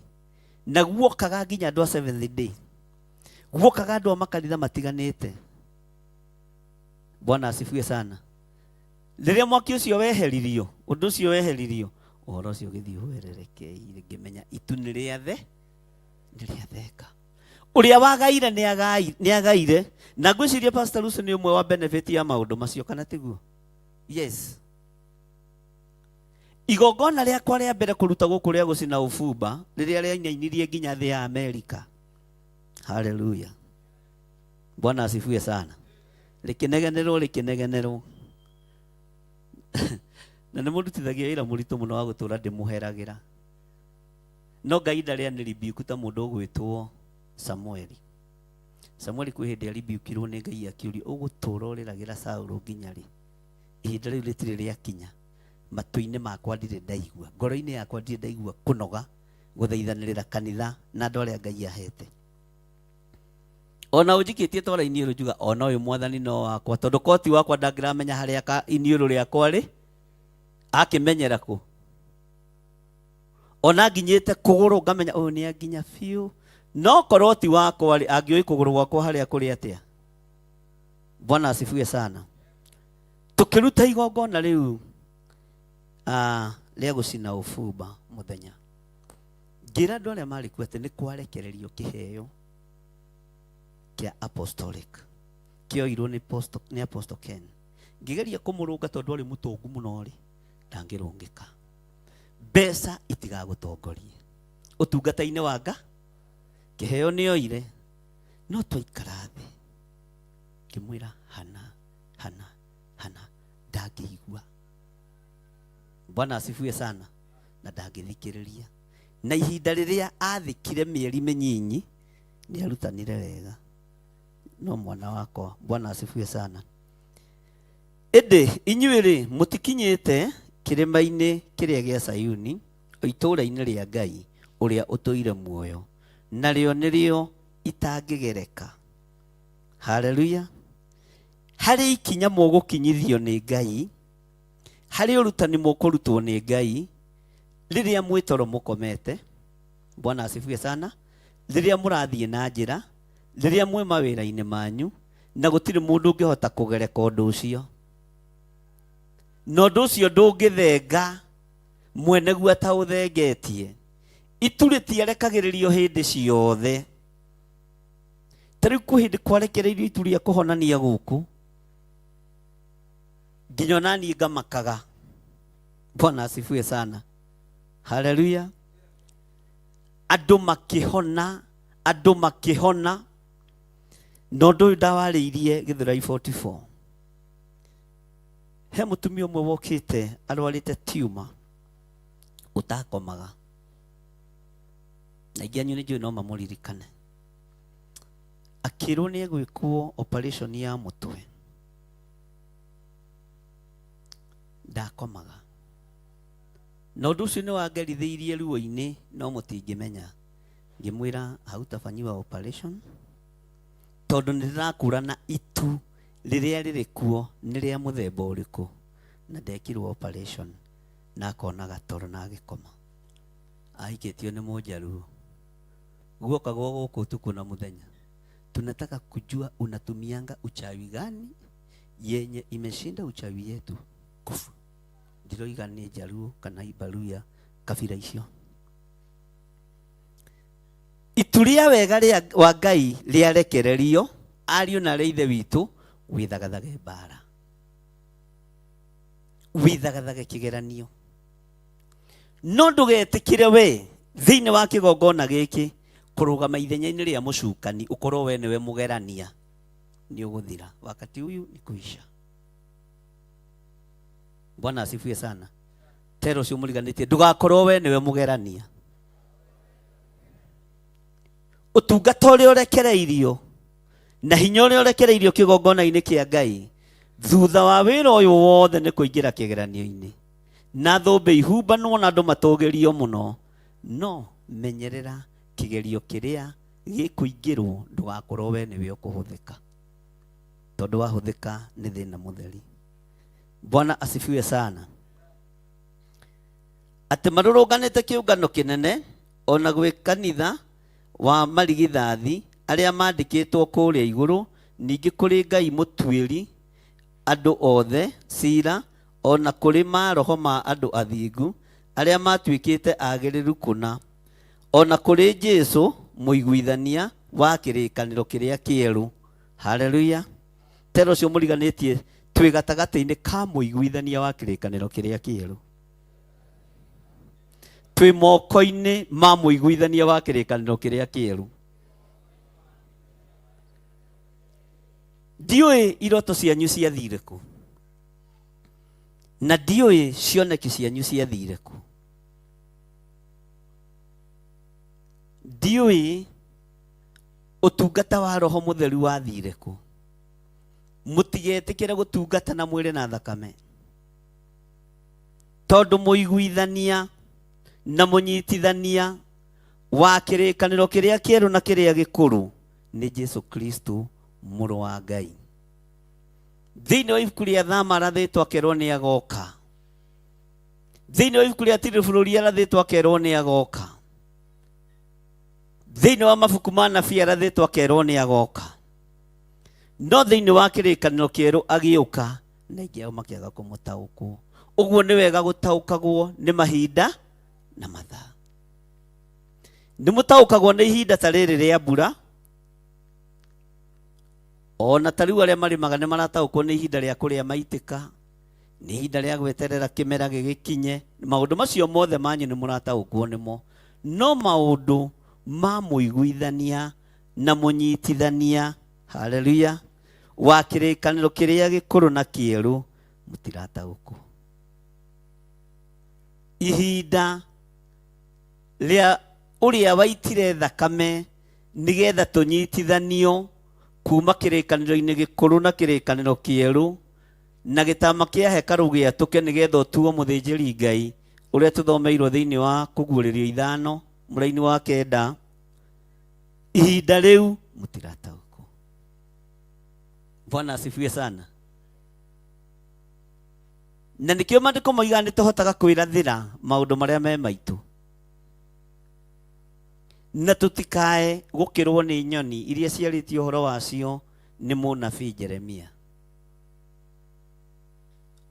Na guokaga nginya andũ a Seventh Day, guokaga andũ a makanitha matiganĩte. Bwana asifiwe sana. Rĩrĩa mwaki ũcio weheririo, ũndũ ũcio weheririo, ũhoro ũcio ũgĩthiĩ ũhererekeire, ngĩmenya itu nĩ rĩathe, nĩ rĩatheka. Ũrĩa wagaire nĩ agaire, na ngwĩciria Pastor Lucy nĩ ũmwe wa benefit ya maũndũ macio, kana tiguo? Yes. Igongona rĩakwa rĩa mbere kũruta gũkũ rĩa gũcina ũbumba, rĩrĩa rĩainainirie nginya thĩ ya Amerika. Haleluya. Bwana asifiwe sana. Rĩkĩnegenerwo, rĩkĩnegenerwo. Na nĩ mũrutithagia wĩra mũritũ mũno wa gũtũra ndĩmũheragĩra. No Ngai ndarĩ anĩribiuku ta mũndũ ũgwĩtwo Samueli. Samueli kwĩ hĩndĩ aribiukirwo nĩ Ngai akĩũria, ũgũtũra ũrĩragĩra Saũlũ nginya rĩ? Ihinda rĩu rĩtirĩ rĩakinya. Matũ-inĩ makwa ndirĩ ndaigua, ngoro-inĩ yakwa ndirĩ ndaigua kũnoga gũthaithanĩrĩra kanitha na andũ arĩa Ngai ahete. Ona ũnjikĩtie twara iniũrũ njuga ona ũyũ mwathani no wakwa, tondũ koti wakwa ndangĩramenya harĩa ka iniũrũ rĩakwa rĩ, akĩmenyera kũ. Ona nginyĩte kũgũrũ ngamenya ũyũ nĩ anginya biũ, no korwo ti wakwa rĩ, angĩũĩ kũgũrũ gwakwa harĩa kũrĩ atĩa. Bwana asifiwe sana. Tũkĩruta igongona rĩu rĩa gũcina ũbumba mũthenya, ngĩra andũ arĩa marĩ kuo atĩ nĩ kwarekererio kĩheo kĩa apostolic kĩoirwo nĩ Apostle Ken. Ngĩgeria kũmũrũnga tondũ arĩ mũtongu mũno rĩ, ndangĩrũngĩka. Mbeca itigagũtongorie ũtungata-inĩ wa Nga, kĩheo nĩ oire, no twaikara thĩ. Ngĩmwĩra hana hana hana ndangĩigua. Bwana asifiwe sana. Na ndangĩthikĩrĩria. Na ihinda rĩrĩa athĩkire mĩeri mĩnyinyi nĩ arutanire wega. No mwana wakwa, Bwana asifiwe sana. Ĩndĩ inyuĩ-rĩ, mũtikinyĩte kĩrĩma-inĩ kĩrĩa gĩa Sayuni, o itũũra-inĩ rĩa Ngai ũrĩa ũtũire muoyo, narĩo nĩrĩo itangĩgereka. Haleluya. Harĩ ikinya mũgũkinyithio nĩ Ngai, harĩ ũrutani mũkũrutwo nĩ Ngai, rĩrĩa mwĩ toro mũkomete, Bwana asifiwe sana, rĩrĩa mũrathiĩ na njĩra, rĩrĩa mwĩ mawĩra-inĩ manyu, na gũtirĩ mũndũ ũngĩhota kũgereka ũndũ ũcio. Na ũndũ ũcio ndũngĩthenga mwene guo ataũthengetie. Itu rĩtiarekagĩrĩrio hĩndĩ ciothe. Ta rĩu kwĩ hĩndĩ kwarekereirio itu rĩa kũhonania gũkũ, nginya ona niĩ ngamakaga. Bwana asifiwe sana. Haleluya. Andũ makĩhona, andũ makĩhona. Na ũndũ ũyũ ndawarĩirie Gĩthũrai 44. He mũtumia ũmwe wokĩte arwarĩte tumor ũtakomaga. Na aingĩ anyu nĩ njũĩ no mamũririkane. Akĩrwo nĩ egwĩkwo operation ya mũtwe. Ndakomaga. Na ũndũ ũcio nĩ wangerithĩirie ruo-inĩ no mũtingĩmenya. Ngĩmwĩra hautafanyiwa operation tondũ nĩ ndĩrakũrana itu rĩrĩa rĩrĩ kuo nĩ rĩa mũthemba ũrĩkũ. Na ndekirwo operation na akonaga toro na agĩkoma. Ahikĩtio nĩ mũnjaruo. Guokagwo gũkũ ũtukũ na mũthenya. Tunataka kujua unatumianga uchawi gani yenye imeshinda uchawi yetu kufu. Ndiroiga nĩ njaruo kana ibaruya kabira icio. Itu rĩa wega rĩa wa Ngai rĩarekererio ariũ na arĩa ithe witũ wĩthagathage mbara, wĩthagathage kĩgeranio, no ndũgetĩkĩre we thĩinĩ wa kĩgongona gĩkĩ kũrũgama ithenya-inĩ rĩa mũcukani ũkorwo we nĩwe mũgerania. Nĩ ũgũthira. Wakati huyu ni kuisha. Bwana asifiwe sana. Tero ũcio mũriganĩtie ndũgakorwo we nĩwe mũgerania. Ũtungata ũrĩa ũrekereirio na hinya ũrĩa ũrekereirio kĩgongona-inĩ kĩa Ngai thutha wa wĩra ũyũ wothe nĩ kũingĩra kĩgeranio-inĩ na thũmbĩ ihumbanwo na andũ matũgĩrio mũno. No menyerera kĩgerio kĩrĩa gĩkũingĩrwo ndũgakorwo we nĩwe ũkũhũthĩka, tondũ wahũthĩka nĩ thĩna mũtheri. Bwana asifiwe sana. Atĩ marũrũnganĩte kĩũngano kĩnene ona gwĩ kanitha wa marigithathi arĩa mandĩkĩtwo kũrĩa igũrũ, ningĩ kũrĩ Ngai mũtuĩri andũ othe cira, ona kũrĩ maroho ma andũ athingu arĩa matuĩkĩte agĩrĩru kũna, ona kũrĩ Jesũ mũiguithania wa kĩrĩkanĩro kĩrĩa kĩerũ. Haleluya. Tero ũcio mũriganĩtie twĩ gatagatĩ-inĩ ka mũiguithania wa kĩrĩkanĩro kĩrĩa kĩerũ. Twĩ moko-inĩ ma mũiguithania wa kĩrĩkanĩro kĩrĩa kĩerũ. Ndiũĩ iroto cianyu ciathire kũ, na ndiũĩ cioneki cianyu ciathire kũ. Ndiũĩ ũtungata wa Roho Mũtheru wathire kũ. Mũtigetĩkĩre gũtungata na mwĩrĩ na thakame, tondũ mũiguithania na mũnyitithania wa kĩrĩkanĩro kĩrĩa kĩerũ na kĩrĩa gĩkũrũ nĩ Jesu Kristo mũrũ wa Ngai. Thĩinĩ wa ibuku rĩa Thama arathĩtwo akerwo nĩ agoka. Thĩinĩ wa ibuku rĩa Tiri bũrũri arathĩtwo akerwo nĩ agoka. Thĩinĩ wa mabuku ma nabii arathĩtwo akerwo nĩ agoka. No thĩinĩ wa kĩrĩkanĩro kĩerũ agĩũka na aingĩ ao makĩaga kũmũtaũkwo. Ũguo nĩ wega gũtaũkagwo nĩ mahinda na mathaa. Nĩ mũtaũkagwo nĩ ihinda ta rĩrĩ rĩa mbura, ona ta rĩu arĩa marĩmaga nĩ marataũkwo nĩ ihinda rĩa kũrĩa maitĩka, nĩ ihinda rĩa gweterera kĩmera gĩgĩkinye. Maũndũ macio mothe manyu nĩ mũrataũkwo nĩmo. No maũndũ ma mũiguithania na mũnyitithania, haleluya, Wa kĩrĩkanĩro kĩrĩa gĩkũrũ na kĩerũ mũtirataũkwo. Ihinda rĩa ũrĩa waitire thakame nĩgetha tũnyitithanio kuma kĩrĩkanĩro-inĩ gĩkũrũ na kĩrĩkanĩro kĩerũ na gĩtama kĩa hekarũ gĩatũke nĩgetha ũtuo mũthĩnjĩri Ngai ũrĩa tũthomeirwo thĩinĩ wa kũguũrĩrio 5 mũraini wa 9 ihinda rĩu mũtirataũkwo. Bwana asifiwe sana. Na nĩkĩo maandĩko moigaga nĩ tũhotaga kwĩrathĩra maũndũ marĩa me maitũ na tũtikae gũkĩrwo nĩ nyoni iria ciarĩtie ũhoro wacio nĩ mũnabii Jeremia.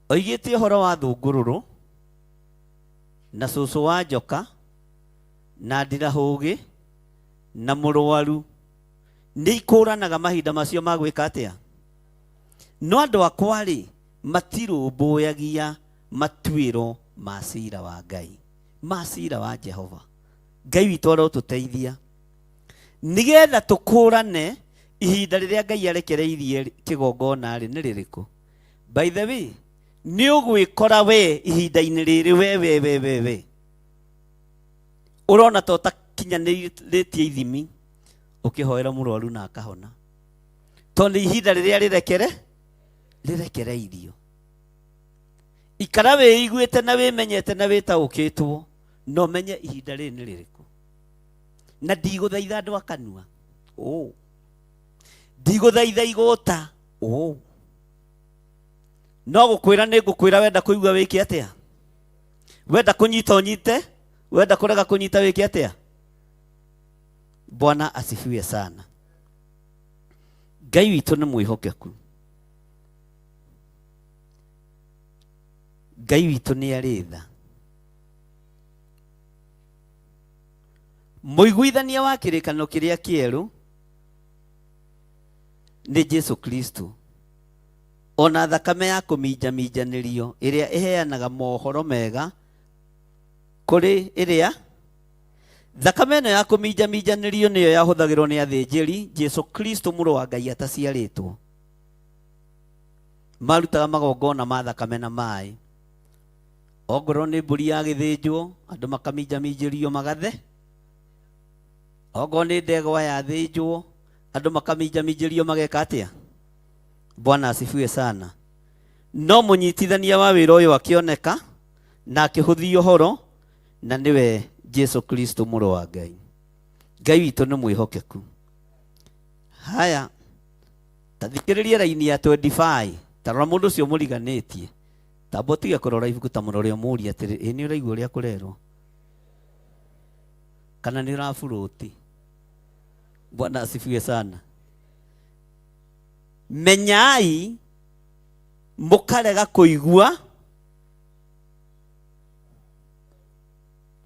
Oigĩte ũhoro wa thũngũrũrũ na cũcũ wa njoka na ndirahũgĩ na mũrwaru nĩ ikũranaga mahinda macio ma gwĩka atĩa. No andũ akwa rĩ matirũmbũyagia matuĩro ma cira wa Ngai, ma cira wa Jehova. Ngai witũ arotũteithia nĩgetha tũkũrane ihinda rĩrĩa Ngai arekereirie kĩgongona rĩ nĩ rĩrĩkũ. By the way, nĩ ũgwĩkora we ihinda-inĩ rĩrĩ we we we we we ũrona ta ũtakinyanĩrĩtie ithimi ũkĩhoera mũrwaru na akahona, tondũ ihinda rĩrĩa rĩrekereirio. Ikara wĩiguĩte na wĩmenyete na wĩtaũkĩtwo no menye ihinda rĩrĩ nĩ rĩrĩkũ. Na ndigũthaitha andũ a kanua, ndigũthaitha igũta, no gũkwĩra nĩ ngũkwĩra wenda kũigua wĩke atĩa, wenda kũnyita ũnyite, wenda kũrega kũnyita wĩke atĩa. Bwana asifiwe sana. Ngai witũ nĩ mwĩhokeku. Ngai witũ nĩ arĩ tha. Mũiguithania wa kĩrĩkanĩro kĩrĩa kĩerũ nĩ Jesu Kristo. Ona thakame ya kũminjaminjanĩrio ĩrĩa ĩheanaga mohoro mega kũrĩ ĩrĩa thakame ĩno ya kũminjaminjanĩrio nĩyo yahũthagĩrwo nĩ athĩnjĩri Jesu Kristo mũrũ wa Ngai ataciarĩtwo. Marutaga magongona ma thakame na maĩ. Ongorwo nĩ mbũri yagĩthĩnjwo andũ makaminjaminjĩrio magathe. Ongorwo nĩ ndegwa yathĩnjwo andũ makaminjaminjĩrio mageka atĩa. Bwana asifiwe sana. No mũnyitithania wa wĩra ũyũ akĩoneka na akĩhũthia ũhoro na nĩwe Jesu Kristo mũrũ wa Ngai. Ngai witũ nĩ mwĩhokeku. Haya, ta thikĩrĩria raini ya 25 ta rora mũndũ ũcio mũriganĩtie. Tamba ũtige kũrora ibuku ta mũrore ũmũrie atĩrĩ, ĩ nĩ ũraigua ũrĩa kũrerwo kana nĩ ũraburũti. Bwana asifiwe sana. Menyai mũkarega kũigua.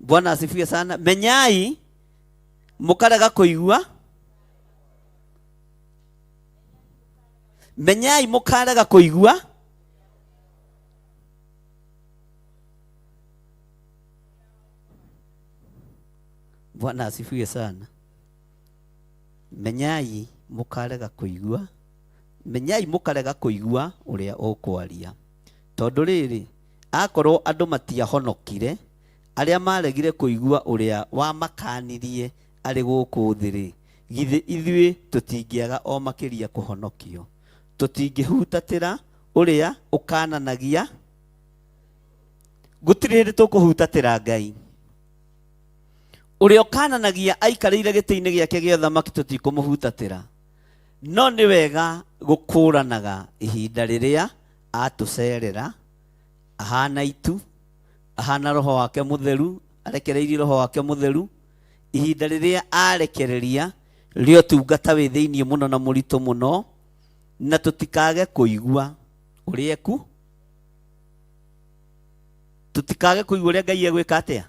Bwana asifiwe sana. Menyai mũkarega kũigua. Menyai mũkarega kũigua. Bwana asifiwe sana. Menyai mũkarega kũigua. Menyai mũkarega kũigua ũrĩa ũkwaria. Tondũ rĩrĩ, akorwo andũ matiahonokire, arĩa maregire kũigua ũrĩa wamakanirie arĩ gũkũ thĩ rĩ, githĩ ithuĩ tũtingĩaga o makĩria kũhonokio. Tũtingĩhutatĩra ũrĩa ũkananagia. Gũtirĩ hĩndĩ tũkũhutatĩra Ngai. Ũrĩa ũkananagia aikarĩire gĩtĩ-inĩ gĩake gĩa ũthamaki tũtikũmũhutatĩra. No nĩ wega gũkũranaga ihinda rĩrĩa atũcerera ahana itu, ahana roho wake mũtheru, arekereirie roho wake mũtheru, ihinda rĩrĩa arekereria rĩa ũtungata wĩ thĩinĩ mũno na mũritũ mũno, na tũtikage kũigua ũrĩa eku, tũtikage kũigua ũrĩa Ngai egwĩka atĩa.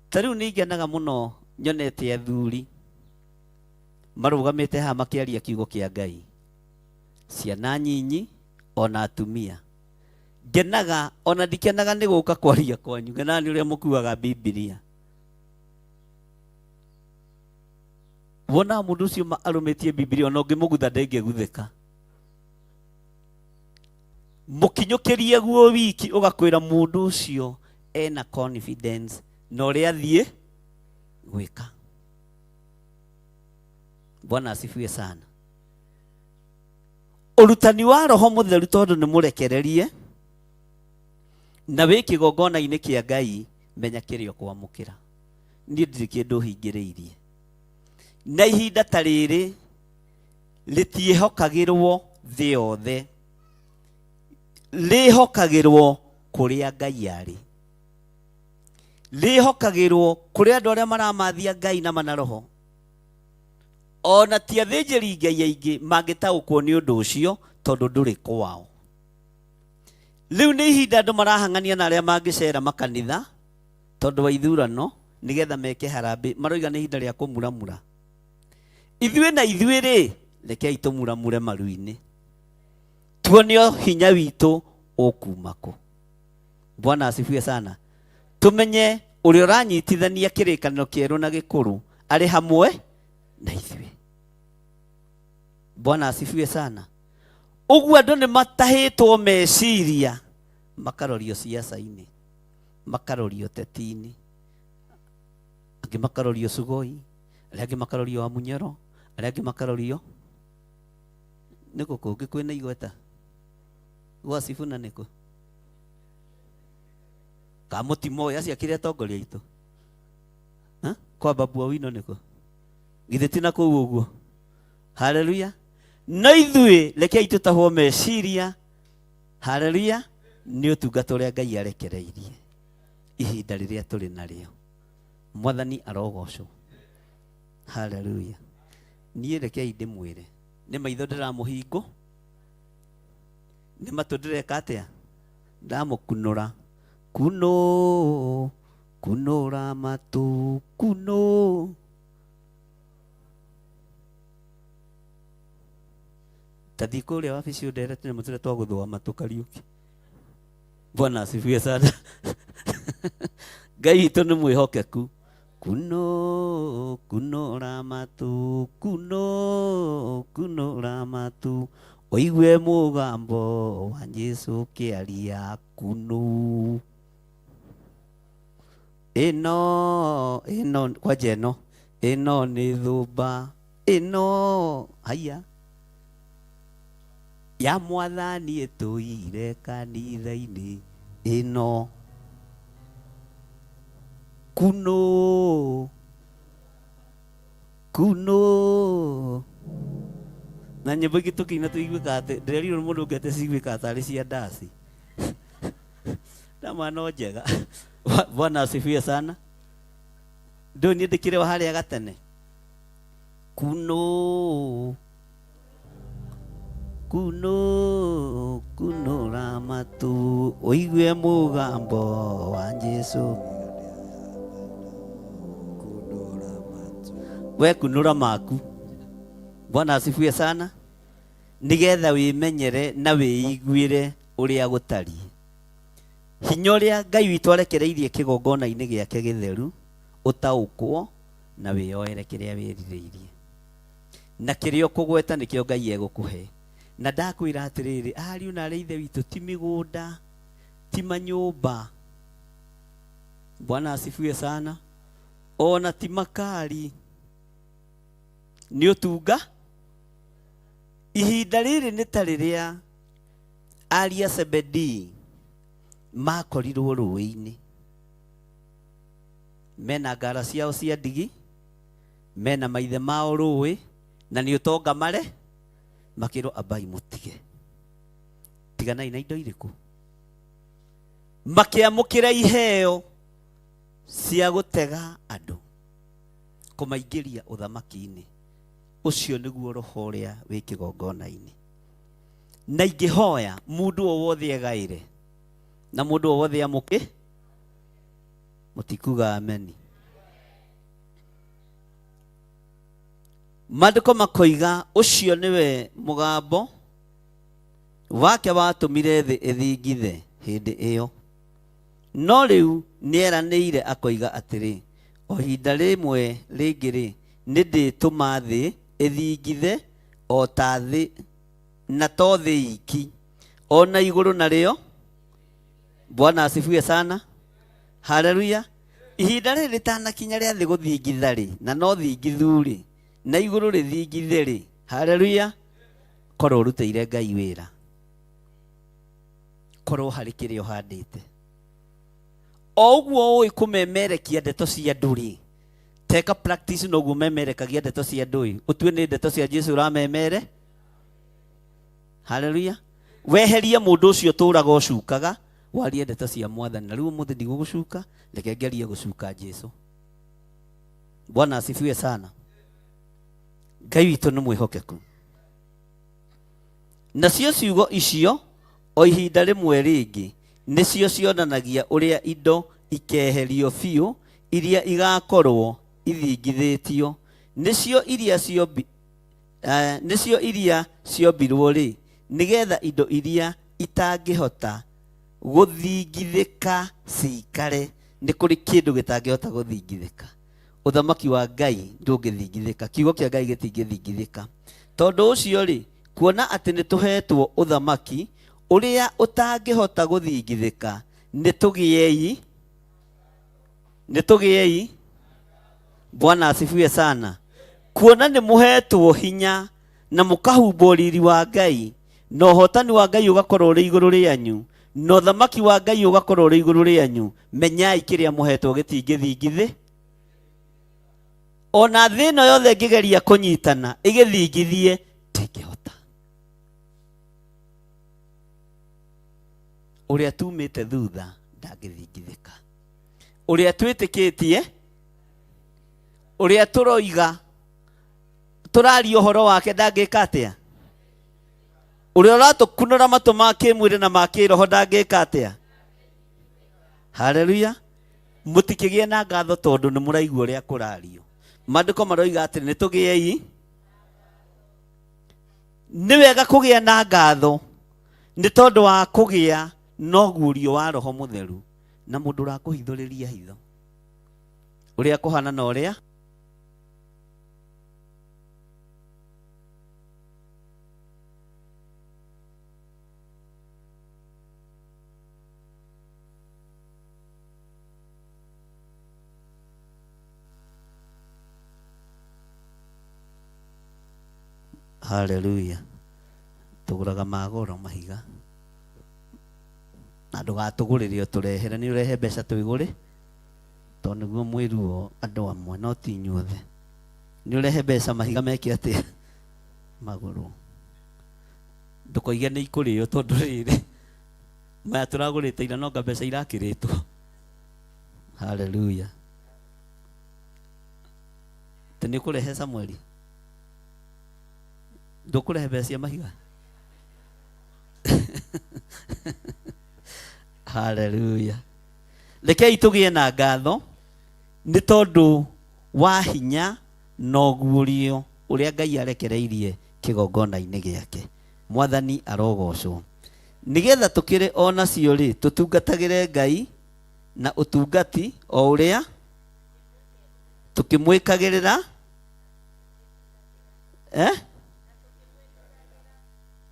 Ta rĩu nĩ ngenaga mũno nyonete athuri marũgamĩte haha makĩaria kiugo kĩa Ngai, ciana nyinyi ona atumia. Ngenaga ona ndikenaga nĩ gũka kwaria kwanyu, ngenaga nĩ ũrĩa mũkuaga Bibilia. Wonaga mũndũ ũcio ma arũmĩtie Bibilia ona ũngĩmũgutha ndĩngĩguthĩka. Mũkinyũkĩrie guo wiki ũgakwĩra mũndũ ũcio ena confidence na ũrĩa athiĩ gwĩka. Bwana asifiwe sana. Ũrutani wa Roho Mũtheru tondũ nĩ mũrekererie na wĩ kĩgongona-inĩ kĩa Ngai, menya kĩrĩa ũkwamũkĩra. Niĩ ndirĩ kĩndũ hingĩrĩirie. Na ihinda ta rĩrĩ rĩtiĩhokagĩrwo thĩ yothe, rĩhokagĩrwo kũrĩa Ngai arĩ, rĩhokagĩrwo kũrĩ andũ arĩa maramathia Ngai na mana roho. Ona ti athĩnjĩri Ngai aingĩ mangĩtaũkwo nĩ ũndũ ũcio tondũ ndũrĩ kwao. Rĩu nĩ ihinda andũ marahang'ania na arĩa mangĩcera makanitha tondũ wa ithurano nĩgetha meke harambĩ, maroiga nĩ ihinda rĩa kũmuramura. Ithuĩ na ithuĩ rĩ, rekei tũmuramure maru-inĩ, tuonio hinya witũ ũkuma kũ. Bwana asifiwe sana. Tumenye ũrĩa ũranyitithania kĩrĩkanĩro kĩerũ na gĩkũrũ arĩ hamwe na ithuĩ. Bwana asifiwe sana. Ũguo andũ nĩ matahĩtwo meciria, makarorio siasa-inĩ, makarorio teti-inĩ, angĩ makarorio Sugoi, arĩa angĩ makarorio Wamunyoro, arĩa angĩ makarorio nĩ kũ kũngĩ kwĩna igweta gwa Sifuna nĩ kũ ka Mũtimoĩ, acio akĩrĩ atongoria aitũ. Ha? Kwa Babu Owino nĩ kũ? Githĩ ti na kũu ũguo? Haleluya. No ithuĩ rekei tũtahwo meciria, haleluya, nĩ ũtungata ũrĩa Ngai arekereirie ihinda rĩrĩa tũrĩ narĩo. Mwathani arogocwo. Haleluya. Niĩ rekei ndĩmwĩre, nĩ maitho ndĩramũhingũ, nĩ matũ ndĩreka atĩa? Ndamũkunũra. Kuno, kunũra matũ, kuno. Tathiĩ kũrĩa wabici ũndere tũnyamũ tũrĩa twa gũthũa matũ Kariũki. Bwana asifiwe sana. Ngai witũ nĩ mwĩhokeku. Kuno, kunũra matũ, kuno, kunũra matũ, ũigue mũgambo wa Jesũ ũkĩaria kuno. Ĩno, ĩno, kwanja ĩno, ĩno nĩ thũmba, ĩno, haiya, ya mwathani ĩtũire kanitha-inĩ, ĩno, kuno, kuno. Na nyĩmbo ingĩ tũkĩina tũiguĩkaga atĩ, ndĩrerirwo nĩ mũndũ ũngĩ atĩ ciguĩkaga tarĩ cia ndaci. Ndama no njega. Bwana asifiwe sana. Ndũĩ niĩ ndĩkĩrĩ wa harĩa gatene. Kuno, kuno, kunũra matũ, ũigue mũgambo wa Jesũ. We kunũra maku. Bwana asifiwe sana. Nĩgetha wĩmenyere na wĩiguĩre ũrĩa gũtariĩ. Hinya ũrĩa Ngai witũ arekereirie kĩgongona-inĩ gĩake gĩtheru, ũtaũkwo na wĩyoere kĩrĩa wĩrirĩirie. Na kĩrĩa ũkũgweta nĩkĩo Ngai egũkũhe. Na ndakwĩra atĩrĩrĩ, ariũ na arĩ ithe witũ, ti mĩgũnda, ti manyũmba. Bwana asifiwe sana. Ona ti makari. Nĩ ũtunga. Ihinda rĩrĩ nĩ ta rĩrĩa aria Zebedii makorirwo rũĩ-inĩ. Mena ngara ciao cia ndigi, mena maithe mao rũĩ, na nĩ ũtonga mare, makĩrwo ambai mũtige. Tiganai na indo irĩkũ? Makĩamũkĩra iheo cia gũtega andũ, kũmaingĩria ũthamaki-inĩ. Ũcio nĩguo roho ũrĩa wĩ kĩgongona-inĩ. Na ingĩhoya mũndũ o wothe egaĩre, na mũndũ o wothe amũkĩ, mũtikuga ameni. Maandĩko makoiga ũcio nĩwe mũgambo wake watũmire thĩ ĩthingithe hĩndĩ ĩyo. No rĩu nĩeranĩire akoiga atĩrĩ, o ihinda rĩmwe rĩngĩ rĩ, Nĩndĩtũma thĩ ĩthingithe o ta thĩ, na to thĩ iki, o na igũrũ narĩo. Bwana asifiwe sana. Haleluya. Ihinda rĩrĩ rĩtanakinya rĩa thĩ gũthingitha rĩ, na no thingithu rĩ, na igũrũ rĩthingithe rĩ, haleluya, korwo ũrutĩire Ngai wĩra, korwo harĩ kĩrĩa ũhandĩte. O ũguo ũĩ kũmemerekia ndeto cia andũ rĩ, teka practice noguo memerekagia ndeto cia andũ ĩ, ũtue nĩ ndeto cia Jesu ũramemere. Haleluya. Weherie mũndũ ũcio ũtũraga ũcukaga, warie ndeto cia Mwathani. Na rĩu ũmũthĩ ndigũgũcuka, reke ngerie gũcuka Jesu. Bwana asifiwe sana. Ngai witũ nĩ mwĩhokeku. Nacio ciugo icio o ihinda rĩmwe rĩngĩ nĩcio cionanagia ũrĩa indo ikeherio biũ iria igakorwo ithingithĩtio, nĩcio iria ciombi, nĩcio iria ciombirwo rĩ, nĩgetha indo iria itangĩhota gũthingithĩka ciikare. Nĩ kũrĩ kĩndũ gĩtangĩhota gũthingithĩka. Ũthamaki wa Ngai ndũngĩthingithĩka, kiugo kĩa Ngai gĩtingĩthingithĩka. Tondũ ũcio rĩ, kuona atĩ nĩ tũhetwo ũthamaki ũrĩa ũtangĩhota gũthingithĩka, nĩ tũgĩei, nĩ tũgĩei. Bwana asifiwe sana. Kuona nĩ mũhetwo hinya na mũkahumbwo riri wa Ngai, na ũhotani wa Ngai ũgakorwo ũrĩ igũrũ rĩanyu, na ũthamaki wa Ngai ũgakorwo ũrĩ igũrũ rĩanyu, menyai kĩrĩa mũhetwo gĩtingĩthingithĩ. Ona thĩ ĩno yothe ĩngĩgeria kũnyitana ĩgĩthingithie, ndĩngĩhota. Ũrĩa tumĩte thutha ndangĩthingithĩka. Ũrĩa twĩtĩkĩtie, ũrĩa tũroiga, tũraria ũhoro wake ndangĩka atĩa? Ũrĩa ũratũkunũra matũ ma kĩmwĩrĩ na ma kĩroho ndangĩka atĩa? Haleluya. Mũtikĩgĩe na ngatho tondũ nĩ mũraigua ũrĩa kũrario. Maandĩko maroiga atĩ nĩ tũgĩei. Nĩ wega kũgĩa na ngatho nĩ tondũ wa kũgĩa na ũguũrio wa Roho Mũtheru na mũndũ ũrakũhithũrĩria hitho ũrĩa kũhana na ũrĩa Haleluya. Tũgũraga magoro mahiga na ndũgatũgũrĩre ũtũrehere, nĩ ũrehe mbeca twĩgũre, tondũ nĩguo mwĩruo andũ amwe no ti inyuothe. Nĩ ũrehe mbeca mahiga meke atĩa? Magũrũ. Ndũkoige nĩ ikũrĩo tondũ rĩrĩ maya tũragũrĩte ira nonga mbeca irakĩrĩtwo. Haleluya. Tĩ nĩ ũkũrehe Samueli? Ndũkũrehe mbeca cia mahiga? Haleluya. Rekei tũgĩe na ngatho nĩ tondũ wa hinya na ũguũrio ũrĩa Ngai arekereirie kĩgongona-inĩ gĩake. Mwathani arogocwo. Nĩgetha tũkĩrĩ o nacio rĩ, tũtungatagĩre Ngai na ũtungati o ũrĩa tũkĩmwĩkagĩrĩra,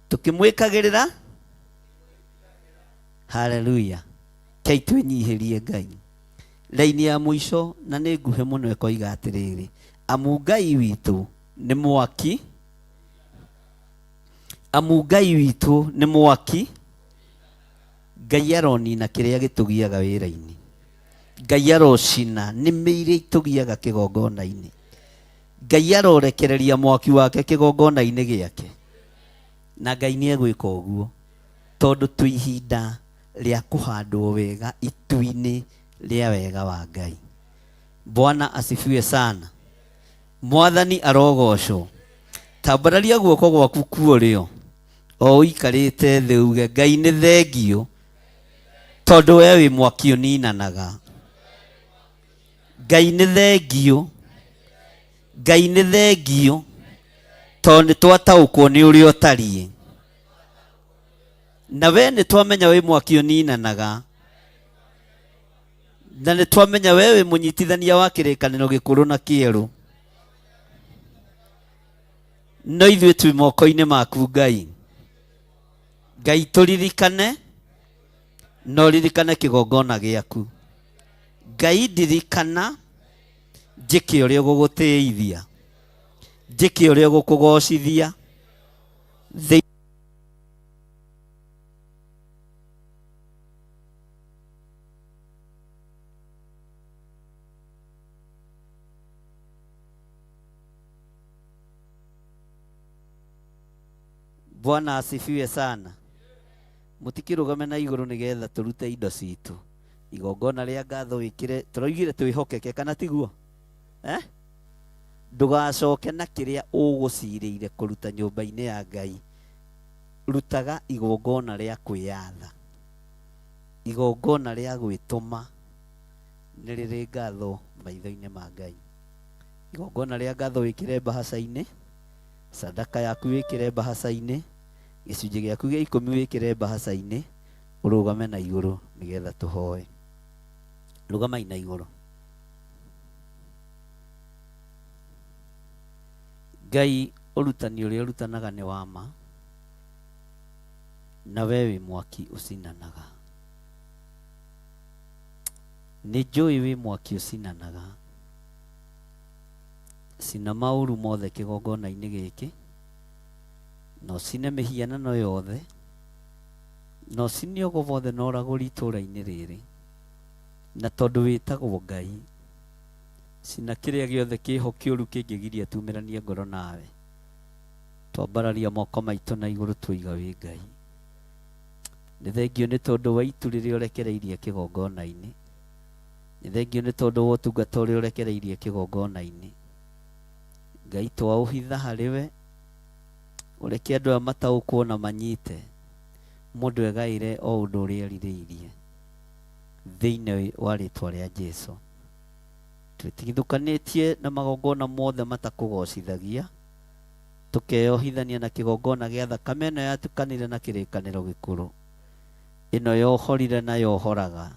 Tũkĩmwĩkagĩrĩra. Haleluya. Kei twĩnyihĩrie Ngai. Raini ya mũico na nĩ nguhĩ mũno ĩkoiga atĩrĩrĩ, amu Ngai witũ nĩ mwaki, amu Ngai witũ nĩ mwaki. Ngai aronina kĩrĩa gĩtũgiaga wĩra-inĩ. Ngai arocina nĩmĩ iria itũgiaga kĩgongona-inĩ. Ngai arorekereria mwaki wake kĩgongona-inĩ gĩake. Na Ngai nĩ egwĩka ũguo tondũ twĩ ihinda rĩa kũhandwo wega itu-inĩ rĩa wega wa Ngai. Bwana asifiwe sana. Mwathani arogocwo. Tambararia guoko gwaku kuorĩo o ũikarĩte thĩ uge Ngai nĩ thengio tondũ we wĩ mwaki ũninanaga. Ngai nĩ thengio, Ngai nĩ thengio tondũ nĩ twataũkwo nĩ ũrĩa ũtariĩ. Na we nĩ twamenya wĩ mwaki ũninanaga, na nĩ twamenya we wĩ mũnyitithania wa kĩrĩkanĩro gĩkũrũ na kĩerũ. No ithuĩ twĩ moko-inĩ maku Ngai. Ngai tũririkane na ũririkane kĩgongona gĩaku. Ngai ndirikana njĩke ũrĩa ũgũgũtĩithia, njĩke ũrĩa ũgũkũgocithia. Bwana asifiwe sana. Mutikirugame na iguru nigetha turute indo citu. Igongona ria ngatho wikire turaugire twihokeke kana tiguo? Ndugacoke na kiria uguciriire kuruta nyumba-ini ya Ngai. Rutaga igongona ria kwiyatha. Igongona ria gwituma ni riri ngatho maitho-ini ma Ngai. Igongona ria ngatho wikire mbahaca-ini, sadaka yaku wikire mbahaca-ini, gĩcunjĩ gĩaku gĩa ikũmi wĩkĩre mbahaca-inĩ, ũrũgame na igũrũ nĩgetha tũhoe. Rũgamai na igũrũ. Ngai ũrutani ũrĩa ũrutanaga nĩ wa ma, na we wĩ mwaki ũcinanaga. Nĩ njũĩ wĩ mwaki ũcinanaga. Cina maũru mothe kĩgongona-inĩ gĩkĩ, na ũcine mĩhianano yothe, na ũcine ũgo wothe na ũragũri itũũra-inĩ rĩrĩ. Na tondũ wĩtagwo Ngai, cina kĩrĩa gĩothe kĩho kĩũru kĩngĩgiria tumĩranie ngoro nawe. Twambararia moko maitũ na igũrũ tũiga wĩ Ngai. Nĩ thengio nĩ tondũ wa itu rĩrĩa ũrekereirie kĩgongona-inĩ. Nĩ thengio nĩ tondũ wa ũtungata ũrĩa ũrekereirie kĩgongona-inĩ. Ngai twaũhitha harĩ we, ũreke andũ aya mataũkwo na manyite, mũndũ egaĩre o ũndũ ũrĩa erirĩirie. Thĩinĩ wa rĩtwa rĩa Jesũ. Twĩtigithũkanĩtie na magongona mothe matakũgocithagia, tũkeyohithania na kĩgongona gĩa thakame ĩno yatukanire na kĩrĩkanĩro gĩkũrũ. Ĩno yohorire na yohoraga,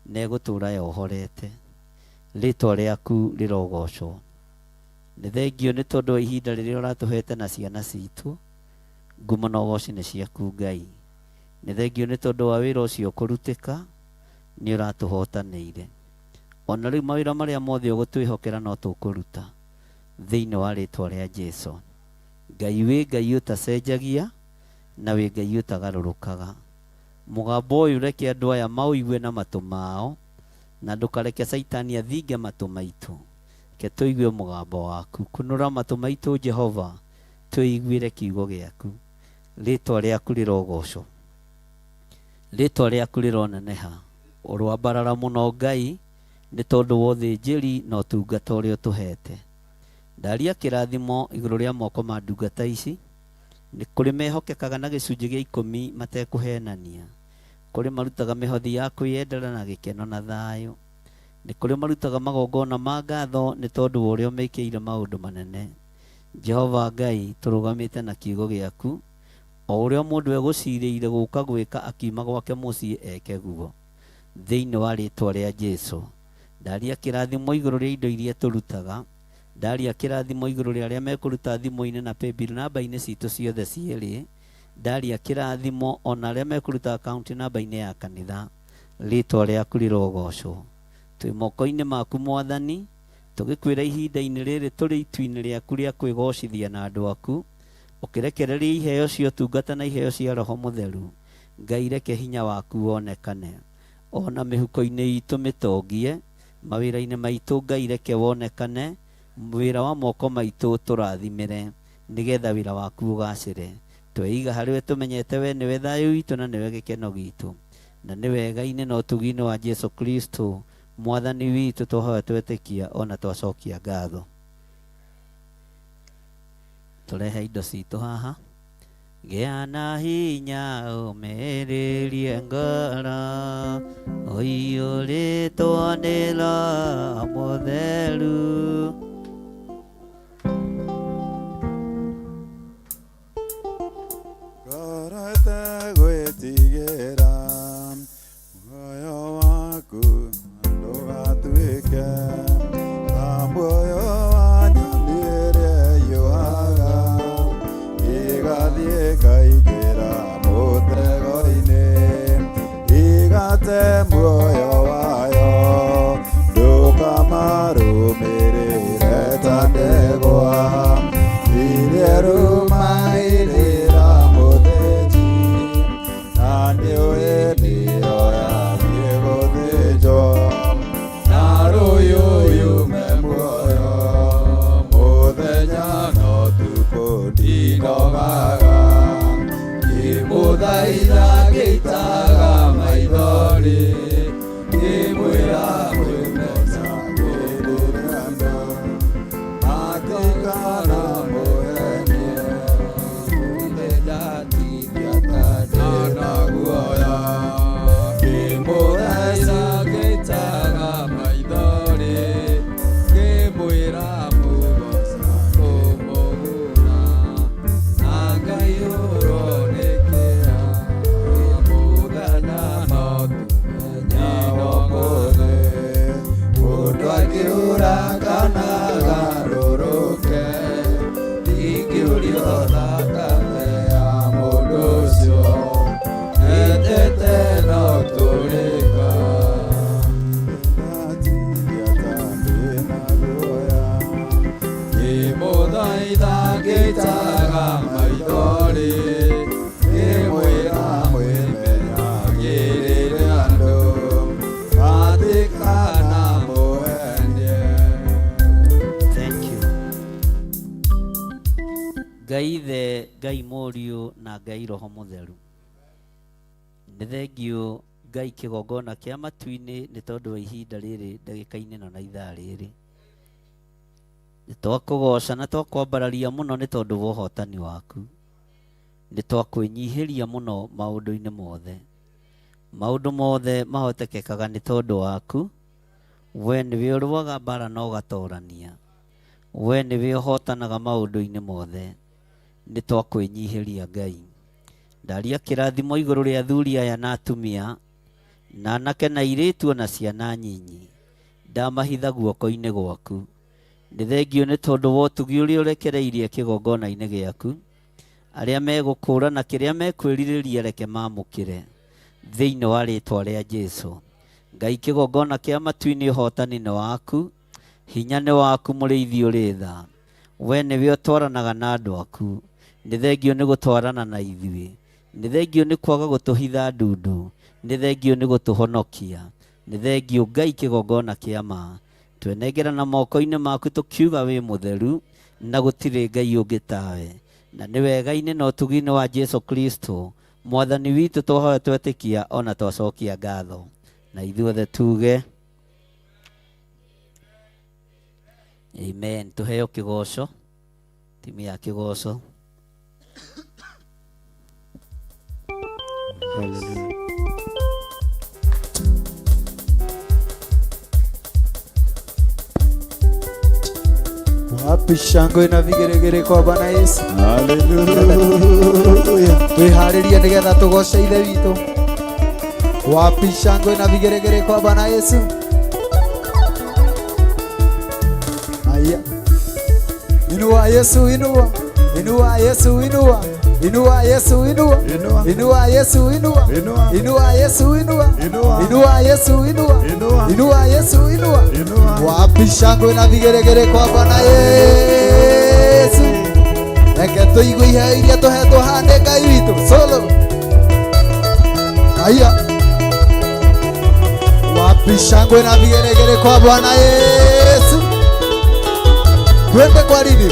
na ĩgũtũũra yohorete. Rĩtwa rĩaku rĩrogocwo. Nĩ thengio nĩ tondũ wa ihinda rĩrĩa ũratũhete na ciana citũ. Ngumo na ũgoci nĩ ciaku Ngai. Nĩ thengio nĩ tondũ wa wĩra ũcio ũkũrutĩka, nĩ ũratũhotanĩire. Ona rĩu mawĩra marĩa mothe ũgũtwĩhokera no tũkũruta thĩinĩ wa rĩtwa rĩa Jesũ. Ngai wĩ Ngai ũtacenjagia na wĩ Ngai ũtagarũrũkaga. Mũgambo ũyũ reke andũ aya maũigue na matũ mao, na ndũkareke Caitani athinge matũ maitũ. Reke tũigue mũgambo waku. Kunũra matũ maitũ Jehova, tũiguĩre kiugo gĩaku. Rĩtwa rĩaku rĩrogocwo. Rĩtwa rĩaku rĩroneneha. Ũrwambarara mũno Ngai nĩ tondũ wa ũthĩnjĩri na ũtungata ũrĩa ũtũhete. Ndaria kĩrathimo igũrũ rĩa moko ma ndungata ici. Nĩ kũrĩ mehokekaga na gĩcunjĩ gĩa ikũmi matekũhenania. Kũrĩ marutaga mĩhothi ya kwĩyendera na gĩkeno na thayũ. Nĩ kũrĩ marutaga magongona ma ngatho nĩ tondũ wa ũrĩa ũmĩkĩire maũndũ manene. Jehova Ngai, tũrũgamĩte na kiugo gĩaku, o ũrĩa mũndũ egũcirĩire gũka gwĩka akiuma gwake mũciĩ eke guo. Thĩinĩ wa rĩtwa rĩa Jesũ. Ndaria kĩrathimo igũrũ rĩa indo iria tũrutaga. Ndaria kĩrathimo igũrũ rĩa arĩa mekũruta thimũ-inĩ na paybill namba-inĩ citũ ciothe cierĩ. Ndaria kĩrathimo ona arĩa mekũruta account namba-inĩ ya kanitha. Rĩtwa rĩaku rĩrogocwo. Twĩ moko-inĩ maku Mwathani, tũgĩkwĩra ihinda-inĩ rĩrĩ tũrĩ itu-inĩ rĩaku rĩa kwĩgocithia na andũ aku, ũkĩrekereria iheo cia ũtungata na iheo cia Roho Mũtheru. Ngai reke hinya waku wonekane. Ona mĩhuko-inĩ itũ mĩtongie, mawĩra-inĩ maitũ Ngai reke wonekane, wĩra wa moko maitũ tũrathimĩre, nĩgetha wĩra waku ũgacĩre. Tweiga harĩ we tũmenyete we nĩwe thayũ witũ na nĩwe gĩkeno gitũ. Na nĩ wega-inĩ na ũtugi-inĩ wa Jesũ Kristo Mwathani witũ twahoya twetĩkia ona twacokia ngatho. Tũrehe indo citũ haha. Gĩa na hinya ũmĩrĩrie ngoro, ũiyũrĩtwo nĩ Roho Mũtheru. Ngoro ĩtegwĩtigĩra, muoyo waku ndũgatuĩke ta muoyo wa nyoni ĩrĩa ĩhiũhaga. Ngĩmũthaitha ngĩitaga maithori ngĩmwĩra mwĩmenyagĩrĩre matikana mũhenie ndatindia ta ndĩna guoya ngĩmũthaitha ngĩitaga maithori ngĩmwĩra mũgoca kũmũguna na ngaiyũrwo nĩ kĩeha ngĩmũgana no tũmenya ũmũthĩ mũndũ akĩũra kana agarũrũke ndingĩũrio thakame ya mũndũ ũcio endete no tũrĩka ngĩmũthaitha ngĩitaga maithori ngĩmwĩra mwĩmenyagĩrĩre andũ matikana mũhenie. Thank you. Ngai ithe, Ngai Mũriũ na Ngai Roho Mũtheru. Nĩ thengiũ Ngai kĩgongona kĩa matu-inĩ nĩ tondũ wa ihinda rĩrĩ ndagĩka-inĩ ĩno na ithaa rĩrĩ. Nĩ twakũgoca na twakwambararia mũno nĩ tondũ wa ũhotani waku. Nĩ twakwĩnyihĩria mũno maũndũ-inĩ mothe. Maũndũ mothe mahotekekaga nĩ tondũ waku. We nĩwe ũrũaga mbara na ũgatorania. We nĩwe ũhotanaga maũndũ-inĩ mothe. Nĩ twakwĩnyihĩria Ngai. Ndaria kĩrathimo igũrũ rĩa athuri aya na atumia, na anake na airĩtu ona ciana nyinyi. Ndamahitha guoko-inĩ gwaku. Nĩ thengiũ nĩ tondũ wa ũtugi ũrĩa ũrekereirie kĩgongona-inĩ gĩaku. Arĩa megũkũũra na kĩrĩa mekwĩrirĩria reke maamũkĩre thĩinĩ wa rĩtwa rĩa Jesu. Ngai kĩgongona kĩa matu-inĩ ũhotani nĩ waku, hinya nĩ waku mũrĩithi ũrĩ tha. We nĩwe ũtwaranaga na andũ aku. Nĩ thengiũ nĩ gũtwarana na ithuĩ. Nĩ thengiũ nĩ kwaga gũtũhitha ndundu. Nĩ thengiũ nĩ gũtũhonokia. Nĩ thengiũ Ngai kĩgongona kĩa ma. Twenengerana moko-inĩ maku tũkiuga wĩ mũtheru na gũtirĩ Ngai ũngĩ tawe. Na nĩ wega-inĩ na ũtugi-inĩ wa Jesu Kristo mwathani witũ twahoya twetĩkia ona twacokia ngatho. Na ithuothe tuge amen. Tuheo kĩgoco, timu ya kĩgoco. Hallelujah. Wapi shangwe na vigeregere kwa Bwana Yesu. Haleluya. Twĩharĩrie nĩgetha tũgoce Ithe witũ. Wapi shangwe na vigeregere kwa Bwana Yesu. Aya. Inua Yesu, inua. Inua Yesu, inua. Inua Yesu, inua. Inua Yesu, inua. Inua Yesu, inua. Inua Yesu, inua. Inua Yesu, inua. Wapi shangwe na vigeregere kwa Bwana Yesu. Reke tũigue iheo iria tũhetwo haha nĩ Ngai witũ. Solo. Aya. Wapi shangwe na vigeregere kwa Bwana Yesu. Twende kwa rhythm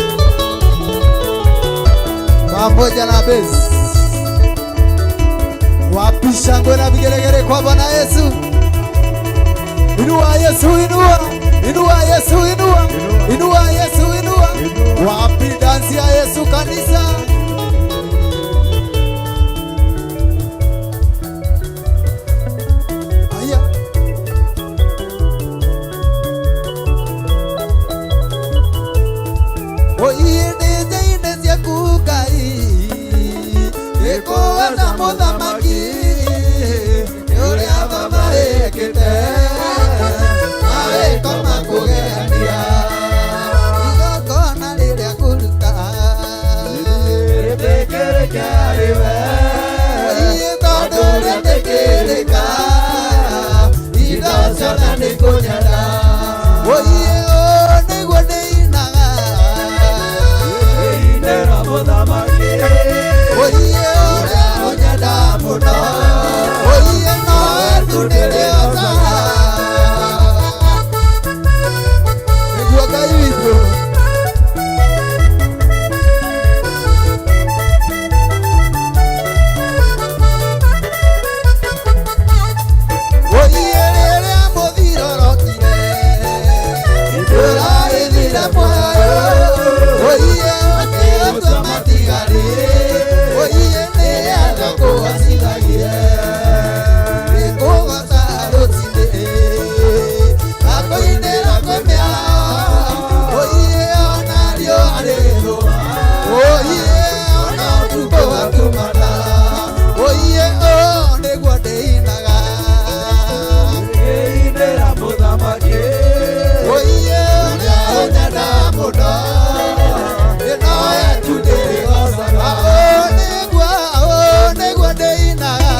pamoja na bass. Wapi shangwe na vigelegele kwa Bwana Yesu. Inua Yesu, inua. Inua Yesu, inua. Inua Yesu, inua. Wapi dansi ya Yesu kanisa. Aya. Oiye ciaku Ngai ĩkũgana mũthamaki nĩ ũrĩa baba ĩkĩte mawĩko makũgegania igongona rĩrĩa ngũruta Rĩtĩkĩrĩke harĩ we. Oiye tondũ rĩtĩkĩrĩka indo ciothe nĩ kũnyenda Oiye ũũ nĩguo ndĩinaga Inera mũthamaki. Oiye ũrĩa ũnyenda mũno Oiye nowe tu ndĩrĩhotaga Nĩguo Ngai witũ. akũgocithagie Nĩngũgoca rũcinĩ Ngakũinĩra kwĩ mĩaraho Oiye ona riũa rĩthũa Oiye ona ũtukũ watumana Oiye o nĩguo ndĩinaga Ndĩinĩra mũthamaki Oiye ũrĩa ũnyenda mũno Ĩno yetu ndĩrĩgocaga O nĩguo ndĩinaga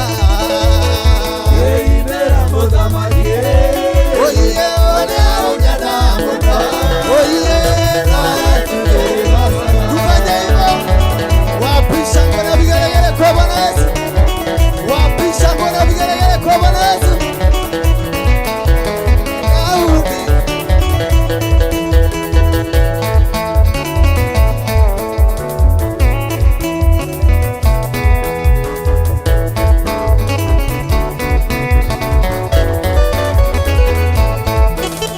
Ndĩinĩra mũthamaki Oiye ũrĩa ũnyenda mũno Oiye ĩno yetu ndĩrĩgocaga Tufanye hivyo. Wapi shangwe na vigelegele kwa Bwana Yesu? Wapi shangwe na vigelegele kwa Bwana Yesu? Daudi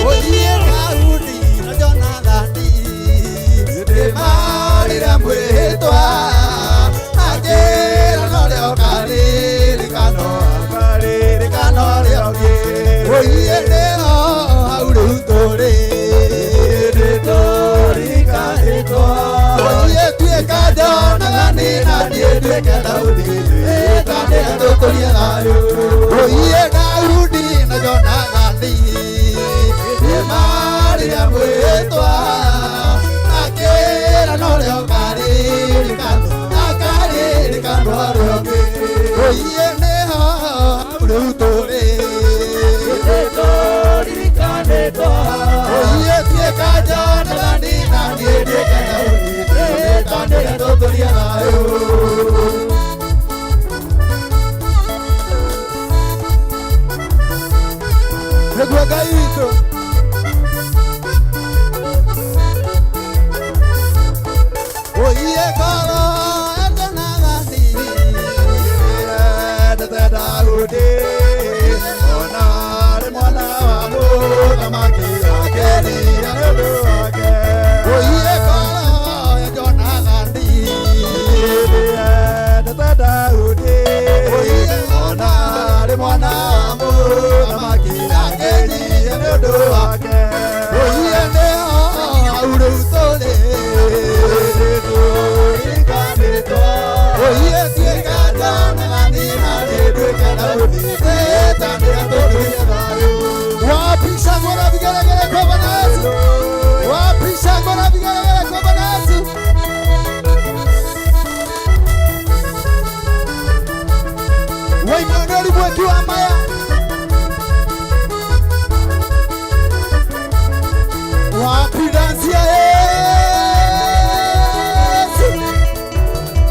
Oiye Daudi na Jonathani nĩmarire mwĩhĩtwa makĩra norĩo karirikano karirikano rĩongĩ Oiye nĩho hau rĩu tũrĩ nĩtũrikanĩtwo Oiye tuĩka Jonathani na niĩ nduĩke Daudi ĩtanĩre tũtũrie thayũ Oiye Daudi na Jonathani nĩmarire mwĩhĩtwa makĩra norĩo karirikano akaririkano rĩongĩ Oiye nĩho hau rĩu tũrĩ nĩtũririkanĩtwo Oiye tuĩka Jonathani na niĩ nduĩke Daudi ĩtanĩre tũtũrie thayũ nĩguo Ngai witũ. Oiye ngoro ya Jonathani yendete Daudi ona arĩ mwana wa mũthamaki akĩrira nĩ ũndũ wake Oiye ngoro ya Jonathani yendete Daudi oiye ona arĩ mwana wa mũthamaki akĩrira nĩ ũndũ wake Oiye nĩho hau rĩu tũrĩ nĩtũrikanĩtwo Oiye tuĩka Jonathani na niĩ nduĩke Daudi ĩtanĩre tũtũrie thayũ Wapi shangwe na vigelegele kwa Bwana Yesu? Wapi shangwe na vigelegele kwa Bwana Yesu? Wa Emmanuel Mweki wa Maya. Wapi dansi ya Yesu?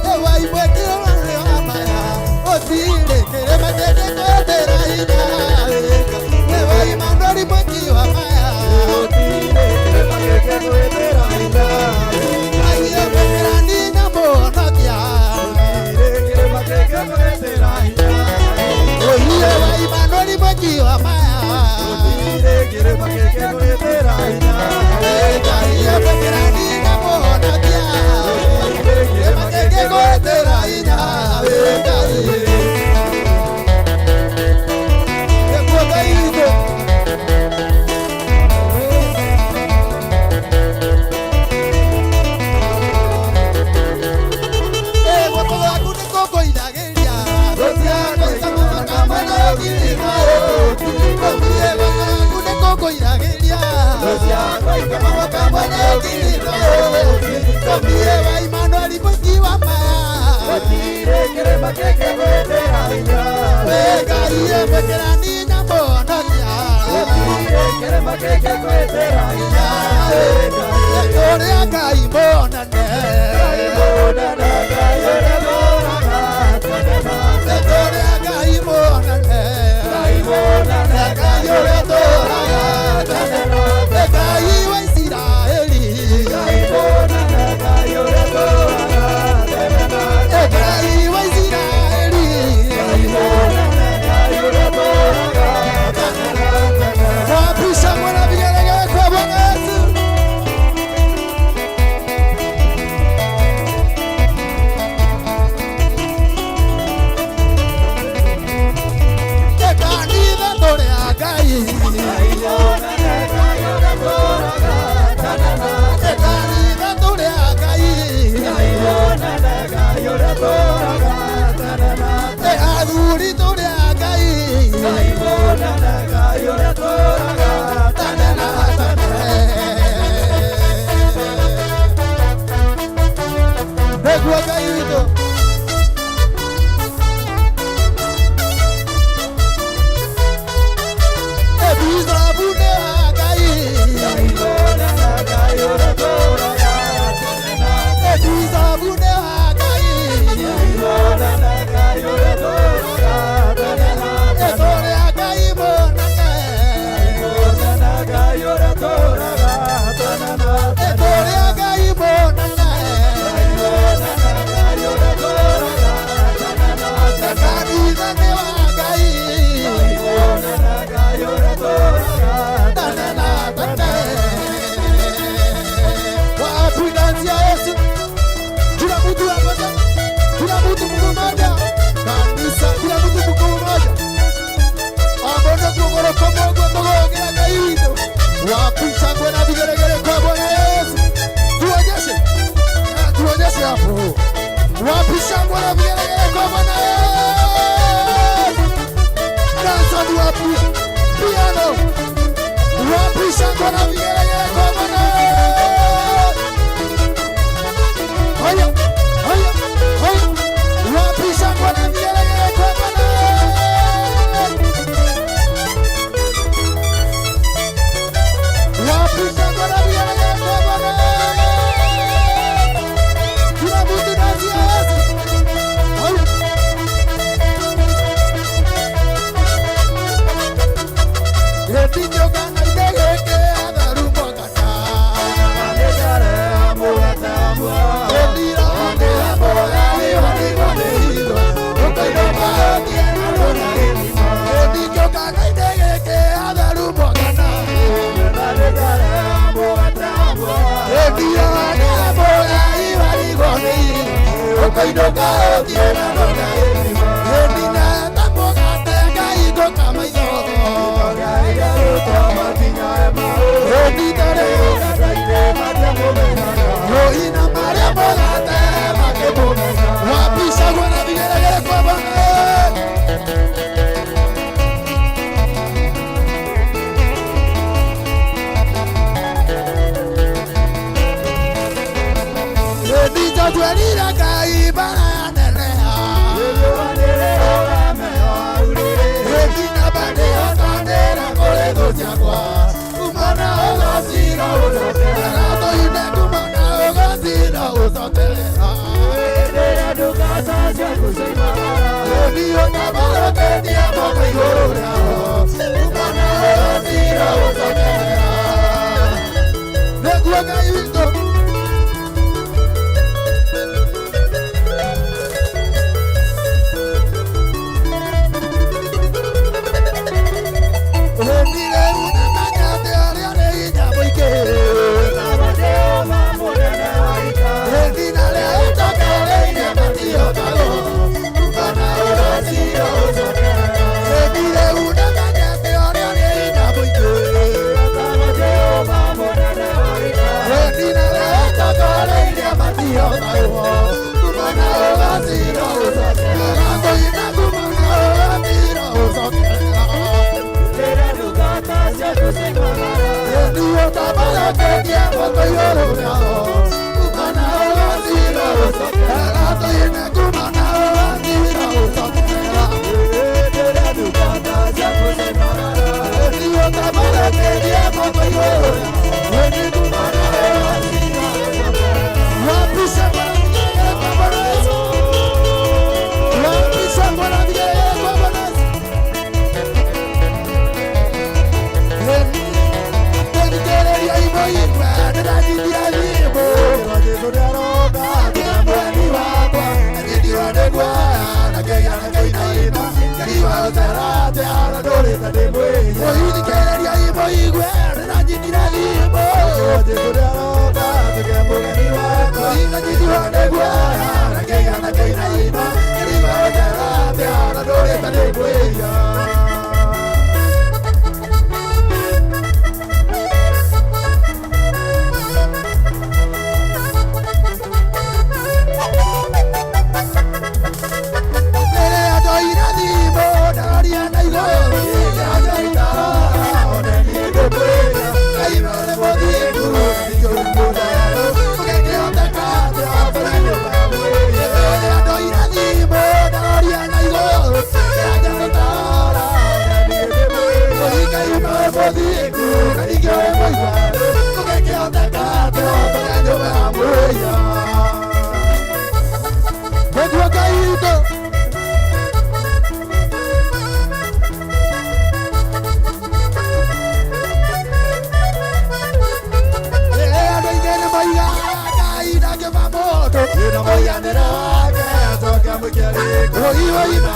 Ewa Imweki wa Maya. Otile kerema tete kwetera hinya. Ewa Emmanuel Mweki wa Maya. Otile kerema tete kwetera hinya. Ayo kwetera nina monokia. Otile kerema tete kwetera hinya. Oiye wa Emmanuel Mweki wa Maya. Otile kerema tete kwetera hinya. Ayo kwetera nina monokia. Otile kerema tete kwetera hinya. Nĩguo Ngai witũ. Guoko gwaku nĩkũngũithagĩria. Guoko gwaku nĩkũngũithagĩria. Tũmie wa Emmanuel Mweki wa Maya. We Ngai mwĩkĩra ninya mũhonokia. Ũrĩa Ngai mũnene. Ũrĩa Ngai mũnene. Ngai ũrĩa tũraga tene. Ngai wa Isiraeli. Ngai wa Isiraeli. Wapi shangwe na vigelegele kwa Bwana Yesu? Ibuku rĩa Ngai. Ngai mũnene, Ngai ũrĩa tũraga tene na tene. Nĩguo Ngai witũ. Wapisha na vigelegele kwa Bwana Yesu. Tuonyeshe. Tuonyeshe hapo. Wapisha na vigelegele kwa Bwana Yesu. Dansa wapi? Piano. Wapisha na vigelegele kwa Bwana Yesu. Haya, haya, haya. Wapisha na vigelegele kwa Bwana Yesu.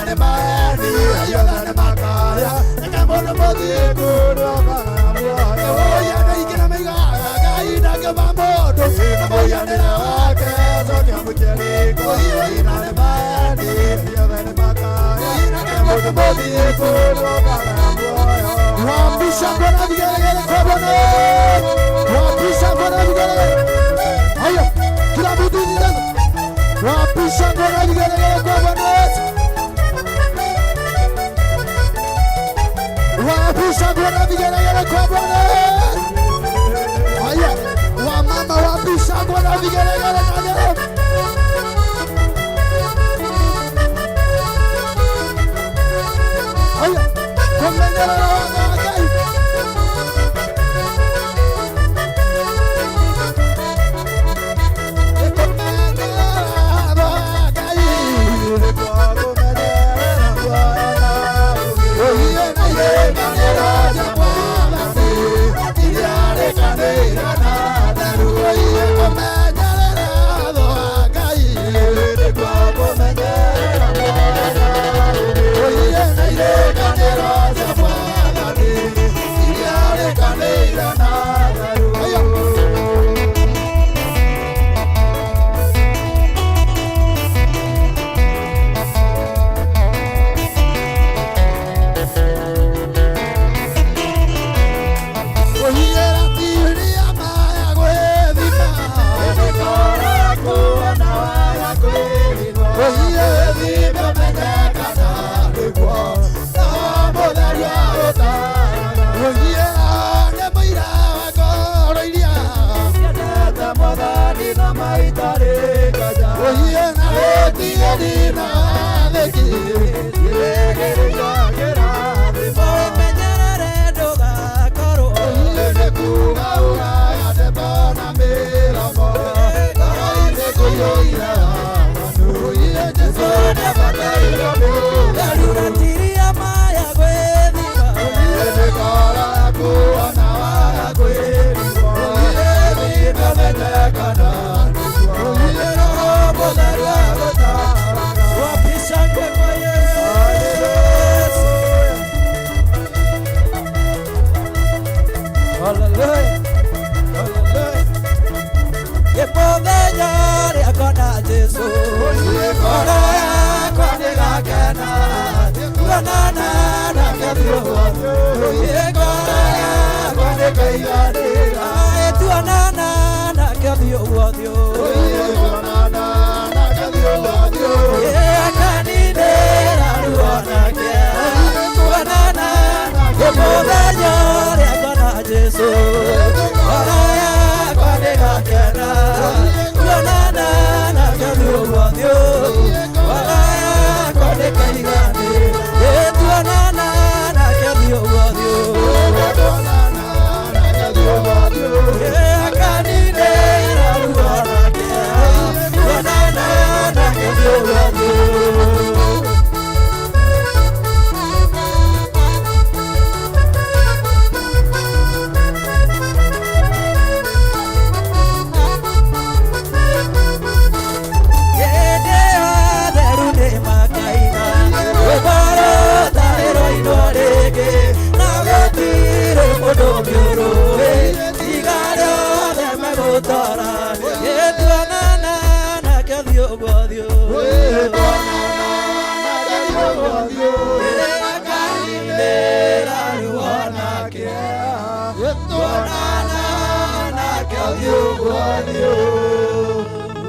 nĩ maeni Ayothe nĩ makaya Nĩke mũndũ mũthingu nĩokaga muoyo Oya ndaingĩra maigaga Ngai ndangĩma mũndũ Na mũhianĩre wake Cokia mũkĩriko Ina nĩ maeni Ayothe nĩ makaya Nĩke mũndũ mũthingu nĩokaga muoyo Wapisha Bwana vigelegele kwa Bwana. Wapisha Bwana vigelegele. Haya, kila mtu nitaza. Wapisha Bwana vigelegele kwa Bwana. Wapisha Bwana vigelegele kwa Bwana. Haya, wamama wapisha Bwana vigelegele na vigelegele. Haya, kumenyerera watho wa Ngai.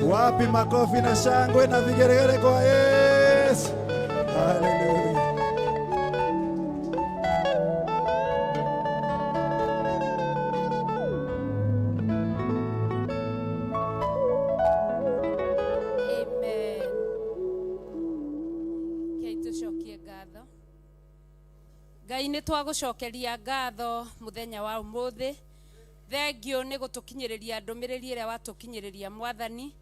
Wapi makofi na shangwe na vigeregere kwa Yesu. Hallelujah. Amen. Kei tucokie ngatho. Ngai nĩ twagũcokeria ngatho mũthenya wa ũmũthĩ. Thengio nĩ gũtũkinyĩrĩria ndũmĩrĩri ĩrĩa watũkinyĩrĩria Mwathani.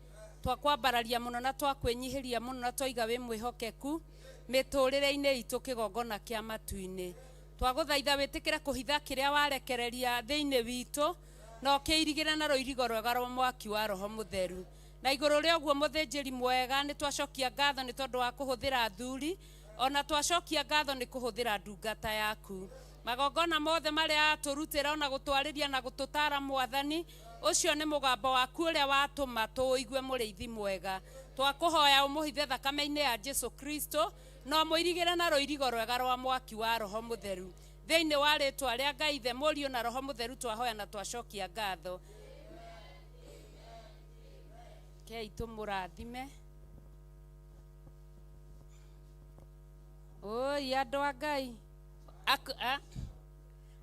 Twakwambararia mũno na twakwĩnyihĩria mũno na twaiga wĩ mwĩhokeku mĩtũrĩre-inĩ itũ kĩgongona kĩa matu-inĩ. Twagũthaitha wĩtĩkĩre kũhitha kĩrĩa warekereria thĩinĩ witũ na ũkĩirigĩre na rũirigo rwega rwa mwaki wa Roho Mũtheru. Na igũrũ rĩa ũguo mũthĩnjĩri mwega nĩ twacokia ngatho nĩ tondũ wa kũhũthĩra athuri Ona twacokia ngatho nĩ kũhũthĩra ndungata yaku. Magongona mothe marĩa atũrutĩra ona gũtwarĩria na gũtũtara Mwathani, ũcio nĩ mũgambo waku ũrĩa watũma tũũigue mũrĩithi mwega. Twakũhoya ũmũhithe thakame-inĩ ya Jesu Kristo na ũmũirigĩre na rũirigo rwega rwa mwaki wa Roho Mũtheru. Thĩinĩ wa rĩtwa rĩa Ngai Ithe, Mũriũ na Roho Mũtheru twahoya na twacokia ngatho. Kei tũmũrathime. Oi andũ a Ngai.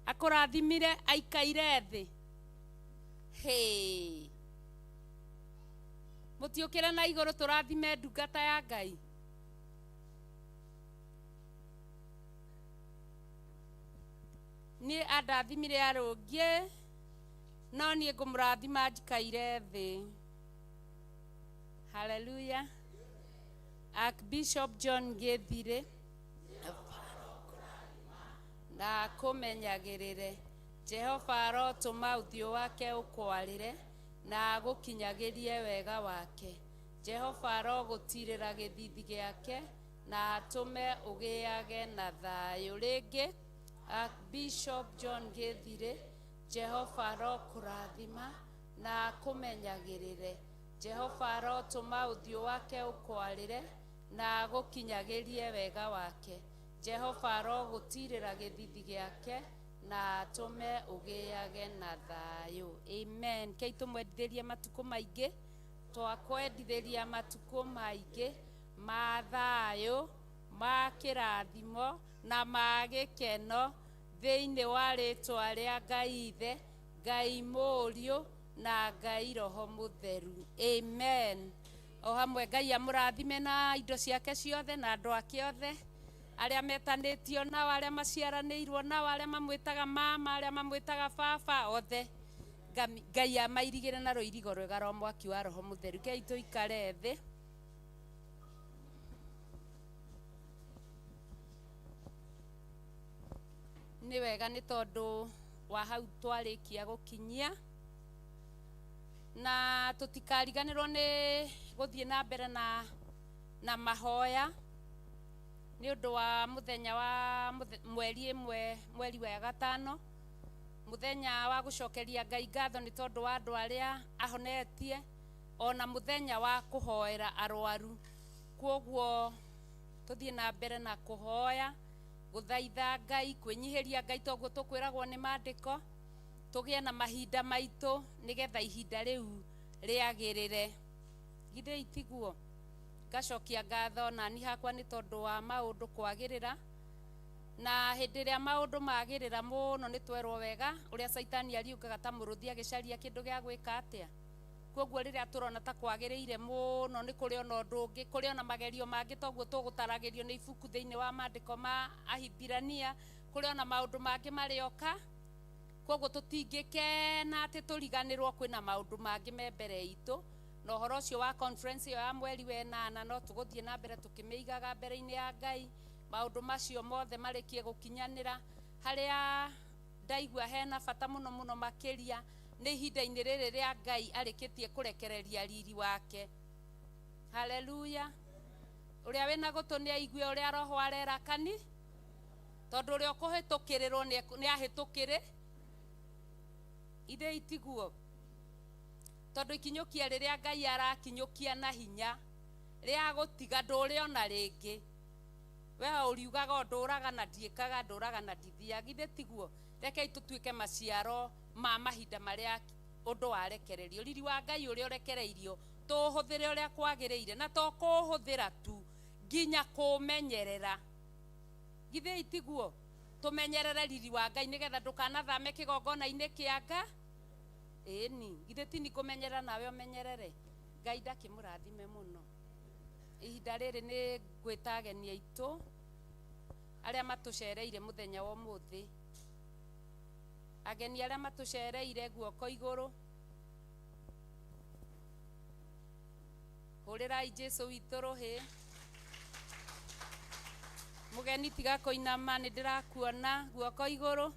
Akũrathimire aikaire thĩ. Hey. Mũtiũkĩre na igũrũ tũrathime ndungata ya Ngai. Niĩ andathimire arũngiĩ, no niĩ ngũmũrathima njikaire thĩ. Hallelujah. Archbishop John Gĩthirĩ na akũmenyagĩrĩre. Jehova arotũma ũthiũ wake ũkwarĩre na agũkinyagĩrie wega wake. Jehova arogũtirĩra gĩthithi gĩake na atũme ũgĩage na thayũ. Rĩngĩ Archbishop John Gĩthirĩ, Jehova arokũrathima na akũmenyagĩrĩre. Jehova arotũma ũthiũ wake ũkwarĩre na agũkinyagĩrie wega wake. Jehova arogũtirĩra gĩthithi gĩake na atũme ũgĩage na thayũ. Amen. Kei tũmwendithĩrie matukũ maingĩ, twakwendithĩria matukũ maingĩ ma thayũ, ma kĩrathimo na ma gĩkeno thĩinĩ wa rĩtwa rĩa Ngai Ithe, Ngai Mũriũ na Ngai Roho Mũtheru. Amen. O hamwe Ngai amũrathime na indo ciake ciothe na andũ ake othe arĩa metanĩtio nao, arĩa maciaranĩirwo nao, arĩa mamwĩtaga mama, arĩa mamwĩtaga baba, othe Ngai amairigĩre na rũirigo rwega rwa mwaki wa Roho Mũtheru. Kei tũikare thĩ. Nĩ wega nĩ tondũ wa hau twarĩkia gũkinyia, na tũtikariganĩrwo nĩ gũthiĩ na mbere na mahoya nĩ ũndũ wa mũthenya wa mweri ĩmwe, mweri wa gatano, mũthenya wa gũcokeria Ngai ngatho nĩ tondũ wa andũ arĩa ahonetie, ona mũthenya wa kũhoera arwaru. Kwoguo tũthiĩ na mbere na kũhoya, gũthaitha Ngai, kwĩnyihĩria Ngai toguo tũkwĩragwo nĩ maandĩko, tũgĩe na mahinda maitũ nĩgetha ihinda rĩu rĩagĩrĩre. Githĩ itiguo? Ngacokia ngatho nani hakwa nĩ tondũ wa maũndũ kwagĩrĩra, na hĩndĩ ĩrĩa maũndũ magĩrĩra mũno nĩ twerwo wega ũrĩa Caitani ariũngaga ta mũrũthi agĩcaria kĩndũ gĩa gwĩka atĩa. Kwoguo rĩrĩa tũrona ta kwagĩrĩire mũno nĩ kũrĩ ona ũndũ ũngĩ, kũrĩ ona magerio mangĩ toguo tũgũtaragĩrio nĩ ibuku thĩinĩ wa maandĩko ma Ahibirania, kũrĩ ona maũndũ mangĩ marĩoka. Kwoguo tũtingĩkena atĩ tũriganĩrwo kwĩna maũndũ mangĩ me mbere itũ. Na ũhoro ũcio wa conference ĩyo ya mweri wa ĩnana no tũgũthiĩ na mbere tũkĩmĩigaga mbere-inĩ ya Ngai, maũndũ macio mothe marĩkie gũkinyanĩra. Harĩa ndaigua hena bata mũno mũno makĩria nĩ ihinda-inĩ rĩrĩ rĩa Ngai arĩkĩtie kũrekereria riri wake. Haleluya. Ũrĩa wĩna gũtũ nĩ aigue ũrĩa Roho arera kani, tondũ ũrĩa ũkũhĩtũkĩrĩrwo nĩ ahĩtũkĩrĩ. Ithe itiguo? Tondũ ikinyũkia rĩrĩa Ngai arakinyũkia na hinya rĩa gũtiga ndũrĩ ona rĩngĩ, we ũriugaga o ndũraga na ndiĩkaga, ndũraga na ndithiaga. Githĩ tiguo? Rekei tũtuĩke maciaro ma mahinda marĩa ũndũ warekererio. Riri wa Ngai ũrĩa ũrekereirio tũũhũthĩre ũrĩa kwagĩrĩire, na to kũũhũthĩra tu, nginya kũũmenyerera. Githĩ itiguo? Tũmenyerere riri wa Ngai nĩgetha ndũkanathame kĩgongona-inĩ kĩa Nga. Ĩni, githĩ ti nĩ kũmenyerera nawe ũmenyerere? Ngai ndakĩmũrathime mũno. Ihinda rĩrĩ nĩ ngwĩta ageni aitũ arĩa matũcereire mũthenya wa ũmũthĩ. Ageni arĩa matũcereire guoko igũrũ. Hũrĩrai Jesũ witũ rũhĩ. Mũgeni tiga kũinama, nĩ ndĩrakuona guoko igũrũ.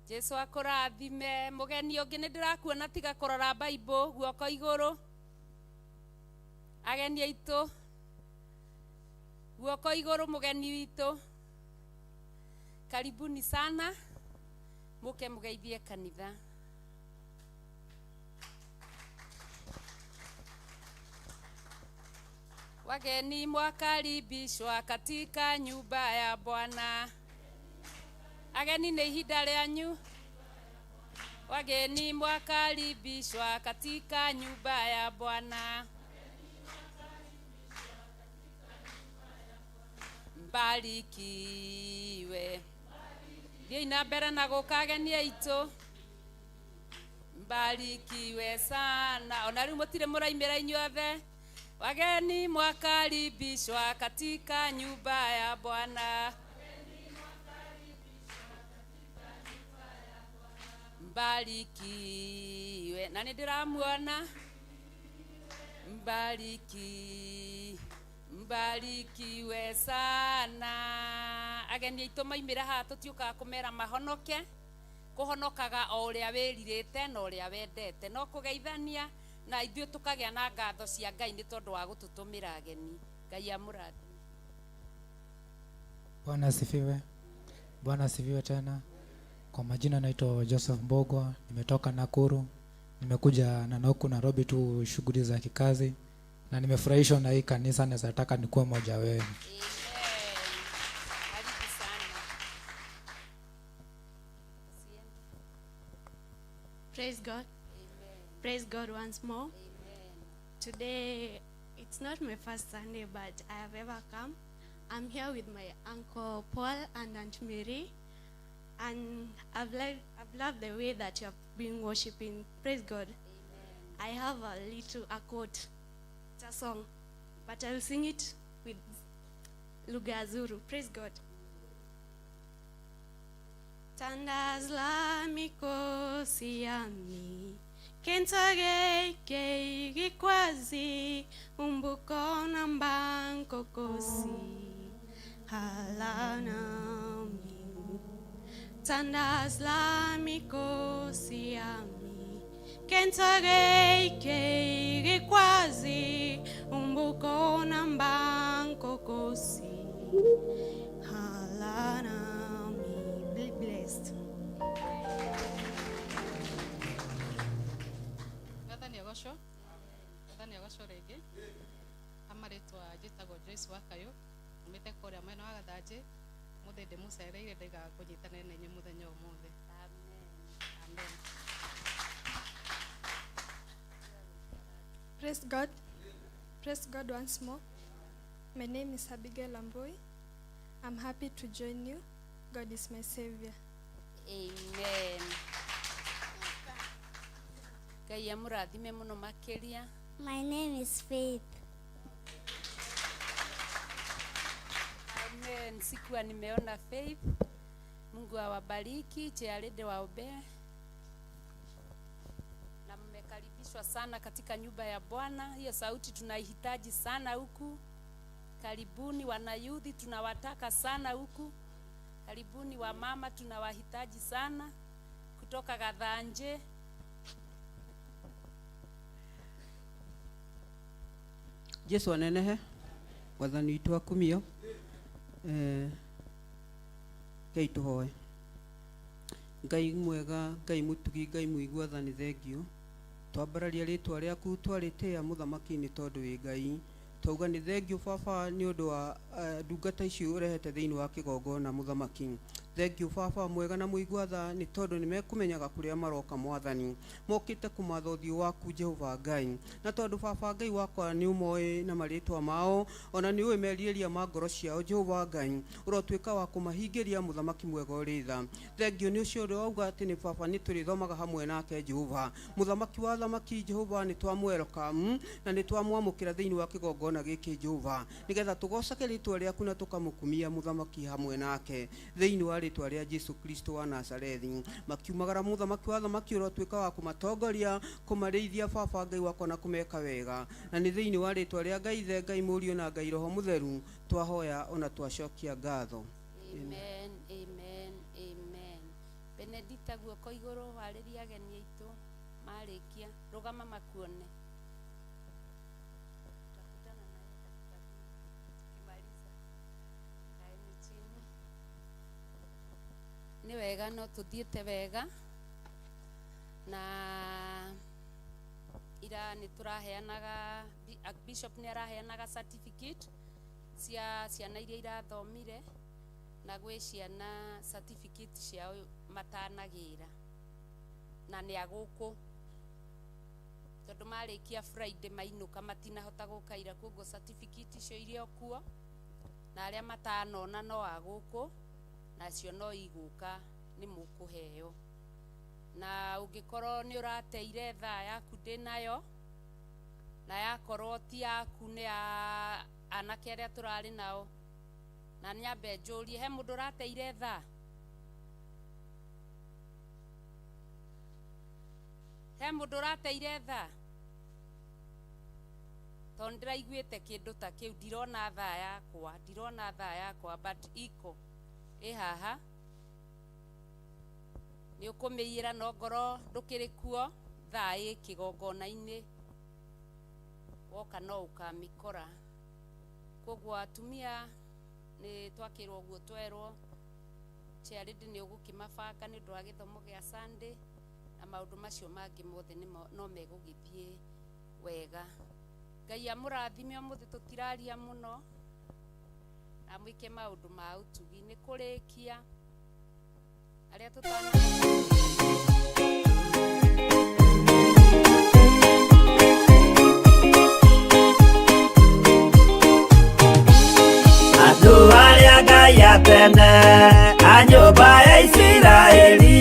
Jesũ akũrathime. Mũgeni ũngĩ nĩ ndĩrakuona tiga kũrora Bible guoko igũrũ. Ageni aitũ Guoko igũrũ mũgeni witũ. Karibuni sana. Mũke mũgeithie kanitha. Wageni mwakaribishwa katika nyumba ya Bwana. Ageni nĩ ihinda rĩanyu. Wageni mwakaribishwa katika nyumba ya Bwana. Mbarikiwe. Thiĩi na mbere na gũka ageni aitũ. Mbarikiwe sana. Ona rĩu mũtirĩ mũraimĩra inyuothe. Wageni mwakaribishwa katika nyumba ya Bwana. Mbarikiwe. Na nĩ ndĩramuona. Mbarikiwe sana. Ageni aitũ maimĩra haha tũtiũkaga kũmera mahonoke. Kũhonokaga o ũrĩa wĩrirĩte na ũrĩa wendete. No kũgeithania na ithuĩ tũkagĩa na ngatho cia Ngai nĩ tondũ wa gũtũtũmĩra ageni. Ngai amũrathime. Bwana asifiwe. Bwana asifiwe tena. Kwa majina naitwa Joseph Mbogwa, nimetoka Nakuru, nimekuja na huku Nairobi tu shughuli za kikazi, na nimefurahishwa na hii kanisa, naweza taka nikuwe mmoja wenu. Karibu sana. Praise God. Praise God once more. Today, it's not my first Sunday, but I have ever come. I'm here with my uncle Paul and Aunt Mary, and I've loved the way that you have been worshiping. Praise God. Amen. I have a quote. It's a song, but I will sing it with lugha Zulu. Praise God. Tandaz mikosi yami kentage keigikwazi umbuko nambankokosi halanami. Tandaz mikosi yami kentage keigikwazi umbuko nambankokosi halanami. Be blessed. Mwathani agocwo. Mwathani agocwo rĩngĩ. Amarĩtwa njĩtagwo Joyce Wakayo, umĩte kũrĩa mwena wa Gathanjĩ. Mũthĩ ndĩmũcereire ndaiga kũnyitanĩra na inyuĩ mũthenya ũmũthĩ. Amen. Praise God. Praise God once more. My name is Abigail Amboi. I'm happy to join you. God is my savior. Amen. Ngai amũrathime mũno makĩria. My name is Faith. Amen. Sikuwa nimeona Faith. Mungu awabariki, chealede waombee. Na mmekaribishwa sana katika nyumba ya Bwana. Hiyo sauti tunaihitaji sana huku. Karibuni wanayudhi, tunawataka sana huku. Karibuni wamama, tunawahitaji sana kutoka Gathanje. Jesu anenehe wathani witũ akumio. Ngai tũhoe. Ngai mwega, Ngai mũtugi, Ngai mũigua tha nĩ thengio. Twambararia rĩtwa rĩaku twarĩtĩa mũthamaki nĩ tondũ wĩ Ngai. Twauga nĩ thengio baba nĩ ũndũ wa ndungata icio ũrehete thĩinĩ wa kĩgongona mũthamaki. Thengio baba mwega na mũigua tha nĩ tondũ nĩ mekũmenyaga kũrĩa maroka mwathani. Mokĩte kũmatha ũthiũ waku Jehova Ngai. Na tondũ baba Ngai wakwa nĩ ũmoĩ na marĩtwa mao, ona nĩ ũĩ merirĩria ma ngoro ciao Jehova Ngai. Ũrotuĩka wa kũmahingĩria mũthamaki mwega ũrĩ tha. Thengio nĩ ũcio ũrĩa wauga atĩ nĩ baba nĩ tũrĩthomaga hamwe nake Jehova. Mũthamaki wa thamaki Jehova nĩ twamwelcome na nĩ twamwamũkĩra thĩinĩ wa kĩgongona gĩkĩ Jehova. Nĩgetha tũgocage rĩtwa rĩaku na tũkamũkumia mũthamaki hamwe nake thĩinĩ wa rĩtwa rĩa Jesu Kristo wa Nazarethi. Makiumagara mũthamaki wa thamaki ũrotuĩka wa kũmatongoria, kũmarĩithia baba Ngai wakwa na kũmeka wega. Na nĩ thĩinĩ wa rĩtwa rĩa Ngai Ithe, Ngai Mũriũ na Ngai Roho Mũtheru twahoya ona twacokia ngatho. Amen, amen, amen. Benedita guoko igũrũ warĩria ageni aitũ marĩkia, rũgama makuone. Tutakutana naye dakika mbili tukimaliza. No tuthiĩte wega na ira nĩ tũraheanaga, Bishop nĩ araheanaga certificate cia ciana iria irathomire, na gwĩ ciana certificate ciao matanagĩra na nĩ agũkũ tondũ marĩkia Friday mainũka matinahota gũka ira, koguo certificate icio irĩ o kuo, na arĩa matanona no agũkũ nacio no igũka nĩ mũkũheo. Na ũngĩkorwo nĩ ũrateire thaa yaku ndĩnayo, na yakorwo ti yaku nĩ ya anake arĩa tũrarĩ nao, na nyambe njũrie he mũndũ ũrateire thaa? He mũndũ ũrateire thaa? Tondũ ndĩraiguĩte kĩndũ ta kĩu, ndirona thaa yakwa, ndirona thaa yakwa, but iko ĩ haha nĩ ũkũmĩiyĩra no ngoro ndũkĩrĩ kuo, thaa ĩ kĩgongona-inĩ woka no ũkamĩkora. Koguo atumia nĩ twakĩrwo ũguo twerwo, chairlady nĩ ũgũkĩmabanga nĩ ũndũ wa gĩthomo gĩa Sunday, na maũndũ macio mangĩ mothe no megũgĩthiĩ wega. Ngai amũrathime ũmũthĩ, tũtiraria mũno, na mwĩke maũndũ ma ũtugi. Nĩ kũrĩkia arĩa tũtana Andũ arĩa Ngai a tene a nyũmba ya Isiraeli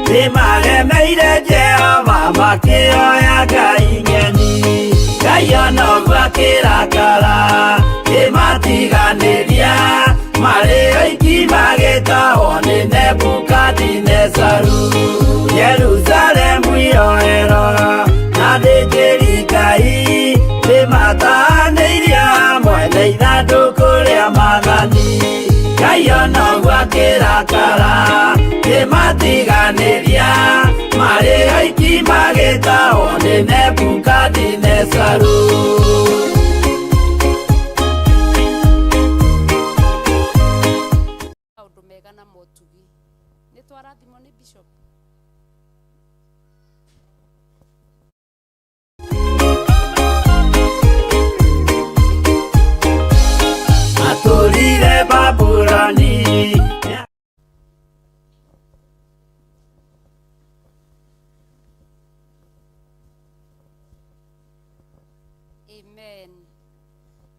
nĩmaremeire Jehova makĩoya ngai ng'eni. Ngai ona ũguo akĩrakara kĩmatiganĩria, marĩ oiki magĩtahwo nĩ Nebukadinezaru. Jerusalemu iroero na athĩnjĩri Ngai nĩmatahanĩirie hamwe na ithandũkũ rĩa maathani. Ngai ona ũguo akĩrakara kĩmatiganĩria, marĩ oiki magĩtahwo nĩ Nebukadinezaru. Maũndũ mega na motugi. Nĩ twarathimwo nĩ Bishop. Atũrire Babuloni. Amen.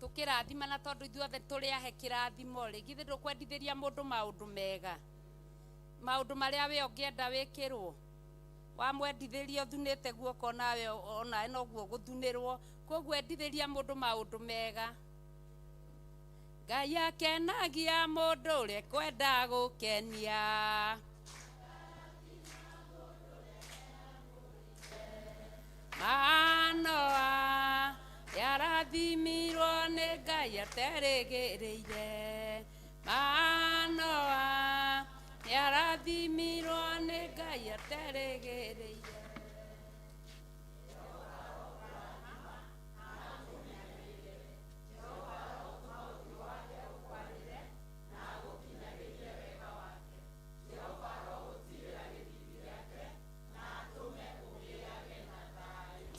Tukirathimana tondu ithuothe tũrĩ ahe kĩrathimo rĩ, githĩ ndũkwendithĩria mũndũ maũndũ mega, maũndũ marĩa we ũngĩenda wĩkĩrwo, wamwendithĩria ũthunĩte guoko nawe onawe noguo ũgũthunĩrwo, koguo endithĩria mũndũ maũndũ mega. Ngai akenagia mũndũ ũrĩa ekwenda gũkenia. Manoa yarathimirwo nĩ Ngai aterĩgĩrĩire. Manoa yarathimirwo nĩ Ngai aterĩgĩrĩire.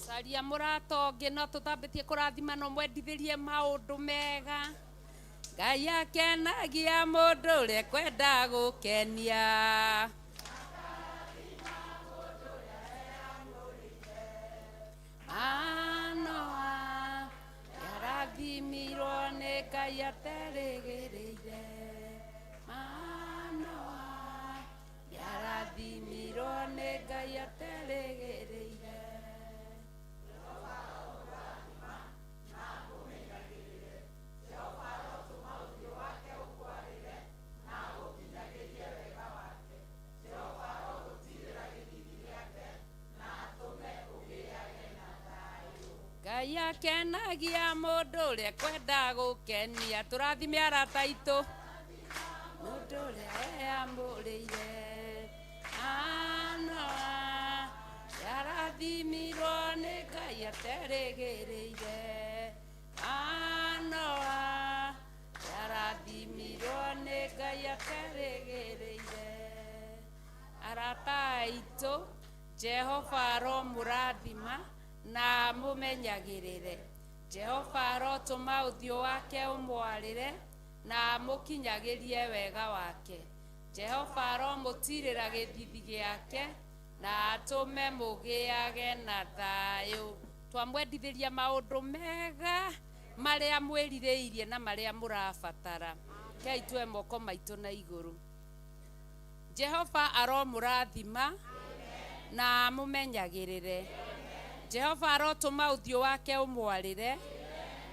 Caria mũrata ũngĩ no tũtambĩtie kũrathima no mwendithĩrie maũndũ mega. Ngai akenagia mũndũ ũrĩa ekwenda gũkenia. Manoa yarathimirwo nĩ Ngai aterĩgĩrĩire. Manoa yarathimirwo nĩ Ngai aterĩgĩrĩire. Ngai akenagia mũndũ ũrĩa ekwenda gũkenia. Tũrathime arata aitũ. Mũndũ ũrĩa eamũrĩire. Manoa yarathimirwo nĩ Ngai aterĩgĩrĩire. Manoa yarathimirwo nĩ Ngai aterĩgĩrĩire. Aitũ, Jehova aromũrathima na amũmenyagĩrĩre. Jehova arotũma ũthiũ wake ũmwarĩre na amũkinyagĩrie wega wake. Jehova aromũtirĩra gĩthithi gĩake na atũme mũgĩage na thayũ. Twamwendithĩria maũndũ mega marĩa mwĩrirĩirie na marĩa mũrabatara. Kei tue moko maitũ na igũrũ. Jehova aromũrathima na amũmenyagĩrĩre. Jehova arotũma ũthiũ wake ũmwarĩre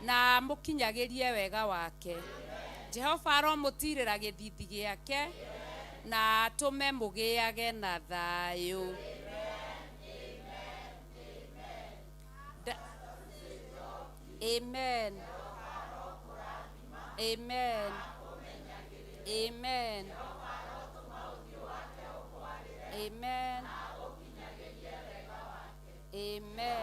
na amũkinyagĩrie wega wake. Jehova aromũtirĩra gĩthithi gĩake na atũme mũgĩage na thayũ. Amen. Amen. Amen. Amen. Amen. Amen.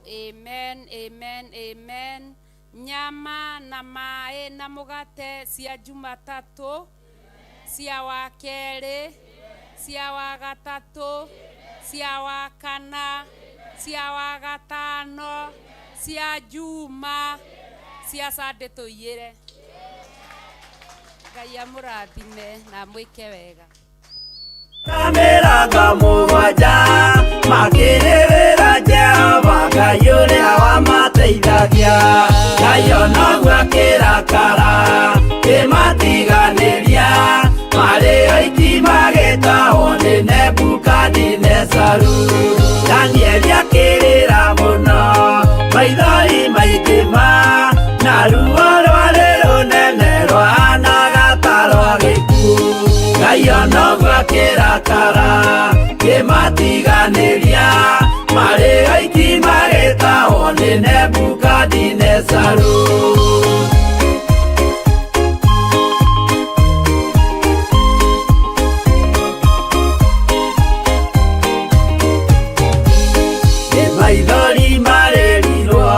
Amen. Amen. Amen. Nyama na maĩ na mũgate cia Jumatatũ, cia wa kerĩ, cia wa gatatũ, cia wa kana, cia wa gatano, cia Juma, cia Sunday tũiyĩre. Ngai amũrathime na amwĩke wega. Mĩrongo mũgwanja makĩrĩrĩra Jehova Ngai ũrĩa wamateithagia. Ngai onoguo akĩrakara kĩmatiganĩria marĩ oiki magĩtahwo nĩ Nebukadinezaru. Danieli akĩrĩra mũno maithori maingĩ ma na ruo rwarĩ rũnene rwahanaga ta rwa gĩkuũ. Ngai onoguo akĩrakara kĩmatiganĩria marĩ oiki magĩtahwo nĩ Nebukadinezaru. Nĩ maithori marĩrirwo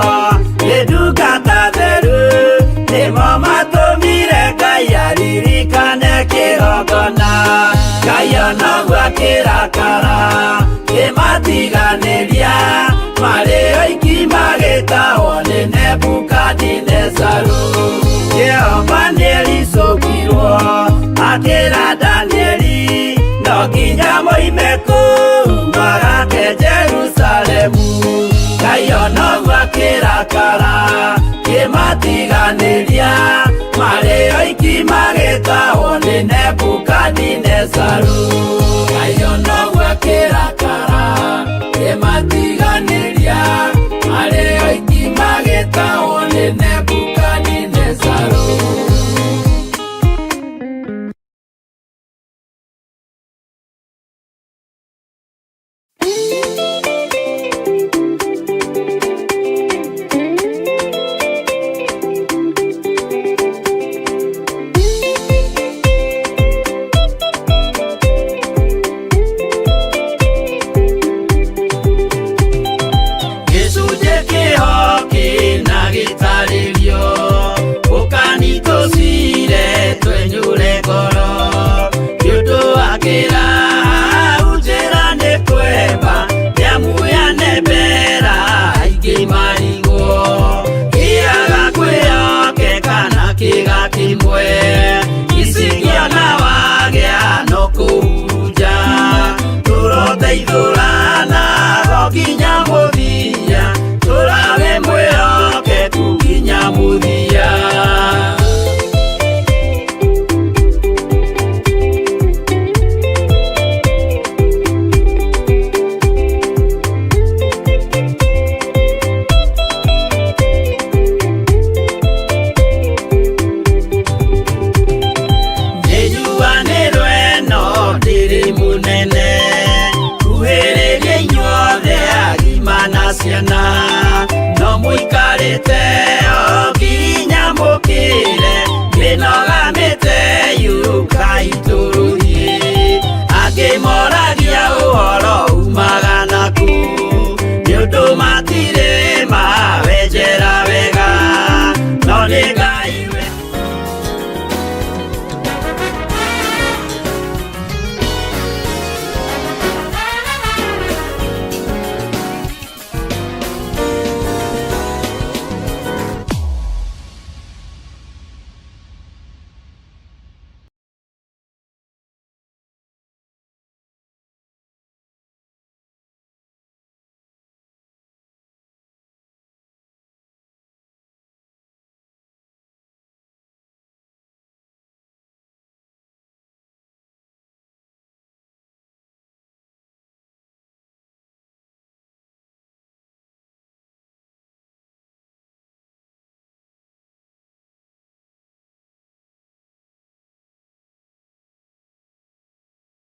nĩ ndungata theru nĩmo matũmire Ngai aririkane kĩgongona. Ngai onoguo akĩrakara kĩmatiganĩria marĩ oiki magĩtahwo nĩ Nebukadinezaru. Jehova nĩericũkirwo akĩra Danieli no nginya moime kũu magake Jerusalemu. Ngai onoguo akĩrakara kĩmatiganĩria marĩ oiki magĩtahwo nĩ Nebukadinezaru. Ngai onoguo akĩrakara kĩmatiganĩria marĩ oiki magĩtahwo nĩ Nebukadinezaru. Gĩcunjĩ kĩho kĩna gĩtarĩrio ũkani tũcire twenyũre ngoro nĩ ũndũ wa kĩra hau njĩra nĩ kwemba nĩamuya mbera aingĩ marigwo kĩaga kwĩyoke kana kĩga kĩmwe icikĩona wagĩa no kũhurunja tũroteithũrana go nginya mũthia tũrawe mwĩhokeku nginya mũthia. Nĩnjuanĩrwo ĩno ndĩrĩ mũnene kuhĩrĩria inyuothe agima na ciana no mũikarĩte o nginya mũkĩre mĩnoga mĩte yũkai tũrĩe.